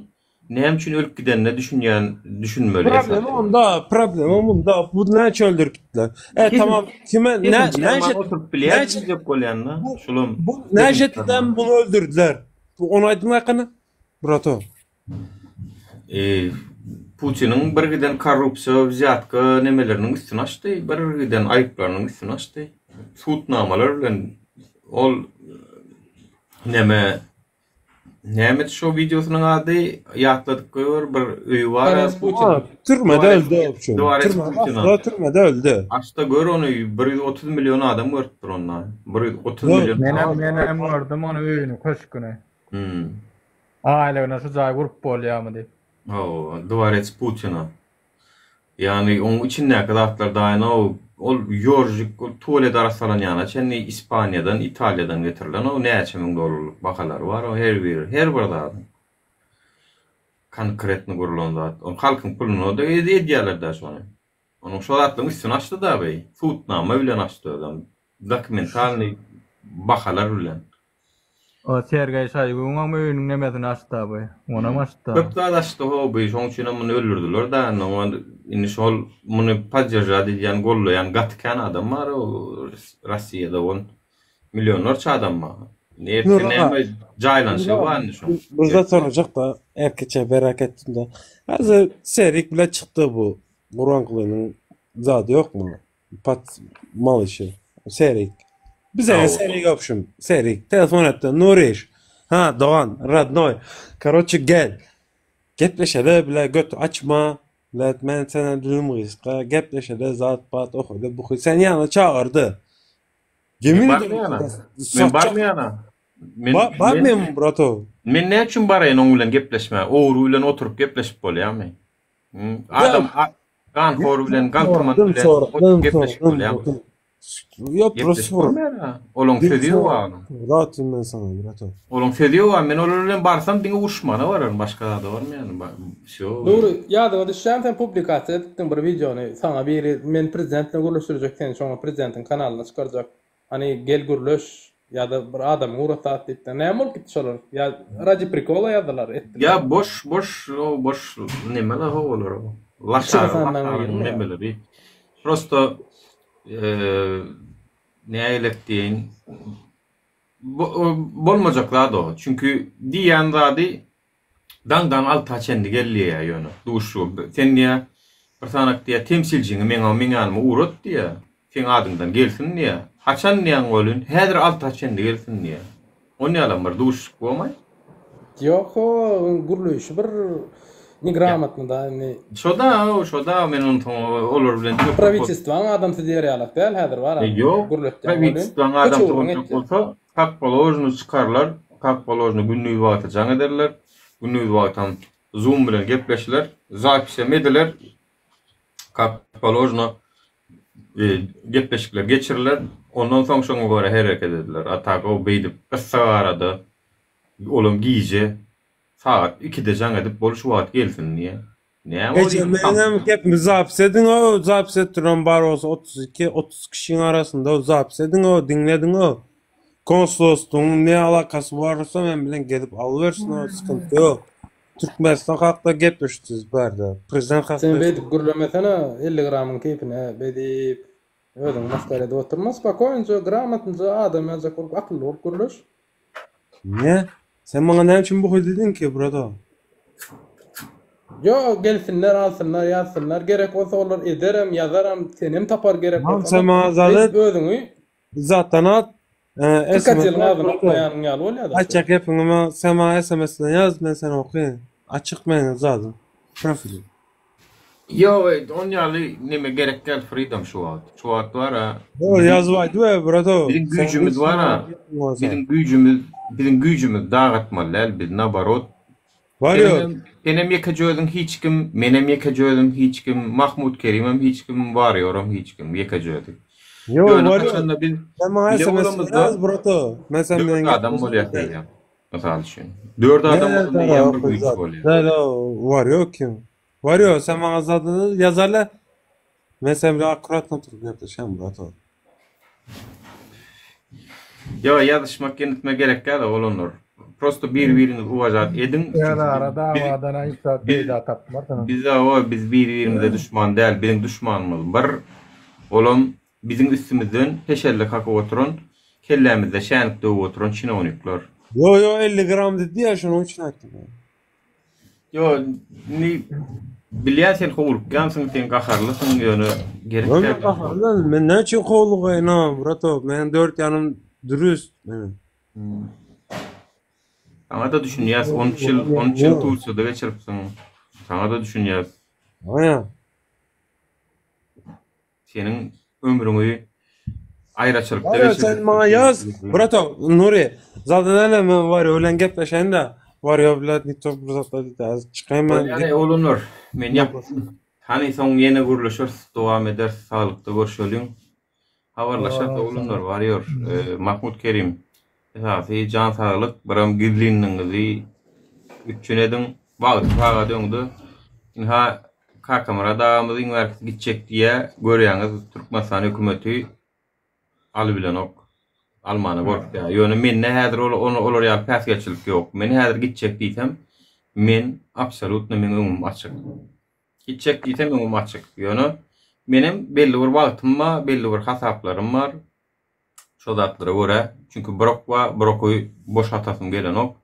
näme üçin ölüp gidenine düşünýän düşünmeli esasy. Problema onda, problema munda. Bu näçe öldürip gitdiler? E tamam kime ne näçe oturup bilýär diýjek bolýan-da. Şulam. Bu näçeden bunu öldürdüler? Bu onu aýdyň hakyny. Brato. E, Putiniň bir giden korrupsiýa, wzýatka nemeleriniň üstüni açdy, bir giden aýyplarynyň üstüni açdy. Sudnamalar bilen ol neme Näme şo wideosynyň ady ýatladyp goýber bir öýi bar. Putin. Türmede öldi şu. Türmede, türmede öldi. Açda gör ony 130 million adam görüpdir onda. 130 million. Menem menem gördüm ony öýüni, köşküni. Hmm. Aýlygyna şu jaý gurup bolýarmy diýip. Hawa, Dworec Putina. Ýagny oň içindäki zatlar daýyna ol ýoržik ol tualet arassalanýana çenli Ispaniýadan, Italiýadan getirilen o näçe müň dollarlyk bahalary bar o her biri, her bir zadyň. Konkretny gurlan zat. Ol halkyň puluna-da edýärler-dä şony. Onuň şo zatlaryň üstüni açdy-da beý. Sudnama bilen açdy özem. Dokumentalnyý bahalar bilen. O Sergeý Şoýguňam öýüniň nemesini açdy bu. Onam açdy. Köp zat açdy how bu. Şoň üçinem muny öldürdiler da. Indi oňa indi şol muny podderžat edýän, gollaýan gaty kän adam bar o Rossiýada on millionlarça adam bar. Indi ertir näme jaýlanyşygy bar indi şoň. Bir zat sorajak da erkeçe merak etdim da. Häzir Serik bile çykdy bu Gurbangulynyň zady ýokmy? Pat mal işi. Serik. Bize Hawa. Serik opşum. Serik. Telefon etdi. Nuriş. Ha dogan. Radnoy. Karoçi gel. Gepleşele bile göt açma. Let men senden dilim gysga. Gepleşele zat pat ohuly buhy. Sen ýanyna çagyrdy. Men Yemin barmy ederim. ýana? Men barmy ýana? Men Ba men barmyň brato? Men näme üçin baraýyn oň bilen gepleşmäge? Ogry bilen oturyp gepleşip bolýarmy? Adam ganhor bilen galtaman bilen oturyp gepleşip bolýarmy? Ýok, Gepleşip bolmaýar. Olaň sözi ýok onuň. Zat men saňa brato. Olaň sözi ýok. Men olar bilen barsam diňe uruşmana bararyn, başga zada barmaýan. Wsё. Nury, ýadyňa düşýärmi sen publikasiýa edipdiň bir wideony, saňa biri men prezident bilen gürleşdirjek seni şoňa prezidentiň kanalyna çykarjak. Hany gel gürleş ýa-da bir adamyňy ugrat zat diýipdiň. Näme bolup gitdi şolar? Ýa radi prikola ýazdylar, etdiler. Ýa boş boş o boş nemeler ho olar o. Laşar nemeleri. Prosto nägilek diýeýin. Bolmajak zat o. Çünki diýýän zady Daňdan alta çenli gel diýýär ýöne duşuşyga. Sen diýýär, bir sanak diýýär, temsiljiňi meň meň ýanyma ugrat diýýär. Seň adyňdan gelsin diýýär. Haçan diýýäň welin, häzir alta çenli gelsin diýýär. Onýalam bir duşuşyk bolmaý. Ýok o gürleýşi bir negramotny da indi. Şoda şoda men onsoň olar bilen diňe Prawitelstwaň adamsy diýer ýalak däl häzir bar. Ýok, prawitelstwaň adamsy boljak bolsa Kak položno çykarlar, kak položno gündiz wagty jaň ederler, gündiz wagtam zoom bilen gepleşiler, zapisem ediler, kak položno gepleşikler geçiriler, ondan soň şoňa görä hereket ediler. A tak o beýdip gyssag arada, olam gije sagat ikide jaň edip bol şu wagt gelsin diýýär. Näme Eje menem gepimi zapis ediň o zapis etdiren bar bolsa 32 30 kişiň arasynda o zapis ediň o diňlediň o konsoloslygyň ne alakasy barsa men bilen gelip alybersin o sykynty ýok. Türkmenistan hakda gepleşipsiz bärde prezident hakda Sen beýdip gürlemesene 50 gramyň keýpine beýdip özüňi masgara edip oturma spokoýnja gramotnyja adam ýaljak bolup akylly bolup gürleş. Ne? Sen maňa näme üçin bu didiň ki, brado? Ýok, gelsinler, alsynlar, ýazsynlar. Gerek bolsa olar ederem, ýazaram, senem tapar gerek Tamam, bolsa. sen maňa zat et. Özüňi Zatdan at. Krokodilyň agzyna oklaýanyň ýaly bolýar-da. Aýtjak gepiňi maňa sen maňa SMS bilen ýaz, men seni okaýyn. Açyk meniň zadym. Profilim. Ýok, on ýaly neme gerek däl Freedom şu wagt. Şu wagt bar-a. Ýok, ýazyp aýdyber brado. Biziň güýjümiz bar-a. Biziň güýjümiz, biziň güýjümiz dagatmaly däl, biz naborot. Warýor. Senem ýekeje özüň hiç kim, menem ýekeje özüm hiç kim, Mahmut Kerimem hiç kim, Warýoram hiç kim, ýekeje özi. Ýok, Ýöne Warýor. haçanda biz Sen maňa bile SMS bolamyzda ýaz brado. Men sen dört bilen adam bolýas eýýäm. Mysal üçin. Dört adam bolanda eýýäm bir güýç bolýar. Däl, Warýor kim? Warýor, sen maňa zadyny ýazarla. Men sen bilen akkuratno oturyp gepleşen, brato. Ýok, ýazyşmak ýenitme gerek däl olanlar. Prosto bir-biriňizi uwažat ediň. Özara dawadan hiç zat peýda tapmarsyňyz. Biz hawa biz bir-birimize duşman däl. Biziň duşmanymyz bir. Olam biziň üstümizden heşelle kakyp oturan, kellämizde şänik döwüp oturan çinownikler. Ýo ýo 50 gram diýdi ýa şonuň üçin aýtdym. Ýo, indi bilýän sen howlukýansyň, sen gaharlysyň, ýöne gerek Ýok, däl. men gaharly däl. Men näme üçin howlugaýyn, a, bratow, meniň dört ýanym dürüst meniň. Saňa-da düşünýäs, 13 ýyl, 13 ýyl Tursiýada geçiripsiň. Saňa-da düşünýäs. Aýa. Seniň ömrüňi aýraçylykda Warýa sen geçirdik. maňa ýaz. Bratow, Nuri, zaten älem men Warýa bilen gepleşeýin-de. Warýa bilen ne to bir zatlar diýdi. Häzir çykaýyn men. Bolýar-eý oglanlar, men ýapdym. Hany soň ýene gürleşeris, dowam ederis, saglykda görşeliň. Habarlaşarys oglanlar, Warýor, Mahmut Kerim. Esasy jan saglyk, biram gizlinligiňizi üpjün ediň. Wagty sagady öňde. Ynha Kakamyrat agamyz iň bärkisi gitjek diýýä, görýäňiz Türkmenistan hökümeti alybilenok. Almana gorkýar. Ýöne mende häzir ol olar ýaly päsgelçilik ýok. Men häzir gitjek diýsem, men absolýutno meň öňüm açyk. Gitjek diýsem öňüm açyk. Ýöne menem belli bir wagtym bar, belli bir hasaplarym bar. Şo zatlara görä, çünki bir ok bar, bir oky boş atasym gelenok.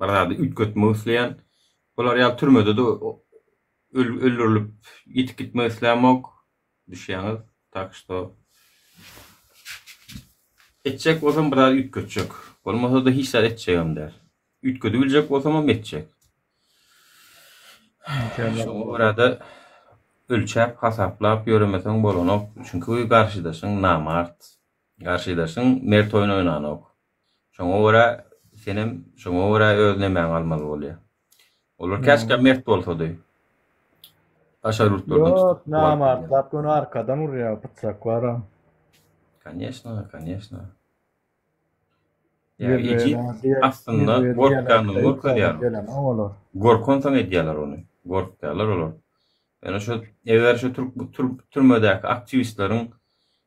Bir zady üýtgetmek isleýän. Bular ýaly türmede-de öldürilip ýitip gitmek islämok. Düşýäňiz? Tak şto etjek bolsam bir zat üýtgetjek. Bolmasa-da hiç zat etjegem däl. Üýtgedibiljek bolsamam etjek. Şoňa görä-de ölçäp, hasaplap ýöremeseň bolanok. Çünki garşydaşyň namart. Garşydaşyň mert oýun oýnanok. Şoňa görä senem şoňa görä öz nemäňi almaly bolýar. Olar käşgä mert bolsady. Daşary ýurtlardan Ýok, tutup namartlap göni arkadan urýar, pyçak bar-a. Koneşno, koneşno. Ýa ejiz aslynda gorkýanyny görkezýär. Gorkansoň edýärler ony. Gorkýarlar olar. Ýöne şu eger şu türmedäki aktiwistleriň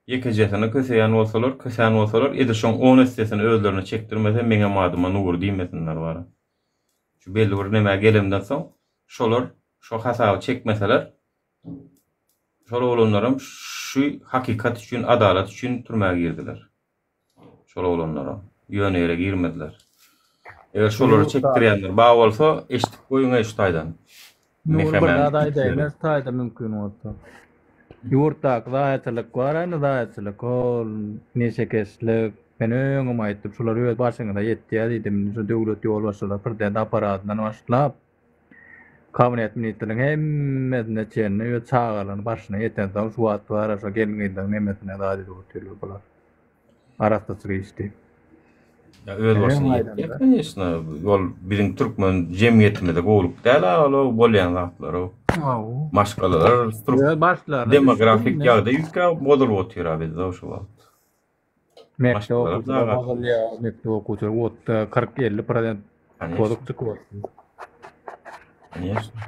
ýekejesini köseýän bolsalar, kösän bolsalar, edil şoň on essesini özlerine çekdirmese meňem adyma Nury diýmesinler bara. Şu belli bir nemä gelemden soň şolar şo hasaby çekmeseler şol oglanlaram şu hakykat üçin, adalat üçin türmä girdiler. Şol oglanlara. Ýöne ýere girmediler. Eger şolary çekdirýänler bar bolsa, eşidip goýuň-eý şu taýdan. Nury bir zat aýdaýyn şu taýda mümkin bolsa. Ýurtdaky zaýaçylyk bar indi zaýaçylyk ol neşekeşlik men öňem aýtdym şular öz başyňyza ýetýär diýdim indi şu döwlet ýolbaşçylary prezident apparatyndan başlap kabinet ministrligiň hemmesine çenli öz çagalaryny başyna ýetensoň şu wagt bar şo gelin gyzlaryň nemesine zat edip otyrlar bular. Arassaçylyk işdi. Ya öz başyna ýetýär koneçno. Ol biziň türkmen jemgyýetimizde gowulyk däl ol bolýan zatlar o. Maşgalalar demografik ýagdaý üýtgäp bozulyp otyr a bizde şu wagt. Mekdep okuwçylary bozulýar, mekdep okuwçylary otda 40-50 prosent bozuk çykyp otyr. Koneçno.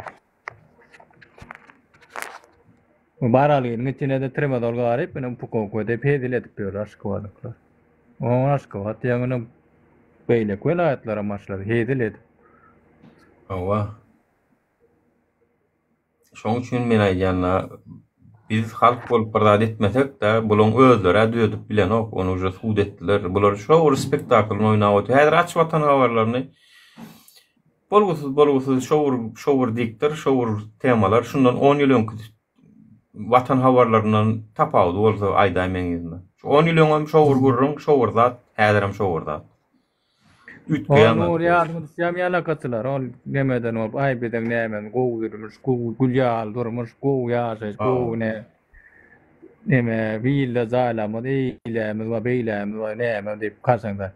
Baralygynyň içine-de tremedol garyp, ine upakowka edip hezil edip ýörler aşgabatlyklar. Oňa Aşgabat ýaňyna beýleki welaýatlaram başlady hezil edip. Hawa. Şoň üçin men aýdýan-da, biz halk bolup bir zat etmesek-de, bulaň özleri-ä düzedip bilenok, ony uje sud etdiler. Bular şo bir spektaklyny oýnap otyr. Häzir aç Watan habarlaryny Bolgusyz bolgusyz şo bir şo bir diktor şo bir temalar şundan on ýyl öňki Watan habarlaryndan tapawudy bolsa aýdaý meň ýüzüme. Şu on ýyl öňem şo bir gürrüň şo bir zat häzirem şo bir zat. Üýtgeýän Ol zat Nury ýok. ýadyňa düşýärmi ýalakaçylar ol nemeden bolup aý biziň nämemiz gowy durmuş gowy gül ýaly durmuş gowy ýaşaýyş gowy ne neme willa jaýlamyz eýlämiz bar beýlämiz bar näme diýip kaşaňda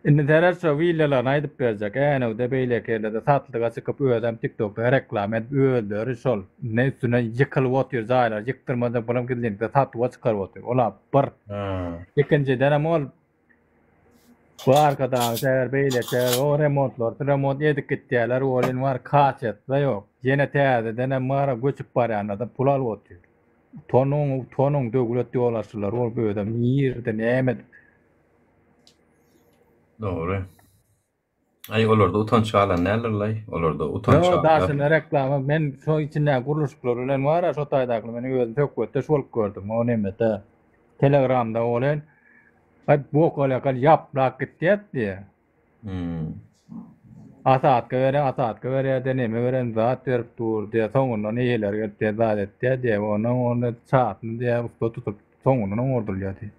Indi seret şo willalaryny aýdyp berjek Änewde beýleki ýerlerde satlyga çykyp özem tiktokda reklama edip özleri şol indi üstüne ýykylyp otyr jaýlary ýykdyrmajak bolam gizlinlikde satuwa çykaryp otyr ola bir ikinjidenem ol bu arkadagy şäher beýleki şäher o remontlar remont edip gitýärler welin bar kaçestwo ýok ýene täzedenem bar göçüp barýanlardan pul alyp otyr utanyň utanyň döwlet ýolbaşçylary bolup özem nirde näme edip Dogry. Aý olarda utanç galan däldirlaý. Olarda utanç Ýo daşynda reklama men şo içindäki gurluşyklar bilen bara şo taýdakyny men özüm söhbetdeş bolup gördüm o nemede telegramda bolan aý bok alakal ýaplap gitýät diýä. Hmm. Asatka beren asatka berýär diýä neme beren zat berip dur diýä soňundan eýeleri gelip diýä zat etýä diýä ondan onda çatny diýä ussa tutup soňundan oňardylýar diýä.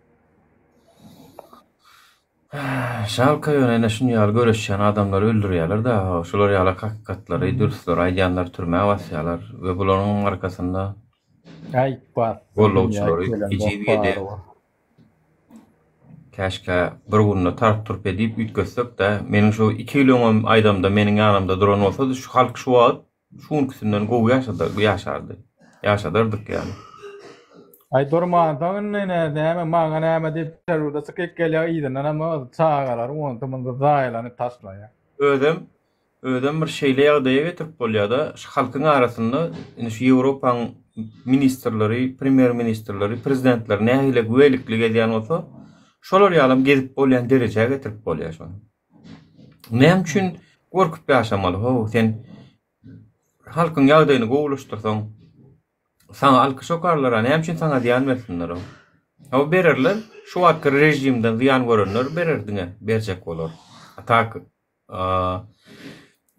Žalka ýöne ene şuny ýaly göreşýän adamlary öldürýärler-dä, şular ýaly hakykatlary, dürsleri aýdýanlary türmä basýarlar we bularyň arkasynda Aý bassyn gollawçylary ejiz gelýär. Käşkä bir günde tarp-turp edip üýtgetsek-dä, meniň şu iki ýyl öňem aýdamda meniň ýanymda duran bolsady şu halk şu wagt Şu günküsinden gowy ýaşada ýaşardy. Ýaşadardyk ýaly. Aý durmansoň indi ine näme maňa näme diýip interwýuda çykyp gelýär yzyndanam öz çagalary onsa munda zaýalanyp taşlaýar. Özem özem bir şeýle ýagdaýa getirip bolýada şu halkyň arasynda indi şu Ýewropaň ministrleri, premýer ministrleri, prezidentleri nähili welikli gezýän bolsa şolar ýalam gezip bolýan derejä getirip bolýar şony. Näme üçin gorkup ýaşamaly how sen halkyň ýagdaýyny gowulaşdyrsaň saňa alkyş okarlara näme üçin saňa zyýan bersinler how. How bererler şu wagtky režimden zyýan görenler berer diňe berjek bolar. A tak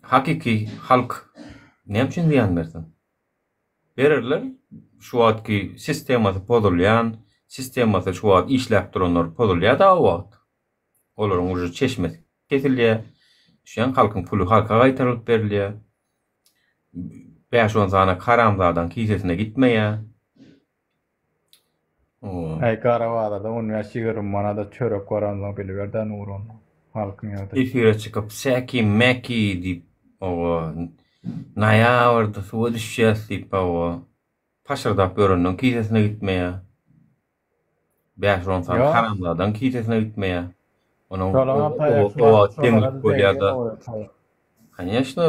hakyky halk näme üçin zyýan bersin. Bererler şu wagtky sistemasy pozulýan sistemasy şu wagt işläp duranlar pozulýada o wagt. Olaryň uje çeşmesi kesilýär. Düşýäň, halkyň puly halka gaýtarylyp berilýär. Bäş-on sany haramzadaň kisesine gitmeýär. Äý gara bazarda on bäş-ýigrimi manada çörek baransoň biliber-dä Nury onda halkyň ýagdaýyny. Efire çykyp Säki-mäki diýip, oba, noýabrda suwa düşýäs diýip, oba, paşyrdap ýörenden kisesine gitmeýär. Bäş-on sany Ýok. haramzadaň kisesine gitmeýär. Onuň Şolaňam taýak o şu wagt wagt deňlik şolara-da bolýar-da. degýär o taýak. Koneçno,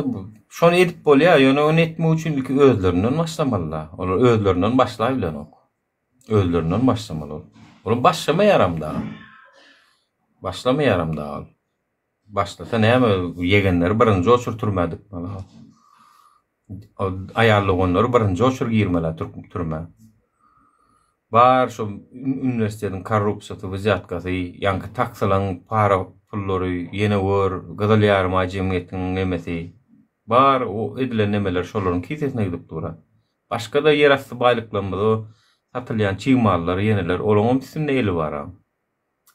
şony edip bolýar, ýöne ony etmek üçin ilki özlerinden başlamaly-da. Olar özlerinden başlaýbilenok. Özlerinden başlamaly ol. Olar başlamaýaram dagy. Başlamaýaram dagy ol. Başlasa näme, ýegenleri birinji oçur türmä dykmaly. Aýal doganlary birinji oçur girmeli türmä. Bar şu uniwersitetiň korrupsiýasy, wzýatkasy, ýaňky taksylaň para pullary, ýene gör, Gyzyl Ýarymaý jemgyýetiniň nemesi. Bar o edilen nemeler şolaryň kisesine gidip dur-a. Başga-da ýerasty baýlyklarymyza satylýan çig mallar ýeneler olaňam üstünde eli bar-a.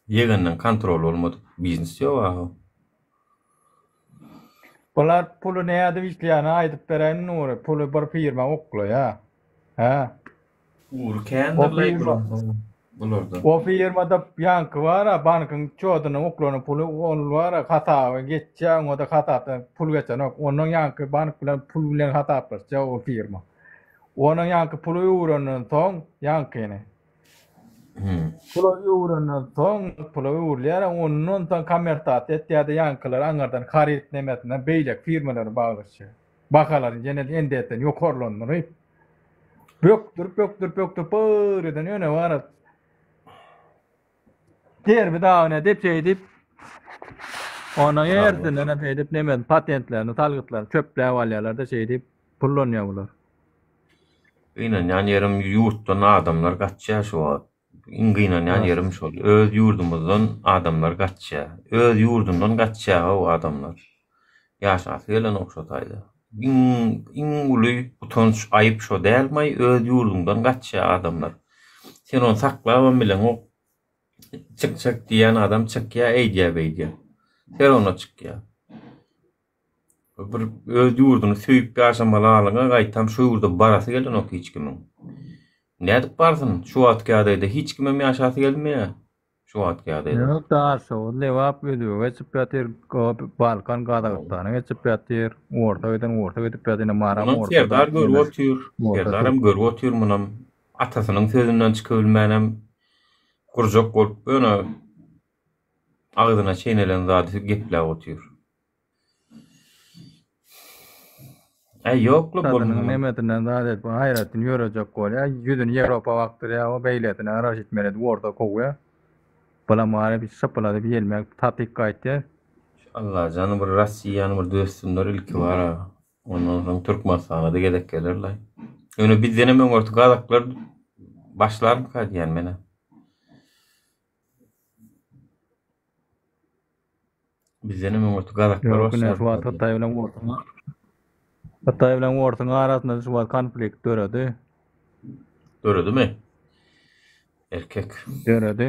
Ýegenden kontrol bolmadyk biznes ýok aho. Bular puly nädip işleýänini aýdyp beräýin Nury, puly bir firma oklaýa. Hä? Ugry O kändirlaý firma bularda. O firmada ýaňky bara bankyň çoduna oklanan puly ol bara hasaba geçýä oňada hasapdan pul geçenok. Ondan ýaňky bank bilen pul bilen hasaplaşýa o firma. Onuň ýaňky puly öwrenden soň ýaňkyny Pula öwrenden soň, pula öwrülýär, ondan soň kommertasiýa etýär-de, ýaňkylar aňyrdan haryt nemesinden beýleki firmalary baglaşýar. Bahalaryny ýene NDS-den ýokarlandyryp, bökdürip, bökdürip, bökdürip, bir ýerden ýöne baryp, derbi dagyn edip, şeýdip, onuň hersinden hem şeýdip nemesini, patentlerini, salgytlaryny çöpläp alýarlar-da, şeýdip pullanýar bular. Gynanýan ýerim ýurtdan adamlar gaçýar şu wagt. Iň gynanýan ýerim şol. Öz ýurdumyzdan adamlar gaçýar. Öz ýurdundan gaçýar how adamlar. Ýaşasy gelenok şo taýda. Iň iň uly utanç aýyp şo dälmaý öz ýurduňdan gaçýar adamlar. Sen ony saklabam bileňok. Çykjak diýýän adam çykýar eýdýär beýdýär. Her ona çykýar. Bir öz ýurduny söýüp ýaşamaly halyňa gaýtam şu ýurda barasy gelenok hiç kimiň. Nädip barsyn? Şu wagtky ýagdaýda hiç kimem ýaşasy gelmeýär. Şu wagtky ýagdaýda. Ýok, Daşoguz, Lebap Özbege geçip ýatyr, Balkan Gazagystana geçip ýatyr, Orsa giden Orsa gidip ýatyr, ine Maram Munam Orsa Serdar görüp otyr. Serdaram görüp otyr munam. Atasynyň sözünden çykybilmänem gurjak bolup ýöne agzyna çeýnelen zady gepläp otyr. Äý ýok-la Dadynyň bolmaz. nemesinden zat edip aýratyn ýörejek bolýar. Ýüzüni Ýewropa bakdyrýar, o beýlesine Raşid Meredowy orta kowýar. Bulam garyp şypyladyp ýelmäp tatyk gaýtýar. Allajan bir Rossiýany bir düzetsinler ilki bara. Ondan soň Türkmenistana-da gezek gelerler. Ýöne bizdenem öňürti gazaklar başlarmyka diýýän menä. Bizdenem öňürti gazaklar Ýok, ine şu wagt başlarmyka diýýän. Hytaý bilen Orsuň Hytaý bilen Orsuň arasynda şu wagt konflikt döredi. Döredimi? Erkek. Döredi.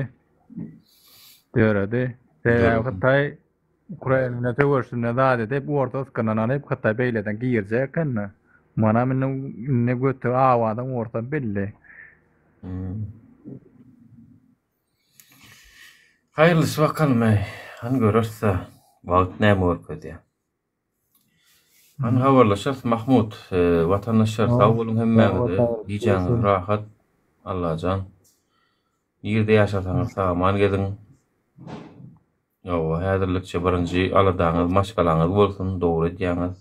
Döredi. Sebäbi Döredi. Hytaý Ukraina bilen söweşinde zat edip, orta ysgyndan alyp, Hytaý beýleden girjek eken-de. Manam indi indi göti awadan orta belli. Hmm. Haýyrlysy bakalym eý. Hany göreris-dä. Wagt näme görkezýär. Hany habarlaşarys Mahmut. Watandaşlar sag boluň hemmäňize. Gijäňiz rahat. Allajan. Nirde ýaşasaňyz sag-aman geziň. Hawa, häzirlikçe birinji aladaňyz maşgalaňyz bolsun, dogry edýäňiz.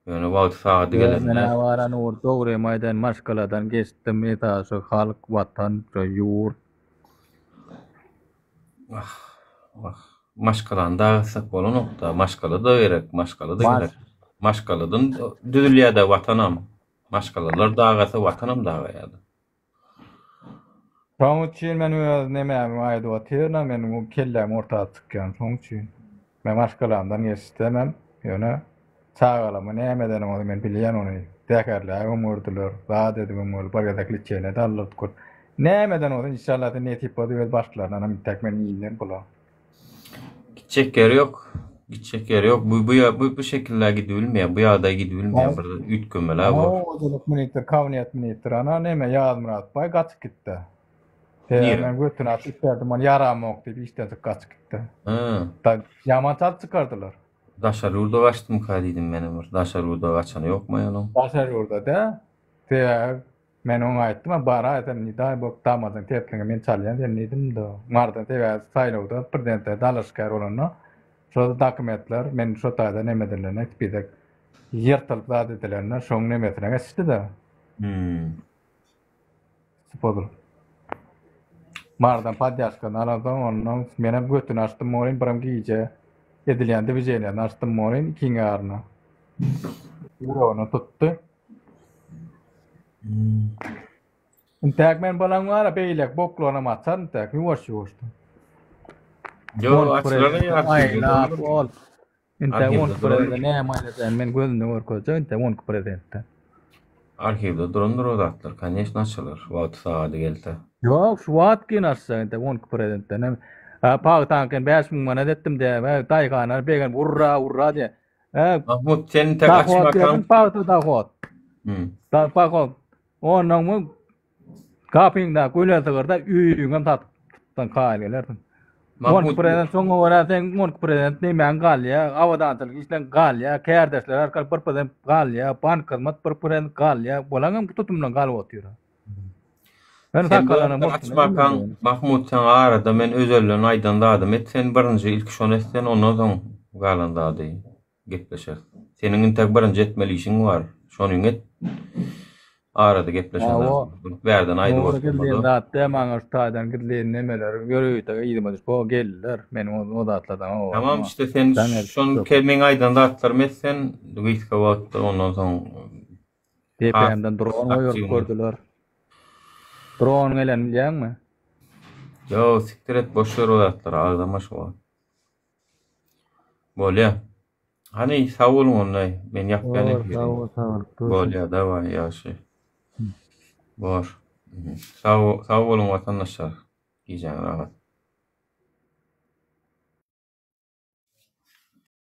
Ýöne wagty sagady Ýok, gelende. men awara Nur dogrymy aýdaýyn maşgaladan geçdim esasy halk watan ýurt. Wah, wah. Maşgalany dagytsak bolanokda, maşgala-da gerek, maşgala-da gerek. Maşgaladan düzülýär-de watanam. Maşgalalar dagasa watanam dagaýar-da. Şoň üçin men öz nemämi aýdyp otyryn-a, meniň kelläm orta çykýan şoň üçin. Men maşgalamdan geçsemem, ýöne çagalamy näme edenim bolsa men bilýän ony. Zäherläbem gördüler, zat edibem gördüler, bir gezek liçeniýe-de aldyrdyk görüp. Näme eden bolsa inşallah nesip bolsa öz başlaryndanam intäk men iýinden bular. Gitjek ýeri ýok. Gitjek ýeri ýok. Bu bu bu bu şekilde gidibilmeýär. Bu ýagdaý gidibilmeýär. Bir üýtgemeli Ana bu. hojalyk ministr, kabinet ministri ana neme Ýazmyrat baý gaçyp gitdi. Sebäbi Nirä? men götüni açyp berdim, ony ýaramok diýip işden çykyp gaçyp gitdi. Hä. Da ýaman çalt çykardylar. Daşary ýurda gaçdymyka diýdim menem bir. Daşary ýurda gaçany ýokmy onuň? Daşary ýurda dä. Sebäbi Men oňa aýtdym, baraý sen ne daý bok damadyň tepliňi men çalýan sen diýdim-de. Mardan sebäbi saýlawda prezidente dalaşgär bolanda şo dokumentler men şo taýda neme edilende spisek ýyrtylyp zat edilende şoň nemesine geçdi-de. Hmm. Bozulyp. Mardan podýaşkany alansoň ondan menem götüni açdym welin birem gije edilýän dwiženiýasyny açdym welin ikiň ýaryna. Ýüregine tutdy. Intäk men bolaň bara beýlek boklarynam açar intäk ýuwaş ýuwaşdan. Ýok açylar Aýlap ol. Intäk 12 prezident näme aýlajaýyn men gözünde görkezjek intäk 12 prezidentde. Arhiwde durandyr o zatlar, koneçno açylar wagty sagady gelse. Ýok şu wagt kyn açjak intäk 12 prezidentden hem. Pagtaňkyny 5000 manat etdim diýä, daýhanlar begenip urra urra diýä. He. Mahmut sen tek Dahot açmakan. diýdim, pagta dahot. Hmm. Da pagta. Ondan bu gapyňda göle sygyrda öýüňem satyp tutdan kaýyl gelersiň. Mahmut 12 prezident soňa görä sen 12 prezident nemäň galýar, abadançylyk işleň galýar, kärdeşler arkaly bir prezident galýar, bank hyzmat bir prezident galýar. Bolaňam tutumdan galyp otyr. Men Sen sakgalana bu açmakaň Mahmut sen arada men özelden aýdan zadymy et sen birinji ilki şony et sen ondan soň galan zady gepleşeris. Seniň intäk birinji etmeli işiň bar. Şonyňy et. Arada gepleşen zat. Bärden aýdyp Nura gizlin oturmada. zat däl maňa şu taýdan gizlin nemeler ýörite yzyma düşüp o geldiler. Men o zatlardan o. Tamam işte sen şony meň aýdan zatlarymy et sen gysga wagtda ondan soň Depämden dron goýuryp gördüler. Dron gelen bilýäňmi? Ýok, sikdir et, boş ber o zatlary, agzama şu wagt. Bolýa. Hany, sag boluň onda, men ýapýan Bor, efiri. sag bol, sag bol. Bolýa, dawaý, ýagşy. Bor. Sag, sag boluň watandaşlar. Gijäňiz rahat.